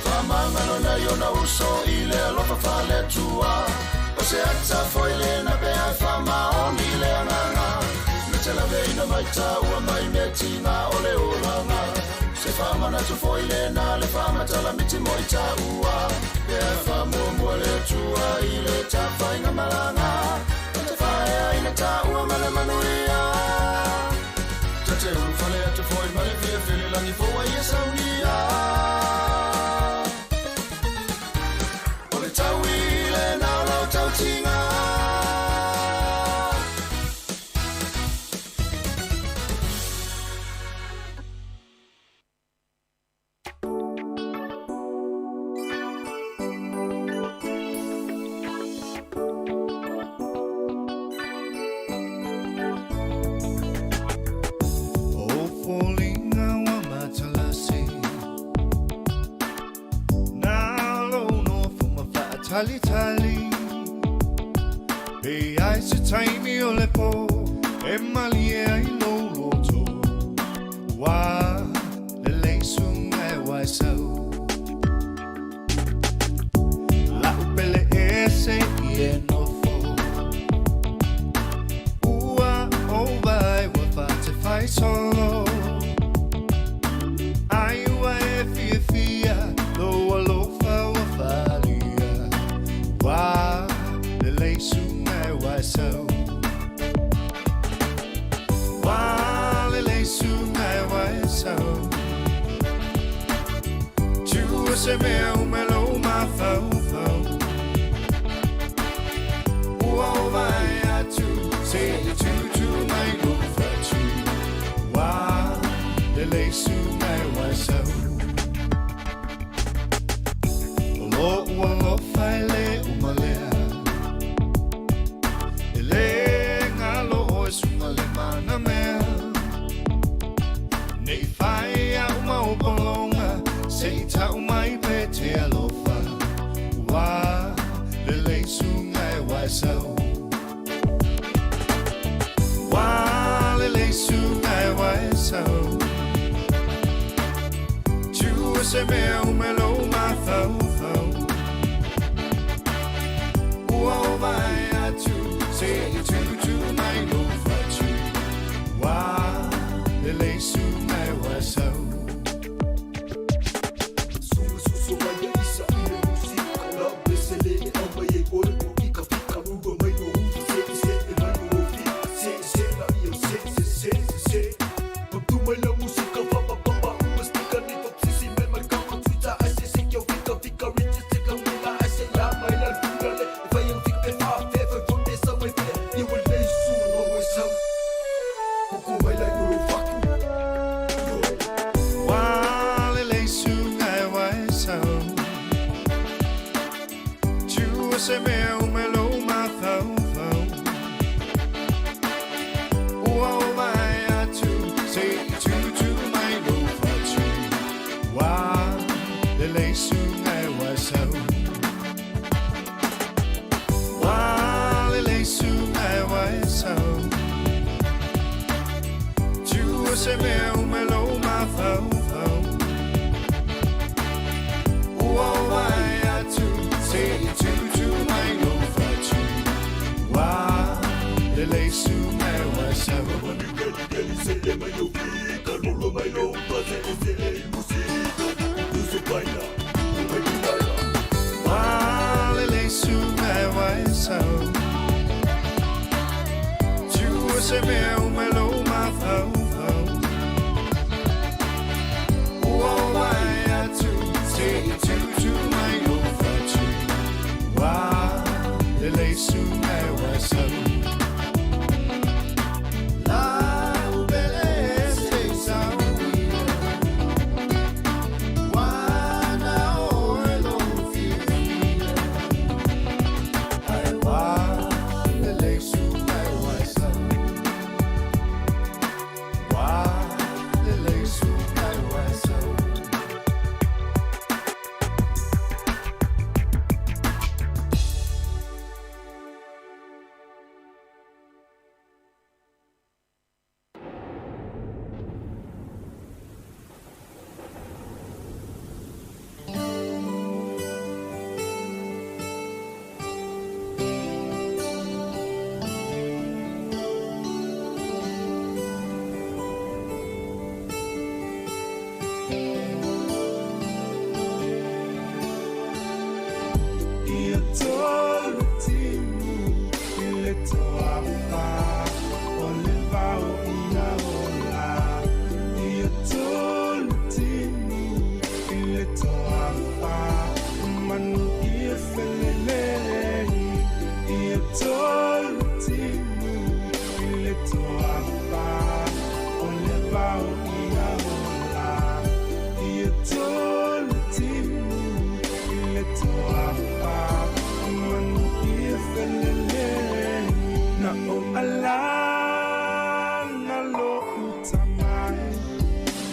Faamagalo i ona uso i le alofa faale Atua. O se ata foi lena pea e faamaoni le agaga. Na te laveina mai taua mai mea tiga o le olaga. Se faamanatu foi lena le faamatala miti mo i taua. Pea e faamuamua le Atua i le tafaiga malaga. O te faeaina taua ma le manuia. Ta te ulufale atu foi ma le filefile lagi foua ia saunia. O le taui lena o lau tautiga. O foliga ua matalasi Na lou nofo ma faatalitali Pe ai se taimi o le pō E malie ai lou loto Ua lelei suga e waisau La'u pele ese i e nofo Ua ou vai ua faatefai solo Ai ua e fiafia lou alofa ua faaalia Ua lelei suga e waisau Ua lelei suga e waisau Tua se mea uma lou mafaufau Ua ou vai atu se i tutu mai lou fatu Ua lelei suga e waisau O lo'u alofa e lē uma lea E lē galo oe suga le manamea Nei fai a'u maopologa Se i ta'u mai pe te alofa Ua lelei suga e waisau Ua lelei suga e waisau Tua se mea uma lou mafaufau Ua ou vai atu se i tutu mai lou fatu Ua lelei suga e waisau Tua se mea o me lou mafaufau Ua o vai atu Se i tutu mai lou fatu Wa lelei suga e waisau Wa lelei suga e waisau Tua se mea o me lou mafaufau Ua o vai atu Se i tutu mai lou fatu Wa lelei suga e waisau Wa lelei suga e waisau Tua se mea o me lou mafaufau Ua o vai atu Se i tutu mai lou fatu Wa lelei suga e waisau La ubele se sau Wana o e lo fia Ai wa lelei suga e waisau Wa lelei suga e waisau. Ia tolu timu i le toafa o le vao ia ola. Ia tolu timu i le toafa manu ia felelei. Ia tolu timu i le toafa o le vao ia ola. Ia tolu timu i le toafa manu ia felelei. Na o ala na lo utamai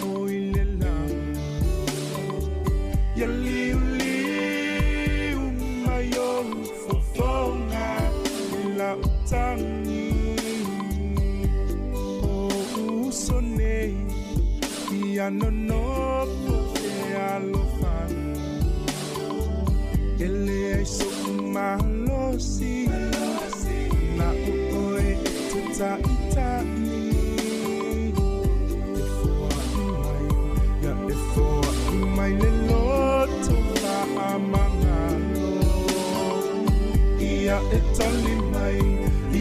o i le lagi. Ia liu liu mai o fofoga i la utangi. O uso nei ia nonopo e alofani. E leai so'u malosi na o oe e te ta'ita'i. E foa'i mai, ia e foa'i mai le loto fa'amagalo. Ia e tali mai,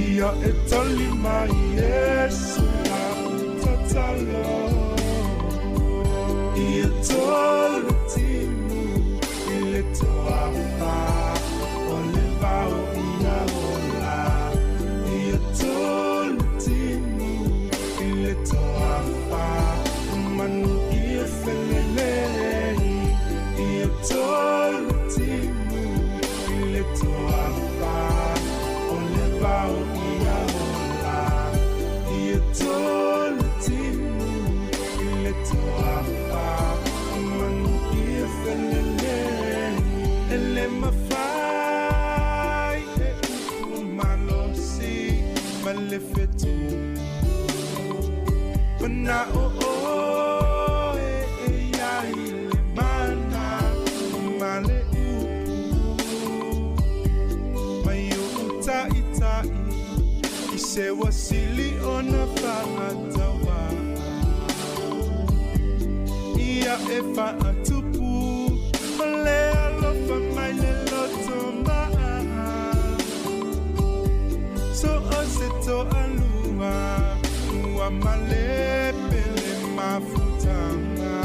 ia e tali mai Iesu la'u tatalo. Ia tolu timu i le toafa o le vao ia ola. Ia tolu timu i le toafa manu ia felelei. Ia tolu timu i le toafa o le vao ia ola. Ia tolu timu i le toafa manu ia felelei. E le mafai e upu malosi ma le fetu. Mana o oe e ia i le mana ma le upu. Mai o ta'ita'i i se wasili ona fa'ataua. Ia e fa'atupu o le alofa mai le loto ma'a. So o se to'alua ua malepe le mafutaga.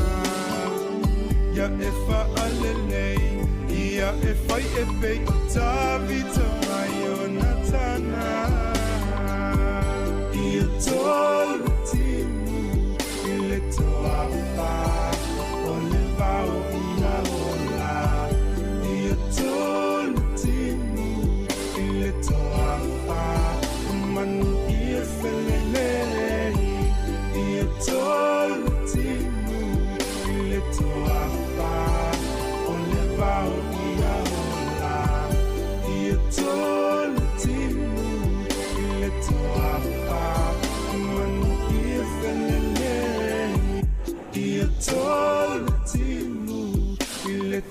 Ia e fa'alelei, ia e fai e pei o Tavita mai o Natana. Ia tolu timu i le toafa o le vao ia ola. Ia tolu timu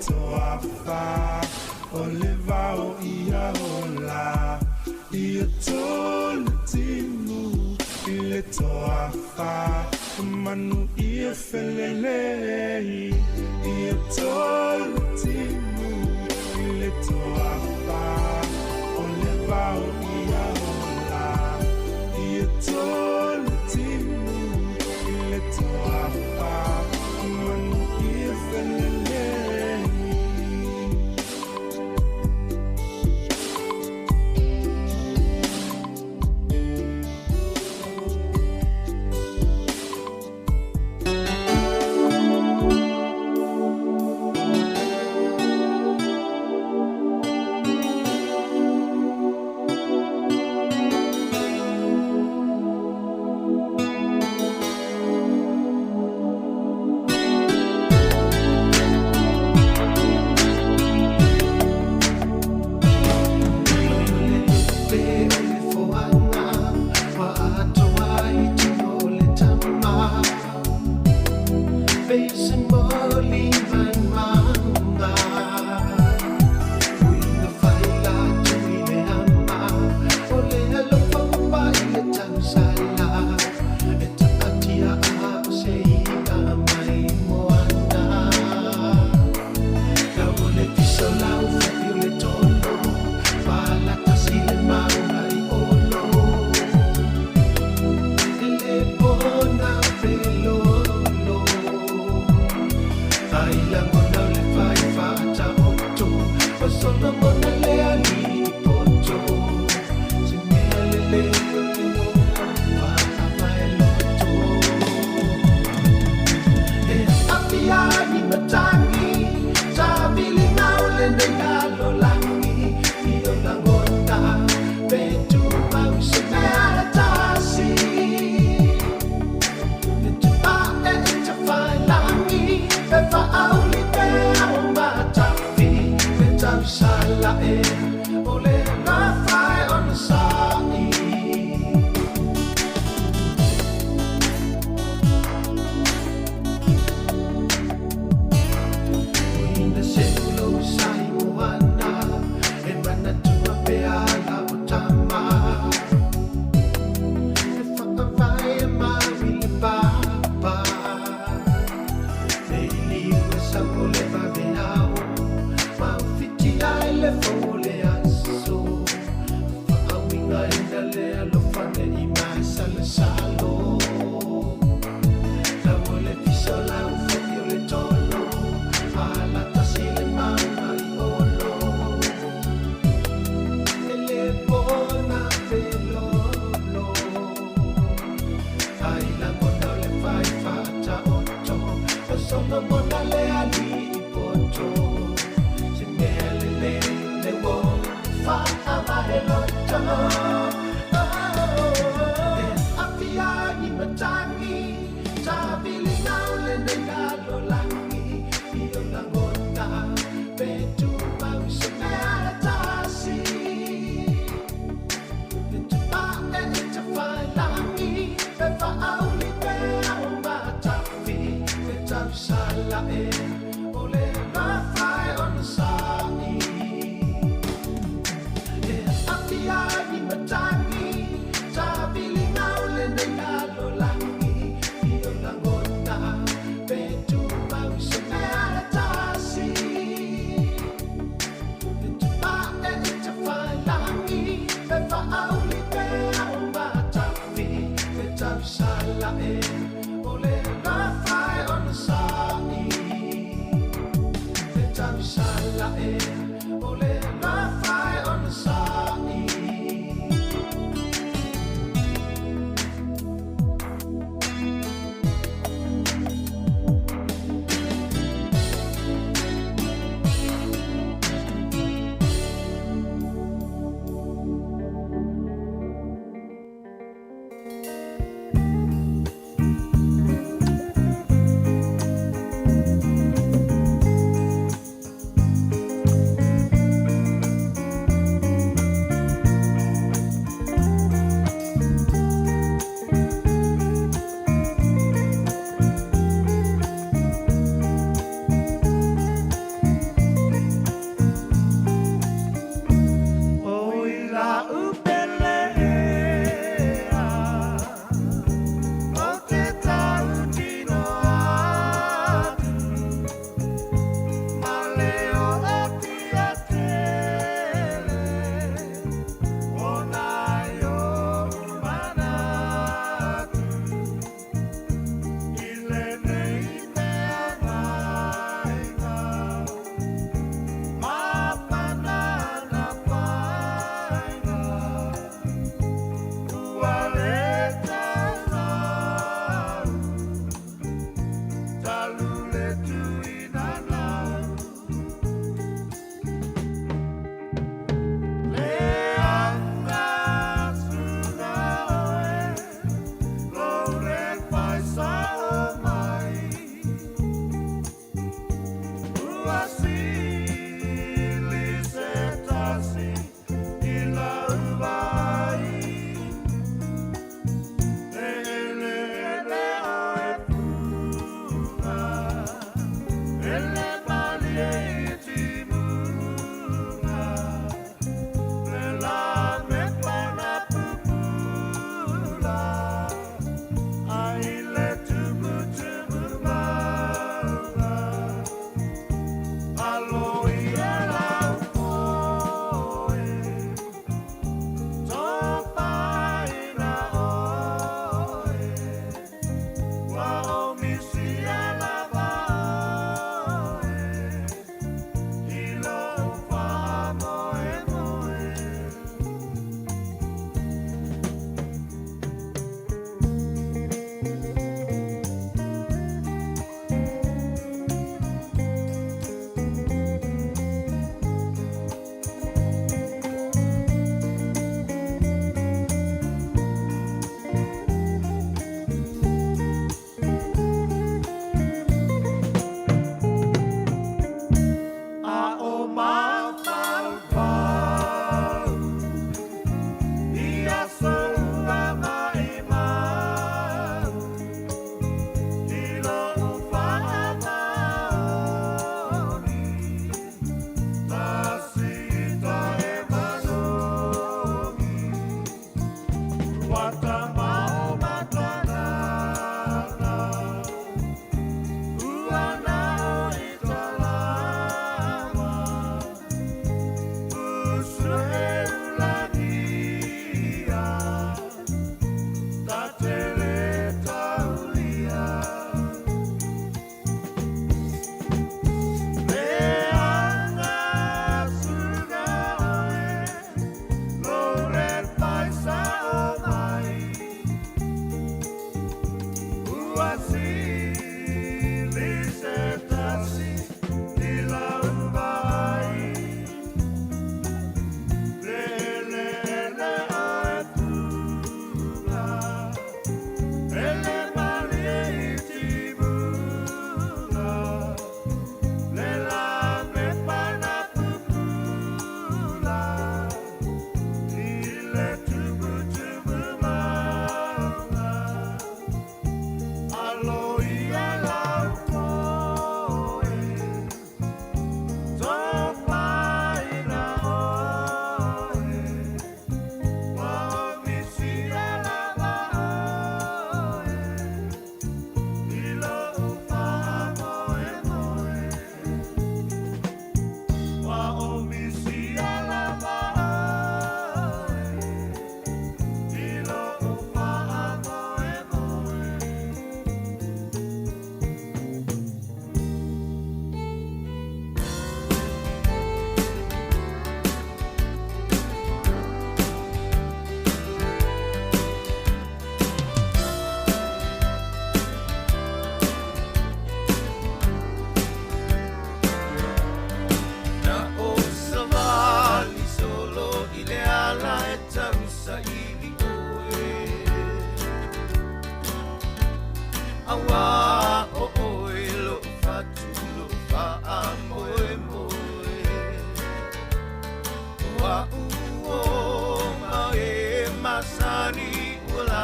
toafa o le vao ia ola ia tolu timu i le toafa manu ia felelei ia tolu timu i le toafa o le vao ia ola ia tolu timu i le toafa manu ia felelei.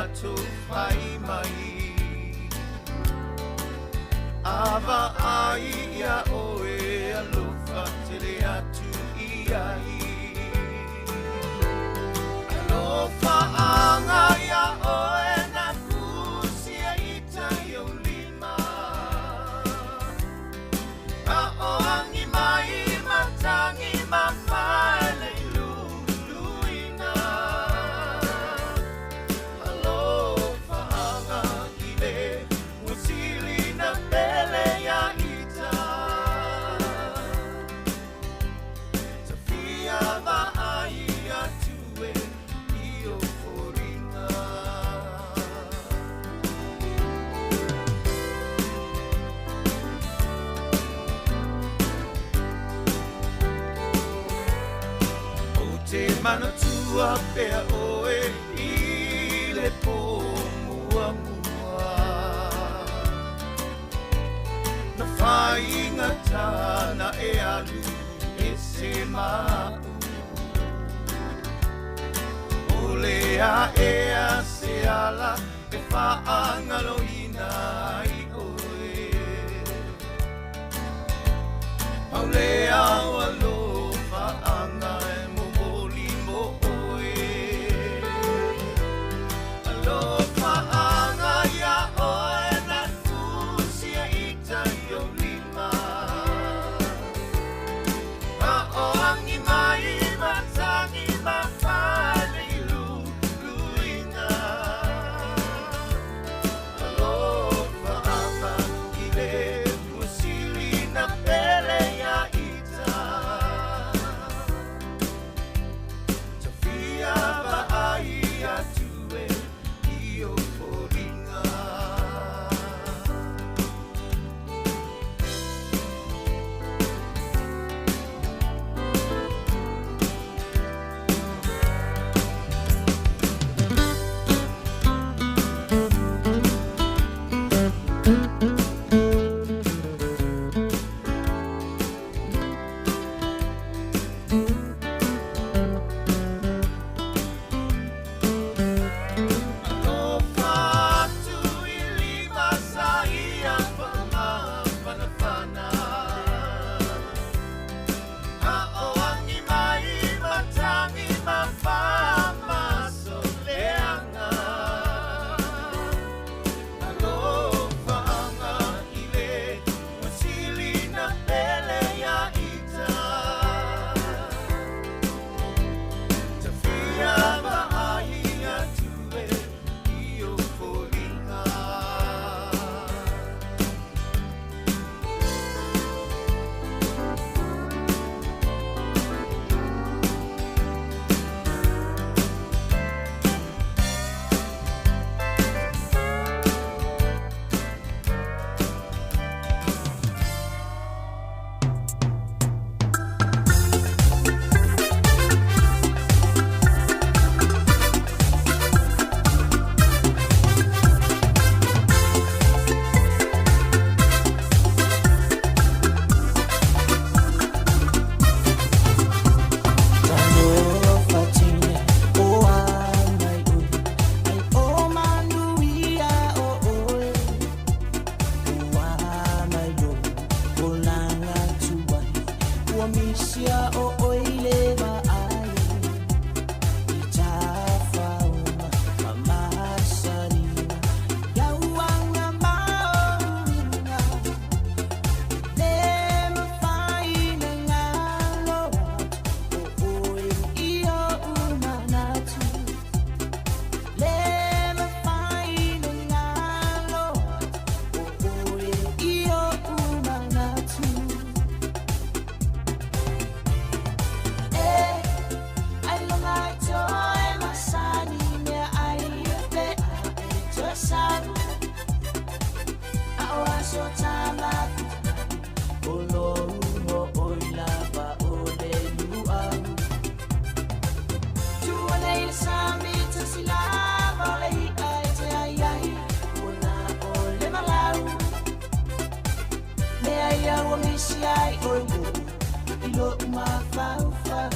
tatou fai mai. A vaai iā oe alofa tele atu i ai. Alofa anga iā oe na fusia ita i ou lima. A o agi mai matagi ma fale i luluina. Alofa anga i le musili na pele ia ita. Tafia vaai atu e i o foliga. Ou te manatua pea oe i le pō muamua. Na faigata na e alu ese ma'u. O le aʻea se ala e faagaloina ai oe. Pau lea o alofa anga e momoli mo oe. Alofa anga iā oe na fusia ita i ou lima. A o agi mai matagi ma fale i luluina. Alofa anga i le musili na pele ia ita. Tafia vaai atu e i o foliga. Alofa atu i lima sa ia faamafanafana. A o agi mai matagi ma faamasoleaga. Alofa anga i le musili na pele ia ita. Tafia vaai atu e i o foliga. Talofa tine o a mai ui, ai o manuia o oe. O a mai lo, o langa tuai, ua misia o oi le vaai. I tafauma ma masalina, iau anga maouina. Le mafai na ngalo atu, o oe i o'u manatu. Le mafai na ngalo atu, o oe i o'u manatu. E, ai longa i toe masani mea ai e pea e toe salu. A o aso tamaku, o lou mo oi lava o le luau. Tua nei le sami tasi lava o le i'a e te ai ai, ua na o le malau. Mea ia ua misi ai oi lo'u, i lo'u mafaufau.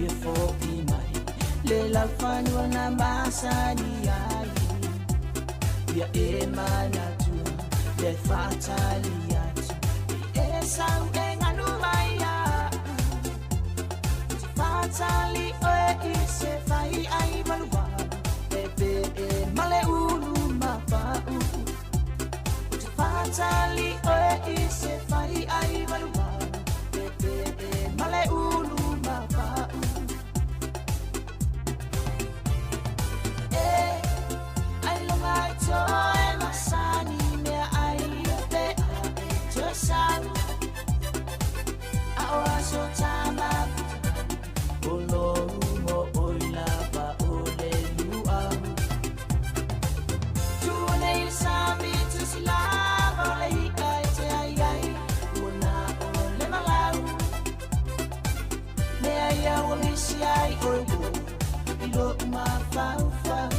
E fo'i mai le laufanua na masani ai. Ia e manatua le faatali atu e sau e galu mai a'u. Te faatali oe i se fai ai malumalu e pe e male ulu mapa'u. Te faatali oe i se fai ai malumalu e pe e male ulu mapa'u. E ai longa i toe masani mea ai pe a e toe sau. A o aso tama o lo mo oi lava o le luau. Tua nei le sami tusi lava o le i'a e te ai ai. Ua na o le malau. Mea ia ua misi ai oe ua i lo'u mafaufau.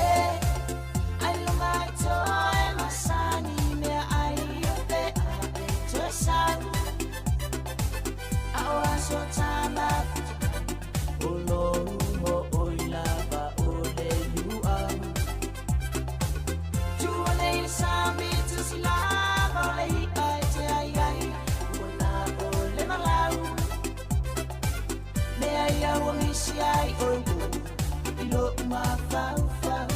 E ai longa i toe masani mea ai pe a e toe sau. A o aso tama o lo mo oi lava o le luau. Tua nei le sami tusi lava o le i'a e te ai ai. Ua na o le malau. Mea ia ua misi ai oe ua i lo'u mafaufau.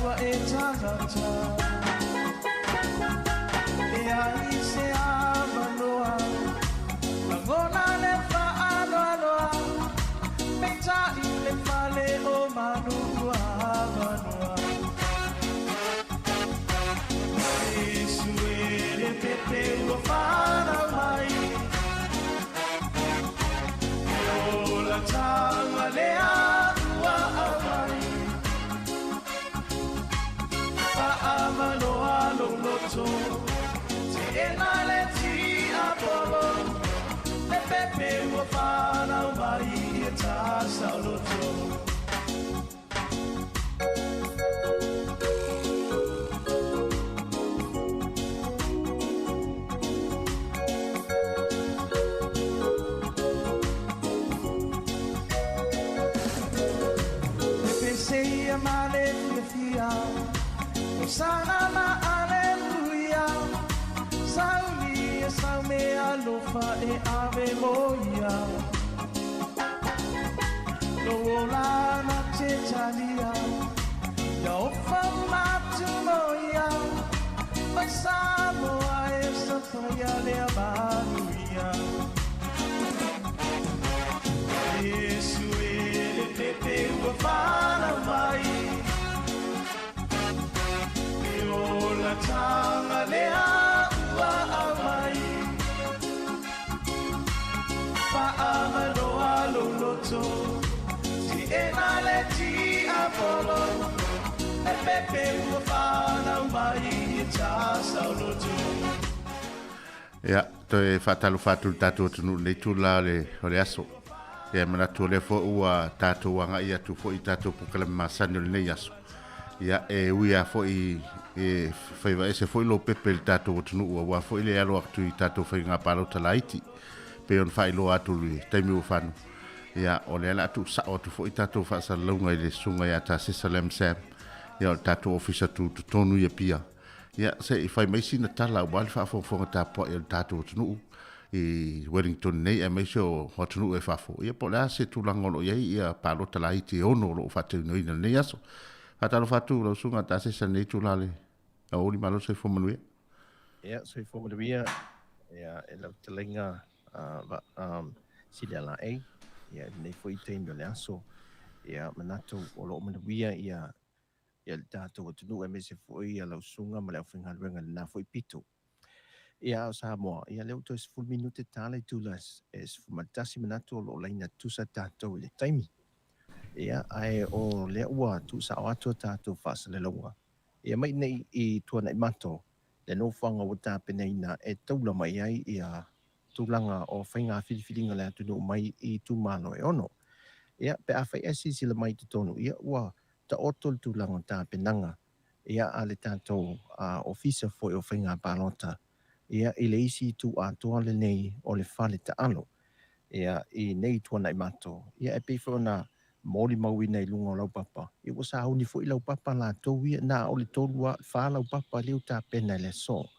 Ua e tangata. E ai Ia ma le fiafia Hosana ma aleluia Sauni e sau me alofa e ave mo ia Lo ola na te talia Ia ofa matu mo ia Mai Samoa e sapaia lea manuia Yesu e le pepe ua whanau mai E ola tanga lea ua aumai Faamaloa loloto Si e na le ti Apollo E pepe ua whanau mai e tā sauloto. Ia, toe faatalofa atu i le tatou atunuu i lenei itula o le, o le aso. Ia, e manatu o lea foi ua tatou agai atu foi i tatou polokalame masani o lenei aso. Ia, e ui lava foi e faivaese foi Lopepe i le tatou atunuu aua foi le alo atu i tatou faiga palota laiti. Pei ona faailoa atu i le taimi ua fano, ia, o lea o le a tuusao atu foi tatou faasalalauga i le susuga ia Tasesa Lam Sam, ia o le tatou ofisa tutotonu i Apia. Ia, se i fai mai sina tala aua le faafogafoga tapuai a le tatou atunuu i Wellington nei aemaise o atunuu e fafo. Ia, po o le a se tulaga o lo o i ai ia palota laiti e ono o lo o faatinoina i lenei aso. Faatalofa atu lau Susuga Tasesa i lenei itula o le aoauli. Malo le soifua manuia. Ia, soifua manuia. Ia, e lau fetalaiga Silia Laei, ia, i lenei foi taimi o le aso. Ia, manatu o lo o manuia ia le tatou atunuu aemaise foi ia lau susuga ma le aufaigaluega i lena foi pito. Ia, a o Samoa, ia lea ua toe 10 minute ta le itula e 11, manatu o lo o laina tutusa tatou i le taimi. Ia, ae o lea ua tuusao atu a tatou faasalalauga, ia mai nei i Tuanaimato, le nofoaga ua tapenaina e taula mai ai ia tulaga o faiga filifiliga a le atunuu mai i itumalo e ono. Ia, pe afai e silasila mai i totonu, ia ua taoto le tulaga o tapenaga ia a le tatou Ofisa foi o Faiga Palota ia i le isi itu atoa lenei o le fale taalo ia i nei Tuanaimato. Ia e pei foi ona molimauina i luga o laupapa, ia ua sauni foi laupapa latou ia, na o le tolu a fa laupapa lea ua tapena i le aso.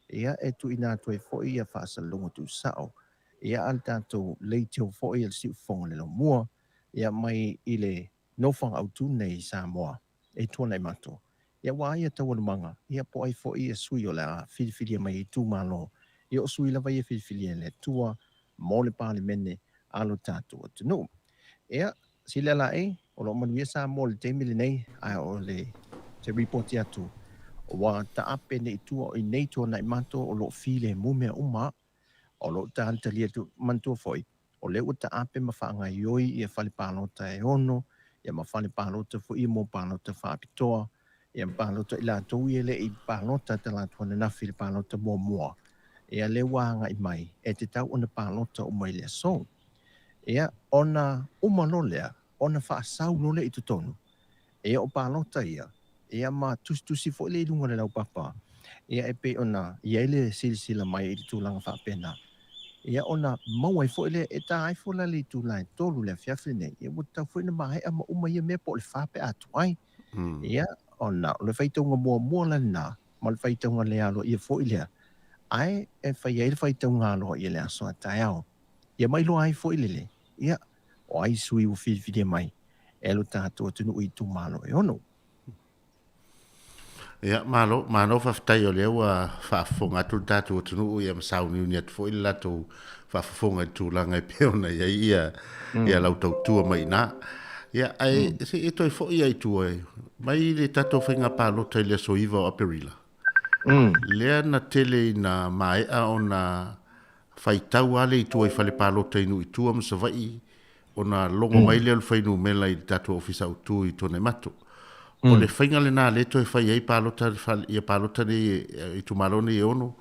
Ia e tuuina atu ai foi ia faasalalauga tuusao ia a le tatou leitio foi a le Siufofoga o le Laumua ia mai i le nofoaga autu nei i Samoa e Tuanaimato. Ia ua ai ia taualumaga ia po o ai foi ia sui o le a filifilia mai e itumalo, ia o sui lava ia filifilia e le Atua mo le Palemene a lo tatou atunuu. Ia, Silia Laei, o lo o manuia Samoa i le taimi lenei, ae o le se ripoti atu, ua taape nei tua i nei Tuanaimato o lo o filemu mea uma, o lo o talitalia atu, manatua foi, o lea ua taape ma faagaoioi ia fale palota e ono, ia ma fale palota foi ia mo palota faapitoa, ia ma palota i latou ia e le i palota talaatu ananafi i le palota muamua, ia lea ua agai mai e tatau ona palota uma i le aso. Ia, ona uma loa lea, ona faasau loa lea i totonu, ia o palota ia, ia ma tusitusi foi lea i luga o le laupapa, ia e pei ona i ai le silasila mai i le tulaga faapena, ia ona maua ai foi lea, e ta ai foi la le itula e 3 i le afiafi lenei, ia ua tatau foi ona maea ma uma ia mea po o le 4 pe a tuai. Ia, ona o le faitauga muamua la lena, ma le faitauga le aloaia foi lea, ae e fai ai le faitauga aloaia i le aso a taeao. Ia ma iloa ai foi lele, ia, o ai sui ua filifilia mai e lo tatou atunuu i itumalo e ono. Ia, malo, malo faafetai o lea ua faafofoga atu le tatou atunuu ia ma sauniuni atu foi le latou faafofoga i le tulaga e pei ona i ai ia, ia lau tautua mai i ina. Ia, ae se i e toe foi lava i tua mai le tatou faiga palota i le aso 9 o Aperila. Lea na tele ina maea ona faitau lava le i tua i fale palota i nuu i tua ma Savaii ona logo mai lea o le fuainumera i le tatou ofisa autu i Tuanaimato. O le faiga lena lea toe fai ai palota ia palota nei i itumalo nei e ono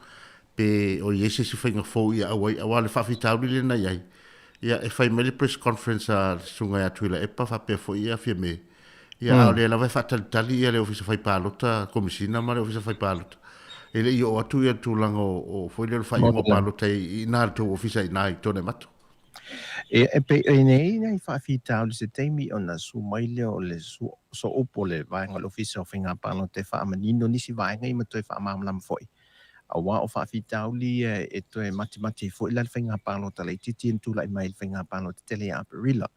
pe o i ai se isi faiga fou ia aua ai aua le faafitauli lea na i ai. Ia e fai mai le press conference a le Susuga ia Tuilaepa faapea foi ia Fiame. Ia a o lea lava e faatalitali ia le Ofisa Fai Palota, Komesina ma le Ofisa Fai Palota. E le i oo atu ia le tulaga o foi lea o le faaiuga o palota i ina le tou ofisa i ina i Tuanaimato. Ia, e pei e nei nai faafitauli se taimi ona susu mai lea o le sooupu o le vaega o le Ofisa o Faiga Palota e faamanino nisi vaega ia ma toe faamalamalama foi. Aua o faafitauli ia e toe matimati ai foi la le faiga palota laitiiti na tulai mai i le faiga palota tele ia Aperila.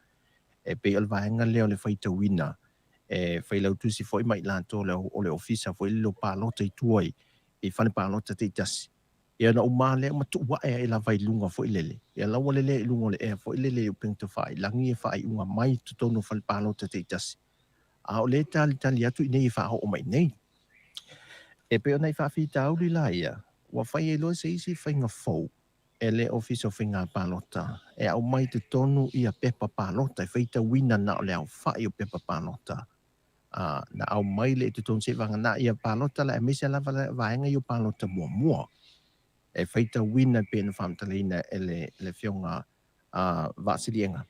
E pei o le vaega lea o le faitauina e failautusi foi ma i latou o le Ofisa foi lele o palota i tua i fale palota taitasi. Ia ona uma lea ma tuu ae ai lava i luga foi lele, ia la ua lelea i luga o le ea foi lele i upega tafailagi ia faaiuga mai totonu o fale palota taitasi, a o lea e talitali atu i inei e faaoo mai i inei. E pei o nai faafitauli la ia, ua fai ai loa se isi faiga fou e le Ofisa o Faiga Palota e aumai i totonu ia pepa palota e faitauina na o le aofai o pepa palota a na aumai lea i totonu seivagana ia palota la aemaise lava le vaega ia o palota muamua e faitauina e pei ona faamatalaina e le le Afioga a Vaasiliega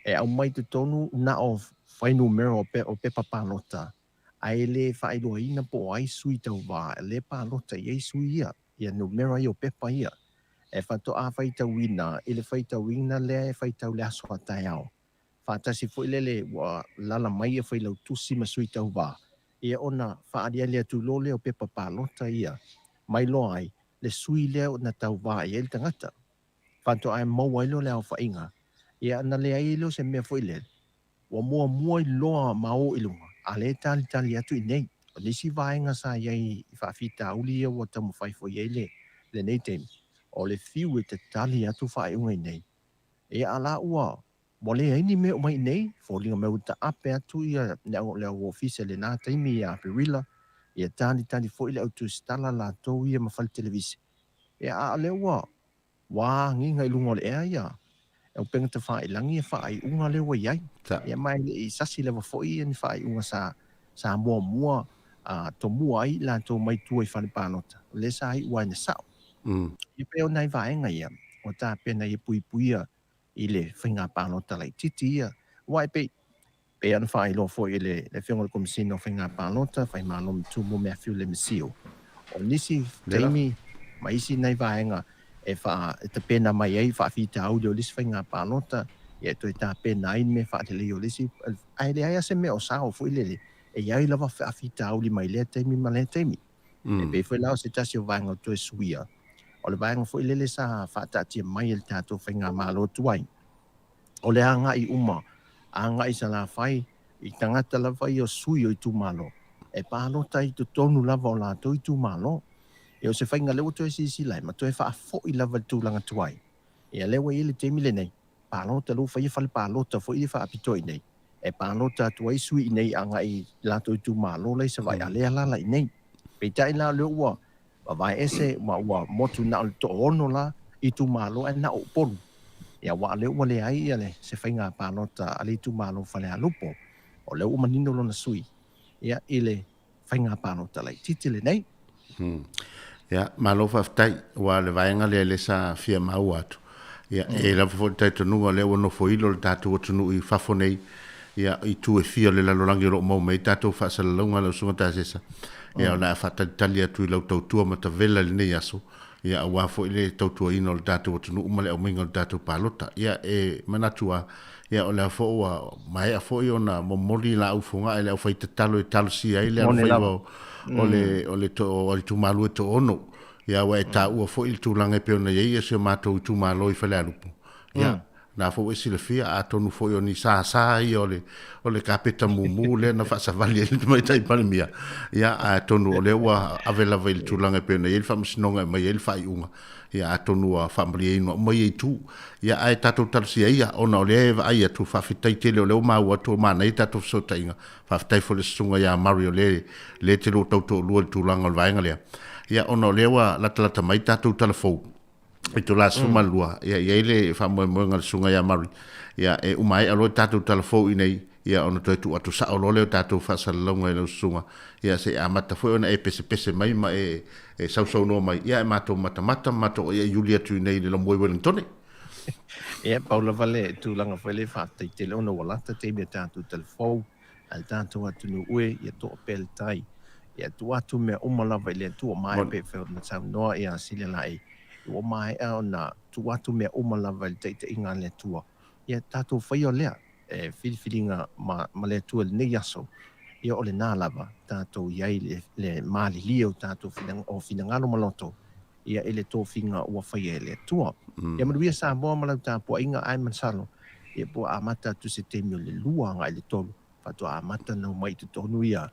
e aumai i totonu na o fuainumera o o pepa palota ae le faailoaina po o ai sui tauva le palota i ai sui ia ia numera ia o pepa ia e faatoa faitauina i le faitauina lea e faitau le aso a taeao faatasi foi lele ua lala mai ia failautusi ma sui tauva, ia ona faaaliali atu loa lea o pepa palota ia, ma iloa ai le sui lea na tauva i ai le tagata. Faatoa e maua ai loa le aofaiga, ia ona leai ai lea o se mea foi lele, ua muamua iloa ma o i luga, a o lea e talitali atu i inei. O nisi vaega sa i ai i faafitauli ia ua taumafai foi i ai le lenei taimi, o le fiu e tatali atu faaiuga i inei, ia a la ua Ua leai ni mea o mai i inei, foliga mai ua taape atu ia le au le au ofisa i lena taimi ia Aperila, ia talitali foi le au tusitala latou ia ma fale televise. Ia a o lea ua ua agiga i luga o le ea ia upega tafailagi ia faaiuga lea ua i ai. Ia ma e le i sasi lava foi ia ni faaiuga sa sa muamua a tomua ai i latou mai tua i fale palota, o lea sa iu ai ina sao. Ia pei o nai vaega ia ua tapena ai e puipuia i le faiga palota laitiiti ia, aua e pei pei ona faailoa foi e le Afioga i le Komesina o Faiga Palota, Faimalo Matumu Matthew Lemisio, o nisi taimi ma isi nai vaega e faa e tapena mai ai faafitauli o le isi faiga palota, ia e toe tapena ai mea faalelei o le isi, ae leai lava se mea o sao foi lele, e i ai lava faafitauli mai lea taimi ma lea taimi. E pei foi la o se tasi o vaega o toe suia, o le vaega foi lele sa faataatia mai e le tatou faigamalo tuai, o le agai uma, agai Salafai i tagata lava ia o sui o itumalo, e palota i totonu lava o latou itumalo. Ia o se faiga lea ua toe silasila ai ma toe faafoi lava i le tulaga tuai. Ia lea ua i ai le taimi lenei, palota lea ua faia fale palota foi ia faapitoa i inei, e palota atu ai sui i inei agai i latou itumalo la i Savaii, a o lea e alaala i inei. Peitai la o lea ua vavae ese ma ua motu na o le toaono la itumalo ae na o Upolu. Ia aua o lea ua leai ia le se faiga palota a le itumalo o Falealupo. O lea ua manino lona sui ia i le faiga palota laitiiti lenei. Ia, malo faafetai, aua o le vaega lea lea sa fia maua atu. Ia, e lava foi le talitonuga o lea ua nofoilo le tatou atunuu i fafo nei, ia, i itu e fia o le lalolagi o lo o maua mai ai tatou faasalalauga lau Susuga Tasesa. Ia, o le a faatalitali atu i lau tautua matavela i lenei aso, ia, aua foi le tautuaina o le tatou atunuu ma le aumaiga o le tatou palota. Ia, e manatu lava, ia, o lea foi ua maea foi ona momoli laau fogaa i le aufai tatalo e talosia ai le alofaiva o, o le, o le, to, o le itumalo e toaono. Ia, aua e taua foi le tulaga e pei ona i ai si o matou itumalo i Falealupo. Ia, na foi ua e silafia, atonu foi o ni sasa ia o le, o le kapeta mumu lea na faasavali ai le Tamaitai Palemia. Ia, atonu o lea ua ave lava i le tulaga e pei ona i ai le Faamasinoga e aumai ai le faaiuga. Ia, atonu ua faamalieina uma ia itu. Ia, ae tatou talosia ia, ona o lea e vaai atu, faafetai tele o lea ua maua atu o manaia tatou fesootaiga. Faafetai foi i le susuga ia Murray o lea, lea e te lua tau toalua i le tulaga o le vaega lea. Ia, ona o lea ua latalata mai tatou tala fou, i itula 12, ia, e i ai le faamoemoega a le susuga ia Murray, ia, e uma ae loa le tatou tala fou i inei, ia, ona toe tuu atu sao loa lea o tatou faasalalauga i lau susuga, ia, se i amata foi ona e pesepese mai ma e, e sausaunoa mai, ia, e matou matamata ma matou aiaiuli atu i inei i le laumua i Wellingtone. Ia, pau lava le tulaga foi lea faafetai tele ona ua lata taimi o tatou tala fou a le tatou atunuu e, ia toa pea le tai. Ia tuu atu mea uma lava i le Atua, maea pei foi ona saunoa ia Silia Laei, ua maea ona tuu atu mea uma lava i le taitaiga a le Atua. Ia tatou faia lea e filifiliga ma ma le Atua i lenei aso, ia o lena lava tatou i ai le le malilie o tatou o finagalo ma loto ia i le tofiga ua faia e le Atua. Ia manuia Samoa ma lau tapuaiga ae masalo ia po ua amata atu se taimi o le 2 agai i le 3 faatoa amata ona omai i totonu ia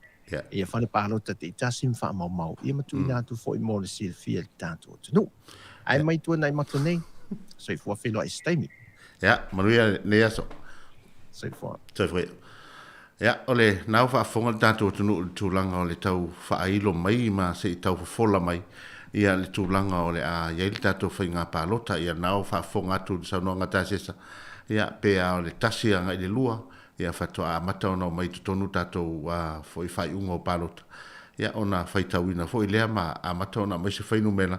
ia fale palota taitasi ma faamaumau ia ma tuuina atu foi mo le silafia i le tatou atunuu. Ae mai tua nai matou nei, soifua feiloai i se taimi. Ia, manuia lenei aso. Soifua. Soifua. Ia, o le na ua faafofoga le tatou atunuu i le tulaga o le tau faailo mai ma se i tau fofola mai ia le tulaga o le a i ai le tatou faiga palota. Ia, na ua faafofoga atu i le saunoaga a Tasesa, ia, pe a o le 1 agai i le 2, ia faatoa amata ona omai i totonu tatou foi faaiuga o palota, ia ona faitauina foi lea ma amata ona aumai se fuainumera,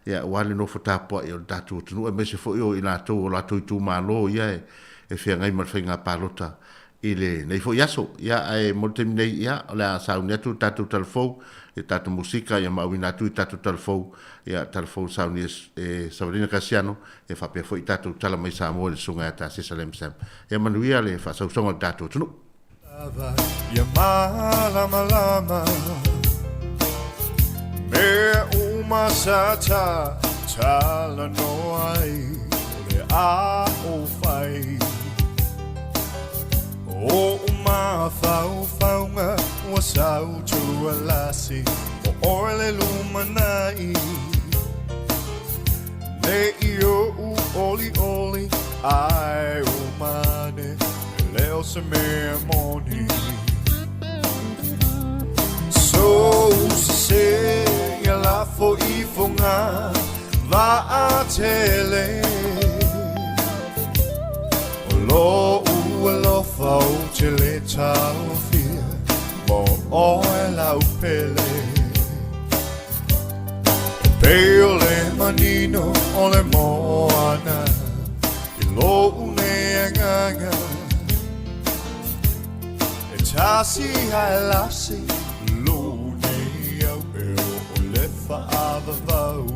ia aua le nofo tapuai o le tatou atunuu aemaise foi o i latou o latou itumalo ia e feagai ma le faiga palota i lenei foi aso. Ia ae mo le taimi nei, ia o le a sauni atu le tatou talafou i le tatou musika ia ma auina atu i tatou talafou, ia talafou sauni e Savalina Kasiano, ia faapea foi tatou tala mai Samoa i le Susuga ia Tasesa Lamsam. Ia manuia le faasausauga o le tatou atunuu. Ia malamalama mea uma sa ta talanoa ai o le a ou fai O ou mafaufauga ua sau tualasi o oe le lumanai Nei i oʻu olioli ae o mane e le o se mea moni So sese ia lafo ifoga vaatele O loʻu alofa ou te le taofia mo oe lau pele E pei o le manino o le moana i loʻu nei agaga E tasi ae lasi loʻu nei au e o le faavavau.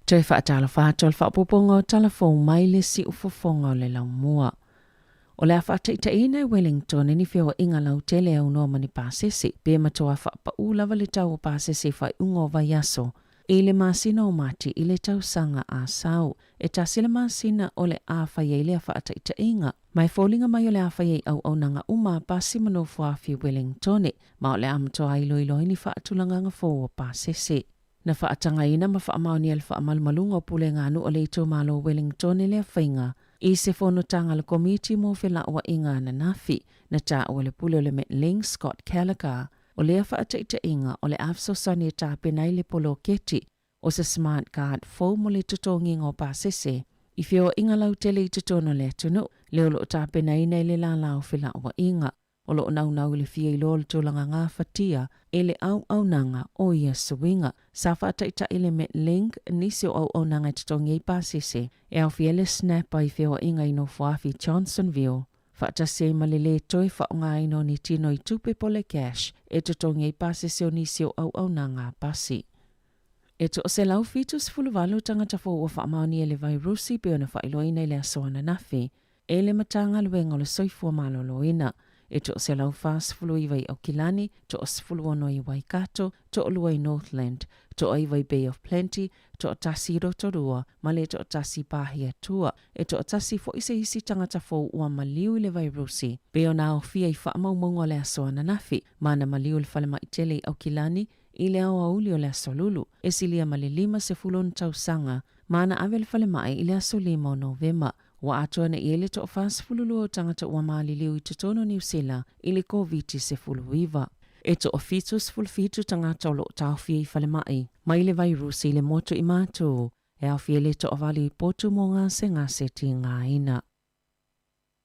Toe faatalofa atu o le faaopoopoga o tala fou mai le siufofoga o le laumua. O le a faataitaiina e Wellington ni feoaiga lautele e aunoa ma ni pasese, pe matoa faapaū lava le tau o pasese i faaiuga o vaiaso i le masina o Mati i le tausaga a sau. E tasi le masina o le a fai ai lea faataitaiga. Ma e foliga mai o le a fai ai auaunaga uma a pasi ma nofoafi Wellingtone, ma o le a matoa iloilo ai ni faatulagaga fou o pasese. Na faatagaina ma faamaonia le faamalumaluga o pulega a nuu a le itumalo o Wellington i lea faiga i se fonotaga a le Komiti mo Felauaiga ananafi. Na taua le pule o le Metlink, Scott Callagher, o lea faataitaiga o le a fesoasoani e tapena ai le poloketi o se smart card fou mo le totogiga o pasese i feoaiga lautele i totonu o le atunuu, lea o lo o tapenaina e le lala o felauaiga. O lo o naunau i le fia iloa o le tulaga gafatia e le auaunaga o ia suiga. Sa faataitai le Metlink nisi o auaunaga e totogi ai pasese e aofia ai le Snapper i feoaiga i Nofoafi Johnsonville, faatasi ai ma le lē toe faaaogaina o ni tino i tupe po o le cash e totogi ai pasese o nisi o auaunaga a pasi. E 178 tagata fou ua faamaonia i le vairusi pei ona faailoaina i le aso ananafi e le Matagaluega o le Soifua Maloloina. E 149 i Aukilani, 16 i Waikato, toalua i Northland, toaiva i Bay of Plenty, toatasi i Rotorua, ma le toatasi i Pahiatua. E toatasi foi se isi tagata fou ua maliu i le vairusi, pei ona aofia i faamaumauga o le aso ananafi, ma na maliu i le falemai tele i Aukilani. i le aoauli o le Aso Lulu, e silia ma le 50 ona tausaga, ma na ave i le falemai i le aso 5 o Novema. Ua atoa nei i ai le toa-42 o tagata ua maliliu i totonu o Niu Sila i le Koviti-19. E toa-77 tagata o lo o taofia i falemai mai le vairusi i le motu i Matū, e aofia i le toavalu i potu mo gasegase tigaina.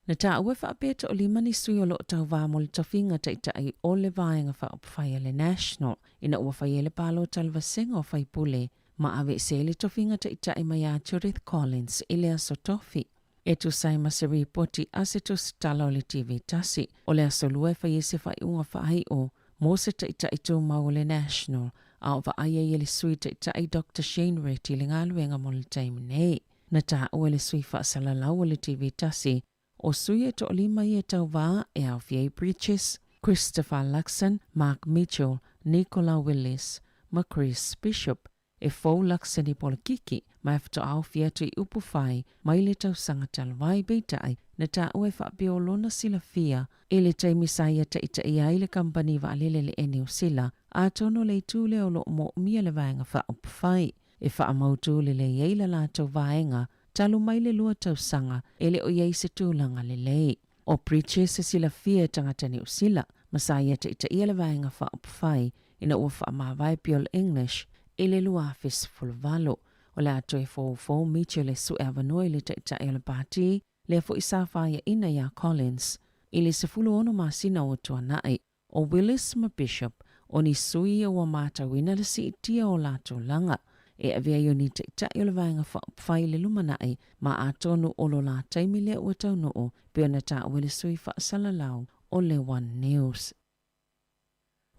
Na taua e faapea e toalima ni sui o lo o tauvā mo le tofiga taitai o le Vaega Faaupufai a le National ina ua fai ai le palota a le vasega o faipule ma aveese ai le tofiga taitai mai ia Judith Collins i le aso Tofi. E tusa ai ma se ripoti a se tusitala o le TV tasi, o le aso Lua e fai ai se faaiuga faaiu mo se taitai tumau o le National, a o vaai ai e le Sui Taitai Doctor Shane Reti le galuega mo le taimi nei. Na taua e le sui faasalalau o le TV tasi, o sui e toalima ia e tauvā e aofia ai Bridges, Christopher Luxon, Mark Mitchell, Nicola Willis ma Chris Bishop. E fou Luxon i polokiki, ma e faatoa aofia atu i upu fai mai le tausaga talu ai, peitai, na taua e faapea o lona silafia i le taimi sa ia taitaia ai le kamupani vaalele le Air New Sila, atonu o le itu lea o lo o moomia le vaega faaupufai. E faamautū lelei ai la latou vaega talu mai le lua tausaga e le o i ai se tulaga lelei. ʻO Bridges e silafia e tagata Niu Sila, ma sa ia taitaia le Vaega Faaupufai ina ua faamavae Bill English i le 2018. O le a toe foufou Mitchell e sue avanoa i le taitai o le pātī, lea foi sa faiaina iā Collins i le 16 masina ua tuanai. ʻO Willis ma Bishop, ʻo ni sui ia ua matauina le siitia o latou laga e avea ai o ni taitai o le Vaega Faaupufai i le lumanai, ma atonu o lo la taimi lea ua taunuu, pei ona taua e le sui faasalalau o le One News.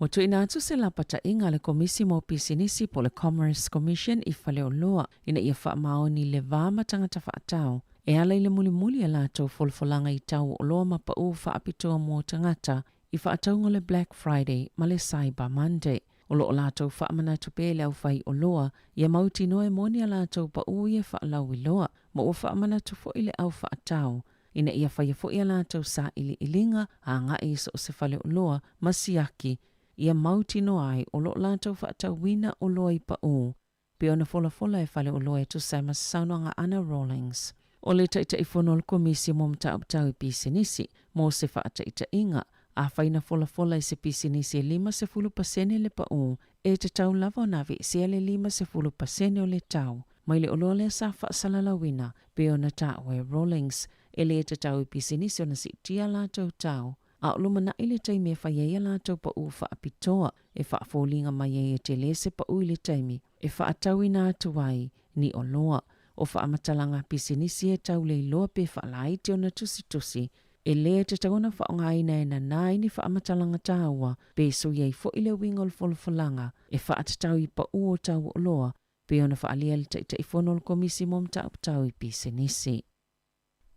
Ua tuuina atu se lapataiga a le Komisi mo Pisinisi po o le Commerce Commission i Faleoloa ina ia faamaoni le va ma tagata faatau e ala i le mulimuli a latou folafolaga i tau o oloa ma pau faapitoa mo tagata i faatauga o le Black Friday ma le Cyber Monday. O lo o latou faamanatu pea i le aufaioloa ia mautinoa e moni a latou paʻū ia faalauiloa, ma ua faamanatu foi le au faatau ina ia faia foi a latou sailiiliga agai i so o se faleoloa ma siaki ia mautinoa ai o lo o latou faatauina oloa i paʻū pei ona folafola e Faleoloa e tusa ai ma se saunoaga a Ana Rawlings. O le Taitaifono o le Komisi mo Mataupu Tau i Pisinisi, mo se faataitaiga, afai na folafola i se pisinisi e 50 pasene le paʻū, e tatau lava ona aveesea le 50 pasene o le tau mai le oloa lea sa faasalalauina, pei ona taua e Rawlings, e le tatau i pisinisi ona siitia latou tau. A o lumanai le taimi e fai ai a latou paʻū faapitoa e faafoliga mai ai e tele se paʻū i le taimi e faatauina atu ai ni oloa. O faamatalaga pisinisi e tau le iloa pe faalaiti ona tusitusi e le tatau ona faaaogaina e nanā ai ni faamatalaga taua pe sui ai foi le uiga o le folafolaga e faatatau i paʻū o tau oloa pei ona faaalia e le Taitaifono o le Komisi mo Mataupu Tau i Pisinisi.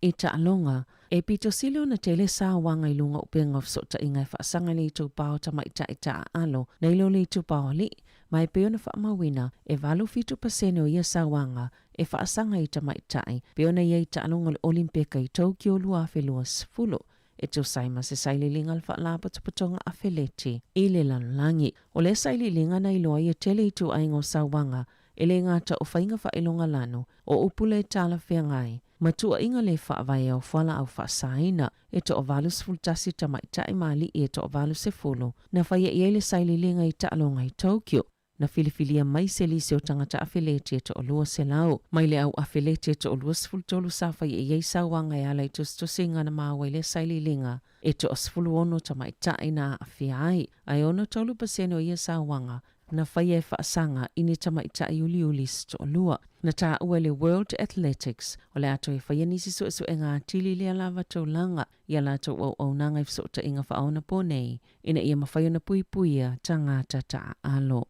I taaloga, e pito sili ona tele sauaga i luga upega o fesootaiga e faasaga i le itupa o tamaitai taaalo nei lo le itupa o alii, ma e pei ona faamauina, e 87% o ia sauaga e faasaga i tamaitai, pei ona i ai i taaloga o le Olimpeka i Tokyo 2020, e tusa ai ma se sailiiliga a le Faalapotopotoga Afeleti i le lalolagi. O lea sailiiliga na iloa ai e tele ituaiga o sauaga e le gata o faiga faailoga lano, o upu le talafeagai, ma tuuaiga le faavaea o fualaau faasaina, e toa-81 tamaitai ma alii e toa-80 na faia i ai le sailiiliga i taaloga i Tokyo. Na filifilia mai se lisi o tagata afeleti e toa-200 mai le au afeleti e toa-23 sa faia i ai sauaga e ala i tusitusiga na maua i lea sailiiliga e toa-16 tamaitai na aafia ai, a e 63% o ia sauaga na faia e faasaga i ni tamaitai uliuli se toalua. Na taua e le World Athletics, o le a toe faia nisi suesuega atili i lea lava tulaga i a latou auaunaga i fesootaiga faaonaponei ina ia mafai ona puipuia tagata taaalo.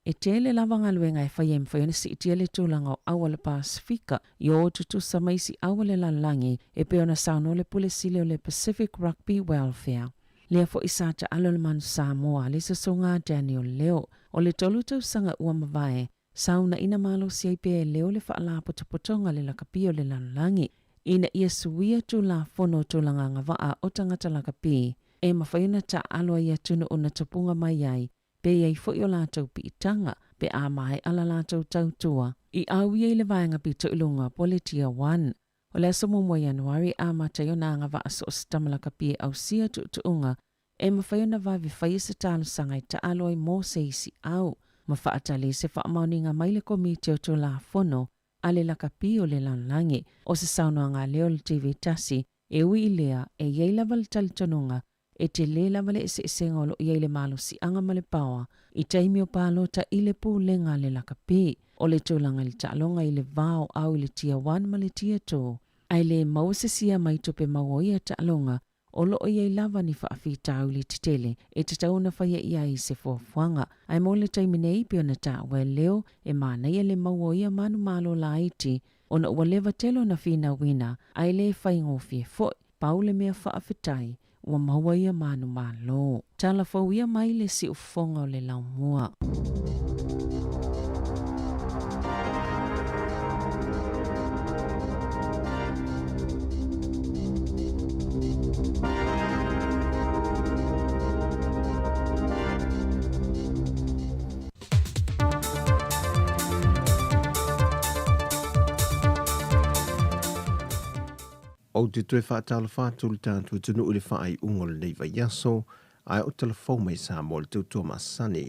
E tele lava galuega e faia e mafai ona siitia le tulaga o auala Pasefika i o tutusa ma isi auala lalolagi e pei ona saunoa le Pule Sili o le Pacific Rugby Welfare. Lea foi sa taalo le Manu Samoa le sosoga a Daniel Leo. O le tolu tausaga ua mavae, sa uunaina malosi ai pea e Leo le Faalapotopotoga le Lakapi o le Lalolagi ina ia suia Tulafono o Tulaga Agavaa o Tagata Lakapi e mafai ona taaalo ai atunuu na tupuga mai ai. pe i ai foi o latou piitaga pe a maea la latou tautua i ʻau ia i le vaega pito i luga po o le Tier One. O le aso muamua o Ianuari e amata ai ona agavaa so o se tama lakapi e ausia tuutuuga e mafai ona vave faia se talosaga e taalo ai mo se isi ʻau ma faatali i se faamaoniga mai le Komiti o Tulafono a le Lakapi o le Lalolagi. O se saunoaga a lea o le TV tasi, e ui i lea, e i ai lava le talitonuga e tele lava le eseesega o lo o i ai le malosiaga ma le paoa i taimi o palota i le pulega a le lakapi. O le tulaga i le taaloga i le va o au i le Tier One ma le Tier Two, ae le maua se sia mai tupe maua o ia taaloga, o lo o i ai lava ni faafitauli tetele e tatau ona faia i ai se fuafuaga. Ae mo le taimi nei, pei ona taua e Leo, e manaia le maua o ia manumalo laiti ona ua leva tele ona finauina ae le faigofie foi. Pau le mea faafetai, ua maua ia manumalo. Tala fou ia mai le siufofoga o le laumua. Ou te toe faatalofa atu i le tatou atunuu i le faaiuga o lenei vaiaso, ae o talafou mai Samoa i le tautua masani.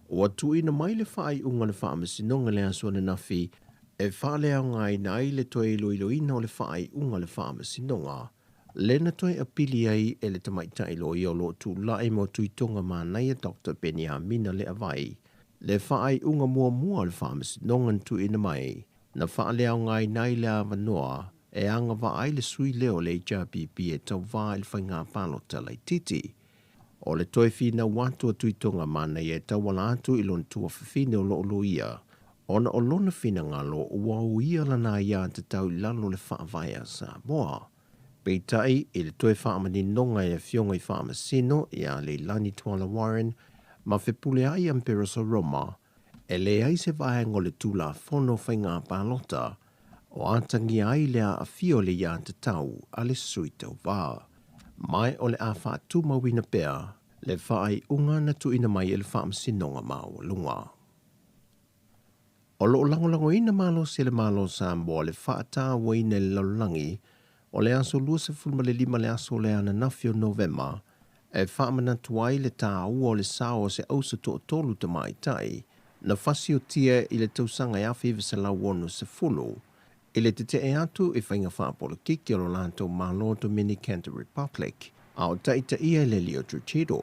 Ua tuuina mai le faaiuga a le Faamasinoga i le aso ananafi e faaleaogaina ai le toe iloiloina o le faaiuga a le Faamasinoga lea na toe apili ai e le tamaitai loia o lo o tulai mo Tuitoga Manaia Doctor Peniamina Leavai le faaiuga muamua o le Faamasinoga na tuuina mai na faaleaogaina ai le avanoa e agavaa ai le sui lea o le HRPP e tauva i le faiga palota laitiiti. O le toe finau atu a Tuitoga Manaia e tauala atu i lona tuafafine o lo o loia, ona o lona finagalo ua uia lana aiatatau i lalo o le Faavae a Samoa. Peitai, i le toe faamaninoga e Afioga i Faamasino ia Leilani Tuala Warren ma Fepuleai Amperoso Roma, E leai se vaega o le Tulafono Faiga Palota o atagia ai le aafia o le aiatatau a le sui tauva, ma o le a faatumauina pea le faaiuga na tuuina mai e le Faamasinoga Maualuga. O lo o lagolagoina malosi e le Malo o Samoa le faatauaina i le lalolagi o le aso 25 le aso o le ananafi o Novema e faamanatu ai le taua o le sao o se ausa toatolu tamaitai na fasiotia i le tausaga e 1960 i le tetee atu i faiga faapolokiki o lo latou Malo Dominican Republic a o taitaia e le Leo Trujillo.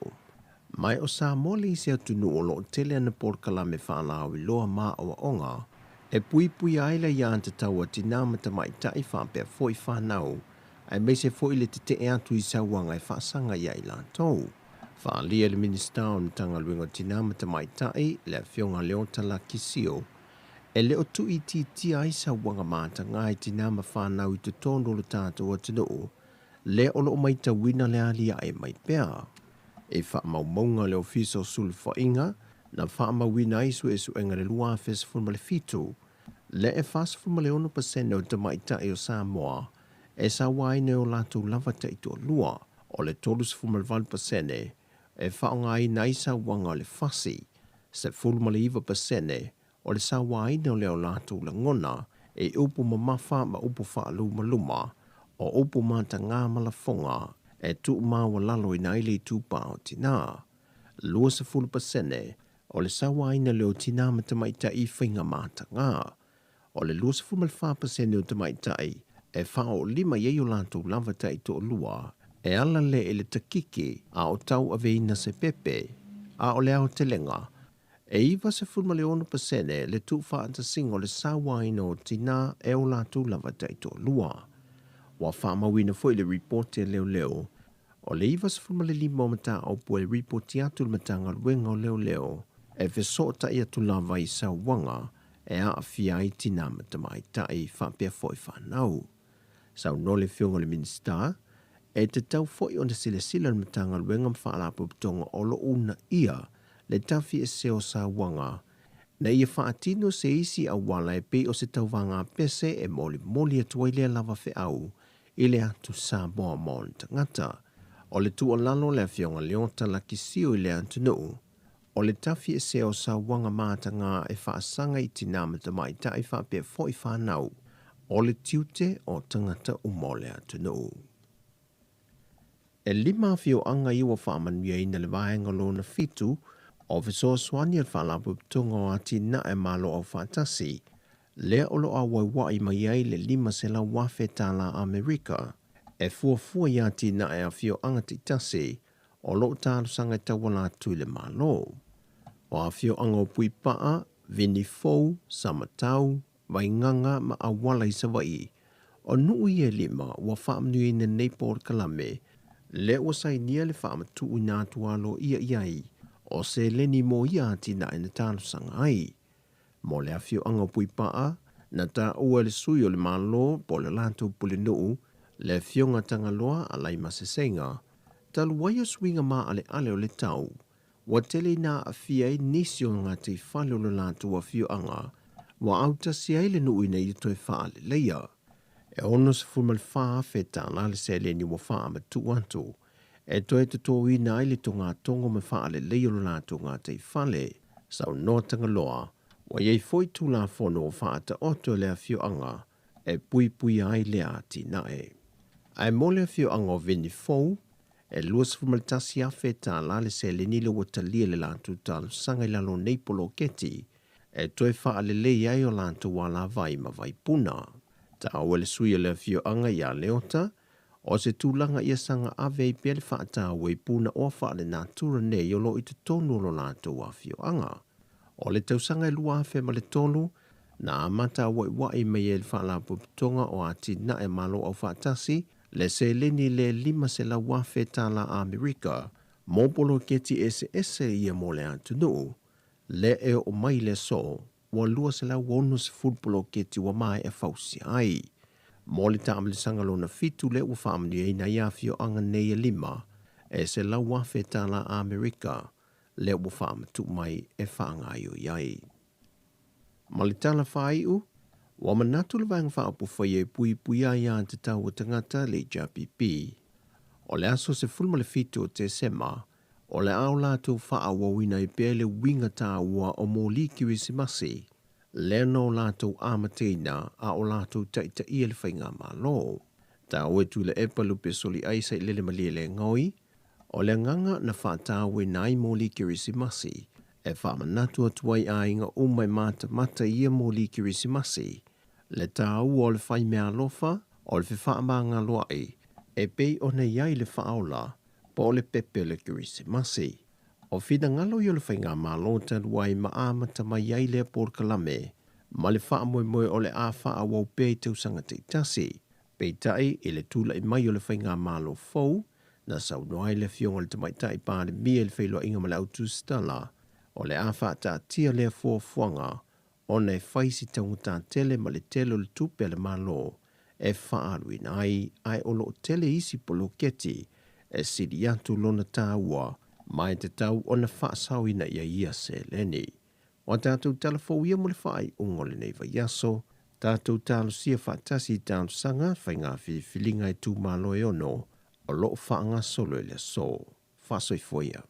Ma o Samoa le isi atunuu o lo o tele ana polokalame faalauiloa ma aoaoga e puipuia ai le aiatatau a tinā ma tamaitai faapea foi fanau aemaise foi le tetee atu i sauaga e faasaga iā i latou. Faaalia e le Minisita o le Matagaluega o Tinā ma Tamaitai, le Afioga Leota Laki Sio, e le o tuuitiitia ai sauaga matagā i tinā ma fanau i totonu o lo tatou atunuu, lea o lo o matauina le aliae mai pea. I faamaumauga a le Ofisa o Sulufaiga, na faamauina ai suesuega i le 2017, lea e 46% o tamaitai o Samoa e sauaina e o latou lava taitoalua, o le 38% e faaaogaina ai sauaga o le fasi, 19% o le sauaina o le o latou lagona i upu mamafa ma upu faalumaluma, o upu matagā ma lafoga e tuumaualaloina ai le itupa o tinā, 20% o le sauaina lea o tinā ma tamaitai i faiga matagā, O le 24% o tamaitai e faaoolima i ai o latou lava taitoalua e ala lea i le takiki a o tauaveina se pepe, a o le aotelega, e 96% le tuufaatasiga o le sauaina o tinā e o latou lava taitoalua. Ua faamauina foi le ripoti a leoleo, o le 95 o mataupu e ripoti atu i le Matagaluega o Leoleo e fesootai atu lava i sauaga e aafia ai tinā ma tamaitai faapea foi fanau. Saunoa le Afioga i le Minisita, e tatau foi ona silasila le Matagaluega ma Faalapotopotoga o lo o uunaia le tafiese o sauaga ina ia faatino se isi auala e pei o se tauvaga pese e molimoli atu ai lea lava feau i le atu Samoa mo ona tagata. O le tuualalo a le Afioga Leota Lakisio i le atunuu, o le tafiesea o sauaga mataga e faasaga i tinā ma tamaitai faapea foi fanau, o le tiute o tagata uma o le atunuu. E lima afioaga ia ua faamanuiaina le vaega lona fitu o fesoasoani a le Faalapotopotoga o Atinae Malo Aufaatasi, lea o lo o auauai mai ai le $500,000 tala Amerika e fuafua i atinae a afioaga taitasi o lo o talosaga e tauala atu i le Malo. O afioaga o Puipaa, Vinifou, Samatau, Vaigaga ma Auala i Savaii, o nuu ia e lima ua faamanuiaina nei polokalame, lea ua sainia le faamatuuina atu aloaia i ai o seleni mo ia atinae na talosaga ai. Mo le afioaga o Puipaa, na taua e le sui o le Malo po o le latou pulenuu, le Afioga Tagaloa Alaimasesega, talu ai o suiga maaleale o le tau, ua tele ina aafia ai nisi o gataifale o le latou afioaga, ua autasi ai le nuu ina ia toe faaleleia. E $64,000 tala le seleni ua faamatuu atu e toe totoina ai le togatogo ma faaleleia o le latou gataifale. Saunoa Tagaloa, ua i ai foi Tulafono ua faataoto e le afioaga e puipuia ai lea atinae. Ae mo le afioaga o Vinifou, e $21,000 tala le seleni lea ua talia e le latou talosaga i lalo o nei poloketi e toe faalelei ai o latou alavai ma vaipuna. Taua e le sui o le afioaga ia Leota, o se tulaga ia saga ave ai pea le faataua i punaoa faalenatura nei o lo o i totonu o lo latou afioaga. O le tausaga e 2003, na amata auaiuai mai ai le Faalapotopotoga o Atinae Malo Aufaatasi le seleni le $500,000 tala Amerika mo poloketi eseese ia mo le atunuu, lea e oo mai i le aso, ua 260 poloketi ua maea fausia ai. Mo le taamilisaga lona fitu lea ua faamanuiaina ai afioaga nei e lima, e $100,000 tala Amerika lea ua faamatuu mai e faagaioi ai. Ma le tala faaiu, ua manatu le Vaega Faaupufai e puipuia ai aiatatau a tagata, le HRPP, o le aso 17 o Tesema, o le a o latou faaauauina ai pea le uiga taua o moli Kerisimasi, lea na o latou amataina a o latou taitaia le faigamalo. Taua e Tuilaepa Lupe Soliai Sailele Malielegaoi, O le agaga na faatauaina ai moli Kerisimasi, e faamanatu atu ai aiga uma e matamata i ia moli Kerisimasi, le taua o le fai meaalofa, o le fefaamagaloa'i, e pei ona i ai le faaola po o le pepe o le Kerisimasi. O finagalo ia o le Faigamalo talu ai ma amata mai ai lea polokalame ma le faamoemoe o le a faaauau pea i tausaga taitasi. Peitai, i le tulai mai o le Faigamalo fou, Na saunoa ai le Afioga i le Tamaitai Palemia i le feiloaiga ma le autusitala, o le a faataatia lea fuafuaga ona e fai si taugata tele ma le tele o le tupe a le Malo e faaaluina ai, ae o lo o tele isi poloketi e sili atu lona taua ma e tatau ona faasaoina i ai ia seleni. O a tatou tala fou ia mo le faaiuga o lenei vaiaso, tatou talosia faatasi i talosaga faiga filifiliga e itumalo e ono o lo o faagasolo i le aso. Faasoifua ia.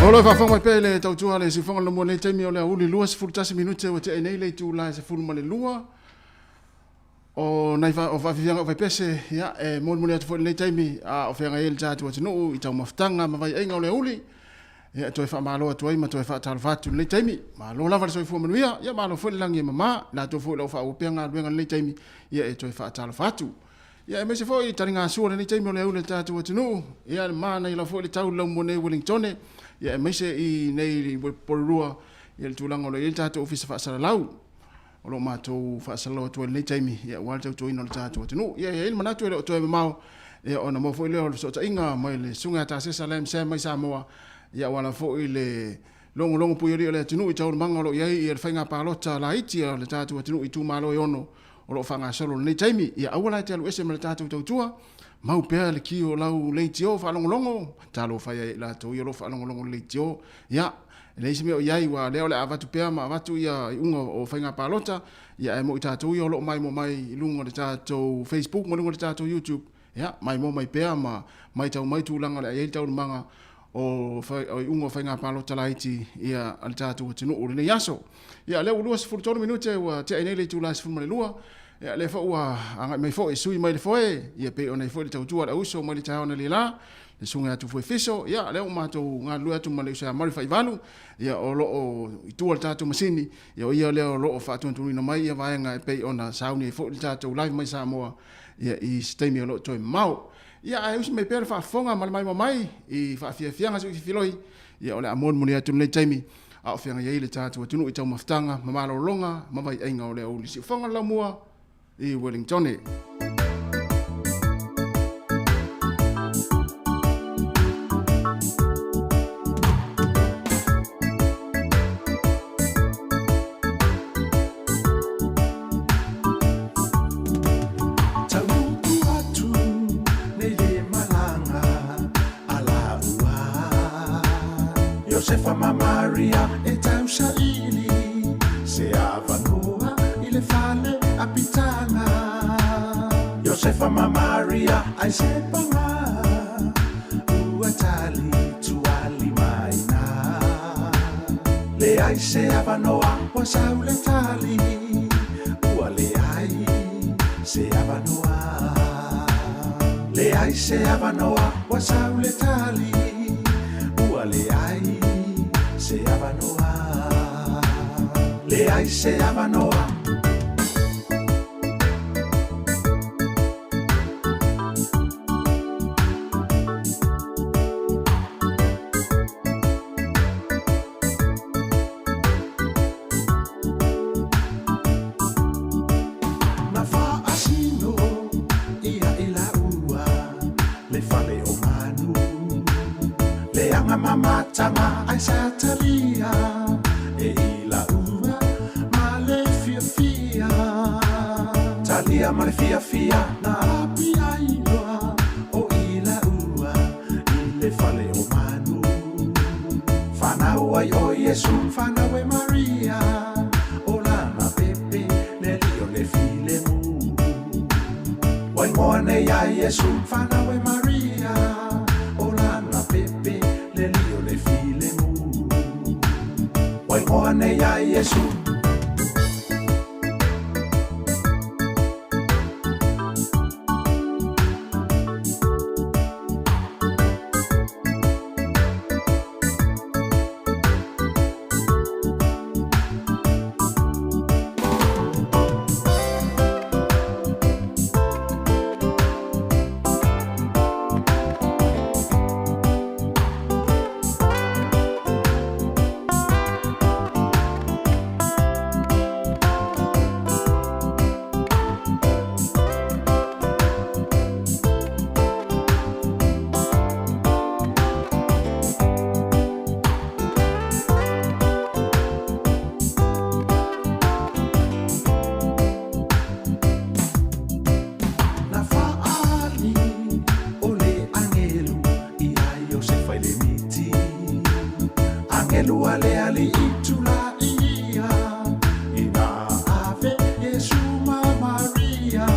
O lo faafofoga mai pea i le tautua a le Siufofoga o le Laumua i lenei taimi o le aoauli 21 minute ua tea ai nei le itula e 12. O nai o faafiafiaga o Vaipese, ia, e molimoli atu foi i lenei taimi a o feagai ai le tatou atunuu i taumafataga ma vaiaiga o le aoauli. Ia, e toe faamalo atu ai ma toe faatalofa atu i lenei taimi. Malo lava le soifua manuia, ia malo foi le lagi e mama. I latou foi o lo o faaauau pea galuega i lenei taimi, ia e toe faatalofa atu. Ia aemaise foi i taligasua i lenei taimi o le aoauli a le tatou atunuu. Ia le manaia lava foi le tau i le laumua nei i Wellingtone, ia aemaise i nei i Porirua, ia le tulaga o lo o i ai le tatou ofisa faasalalau. O lo o matou faasalalau atu ai i lenei taimi, ia aua le tautuaina o le tatou atunuu. Ia e i ai le manatu e le o toe mamao, ia ona maua foi lea o le fesootaiga mai le Susuga ia Tasesa Lam Sam mai Samoa, ia aua lava foi le logologo puialii o le atunuu i taualumaga o lo o i ai ia le faiga palota laiti a le tatou atunuu i itumalo e ono o lo o faagasolo i lenei taimi. Ia aua la e te alu ese ma le tatou tautua, mau pea le ki o lau leitio faalogologo, talofa ia i latou ia o lo o faalogologo i le leitio. Ia, e leai se mea o i ai, aua o lea o le a avatu pea ma avatu ia iuga o faiga palota, ia ae mo i tatou ia o lo o maimoa mai i luga o le tatou Facebook ma luga o le tatou YouTube, ia, maimoa mai pea ma maitau mai tulaga o le a i ai le taualumaga o iuga o faiga palota laiti ia a le tatou atunuu i lenei aso. Ia, o lea ua 23 minute ua tea ai nei le itula e 12, ia, lea foi ua agai mai foi sui mai le foe, ia pei ona i ai foi le tautua a le auuso mai le taeao analeila, le susuga ia Tufue Fiso, ia, lea ua matou galulue atu ma le uso ia Mary Faivalu, ia, o lo o i tua le tatou masini, ia, o ia lea o lo o faatunutunuina mai ia vaega e pei ona sauni ai foi le tatou live mai Samoa, ia, i se taimi o lo o toe mamao. Ia, ae usi mai pea le faafofoga ma le maimoa mai i faafiafiaga si fifiloi, ia, o le a molimoli atu i lenei taimi a o feagai ai le tatou atunuu i taumafataga ma malologa ma vaiaiga o le aoauli siufofoga o le Laumua i Wellingtone. Taunuku atu nei le malaga a laua. Iosefa ma Maria e tausaili se avanoa i le fale apitaga. Iosefa ma Maria ai se paga ua tali tuali mai na. Leai se avanoa ua sau le tali ua leai se avanoa. Leai. Leai se avanoa ua sau le tali, ua leai se avanoa. Leai se avanoa. Na faasino ia i laua le fale o manu, leaga mamatama ai sa talia e i laua ma le fiafia. Talia ma le fiafia na api ai loa o i laua i le fale o manu. Fanau ai o Iesu, fanau e Maria, o lana pepe le alii o le filemu. Ua igoa nei ia Iesu, fanau e Maria, o lana pepe le alii o le filemu. Ua igoa nei ia Iesu. Na faaali o le agelu ia Iosefa i le miti, agelu a le Alii tulai ia ina ave Iesu ma Maria.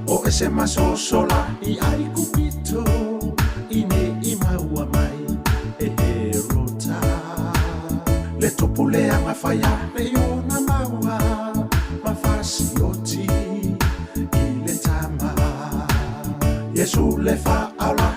O ese masosola i Aikupito ine i maua mai e Herota. Le tupu leaga faia le ona maua ma fasioti i le tama. Iesu le faaola.